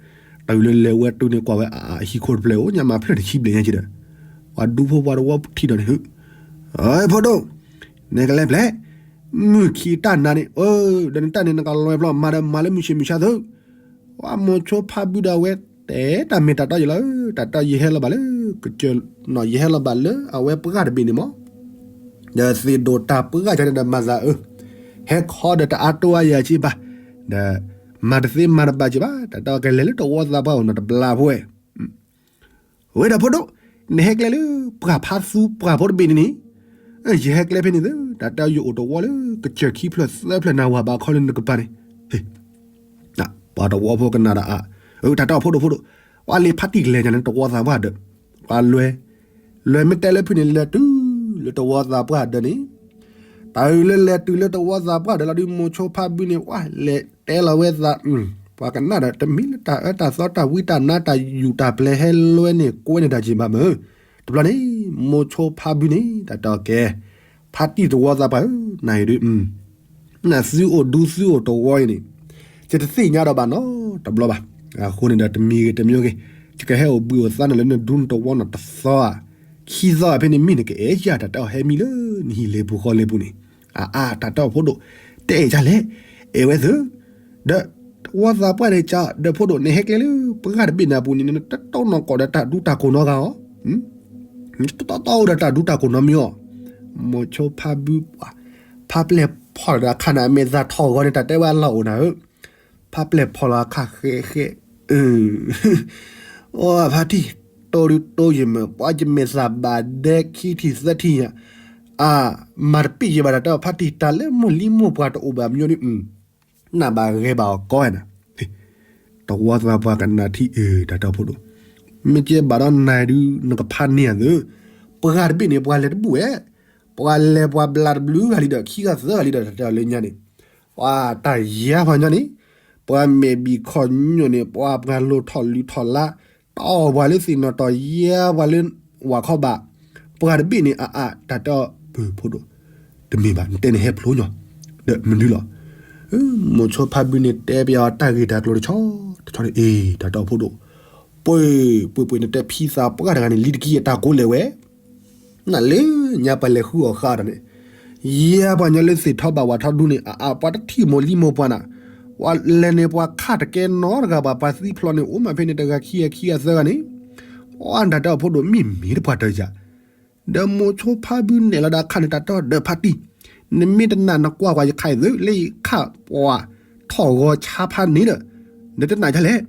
တုၤလၢလဲၤဝဲတုၤန့ၣ် ကွၢ်ဝဲအဟံၣ်ခိၣ်တဖျၢၣ်အိၣ်ညါမၤဖျၢၣ်တဆံဘျဲၣ်ညါက့ဒီး ပှၤဒူဖိပှၤတဝီထံၣ်ဒီးန့ၣ် ဟ့ ဖိဒိၣ် နကလဲၤဖျဲၣ် မုၢ်ခံးတၢ်နၤန့ၣ် အၢ ဒီးနတၢ်န့ၣ် နကလွဲဖျီမၤဒီးမၤလၢမုၢ်ဆ့ၣ်မုၢ်ဆါသု ပှၤမိၤဆိဖါဘုဒီးအဝဲ တဲတၢ်မ့ၢ်တၢ်တီယံၤလီၤ တၢ်တီယဟဲလီၤဘၣ်လၢ ကစၢၢ် ယဟဲလီၤဘၣ်လၢအဝဲပှၢ်တဘ့ၣ်န့ၣ်မး ဒီးသ့ၣ်ဒိၣ်တၢ်ပှၢ်ကန့ၣ်ဒီးမၤသးအၢ ဟဲခီဒီးတအါတိအါယၤက့ဘၣ် ဒီး မၤတသ့မၤတဘၣ်က့ဘၣ် တၢ်တီကလဲၤလၢတဝီသးပှၢ်အိၣ်နီၤတဘျီဖိဝဲ ဝဲဒီးဖိဒိၣ် နဟဲကျဲလၢ ပှၢ်ဖါသူပှၢ်ဖိတဘ့ၣ်န့ၣ်န့ၣ် ယဟဲကျဲဖဲန့ၣ်သၢ တၢ်တဲယအိၣ်တဝီလၢ ကစၢၢ်ခံဖျၢၣ်သၢဖျၢၣ်နၤဝၤဘၣ်ခီလၢနကပၤန့ၣ် ပှၤတဝီဖိကနၣ်ဒီးအါ တၢ်တဲအီၤဖိဒိၣ်ဖိဒိၣ် ပှၤလံၤဖါတံၢ်ကလဲၤညါန့ၣ် တဝီသးပှၢ်ဒၢး ပှၤလွဲ လွဲမ့ၢ်တဲလၢဖုန့ၣ် လဲၤတုၤလၢတဝီသးပှၢ်ဒၢးန့ၣ် တၢ်အုးလၢလဲၤတုၤလၢတဝီသးပှၢ်ဒၢးလီၤဒုး မိၤဆိဖါဘုန့ၣ် ပှၤလဲၤတဲလီၤဝဲသး ပှၤကနၣ်ဒီး တမ့ၢ်လၢတၢ်အၢတၢ်သီတၢ်ဝံတၢ်နါတၢ်ယူၢ်တၢ်ပျဲဟဲလွဲန့ၣ် ကွဲန့ၢ်တၢ်က့ၤဘၣ်မး တဘျီန့ၣ် မိၤဆိဖါဘုန့ၣ် တၢ်တဲအီၤကဲ ဖါတံၢ်တဝီသးပှၢ်ဧၢ နၤအံၤဒုး နသုအိၣ်ဒူသုအိၣ်တဝီအံၤန့ၣ် ယတသ့ၣ်ညါဒီးဘၣ်နီတဘျီဘၣ်. အဃိန့ၣ်ဒီးတမံၤဂ့ၤတမံၤဂ့ၤ ယကဟဲအိၣ်ဘှံးအိၣ်သါနၤလၢနဒူနတဝီနီတသီဧါ ခံသီဧါ ဖဲန့ၣ်မ့ၢ်နကအဲၣ်ယၤ တၢ်တဲအီၤဟဲမံလၢနဟံၣ်လ့ပူၤဃီလ့ပူၤန့ၣ် အအါ တၢ်တဲအီၤဖိဒိၣ် တအဲၣ်ယၤလဲၣ် အဲၣ်ဝဲသၢ ဒီးတဝီသးပှၢ်န့ၣ်က ဒီးဖိဒိၣ်န့ၣ်ဟဲကျဲလၢပှၢ်တဘ့ၣ်န့ၣ်အပူၤန့ၣ် နတတီနီၢ်ကီၢ်ဒီးတၢ်ဒူတၢ်ခိၣ်နီတဂၤဧါ တတီတီအိၣ်ဒီးတၢ်ဒူတၢ်ခိၣ်နီတမံၤဧါ. မိၤဆိဖါဘု ဖါပျဲၢ်ဖီၣ်လီၤဒီးအခါန့ၣ် အမဲာ်သၣ်ထီၣ်ဂီၤန့ၣ် တၢ်တဲဝဲအလီၢ်အိၣ်နၤဧၢ, ဖါပျဲၢ်ဖီၣ်လီၤအခါဃဲးဃဲး, အိ ဖါတံၢ်, တိၢ်ဒုးတိၢ်ယမ့ၢ် ပှၤယမဲာ်သၣ်ဘၣ်ဒဲခံထံၣ်သၢထံၣ်ညါ, အါ, မၤတပ့ၢ်ယဘၣ်တၢ်တဲအီၤ ဖါတံၢ် တၢ်လၢမိၢ်လံမိၢ်ပှၢ်တအိၣ်ဘၣ်မညီဒုး နဘၣ်ဂဲၤဘၣ်အီၤကီနၤ, တဝီသးပှၢ်ကနၣ်ထံအၢ တၢ်တဲအီၤဖိဒိၣ်, မ့ၢ်ကဲဘၣ်ဒီးနၤဒုး နကဖးန့ၢ်အသး, ပှၤတဘ့ၣ်န့ၣ် ပှၤလဲၤတဘူၣ်ဝဲ, ပှၤလဲၤပှၤဘျးတဘျုးဂၤလံဒီး ခံဂၤသၢဂၤလံဒီး တၢ်တဲအီၤလၢညါန့ၣ်, ပှၤတၢ်ယါပှၤညီန့ၣ်, ပှၤမဲာ်ဘံၣ်ခီၣ်ညိၣ်န့ၣ် ပှၤပှၤလိၣ်ထီၣ်လုၢ်ထီၣ်လါ, တီၢ်ပှၤလၢသ့ၣ်နီၣ်တီၢ်ယါပှၤလၢဝၢ်ခီဘၣ်, ပှၤတဘ့ၣ်န့ၣ် အါအါ တၢ်တဲအီၤ ပၢၢ်ဖိဒိၣ်, တမ့ၢ်ဘၣ် နတဲန့ၣ်ဟဲဖျိညီ, ဒီးမနုၤလီၤ. မိၤဆိဖါဘုန့ၣ်တဲပျးအီၤတၢ်ဂ့ၢ်တၢ်ကျိၤတဆီ, တဆီန့ၣ် အ့ တၢ်တဲအီၤဖိဒိၣ်, ပှ့ၤ ပှ့ၤ ပှ့ၤ နတဲဖံသးပှၢ်တဂၤန့ၣ် လံတကံအတၢ်ကိးလဲၣ်ဝဲ နလၢညါပှၤလဲၤဃုအီၣ်ဃာ်ဒီးန့ၣ်, ယဲပှၤညီလၢသ့ၣ်ထီၣ်ဘၣ်ဝၣ်ထီၣ်ဒူန့ၣ် အါအါ ပှၤတထံၣ်မိၢ်လံမိၢ်ပှၢ်နၤ, ပှၤလဲၤန့ၣ်ပှၤခးတကဲနီတဂၤဘၣ် ပှၤသံဖျိးန့ၣ် အိၣ်မးဖဲန့ၣ် တဂၤခံဂၤခံဂၤသၢဂၤန့ၣ်, ပှၤတၢ်တဲအီၤဖိဒိၣ် မ့ၢ်မ့ၢ်တပှၤတၢ်ယၤ ဒီးမိၤဆိဖါဘုနဲၣ်လီၤဒီးအခါန့ၣ် တၢ်တဲအီၤဒီးဖါတံၢ်, နမ့ၢ်တနာ်နကွၢ်ကွၢ်ယခါအံၤသု လၢယခးပှၤထီၣ်ဂီၤဆါဖးန့ၣ်ဒီး, နတနာ်ယၤလဲၣ်,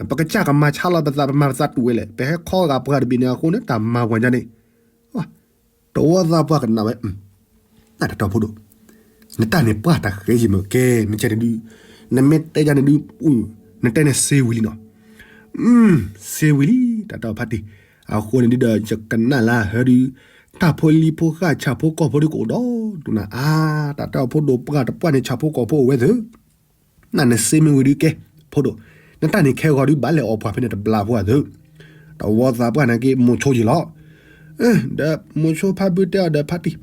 ပကစၢ်ကမၤဆါလီၤပသး ပမၤပသးတူၢ်ဝဲလဲၣ်, ပဟဲခီဂာ်ပှၤတဘ့ၣ်န့ၣ်အဃိန့ၣ် တၢ်မၤပှၤညါန့ၣ်, တဝီသးပှၢ်ကနၣ်ဝဲ, တၢ်တဲအီၤဖိဒိၣ်, နတၢ်န့ၣ်ပှၢ်တၢ်ဃဲယံၤမ့ၢ်ကဲ မ့ၢ်ကဲန့ၣ်ဒုး, နမ့ၢ်တဲယၤန့ၣ်ဒုး, နတဲန့ၣ်စ့ဝံၤလံနီၤ စ့ဝံၤလံ တၢ်တဲအီၤဖါတံၢ်, အဃိန့ၣ်ဒုးဒီး ယကနၣ်လၢဟဲဒုး, တၢ်ဖိလံၤဖိဃၢ်ဆၣ်ဖိကီၢ်ဖိဒုးကအိၣ်ဒီး ဒိၣ်နၤအါ, တၢ်တၢ်အိၣ်ဖှိၣ်ဒိၣ်ပှၢ်တပှၢ်န့ၣ် ဆၣ်ဖိကီၢ်ဖိအိၣ်ဝဲသ့ၣ်, နနစ့မ့ၢ်ဝံၤဒုးကဲ, ဖိဒိၣ်, နတၢ်န့ၣ်ခဲဂီၤဒုးဘၣ်လဲၤအီၣ်ပှၤဖဲန့ၣ်တဘျီဖိသ့ၣ်, တဝီသးပှၢ်န့ၣ်က့ၤမိၤဆိယံာ်လီၤ. ဒီးမိၤဆိဖါဘုတဲအီၤဒီးဖါတံၢ်,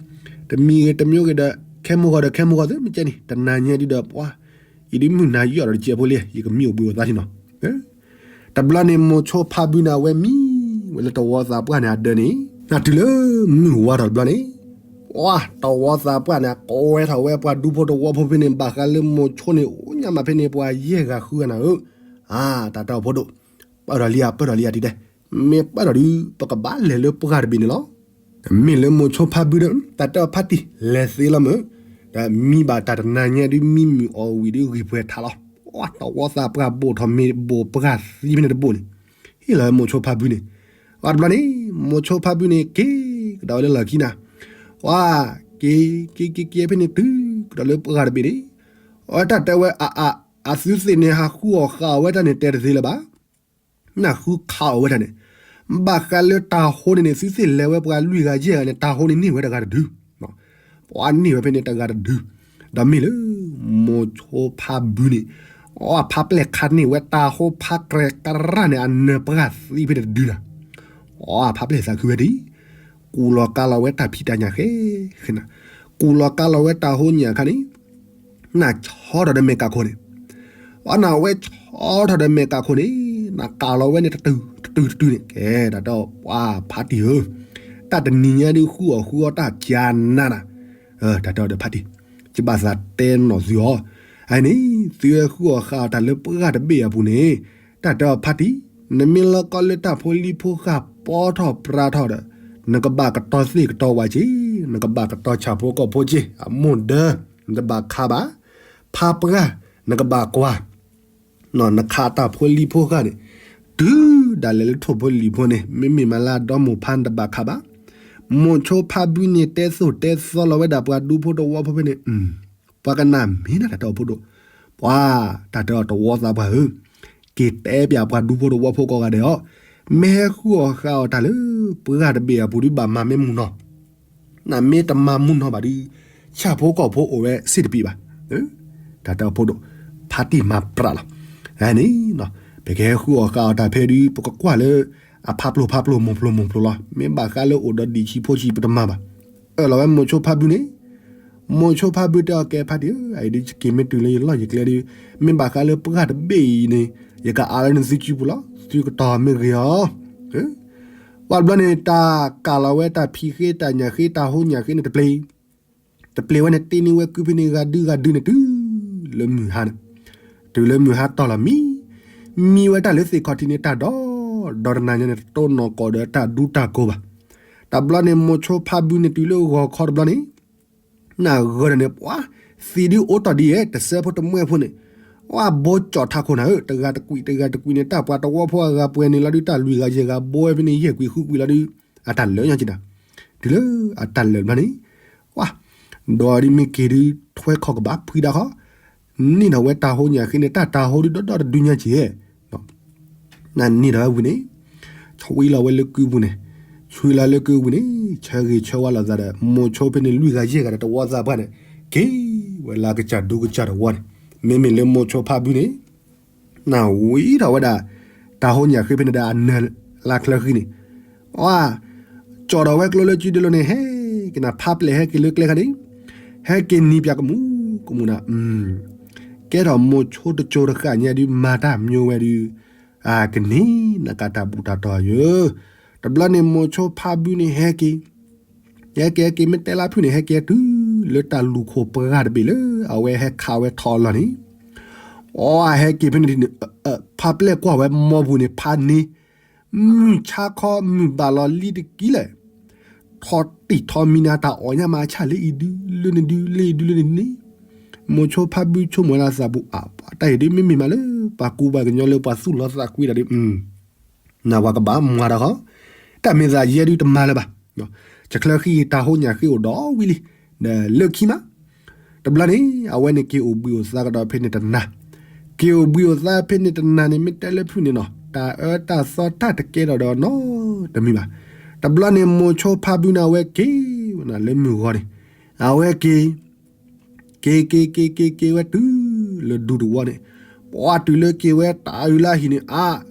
တမံၤဂ့ၤတမံၤဂ့ၤဒီး ခဲမုၢ်ဂီၤဒီးခဲမုၢ်ဂီၤသ့ၣ် မ့ၢ်ကဲန့ၣ် တနၤညါဒုးဒီးပှၤ, ယဒုးမုၢ်နၤယီၣ်ဒီးတစဲးဖိလံ ယကမံအိၣ်ဘှံးအိၣ်သါထံနီၤ တဘျီန့ၣ် မိၤဆိဖါဘုန့ၣ် အဝဲမံဝဲလၢတဝီသးပှၢ်န့ၣ်အဒၢးန့ၣ် နတုၤလၢမုၢ်ဝါထီၣ်တဘျီန့ၣ်, ပှၤတဝီသးပှၢ်န့ၣ် ကိးဝဲထီၣ်ဝဲပှၤဒူဖိတဝီဖိဖဲန့ၣ် ဘၣ်ဃးလၢမိၤဆိန့ၣ် အိၣ်ညါမးဖဲန့ၣ် ပှၤယဲၢ်ဂၤဃုဂၤနၤဧၢ, အါ တၢ်တၢ်အိၣ်ဖှိၣ်ဒိၣ်, ပၢၢ်ထီၣ်လံဧါ ပၢၢ်ထီၣ်လံဧါတံၤတဲ, မ့ၢ်ပၢၢ်ထီၣ်ဒုး ပကဘၣ်လဲၤလၢပှၢ်တဘ့ၣ်န့ၣ်လီၤ. မ့ၢ်လၢမိၤဆိဖါဘုဒီး တၢ်တဲအီၤဖါတံၢ် လဲၤသ့လီၤမ့ၢ်, ဒီးမံဘၣ်တၢ်တနၤညါဒုး မံမုာ်အီၣ်ဝံၤဒုး ဂံၢ်ပှဲၤထးလီၤ. ပှၤတဝီသးပှၢ်ဘိၣ်ထီၣ်မ့ၢ်ဘိၣ်ပှၢ်သံဖဲန့ၣ်တဘိၣ်န့ၣ်, ဟ့ၣ်လီၤဝဲမိၤဆိဖါဘုန့ၣ်, အတဘျီန့ၣ် မိၤဆိဖါဘုန့ၣ် က့ၤကဒီးဝဲလၢလီၢ်ခံနၤ, ပှၤက့ၤက့ၤက့ၤက့ၤဖဲန့ၣ်တုၤကဒီးလၢပှၢ်တဘ့ၣ်န့ၣ်, အတၢ်တဲဝဲအအ အသုသ့ၣ်န့ၣ် ဟးဃုအီၣ်ဃာ်အီၣ်ဝဲတၢ်န့ၣ် တဲတသ့လၢၤဘၣ် နဃုခးအီၣ်ဝဲဒၣ်န့ၣ်, ဘၣ်ဃးလၢတၤဟိန့ၣ်န့ၣ် သုသ့ၣ်လဲၤဝဲပှၤလွံၢ်ဂၤယဲၢ်ဂၤန့ၣ် တၤဟိန့ၣ်န့ၢ်ဝဲတဂၤတဒု, ပှၤန့ၢ်ဝဲဖဲန့ၣ်တဂၤတဒု, ဒီးမ့ၢ်လၢ မိၤဆိဖါဘုန့ၣ်, အဖါပျဲၢ်ခးန့ၢ်ဝဲတၤဟိဖါကြဲၤကရၢ်န့ၣ် အနၢၤပှၢ်သံဖဲန့ၣ်တဒုနၤ, အဖါပျဲၢ်သးခုဝဲဒၣ် ကူၣ်လီၤကါလီၤဝဲတၢ်ဖံးတၢ်ညၣ်ဃဲ, ကူၣ်လီၤကါလီၤဝဲတၢ်ဟိညၣ်ခါန့ၣ်, နၢ်ဆီထီၣ်ဒီးမဲာ်ကးခိၣ်န့ၣ်, အနၢ်ဝဲဆီထီၣ်ဒီးမဲာ်ကးခိၣ်န့ၣ်, နၢ်ကးလီၤဝဲန့ၣ်တတုၤတတုၤတတုၤန့ၣ်, ကဲ တၢ်တဲအီၤပှၤဖါတံၢ်ဧၢ, တၢ်တနံၤညါဒုးဃုအီၣ်ဃုအီတၢ်ကၢနးနၤ, တၢ်တဲအီၤဒီးဖါတံၢ်, ယဘၣ်သးတဲနီၣ်သုအီၤ, အန့ၣ် သုဝဲဃုအီၣ်ဃာ်အီၣ်တၢ်လၢပှၢ်တဘ့ၣ်အပူၤန့ၣ်, တၢ်တဲအီၤဖါတံၢ်, နမ့ၢ်လီၤကီလၢတၢ်ဖိလံၤဖိဃၢ်ပီထီၣ်ပြါထီၣ်ဒီး, နကဘၣ်ကတီၤသ့ၣ်ကတီၤဝါက့, နကဘၣ်ကတီၤဆၣ်ဖိကီၢ်ဖိက့, အမိၢ်ဒၢ, နတဘၣ်ခးဘၣ်, ဖါပှၢ်, နကဘၣ်ကွၢ်, နခးတၢ်ဖိလံၤဖိဃၢ်န့ၣ်, တုၤဒၣ်လဲာ်လၢထိၣ်ဖိလံၤဖိန့ၣ် မ့မ့ၢ်မးလၢအဒီမိၢ်ဖါနတဘၣ်ခးဘၣ်, မိၤဆိဖါဘုန့ၣ်တဲသိၣ်တဲသီလီၤဝဲဒၣ်ပှၤဒူဖိတဝီဖိဖဲန့ၣ်, ပှၤကနၣ်မ့ၢ်နၤတၢ်တဲအီၤဖိဒိၣ်, ပှၤ, တၢ်တဲအီၤတဝီသးပှၢ်ဧၢ, က့ၤတဲပၠးပှၤဒူဖိတဝီဖိကိးဂၤဒဲးအီၤ, မ့ၢ်ဟဲဃုအီၣ်ဃာ်အီၣ်တၢ်လၢပှၢ်တဘ့ၣ်အပူၤဒုး ဘၣ်မၤမ့ၢ်မုၢ်နီၤ, နမ့ၢ်တမၤမုၢ်နီၤဘၣ်ဒုး, ဆၣ်ဖိကီၢ်ဖိအိၣ်ဝဲစ့ၣ်တပံၤဘၣ်, တၢ်တဲအီၤဖိဒိၣ်, ဖါတံၢ်မၤပြးလီၤ, န့ၣ်, ပကဟဲဃုအီၣ်ဃာ်အီၣ်တၢ်ဖဲဒုး ပကကွၢ်လၢ အဖးပျိၢ်ဖးပျိၢ်မိၢ်ပျိၢ်မိၢ်ပျိၢ်လီၤ, မ့ၢ်ဘၣ်ဃးလၢအိၣ်ဒီးဒံၣ်ဆံးဖိဆံးပတမၤဘၣ်, အၢၣ်လီၤဝဲမိၤဆိဖါဘုန့ၣ်, မိၤဆိဖါဘုတဲအီၤကဲဖါတံၢ်ဧၢ, အအံၤဒုးယက့ၤမ့ၢ်တုၤလၢယလီၢ်ယကျဲဒုး, မ့ၢ်ဘၣ်ဃးလၢပှၢ်တဘ့ၣ်အံၤန့ၣ်, ယကအးလၢနသုစုပူၤလီၤ, သုကတီၤမ့ၢ်ဂ့ၤအီၤ, ပှၤတဘျီန့ၣ် တၢ်ကးလီၤဝဲတၢ်ဖံးဃ့တၢ်ညၣ်ဃ့တၢ်ဟိညၣ်ဃ့န့ၣ်တပျ့ၤ တပျ့ၤဝဲန့ၣ် တ့န့ၢ်ဝဲကုဖဲန့ၣ် ဂၤဒုဂၤဒုန့ၣ်တုၤလၢမုၢ်ဟါန့ၣ်, တုၤလၢမုၢ်ဟါတီၢ်လီၤမံ, မံဝဲတၢ်လၢသ့ၣ်ခီၣ်ထံးန့ၣ် တၢ်ဒီ, ဒီတနၤညါန့ၣ် တတိၢ်နီၢ်ကီၢ်ဒီးတၢ်ဒူတၢ်ကိၤဘၣ်, တဘျီန့ၣ် မိၤဆိဖါဘုန့ၣ်တုၤလၢဂီၤခီတဘျီန့ၣ်, နဂၢၢ်ဒီးန့ၣ် ပှၤ, သံဒုအိၣ်တီၢ်ဒ်ယဲၢ် တစဲးဖိတမှဲၣ်ဖိန့ၣ်, ပှၤဘိကၠီၣ်ထးခိၣ်နၤဧၢ, တဂၤတကွံာ်တဂၤတကွံာ်န့ၣ် တၢ်ပှၤတဝီဖိအဂၤပှဲၤန့ၣ်လီၤဒုး တၢ်လွံၢ်ဂၤယဲၢ်ဂၤဘိဝဲဖဲန့ၣ် ယဲၢ်ကွံာ်ဃုကွံာ်လီၤဒုး, အတၢ်လၢာ်ညီက့နၤ, တုၤလၢအတၢ်လၢာ်တဘျီန့ၣ်, ပှၤ, ဒီးဒ်မ့ၢ်က့ၤဒုး ထွဲခီၣ်ကဘၣ်ဖှံဒၣ်ခီ, န့ၢ်ဒီးဝဲတၢ်ဟိညၣ်ဃ့န့ၣ် တၢ်တၢ်ဟိဒုးဒီဒီတဒုညါက့ နန့ၢ်ဒီးဝဲဝံၤန့ၣ်, ဆွံလီၤဝဲလၢကုပူၤန့ၣ်, ဆွံလီၤလၢကုပူၤန့ၣ် ဆၢဂ့ၤဆၢဝါလိာ်သးဒီး မိၤဆိဖဲန့ၣ် လွံၢ်ဂၤယဲၢ်ဂၤဒီးတဝီသးပှၢ်န့ၣ် က့ၤဝဲလၢကစၢ်ဒူကစၢ်တဝီန့ၣ်, မ့မ့ၢ်လၢမိၤဆိဖါဘုန့ၣ် နဝံထီၣ်ဝဲဒၣ် တၢ်ဟိညၣ်ဃ့ဖဲန့ၣ်ဒီးအနၢၤလါချၢဃံန့ၣ်, အ, ကၠီၣ်ဒီးဝဲကျိလၢစုဒုလီၤန့ၣ် ဟဲက့ၤနၤ ဖါပျဲၢ်ဟဲက့ၤလၢကျဲခါန့ၣ်, ဟဲက့ၤနံၤပၠးကမူၤကမူၤနၤ, ကဲထီၣ်မိၤဆိတစိၤတဃၣ်ညါဒုး မၤတၢ်မၠိဝဲဒုး, ကန့ၢ်နကးတၢ်ဘူၣ်တၢ်တီၤယၢ, တဘျီန့ၣ်မိၤဆိဖါဘုန့ၣ်ဟဲက့ၤ ဟဲက့ၤဟဲက့ၤမ့ၢ်တဲလၢဖုၣ်န့ၣ် ဟဲက့ၤတုၤလၢတၢ်လူၢ်ခိၣ်ပှၢ်တဘ့ၣ်လၢ အဝဲဟဲခးဝဲထီၣ်အလီၢ်န့ၣ်, အဟဲက့ၤဖဲန့ၣ် ဖါပျဲၢ်ကွၢ်ဝဲမိၢ်ပူၤန့ၣ် ဖါန့ၢ်, မုၢ်ဆါခီမုၢ်ဘၣ်လီၤလံတကံၢ်လဲၣ်, ထီၣ်တံၢ်ထီၣ်မံၤနၤ တၢ်အီၣ်ညါမးဆၣ်လၢအံၤဒုး လၢန့ၣ်ဒုး လၢအံၤဒုးလၢန့ၣ်န့ၣ်, မိၤဆိဖါဘုဆိကမိၣ်လၢသးပူၤ အါ တၢ်အံၤဒုးမ့မ့ၢ်မးလၢ ပှၤကူပှၤကညီလၢပှၤသူၣ်လီသးကွံတၢ်ဒုး နဝၤကဘၣ်မၤတၢ်ဃီ, တၢ်မ့ၢ်သးယဲဒုးတမၤလၢၤဘၣ်, တချုးဃံတၢ်ဟိညၣ်ဃ့အိၣ်ဒီးဝံၤလံ, လၢခံမး, တဘျီန့ၣ် အဝဲန့ၣ်က့ၤအိၣ်ဘှံးအိၣ်သါကဒီးဖဲန့ၣ်တနၤ, က့ၤအိၣ်ဘှံးအိၣ်သါဖဲန့ၣ်တနၤန့ၣ် မ့ၢ်တဲလၢဖုၣ်န့ၣ်နီၤ တၢ်အၢတၢ်သီတၢ်တကဲထီၣ်ဒီးနီတမံၤဘၣ်, တဘျီန့ၣ် မိၤဆိဖါဘုန့ၣ် အဝဲက့ၤဝဲနၤလၢမုၢ်ဂီၤန့ၣ်, အဝဲက့ၤ က့ၤက့ၤက့ၤက့ၤက့ၤဝဲတုၤလၢဒူသဝီန့ၣ်, ပှၤတုၤလၢက့ၤဝဲတၢ်အုးလၢအဟံၣ်န့ၣ် အါ,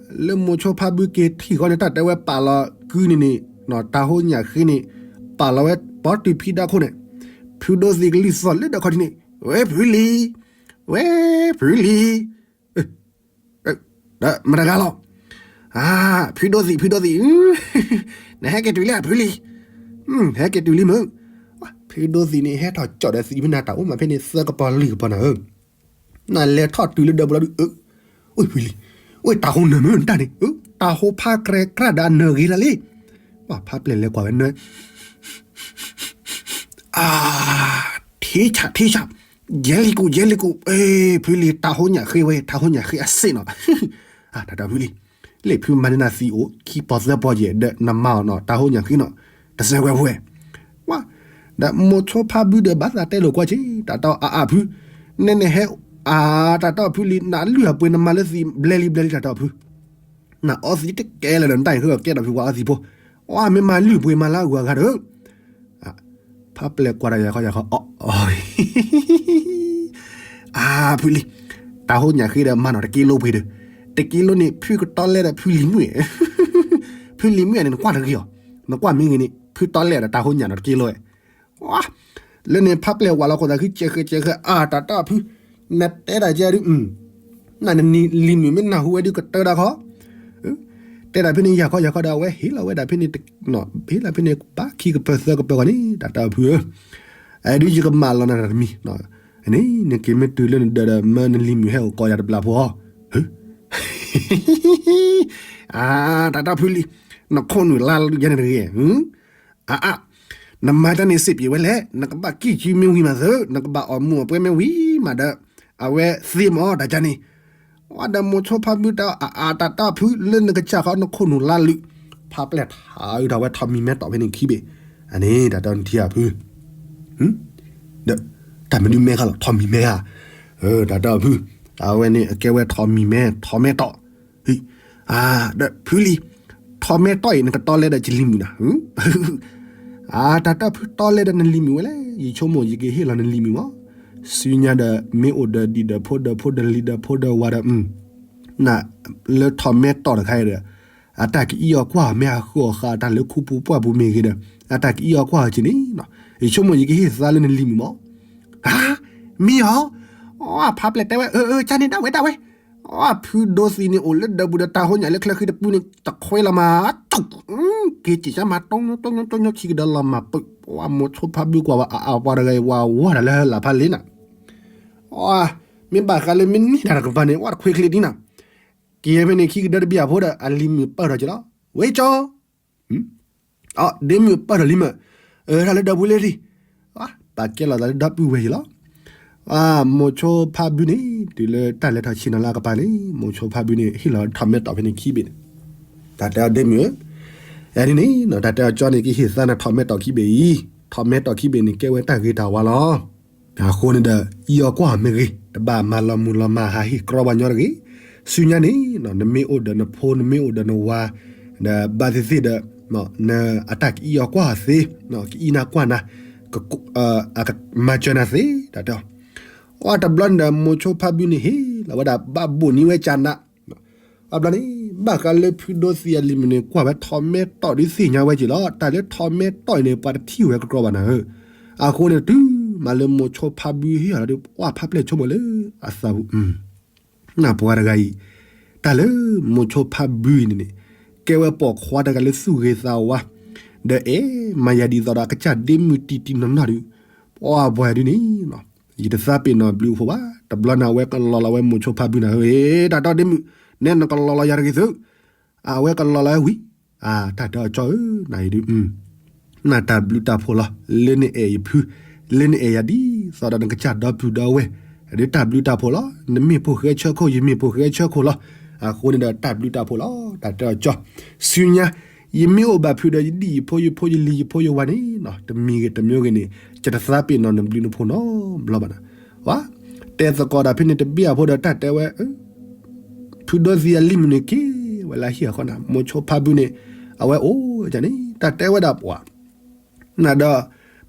လၢမိၤဆိဖါဘုက့ၤထံၣ်ဃီန့ၣ် တၢ်တဲဝဲပာ်လီၤကုန့ၣ်န့ၣ်, တၢ်ဟိညၣ်ဃ့န့ၣ် ပာ်လီၤဝဲပီတုၤဖံဒါခိၣ်န့ၣ်, ဖုဒိသံးကလုၢ်သီၣ်လၢဒၢးခီၣ်ထံးန့ၣ်, ဝဲဖုလံၤ, ဝဲဖုလံၤ ဒီးမတၤတဂၤလီၤ, ဖုဒိသံး ဖုဒိသံး, နဟဲက့ၤတုၤလံဧါဖုလံၤ, ဟဲက့ၤတုၤလံမုၢ်, ဖုဒိသံးန့ၣ် ဟဲထီၣ်ကၠီၣ်ဒီးသံးဖဲန့ၣ် တၢ်အိၣ်မးဖဲန့ၣ် သၢကပီၤလွံၢ်ကပီၤနၤဧၢ, နလဲၤထီၣ်တုၤလၢဒၢးပူၤလီၤဒုး, အိၣ်ဖုလံၤ, အိၣ်တၢ်ဟိနၢၤမုၢ်တၢ်န့ၣ်, တၢ်ဟိဖးကြဲကြၢးဒီးအနၢၤဂ့ၤတၢ်လံ, ပှၤဖးပျဲၢ်လဲၤကွၢ်ဝဲနၢၤ ထံဆးထံဆး, ယဲလံၤကူး ယဲလံၤကူး, ဖုလံၤ တၢ်ဟိညၣ်ဃ့ဝဲ တၢ်ဟိညၣ်ဃ့အစ့ၣ်နီၤ, တၢ်တၢ်ဖုလံၤ, လၢဖုမၤန့ၢ်နၤသံးအိၣ် ခံပီၤသၢပီၤယဲၢ် ဒီးနမၤအီၤနီၤ တၢ်ဟိညၣ်ဃ့နီၤ, တစဲးဝဲဖဲ, ဝါ, ဒီးမိၤဆိဖါဘုဒီးဘၣ်သးတဲလိာ်ကွၢ်က့ၤ တၢ်တီအါအါဖု, နဲနဲဟဲ, အါ, တၢ်တီဖုလံၤ နလုၢ်အပှ့ၤနမၤလၢသံး ဘျဲလံ ဘျဲလံ တၢ်တီဖု နအီသံးတကဲလၢာ်ဒီး နတၢ်အံၤဃုအီၤကဲထီၣ်ဖု ပှၤအီသံးဖိ, အီ မ့ၢ်မၤလုၢ်ပှ့ၤမၤလၢအဂုၤအဂၤဒီး, ဖးပျဲၢ်ကွၢ်ဒီးယၤခီယၤခီ, အီ, အီ, အါ, ဖုလံၤ, တၢ်ဟိညၣ်ဃ့ဒီးမၤနီၤတက့လိပှ့ၤဒီး, တက့လိန့ၣ် ဖုကတီလဲဒီးဖုလံၤမုၣ်, ဖုလံၤမုၣ်န့ၣ် နကွၢ်တဂ့ၤအီၤ, နကွၢ်မ့ၢ်ဂ့ၤန့ၣ် ဖုတီလဲဒီးတၢ်ဟိညၣ်နီၤတက့လိဝဲ လၢန့ၣ်ဖးပျဲၢ်ဝးလီၤခိၣ်သးခု ကဲးဃဲးကဲးဃဲး အါ တၢ်တီဖု, နတဲဒၣ်ကဲဒုး, နန့ၣ်လံၤမုၣ်မ့ၢ်နၢ်ဟူဝဲဒုးကတၢၢ်ဒၣ်ခီ, တဲဒၣ်ဖဲန့ၣ် ယၤခီယၤခီဒီး အဝဲဟ့ၣ်လီၤဝဲဒၣ်ဖဲန့ၣ်, ဟ့ၣ်လီၤဖဲန့ၣ် ဘၣ်ခံကပၢၤသၢကပၢၤဂီၢ်န့ၣ် တၢ်တီဖုဧၢ, အဒုးယကမၢလီၤနၤတမံၤ, န့ၣ် နက့ၤမ့ၢ်တုၤလၢနဒၢးဒီး မၢနလံၤမုၣ်ဟဲအိၣ်ကိးယၤတဘျီဖိ, အါ တၢ်တီဖုလံၤ, နခိၣ်နူာ်လါလၢယဲန့ၣ်တဂ့ၤ, အါအါ, နမၤတၢ်န့ၣ်စ့ၢ်ပှ့ၤဝဲလဲၣ်, နကဘၣ်ကံၣ်ကံမ့ၢ်ဝံၤမးသု, နကဘၣ်အီၣ်မူးအီၣ်ပွဲမ့ၢ်ဝံၤမးဒီး, အဝဲသ့မးတၢ်ကါန့ၣ်, ဝဲဒီးမိၤဆိဖါဘုတၢ်အါအါ တၢ်တီဖုလၢနကစၢ်ဃီနခိၣ်နူာ်လါလုာ်, ဖးပျဲၢ်ထါအုးထီၣ်ဝဲထီၣ်မံၤမဲတီၢ်ဖဲန့ၣ်ခံဘ့ၣ်, အန့ၣ် တၢ်တီနထံၣ်ဧါဖု ဒီးတၢ်မနုၤမဲခါလီၤ ထီၣ်မံၤမဲဧါ, တၢ်တီဖု, အဝဲန့ၣ်အကဲဝဲထီၣ်မံၤမဲ ထီၣ်မဲတီၢ်, ဒီးဖုလံၤ, ထီၣ်မဲတီၢ်အံၤ နကတီလဲဒီးကလံၤမုၣ်နၤ, အါ တၢ်တီဖုတီလဲဒီးနလံၤမုၣ်ဝဲလဲၣ်, ယဆိကမိၣ်ယကဟ့ၣ်လီၤနလံၤမုၣ်မး, ဆူညါဒီး မ့ၢ်အိၣ်ဒီးဒံၣ်ဒီးဖိဒီးဖိဒီးလံၤဒီးဖိဒီးဝၤဒီး န လၢထီၣ်မဲတီၢ်တခါအံၤဒီး အတၢ်ကအံၣ်အီၤကွၢ်အီၤ မ့ၢ်အဃုအီၤဃာ်အတၢ်လၢခူပူၤပှၢ်ပူၤမ့ၢ်ဂ့ၤဒီး အတၢ်ကအံၣ်အီၤကွၢ်အီၤက့ၤန့ၣ်, ယဆိကမိၣ်ယကဟ့ၣ်သါလၢနလံၤမုၣ်မး, ဧါ, မ့ၢ်အီၤ, အဖးပျဲၢ်တဲဝဲ အၢ အၢ ကန့ၣ်ဒၣ်ဝဲဒၣ်ဝဲ, အဖုဒိသံးန့ၣ်အိၣ်လၢဒၢးပူၤဒီးတၢ်ဟိညၣ်လၢချၢဃံတပူၤန့ၣ် တခွဲလီၤမး, က့ၤစံၣ်ကၢ်မၤ တိညိတိညိတိညိခံကဒီးလီၤမၢ်ပၢၢ်, ပှၤမိၤဆိဖါဘုကွၢ်ဝဲအါအါပှၤတဂၤအံၤ ဝၤဝါတၢ်လၢလၢ်ဖးလ့နၤ အါ, မ့ၢ်ဘၣ်ဃးလၢမ့ၢ်န့ၢ်တၢ်တကပၤန့ၣ် ဝဲတခွဲချ့ဒ်နၤ, က့ၤဖဲန့ၣ်ခံကဒီးတဘျီအဖိဒီး အလံၤမုၣ်ပၢၢ်ထီၣ်က့ၤလီၤ, ဝဲကၠီ, အဒ့မုၣ်ပၢၢ်ထီၣ်လံမး, အၢ တၢ်လၢဒီပုၢ်ဝဲၢ်လံ, ပာ်ကဲလီၤသးလၢဒီပုၢ်ဝဲၢ်ယံၤလီၤ, မိၤဆိဖါဘုန့ၣ် တုၤလၢတၢ်လဲၤထီၣ်ဆ့ၣ်နီၤလၢအကပၤန့ၣ် မိၤဆိဖါဘုန့ၣ် ဟ့ၣ်လီၤထီၣ်မဲတီၢ်ဖဲန့ၣ်ခံဘ့ၣ်န့ၣ်, တၢ်တဲအီၤဒ့မုၣ်ဧၢ, အဒ်န့ၣ် တၢ်တဲအီၤကၠီန့ၣ် ကဟ့ၣ်သါနၤထီၣ်မဲတီၢ်ခံဘ့ၣ်အံၤ, ထီၣ်မဲတီၢ်ခံဘ့ၣ်န့ၣ် ကဲဝဲတၢ်ဂ့ၤတၢ်ဝါလီၤ. အဃိန့ၣ်ဒီး အံၣ်အီၤကွၢ်အီၤမ့ၢ်ဂ့ၤ, တဘၣ်မၤလီၤမုၢ်လီၤမၢ်ဟးဟ့ၣ်ကြီပှၤညီတဂ့ၤ. ဆူညါန့ၣ် နမ့ၢ်အိၣ်ဒီးနဖိ နမ့ၢ်အိၣ်ဒီးနဝၤ, ဒီးဘၣ်သ့ၣ်သ့ၣ်ဒီး နအတၢ်ကအံၣ်အီၤကွၢ်အီၤသ့, ကအံၣ်နၤကွၢ်နၤ, ကမၤစၢၤနၤသ့, တၢ်တဲအီၤ. အတဘျီန့ၣ်ဒီး မိၤဆိဖါဘုန့ၣ်ဟ့ၣ်လီၤဝဲဒၣ် ဘၣ်ဘိၣ်နံၤဝဲကၢ်နး အဘျီန့ၣ် ဘၣ်ဃးလၢဖုဒိသံအလံၤမုၣ်န့ၣ် ကွၢ်ဝဲထီၣ်မဲတီၢ်ဒုးသ့ၣ်ညါဝဲက့ၤလီၤ. တၢ်လၢထီၣ်မဲတီၢ်အံၤန့ၣ် ပှၤတထံၣ်ဝဲကြီဘၣ်နၤဧၢ. အဃိန့ၣ် တုၤမးလၢမိၤဆိဖါဘုဟ့ၣ်အီၤဒီး ပှၤဖးပျဲၢ်ဆိကမိၣ်လၢအသးပူၤ နပှၤတဂၤအံၤ တၢ်လၢမိၤဆိဖါဘုအံၤန့ၣ်န့ၣ် ကဲဝဲပိာ်ခွါတဂၤလၢသူၣ်ဂ့ၤသးဝါ ဒီးအဲၣ်မၤယၤဒ်သိးဒီးအကစၢ်ဒ့မုၣ်တံၢ်တံၢ်နီၢ်နီၢ်ဒုး ပှၤပှၤဒုးန့ၣ် ယတသးပ့ၤနီၣ်ဘျုးအဖိဘၣ်. တဘျီန့ၣ် အဝဲကလီၤလီၤဝဲမိၤဆိဖါဘုနၤဧၢ, တၢ်တီဒ့မုၣ် နဲနကလီၤလီၤယၤတဂ့ၤသု, အဝဲကလီၤလီၤဝဲဝံၤ, တၢ်တဲအီၤကၠီဧၢ, နအံၤဒုး နတၢ်ဘျုးတၢ်ဖှိၣ်လီၤ. လၢနအဲၣ်ယဖု, လၢနအဲၣ်ယၤဒ်သိးဒီးနကစၢ်ဒီပုၢ်ဒီဝဲၢ်, ဒ်တၢ်ဘျုးတၢ်ဖှိၣ်လီၤ. နမ့ၢ်ဖိၣ်ဃဲဆၢခိၣ် ယမ့ၢ်ဖိၣ်ဃဲဆၢခိၣ်လီၤ. အဃိန့ၣ်ဒီးတၢ်ဘျုးတၢ်ဖှိၣ်လီၤ. တၢ်တဲအီၤကၠီ, ဆူညါ ယမ့ၢ်အိၣ်ဘၣ်ဖုးဒီးယဒ်ယဖိယဖိယလံၤယဖိယဝၤန့ၣ် တမံၤဂ့ၤတမံၤဂ့ၤန့ၣ် ယတသးပ့ၤနီၣ်နဘျုးနဖှိၣ်နီတဘျီဘၣ်နၤ. ဝါ, တဲသကိးတၢ်ဖဲန့ၣ်တဘ့ၣ်အဖိဒီးတၢ်တဲဝဲ ဖုဒိသံအလံၤမုၣ်န့ၣ်က့ၤဝဲလၢဟံၣ်အဃီနၤ, မိၤဆိဖါဘုန့ၣ် အဝဲအိၣ်န့ၣ် တၢ်တဲဝဲဒၣ်ပှၤ ဒီး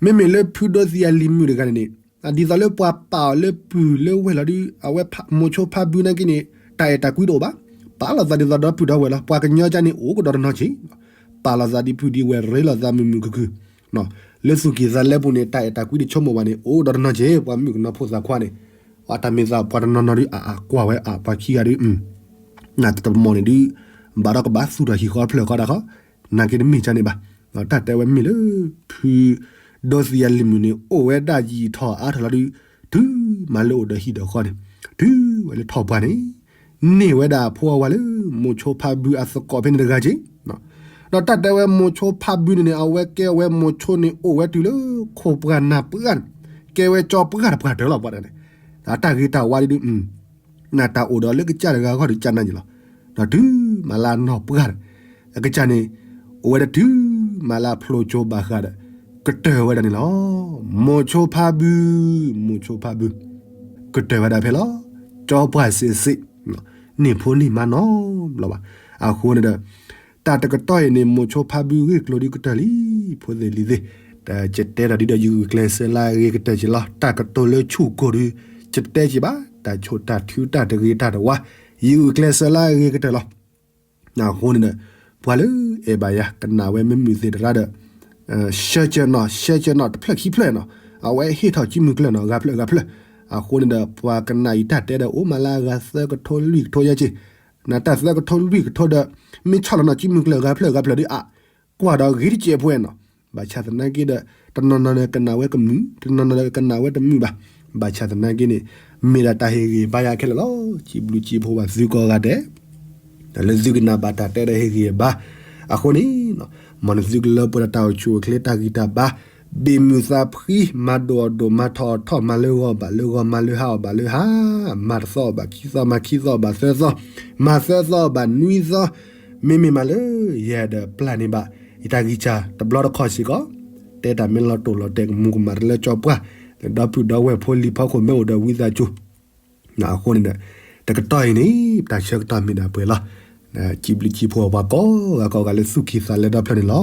မ့မ့ၢ်လၢဖုဒိသံအလံၤမုၣ်တဂၤန့ၣ်န့ၣ် ဒ်သိးလၢပှၤပာ်အီၤလၢပုၢ်လၢဝဲၢ်လီၤဒုး အဝဲမိၤဆိဖါဘုနာ်က့န့ၣ် တၢ်အဲၣ်တၢ်ကွံတအိၣ်ဘၣ်. ပာ်လီၤသးဒ်သိးဒီပုၢ်ဒီဝဲၢ်လီၤ. ပှၤကညီကန့ၣ်အိၣ်ကဒီးတနီၤက့ၤ ပာ်လီၤသးဒ်ပုၢ်ဒ်ဝဲၢ်ရ့လိာ်သးမုာ်မုာ်ခုၣ်ခုၣ် လၢသူၣ်ကံၢ်သးလဲပူၤန့ၣ် တၢ်အဲၣ်တၢ်ကွံတဆိကမိၣ်ဘၣ်န့ၣ် အိၣ်ကဒီးတနီၤက့ၤ ပှၤမုၣ်ကနီၤဖိသၣ်ခွါန့ၣ် အတၢ်မ့ၢ်သးပှၤတနီၤနီၤဒုး အအကွၢ်ဝဲအပှၤခံဂၤဒုး နတမီၢ်န့ၣ်ဒုး ဘၣ်ဒီးကဘၣ်သူၣ်ထီၣ်ဟံၣ်ဃီဖျၢၣ်ဃီတၢ်ဃီ နာ်က့တမ့ၢ်ကန့ၣ်ဘၣ်. တၢ်တဲဝဲမ့ၢ်လၢ ဖု ဒိသံအလံၤမုၣ်န့ၣ် အိၣ်ဝဲဒၣ်ယံာ်ထီၣ်အါထီၣ်လီၤဒုး တုၤမၤလၢအိၣ်ဒီးဟံၣ်ဒီးဃီန့ၣ် တုၤဝဲလၢထီၣ်ပှၢ်န့ၣ် န့ၢ်ဝဲဒၣ်ဖိအဝၤလၢ မိၤဆိဖါဘုအသကိးဖဲန့ၣ်တဂၤက့ၤ ဒီးတၢ်တဲဝဲမိၤဆိဖါဘုန့ၣ်န့ၣ် အဝဲကဲဝဲမိၤဆိန့ၣ် အိၣ်ဝဲတုၤလၢခိၣ်ပှၢ်နၢ်ပှၢ်န့ၣ် ကဲဝဲကၠီပှၢ်တပှၢ်တၢၢ်လီၤပှၤတဂၤန့ၣ် တၢ်ဂ့ၤတၢ်ဝါဒုး နတၢ်အိၣ်ဒီးလၢကစၢ်တဂၤအဂီၢ်ဒီးကစၢ်နၤယ့ၣ်လီၤ. ဒီးတုၤမၤလၢအနီၢ်ပှၢ်ဒီး အကစၢ်န့ၣ် အိၣ်ဝဲဒၣ်တုၤမၤလၢအဖျိကၠိဘၣ်ဃးဒီး ကတၢၢ်ဝဲဒၣ်န့ၣ်လီၤ. မိၤဆိဖါဘု မိၤဆိဖါဘု ကတၢၢ်ဝဲဒၣ်ဖဲလီၤ. ကၠီပှၢ်စ့းစ့း န့ၢ်ဖိန့ၢ်မါနီတဘျီဘၣ်. အဃိန့ၣ်ဒီး တၢ်တကတီၢ်အံၤန့ၣ် မိၤဆိဖါဘုဂ့ၢ်ကျိၤဒုးကတၢၢ်လံ ဖိသ့ၣ်လံၤသ့ၣ်, ယတဲတၢ်ဒ်ဒီးယဂုာ်ကျဲးစၢးလၢအဂ့ၤကတၢၢ်က့ၤလီၤ. တၢ်ကတိၤလၢဆူၣ်ကိၢ်ဒုး ယတဲက့ၤဘၣ် တၢ်ဆိၣ်တၢ်ထုတၢ်တဂ့ၤတၢ်တဝါ ယဂုာ်ကျဲးစၢးလၢအဂ့ၤကတၢၢ်လီၤ. အဃိန့ၣ်ဒီး ပှၤလၢအဲၣ်ဘၣ်ယၤ ကနၣ်ဝဲမ့ၢ်မုာ်သ့ၣ်တရါဒီး ဆှၢကၢနီၣ် ဆှၢကၢနီၣ် တဖျၢၣ်ခံဖျၢၣ်နီၣ်, အဝဲဟ့ၣ်ထီၣ်ကုမုၢ်ကျၢၢ်နီၣ် ဂၤဖျၢၣ်ဂၤဖျၢၣ်. အဃိန့ၣ်ဒီး ပှၤကနၣ်အံၤတၢ်တဲဒီး အိၣ်မးလၢအဂၤသၢကထိလွံၢ်ကထိယဲက့ၤ, နတၢ်သၢကထိလွံၢ်ကထိဒီး မ့ၢ်ဆီၣ်လီၤနီၣ်ကုမုၢ်ကျၢၢ်ဂၤဖျၢၣ်ဂၤဖျၢၣ်ဒီး အကွၢ်ဒီးဂ့ၤတစဲးဖိနီၣ်. ဘၣ်ဆၣ်သနာ်က့ဒီး တနီၤနီၤဒီးကနၣ်ဝဲကမုာ်, တနီၤနီၤဒီးကနၣ်ဝဲတမုာ်ဘၣ်. ဘၣ်ဆၣ်သနာ်က့န့ၣ် မ့ၢ်ဒၣ်တၢ်ဟ့ၣ်ဂံၢ်ဘါယၤခဲလၢာ်လီၤ. စံးဘျုးစံးဖှိၣ်ဘၣ်သုကိးဂၤဒဲး လၢသုကနၣ်ဘၣ်တၢ်တဲဒီးဟ့ၣ်ဂံၢ်ဘါ. အဃိန့ၣ် မ်နသုကလၢပှဲၤဒီးတၢ်အိၣ်ဆူၣ်အိၣ်ချ့တၢ်ဂံၢ်တၢ်ဘါ, ဘ့ၣ်မုၢ်သးဖှံ, မၤဒိၣ်အီၣ်ဒိၣ် မၤထီၣ်အီၣ်ထီၣ်, မၤလၢဂီၤဘၣ်လၢဂီၤ, မၤလၢဟါအီၣ်ဘၣ်လၢဟါ, မၤတသီအီၣ်ဘၣ်ခံသီ, မၤခံသီအီၣ်ဘၣ်သၢသီ, မၤသၢသီအီၣ်ဘၣ်နွံသီ, မ့မ့ၢ်မးလၢယအဲၣ်ဒိးပျၢ်န့ၢ်ဘၣ် ယတၢ်ဂံၢ်စၢ်တဘျီတခီၣ်စ့ၢ်ကီး, တဲတၢ်မ့ၢ်လီၤတိၢ်လီၤတဲာ်ကမူၤကမၣ်တလၢကၠီပှၢ်, ဒီပုၢ်ဒီဝဲၢ်ဖိလံၤဖီခိၣ်မ့ၢ်အိၣ်ဒီးဝံသးစူၤ အဃိန့ၣ်ဒီး တကတီၢ်အံၤန့ၣ် တၢ်ဆၢကတီၢ်မ့ၢ်ဒၣ်ပှဲၤလီၤ. စံးဘျုးစံးဖှိၣ်ပှၤကိးဂၤကိးဂၤလၢသူၣ်ကံၢ်သးလဲဒီဖျၢၣ်န့ၣ်လီ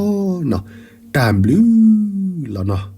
ၤ. တၢ်ဘျုးလီၤနီၤ.